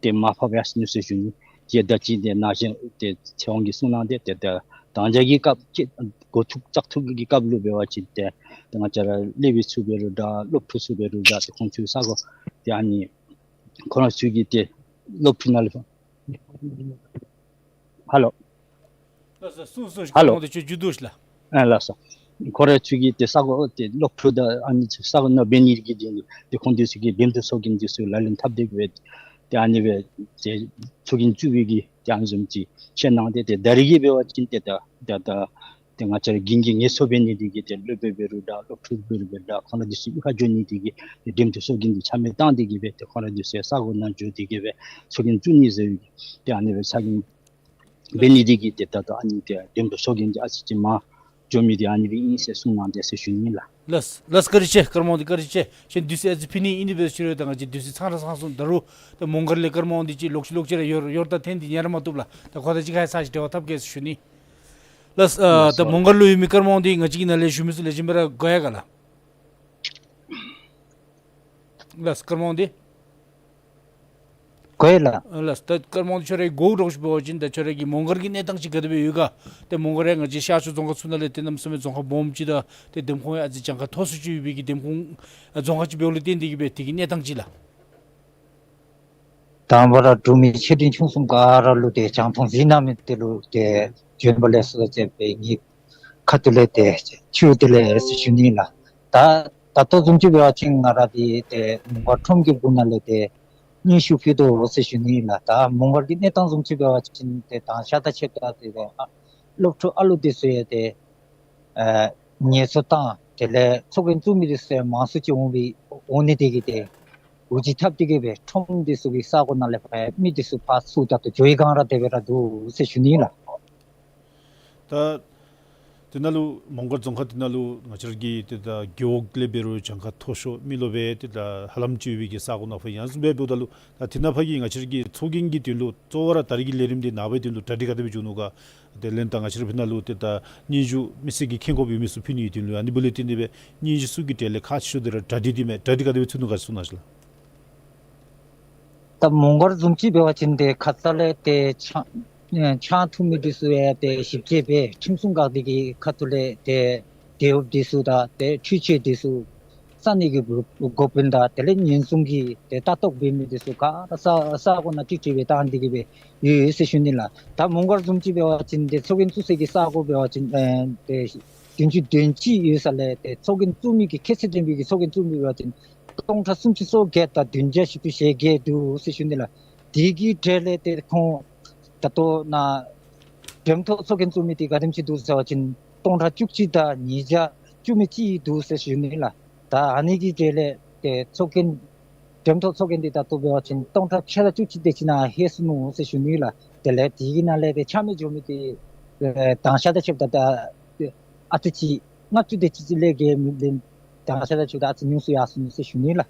ཏེ་མར་ཕབ་ཡར་སོང་ནུག་ཟེར་ཞུ་ནི། ཏེ་ད་ཅི་ཏེ་ནཱ་གཞི་ཏེ་ཚེ་དབང་གིས་གསུངས་གནང་དེས་ཏེ་ཏེ་མདང་ཞག་གི་སྐབས་ཅིག་འགོ་ཐུག་བཙག་འཐུ་གི་སྐབས་ལུ་འབད་བ་ཅིན་ཏེ་ཏེ་ང་བཅས་ར་སློབ་དཔོན་ཚུ་འབད་རུང་འདྲ་སློབ་ཕྲུག་ཚུ་འབད་རུང་འདྲ་ཏེ་ཁོང་ཚུ་ས་གོ་ཏེ་ཨ་ནི་ཁོང་ར་ཚུ་གིས་ཏེ་སློབ་ཕྲུག་ནང་ལས་ཧ་ལོ། ལགས་སོ། གསུངས་གསུངས་ཤིག། ཧ་ལོ། སྐར་མ་འདི་ཅིག་མཇུག་བསྡུ་ཤིག་ལགས། ཨ་ལགས་སོ། ཁོང་ར་ཚུ་གིས་ཏེ་ས་གོ་ཏེ་སློབ་ཕྲུག་དང་ཨ་ནི་ས་གོ་ནང་འབད་ནི་གི་དོན་ལུ་ཏེ་ཁོང་འདི་ཚུ་གིས་འགྲེམས་སྟོན་ཚོགས་རྒྱན་འདི་ཚུ་ལག་ལེན་འཐབ་སྟེ་གིས་སྦེ་ཏེ་ཨ་ནི་སྦེ་ཏེ་ཚོགས་རྒྱན་བཙུགས་པའི་གི་ཏེ་ཨ་ནི་བཟུམ་ཅིག་བཤད་གནང་དེས། ཏེ་ད་རིས་ཀྱི་འབད་བ་ཅིན་ཏེ་ད་ད་ད་ཏེ་ང་བཅས་ར་རྒན་གྱི་ངལ་གསོ་འབད་ནི་འདི་གིས་ཏེ་སློབ་དཔོན་འབད་རུང་འདྲ་སློབ་ཕྲུག་འབད་རུང་འདྲ་ཁོང་ར་འདི་ཚུ་གཡུས་ཁར་འགྱོ་ནི་འདི་གིས་ཏེ་འགྲེམས་སྟོན་ཚོགས་རྒྱན་འདི་ཆ་མེད་བཏང་སྟེ་གིས་སྦེ་ཏེ་ཁོང་ར་འདི་ཚུ་ས་གོ་ནང་འགྱོ་སྟེ་གིས་སྦེ་ཚོགས་རྒྱན་བཙུགས་ནི་ཟེར་བའི་ཏེ་ཨ་ནི་སྦེ་ཚོགས་རྒྱན་འབད་ནི་འདི་གིས་ཏེ་ད་ལྟོ་ཨ་ནི་ཏེ་འགྲེམས་སྟོན་ཚོགས་རྒྱན་འདི་ཨ་ཙི་ཅིག་མར་འགྱོ་མི་འདི་ཨ་ནི་སྦེ་ཨིན་ཟེར་གསུངས་གནང་དེས་ཟེར་ཞུ་ནི་ལགས། ལགས་ལགས། བཀའ་དྲིན་ཆེ། སྐར་མ་འདི་བཀའ་དྲིན་ཆེ། གཞན་དུས་ཚོད་ཨ་ཙི་ཕུལ་ནི་ཨིན། དེ་འབད་ཞུ་རུང་ད་ང་བཅས་དུས་ཚོད་ཚང་ར་ཚང་སོང་། ད་རུང་ད་མོང་སྒར་ལས་སྐར་མ་འདི་ཅིག་ལོག་ཅི་ལོག་ཅི་ར་ཡོད་ཡོད་ད་ཐོན་ཏེ་ཉན་ར་མ་བཏུབ་ལགས། ད་ཁོ་ད་ཅིག་ཁར་ཚར་ཅིག་འབྲེལ་བ་འཐབ་གེ་ཟེར་ཞུ་ནི། ལགས། ཨ་ལགས་ད་སོ། མོང་སྒར་ལུ་ཡོད་མི་སྐར་མ་འདི་ང་བཅས་ཀྱི་ནང་ལས་ཞུ་མི་ཚུ་ལེགས་ཤོམ་སྦེ་ར་གོ་ཡི་ག་ལགས། ལགས། སྐར་མ་འདི་གོ་ཡི་ལགས། ཨ་ལགས། ད་སྐར་མ་འདི་ཁྱོད་ར་གིས་གོཝ་འདྲཝ་ཅིག་འབད་བ་ཅིན་ད་ཁྱོད་ར་གི་མོང་སྒར་གྱི་གནས་སྟངས་ཅིག་ག་དེ་སྦེ་ཡོད་ག། ཏེ་མོང་སྒར་ཡང་ང་བཅས་ཤར་ཕྱོགས་རྫོང་ཁག་ཚུ་ནང་ལས་ཏེ་གནམ་མེད་ས་མེད་རྫོང་ཁག་སྦོམ་ཅིག་དང་ཏེ་འདེམས་ཁོངས་ཡང་ཨ་ཙི་གྱངས་ཁ་མཐོ་སུ་ཅིག་ཡོད་པའི་གི་འདེམས་ཁོངས་ཨ་རྫོང་ཁག་ཅིག་འབདཝ་ལས་བརྟེན་ཏེ་གིས་སྦེ་དེ་གི་གནས་སྟངས་ཅིག་ལགས། དང་པ་ར་འབྲུག་མི་ཆེ་འབྲིང་ཆུང་གསུམ་ག་ར་ལུ་ཏེ་རྒྱང་མཐོང་གཟིགས་གནང་མི་འདི་ལུ་ཏེ་བྱོན་པ་ལེགས་སོ་ཟེར་སྦེ་ངེའི་ཁ་ཐུག་ལས་ཏེ་ཐུགས་བདེ་ལེགས་ཟེར་ཞུ་ནི་ལགས། ད་ད་ལྟོ་བཟུམ་ཅིག་འབད་བ་ཅིན་ང་ར་འདི་ཏེ་མོང་སྒར་ཁྲོམ་གྱི་སྦུག་ནང་ལས་ཏེ་སྙན་ཞུ་ཕུལ་དོ་ཟེར་ཞུ་ནི་ལགས། ད་མོང་སྒར་གྱི་གནས་སྟངས་བཟུམ་ཅིག་འབད་བ་ཅིན་ཏེ་མདང་ཞག་དང་ཆེབ་ད་ཏེ་ཨ་སློབ་ཕྲུག་ཨ་ལུ་འདི་ཚུ་ཡང་ཏེ་ཨ་ངལ་གསོ་བཏང་དེ་ལས་ཚོགས་རྒྱན་བཙུགས་མི་འདི་ཚུ་ཡང་མང་སུ་ཅིག་འོང་བའི་འོང་ནི་དེ་གིས་ཏེ་འུ་ཅིག་འཐབ་སྟེ་གིས་སྦེ་ཁྲོམ་འདི་ཚུ་གི་ས་གོ་ནང་ལས་ཕར་མི་འདི་ཚུ་ཕར་ཚུར་ད་ལྟོ་འགྱོ་བའི་སྒང་ར་དེ་སྦེ་ར་འདུག་ཟེར་ཞུ་ནི་ལགས། ད་དེ་ནང་ལུ་མོང་སྒར་རྫོང་ཁག་དེ་ནང་ལུ་ང་བཅས་ར་གི་ཏེ་ད་རྒེད་འོག་ལས་འབད་རུང་གྱངས་ཁ་མཐོ་ཤོས་མི་ལོ་སྦེ་ཏེ་ད་ཧ་ལམ་ཅིག་ཡོད་པའི་གི་ས་གོ་ནང་ཕར་ཡང་བཟུམ་སྦེ་འབདཝ་ད་ལུ་ད་དེ་ནང་ཕར་གྱི་ང་བཅས་ར་གི་ཚོགས་རྒྱན་གྱི་དོན་ལུ་གཙོ་བོ་ར་ད་རིས་ཀྱི་ལས་རིམ་འདི་ནངས་པའི་དོན་ལུ་གྲ་སྒྲིག་ག་དེ་སྦེ་འགྱོ་ནུག་ག། དེ་ལས་ད་ང་བཅས་ར་ཕར་ནང་ལུ་ཏེ་ད་སྙན་ཞུ་མི་སེར་གྱིས་མཁྱེན་དགོ་པའི་མི་ཚུ་ཕུལ་ནི་ཡོད་དེ་ནུག། ཨ་ནི་འབདཝ་ལས་བརྟེན་ཏེ་སྦེ་སྙན་ཞུ་ཚུ་གི་གྲས་ལས་ཁག་ཆེ་ཤོས་འདི་ར་གྲ་སྒྲིག་འདི་མས། གྲ་སྒྲིག་ག་དེ་སྦེ་ཚུད་ནུག་ག་གསུང་གནང་ཤིག་ལགས། ད་མོང་སྒར་བཟུམ་ཅིག་འབད་བ་ཅིན་ཏེ་ཁ་ཙ་ལས་ཏེ་ཆ་ཨེ་ཆང་འཐུང་མི་འདི་ཚུ་ཡང་ཏེ་ཞིབ་དཔྱད་འབད་ཁྲིམས་སྲུང་འགག་སྡེ་གི་ཁ་ཐུག་ལས་ཏེ་རྒེད་འོག་འདི་ཚུ་དང་ཏེ་འཕྲུལ་ཆས་འདི་ཚུ་ས་གནས་ཀྱི་འགོ་འགོ་དཔོན་དང་དེ་ལས་ཉེན་སྲུང་གི་ཏེ་ལྟ་རྟོག་འབད་མི་འདི་ཚུ་ག་ར་ས་ས་གོ་ནང་ཀྲིག་ཀྲི་སྦེ་བཏང་སྟེ་གིས་སྦེ་ཡོད་ཡོད་ཟེར་ཞུ་ནི་ལགས། ད་མོང་སྒར་བཟུམ་ཅིག་འབད་བ་ཅིན་ཏེ་ཚོགས་རྒྱན་བཙུགས་སའི་གི་ས་གོ་འབད་བ་ཅིན་ཨེ་ཏེ་བདུན་ཅུ་དོན་གཅིག་ཡོད་ས་ལས་ཏེ་ཚོགས་རྒྱན་བཙུགས་མི་གི་ཁྱད་ཚད་ལྡན་པའི་གི་ཚོགས་རྒྱན་བཙུགས་མི་འབད་བ་ཅིན་སྟོང་ཕྲག་སུམ་ཅུ་སོ་བརྒྱད་དང་བདུན་བརྒྱ་བཞི་བཅུ་ཞེ་བརྒྱད་འདུག་ཟེར་ཞུ་ནི་ལགས། དེ་གི་གྲས་ལས་ཏེ་ཁོང་ད་ལྟོ་ནཱ་འགྲེམས་ཐོག་ཚོགས་རྒྱན་བཙུགས་མི་འདི་ག་དེམ་ཅིག་འདུག་ཟེར་བ་ཅིན་སྟོང་ཕྲག་བཅུ་གཅིག་དང་ཉིས་བརྒྱ་བཅུ་མེད་གཅིག་འདུག་ཟེར་ཞུ་ནི་ལགས། ད་ཨ་ནི་གི་གྲས་ལས་ཏེ་ཚོགས་རྒྱན་འགྲེམས་ཐོག་ཚོགས་རྒྱན་འདི་ད་ལྟོ་འབད་བ་ཅིན་སྟོང་ཕྲག་ཕྱེད་དང་བཅུ་གཅིག་དེ་ཅིག་ནང་ལྷོད་སོ་ནུག་ཟེར་ཞུ་ནི་ལགས། དེ་ལས་དེ་གི་ནང་ལས་ཏེ་ཆ་མེད་འགྱོ་མི་འདི་ཨེ་མདང་ཞག་དང་ཆེབ་ད་ད་ཨ་ཙི་ཅིག་ལྔ་བཅུ་དེ་ཅིག་ཅིག་ལས་བརྒལ་མི་ལས་མདང་ཞག་དང་ཆེབ་ད་ཨ་ཙི་ཉུང་སུ་ཡར་སོ་ནུག་ཟེར་ཞུ་ནི་ལགས།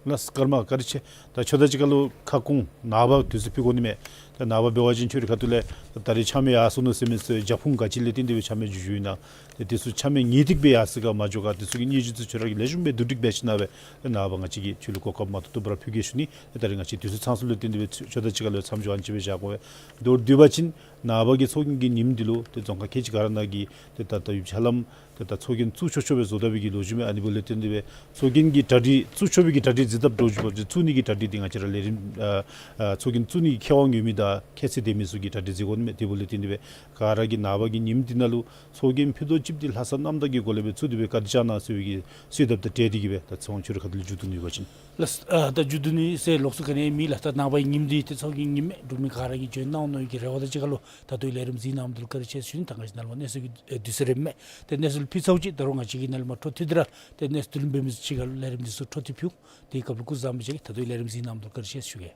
ལགས་སོ། སྐར་མ་བཀའ་དྲིན་ཆེ། ད་ཁྱོད་དང་གཅིག་ཁར་ལུ་ཁ་སྐོང་ནངས་པ་དུས་ཚོད་ཕུལ་དགོ་ནི་མས། ད་ནངས་པ་འབད་བ་ཅིན་ཁྱོད་རའི་ཁ་ཐུག་ལས་ད་ད་རིས་ཆ་མེད་ཡར་སོ་ནུག་ཟེར་མི་ཚུ་ཡང་རྒྱབ་ཁུངས་ག་ཅི་ལས་བརྟེན་ཏེ་སྦེ་ཆ་མེད་འགྱོ་འགྱོཝ་ཨིན་ན། ཏེ་དེ་ཚུ་ཆ་མེད་ངེས་ཏིག་སྦེ་ཡར་སོ་ག་མ་འགྱོ་ག་དེ་ཚུ་གི་སྙན་ཞུ་ཚུ་ཁྱོད་ར་གིས་ལེགས་ཤོམ་སྦེ་བསྡུ་སྒྲིག་འབད་ཞིནམ་ལས་ཏེ་ནངས་པ་ང་བཅས་ཀྱིས་ཁྱོད་ལུ་གོ་སྐབས་མ་ཐུབ་ཐུབ་པར་ཕུལ་གེ་ཞུ་ནི། ཏེ་ད་རིས་ང་བཅས་དུས་ཚོད་ཚང་སོང་ལུ་བརྟེན་ཏེ་སྦེ་ཚུ་ཁྱོད་དང་གཅིག་ཁར་ལུ་མཚམས་འཇོག་ཨ་ནི་ཅིག་སྦེ་བཞག་དགོ་པས། མདོར་བསྡུ་བ་ཅིན་ནངས་པ་གི་ཚོགས་རྒྱན་གྱི་ཉིནམ་འདི་ལུ་ཏེ་རྫོང་ཁག་ཁལ་གཅིག་ག་ར་ནང་གི་ཏེ་ད་ལྟོ་ཡུལ་ཕྱག་ལམ་ཏེ་ད་ཚོགས་རྒྱན་བཙུགས་ཆོག་ཆོག་སྦེ་བཟོ་ད་པའི་གི་ལོ་རྒྱུས་མས། ཨ་ནི་འབདཝ་ལས་བརྟེན་ཏེ་སྦེ་ཚོགས་རྒྱན་གྱི་གྲ་སྒྲིག་བཙུགས་ཆོག་པའི་གི་གྲ་སྒྲིག་འཛིན་ཐབས་འདྲཝ་ཅིག་འབད་བ་ཅིན་བཙུགས་ནི་གི་གྲ་སྒྲིག་འདི་ང་བཅས་ར་ལས་རིམ་ཨ་ཨ་ཚོགས་རྒྱན་བཙུགས་ནི་གི་ཁེ་དབང་ཡོད་མི་དང་ཁྱད་ཚད་ལྡན་མི་ཚུ་གིས་གྲ་སྒྲིག་མཛད་དགོ་ནི་མས། དེ་འབདཝ་ལས་བརྟེན་ཏེ་སྦེ་ག་ར་གིས་ནངས་པ་གི་ཉིནམ་འདི་ནང་ལུ་ཚོགས་རྒྱན་ཕུད་རྡོག་གཅིག་འདི་ལྷག་བསམ་རྣམ་དག་གི་སྒོ་ལས་སྦེ་བཙུགས་ཏེ་སྦེ་བཀའ་དྲིན་བསྐྱང་གནང་ཟེར་བའི་གི་གསོལ་འདེབས་དང་འབྲེལ་ཏེ་གིས་སྦེ་ད་ཚེ་དབང་ཁྱོད་རའི་ཁ་ཐུག་ལུ་མཇུག་བསྡུ་ནི་ཡོད་པ་ཅིན། ལགས། ཨ་ད་མཇུག་བསྡུ་ནི་ཟེར་ལོགས་སུ་ག་ནི་ཡང་མེད་ལགས། ད་ནངས་པའི་ཉིནམ་འདི་ཏེ་ཚོགས་རྒྱན་ཉིནམ་མས། འབྲུག་མི་ག་ར་གིས་འབྱོན་གནང་ནི་གི་རེ་བ་དང་གཅིག་ཁར་ལུ་ད་ལྟོའི་ལས་རིམ་གཟིགས་གནང་མི་འདི་ལུ་བཀའ་དྲིན་ཆེ་ཞུ་ནི། ད་ག་ཅི་ནཱ་ལུ་མ་གནས་ཚུལ་གྱི་ཨེ་དུས་ཚོད་རནམ་མས། ཏེ་གནས་ཚུལ་ཕུལ་ཚརཝ་ཅིག་ད་རུང་ང་བཅས་ཀྱིས་ནཱ་ལུ་མར་འཕྲོ་མཐུད་དེ་ར་ཏེ་གནས་ཚུལ་འབད་མི་ཚུ་གཅིག་ཁར་ལུ་ལས་རིམ་འདི་ཚུ་འཕྲོ་མཐུད་ཕུལ། དེའི་སྐབས་ལུ་སྐུ་གཟུགས་བཟང་པོ་ཅིག། ད་ལྟོའི་ལས་རིམ་གཟིགས་གནང་མི་འདི་ལུ་བཀའ་དྲིན་ཆེ་ཞུ་གེ།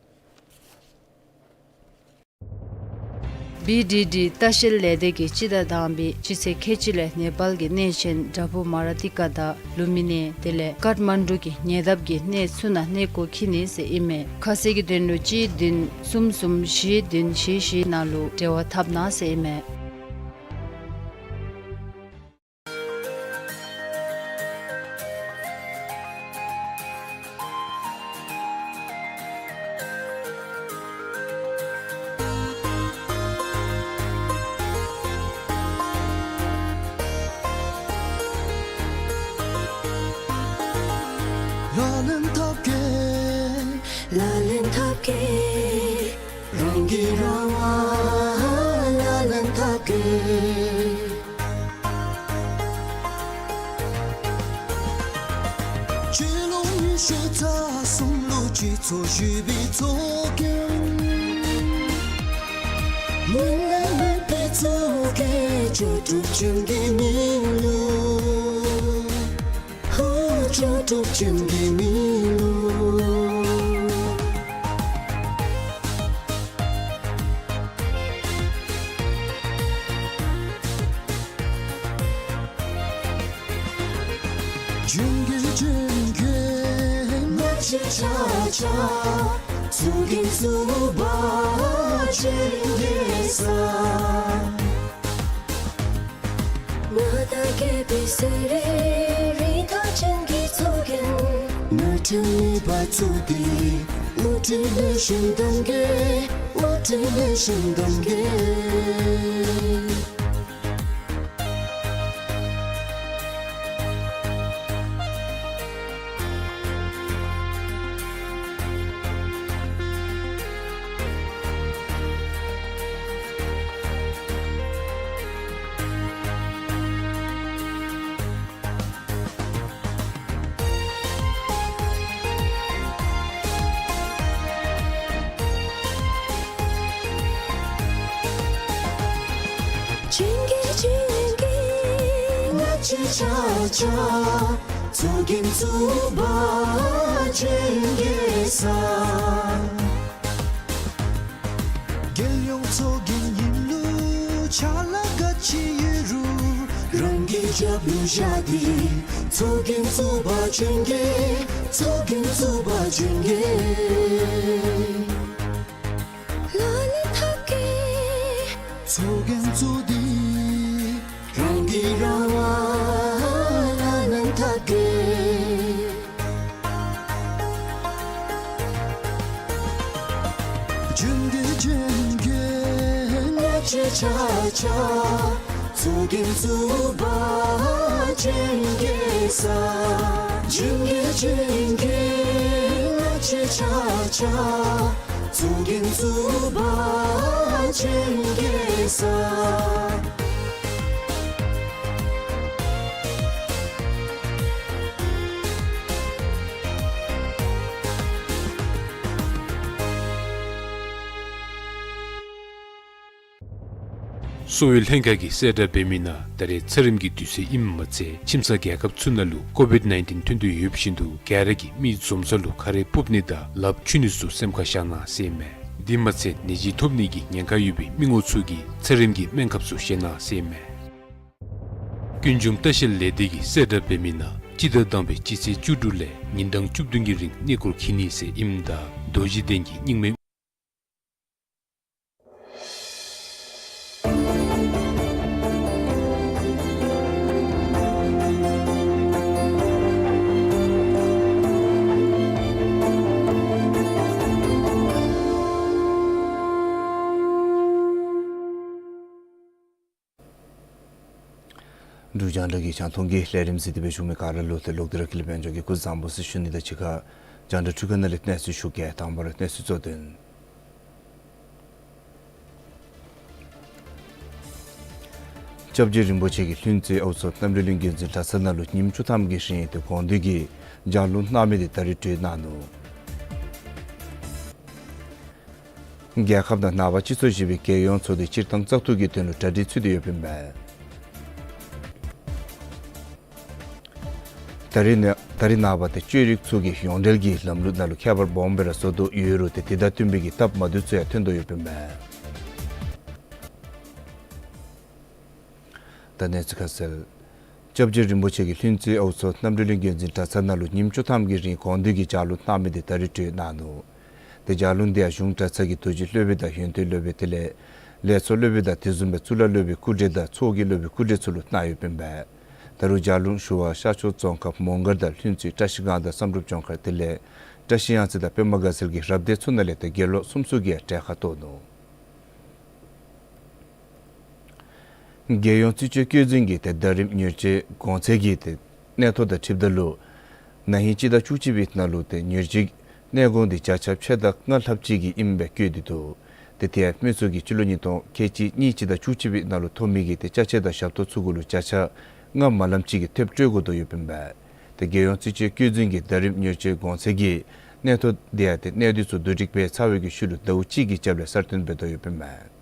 བི་ཌི་ཌི་ལྟ་བཤལ་ལས་སྡེ་གིས་སྤྱི་ཟླ་དང་པའི་སྤྱི་ཚེས་ཁལ་གཅིག་ལས་ནེ་པཱལ་གྱི་གནས་ཆེན་བྲག་ཕུག་མ་ར་ཏི་ཀ་དང་ལུམ་བི་ནི་དེ་ལས་ཀཱཐ་མན་ཌུ་གི་ཉེ་འདབས་ཀྱི་གནས་ཚུ་ནང་གནས་སྐོར་འཁྱིད་ནི་ཟེར་ཨིན་མས། ཁ་གསལ་གྱི་དོན་ལུ་གཅིག་བདུན་གསུམ་གསུམ་བཞི་བདུན་བཞི་བཞི་ནང་ལུ་འབྲེལ་བ་འཐབ་གནང་ཟེར་ཨིན་མས། ལག་ལེན་འཐབ་གེ། ལག་ལེན་འཐབ་གེ། རང་གིས་རང་ལ་ལག་ལེན་འཐབ་གེ། སྤྱི་ལོ་ཉི་ཤུ་རྩ་གསུམ་ལུ་སྤྱི་ཚོགས་ཞི་བའི་ཚོགས་རྒྱན། མི་ལས་མེད་པའི་ཚོགས་རྒྱན་ལྕོགས་གྲུབ་ཅན་གྱི་མིང་ལུ། ཧུ་ལྕོགས་གྲུབ་ཅན་གྱི་མིང་ལུ། བྱོན་གེ་བྱོན་གེ་ང་བཅས་ཆ་ཁྱབ། ཚོགས་རྒྱན་བཙུགས་པ་བྱོན་གེ་ས། མ་དག་རྒྱས་པའི་གསེར་རི་རི་དྭགས་ཅན་གྱི་ཚོགས་རྒྱན། ནོར་འཁྲུལ་མེད་པར་བཙུགས་ཏེ། དབུ་ཁྲིད་ལེགས་ཤོམ་གདམ་གེ། དབུ་ཁྲིད་ལེགས་ཤོམ་གདམ་གེ། བྱོན་གེ་བྱོན་གེ་ང་བཅས་ཆ་ཁྱབ། ཚོགས་རྒྱན་བཙུགས་པར་བྱོན་གེ་ས། རྒྱལ་ཡོངས་ཚོགས་རྒྱན་ཉིནམ་ལུ་ཕྱག་ལཱ་ག་ཅི་ཡོད་རུང་རང་གི་རྒྱབ་ལུ་བཞག་སྟེ། ཚོགས་རྒྱན་བཙུགས་པར་བྱོན་གེ། ཚོགས་རྒྱན་བཙུགས་པར་བྱོན་གེ། ལག་ལེན་འཐབ་གེ། ཚོགས་རྒྱན་བཙུགས་ཏེ། རང་གིས་རང་ལ་ལག་ལེན་འཐབ་གེ། བྱོན་གེ་བྱོན་གེ་ང་བཅས་ཆ་ཁྱབ། ཚོགས་རྒྱན་བཙུགས་པར་བྱོན་གེ་ས། བྱོན་གེ་བྱོན་གེ་ང་བཅས་ཆ་ཁྱབ། ཚོགས་རྒྱན་བཙུགས་པར་བྱོན་གེ་ས། གསོ་བའི་ལྷན་ཁག་གིས་གསལ་བསྒྲགས་འབད་མི་ནང་ད་རེས་ཚེ་རིམ་གྱི་དུས་ཚོད་ཨིནམ་མ་ཚད་ཁྱིམ་ཚང་རྒྱལ་ཁབ་ཚུ་ནང་ལུ་ཀོ་བིཌ་ནའིན་ཊིན་ཐོན་དོ་ཡོདཔ་བཞིན་དུ་ག་ར་གིས་མི་འཛོམས་ས་ལུ་ཁ་རས་སྤུབ་ནི་དང་ལགཔ་འཁྱུ་ནི་ཚུ་སེམས་ཁར་བཞག་གནང་ཟེར་ཨིན་མས། དེ་མ་ཚད་ནད་གཞི་ཐོབ་ནི་གི་ཉེན་ཁ་ཡོད་པའི་མི་ངོམ་ཚུ་གིས་ཚེ་རིམ་གྱི་སྨན་ཁབ་ཚུ་བཞེས་གནང་ཟེར་ཨིན་མས། ཀུན་འབྱུང་ལྟ་བཤལ་ལས་སྡེ་གིས་གསལ་བསྒྲགས་འབད་མི་ནང་སྤྱི་ཟླ་དང་པའི་སྤྱི་ཚེས་བཅུ་དྲུག་ལས་ཉིན་གྲངས་བཅུ་བདུན་གྱི་རིང་གནས་སྐོར་འཁྱིད་ནི་ཟེར་ཨིནམ་ད་རྡོ་རྗེ་གདན་གྱི་རྙིང་མའི་ འབྲུག་རྒྱང་བསྒྲགས་ཀྱི་རྒྱང་མཐོང་གི་ལས་རིམ་གཟིགས་ཏེ་སྦེ་བཞུགས་མི་ག་ར་ལུ་ཏེ་ལོག་སྟེ་ར་ཀུན་ལེགས་དཔལ་འབྱོར་གྱིས་སྐུ་གཟུགས་བཟང་པོ་ཟེར་ཞུ་ནི་དང་གཅིག་ཁར་རྒྱང་བསྒྲགས་འཕྲུལ་ཁང་ནང་ལས་གནས་ཚུལ་ཞུ་གེ། དང་པ་ར་གནས་ཚུལ་གཙོ་དོན། སྐྱབས་རྗེ་རིན་པོ་ཆེ་གིས་ལྷུན་རྩེ་ཨའུ་མཚོ་རྣམ་གྲོལ་གླིང་བརྒྱུད་འཛིན་གྲྭ་ཚང་ནང་ལུ་ཉིནམ་བཅུ་ཐམ་གྱི་རིང་ཏེ་དགོངས་འདུས་ཀྱི་ལྗགས་ལུང་གནང་མི་དེ་ད་རིས་གྲོལ་གནང་ནུག། རྒྱལ་ཁབ་དང་ནངས་པ་སྤྱི་ཚོགས་བཞི་པའི་རྒྱལ་ཡོངས་ཚོགས་འདུ་སྤྱིར་བཏང་བཙག་འཐུ་གི་དོན་ལུ་གྲ་སྒྲིག་ཚུད་དེ་ཡོདཔ་ཨིན་པས། ད་རིས་ནེ་ད་རིས་ནངས་པ་ཏེ་བཅོས་རིག་ཚུ་གི་ཡོངས་འབྲེལ་གྱི་ལམ་ལུགས་ནང་ལུ་ཁྱད་པར་སྦོམ་སྦེ་ར་བཟོ་དོ་ཡོད་རུང་ཏེ་དེ་དང་བསྟུན་པའི་གི་སྟབས་མ་བདེཝ་ཚུ་ཡང་ཐོན་དོ་ཡོདཔ་ཨིན་པས། ད་གནས་ཚུལ་ཁ་གསལ། སྐྱབས་རྗེ་རིན་པོ་ཆེ་གིས་ལྷུན་རྩེ་ཨའུ་མཚོ་རྣམ་གྲོལ་གླིང་བརྒྱུད་འཛིན་གྲྭ་ཚང་ནང་ལུ་ཉིནམ་བཅུ་ཐམ་གྱི་རིང་དགོངས་འདུས་ཀྱི་ལྗགས་ལུང་གནང་མི་དེ་ད་རིས་གྲོལ་གནང་ནུག། ཏེ་ལྗགས་ལུང་དེ་ཡང་གཞུང་གྲྭ་ཚང་གི་རྡོ་རྗེ་སློབ་དཔོན་དང་ཡོན་ཏན་སློབ་དཔོན་དེ་ལས་ལས་ཚོགས་སློབ་དཔོན་དང་དེ་བཟུམ་སྦེ་གཙུག་ལག་སློབ་དཔོན་སྐུ་བགྲེས་དང་ཚོགས་ཀྱི་སློབ་དཔོན་སྐུ་བགྲེས་ཚུ་ལུ་གནང་ཡོདཔ་ཨིན་པས། ད་རུང་ལྗགས་ལུང་ཞུ་བར་ཤར་ཕྱོགས་རྫོང་ཁག་མོང་སྒར་དང་ལྷུན་རྩེ་བཀྲ་ཤིས་སྒང་དང་བསམ་གྲུབ་ལྗོངས་མཁར་དེ་ལས་བཀྲ་ཤིས་གཡང་རྩེ་དང་པདྨ་དགའ་ཚལ་གྱི་རབ་སྡེ་ཚུ་ནང་ལས་ཏེ་དགེ་སློང་སུམ་ཅུ་གིས་གྲལ་ཁར་གཏོགས་ནུག། རྒྱལ་ཡོངས་རྩིས་དཔྱད་བཀོད་འཛིན་གྱིས་ཏེ་ཟླ་རིམ་མྱུར་སྐྱེལ་གོང་ཚད་ཀྱི་ཏེ་གནས་ཐོ་དང་འཁྲིལཝ་ད་ལུ་ན་ཧིང་སྤྱི་ཟླ་བཅུ་གཅིག་པའི་ནང་ལུ་ཏེ་མྱུར་སྐྱེལ་གྱི་གནས་གོང་དེ་བརྒྱ་ཆ་ཕྱེད་དང་ལྔ་ལྷགཔ་ཅིག་གི་ཨིནམ་སྦེ་བཀོད་དེ་འདུག། ཏེ་དེ་ཡང་མི་ཚུ་གིས་སྤྱི་ལོ་ཉིས་སྟོང་ཁལ་གཅིག་གཉིས་སྤྱི་ཟླ་བཅུ་གཅིག་པའི་ནང་ལུ་ཐོབ་མི་གི་ཏེ་ཅ་ཆས་དང་ཞབས་ཏོག་ཚུ་གུ་ལུ་བརྒྱ་ཆ་ལྔ་མ་ལངམ་ཅིག་གི་ཐེབས་སྤྲོད་དགོ་དོ་ཡོདཔ་ཨིན་པས། ཏེ་རྒྱལ་ཡོངས་རྩིས་དཔྱད་བཀོད་འཛིན་གྱི་ཟླ་རིམ་མྱུར་སྐྱེལ་གོང་ཚད་ཀྱི་གནས་ཐོ་དེ་ཡང་ཏེ་གནས་སྡུད་ཚུ་བསྡུ་སྒྲིག་འབད་ཚར་བའི་གི་ཤུལ་ལུ་ཟླཝ་གཅིག་གི་རྒྱབ་ལས་གསར་བཏོན་འབད་དོ་ཡོདཔ་ཨིན་པས།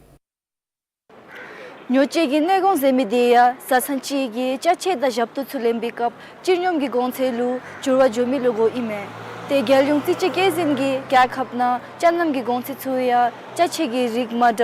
མྱུར་སྐྱེལ་གྱི་གནས་གོང་ཟེར་མི་དེ་ཡང་བཟའ་ཚང་གཅིག་གིས་ཅ་ཆས་དང་ཞབས་ཏོག་ཚུ་ལེན་པའི་སྐབས་སྤྱི་སྙོམས་ཀྱི་གོང་ཚད་ལུ་འགྱུར་བ་འགྱོ་མི་ལུ་གོཝ་ཨིན་མས། ཏེ་རྒྱལ་ཡོངས་རྩིས་དཔྱད་བཀོད་འཛིན་གྱིས་རྒྱལ་ཁབ་ནང་ཅ་རྣམ་གྱི་གོང་ཚད་ཚུ་ཡང་ཅ་ཆས་ཀྱི་རིགས་མ་འདྲཝ་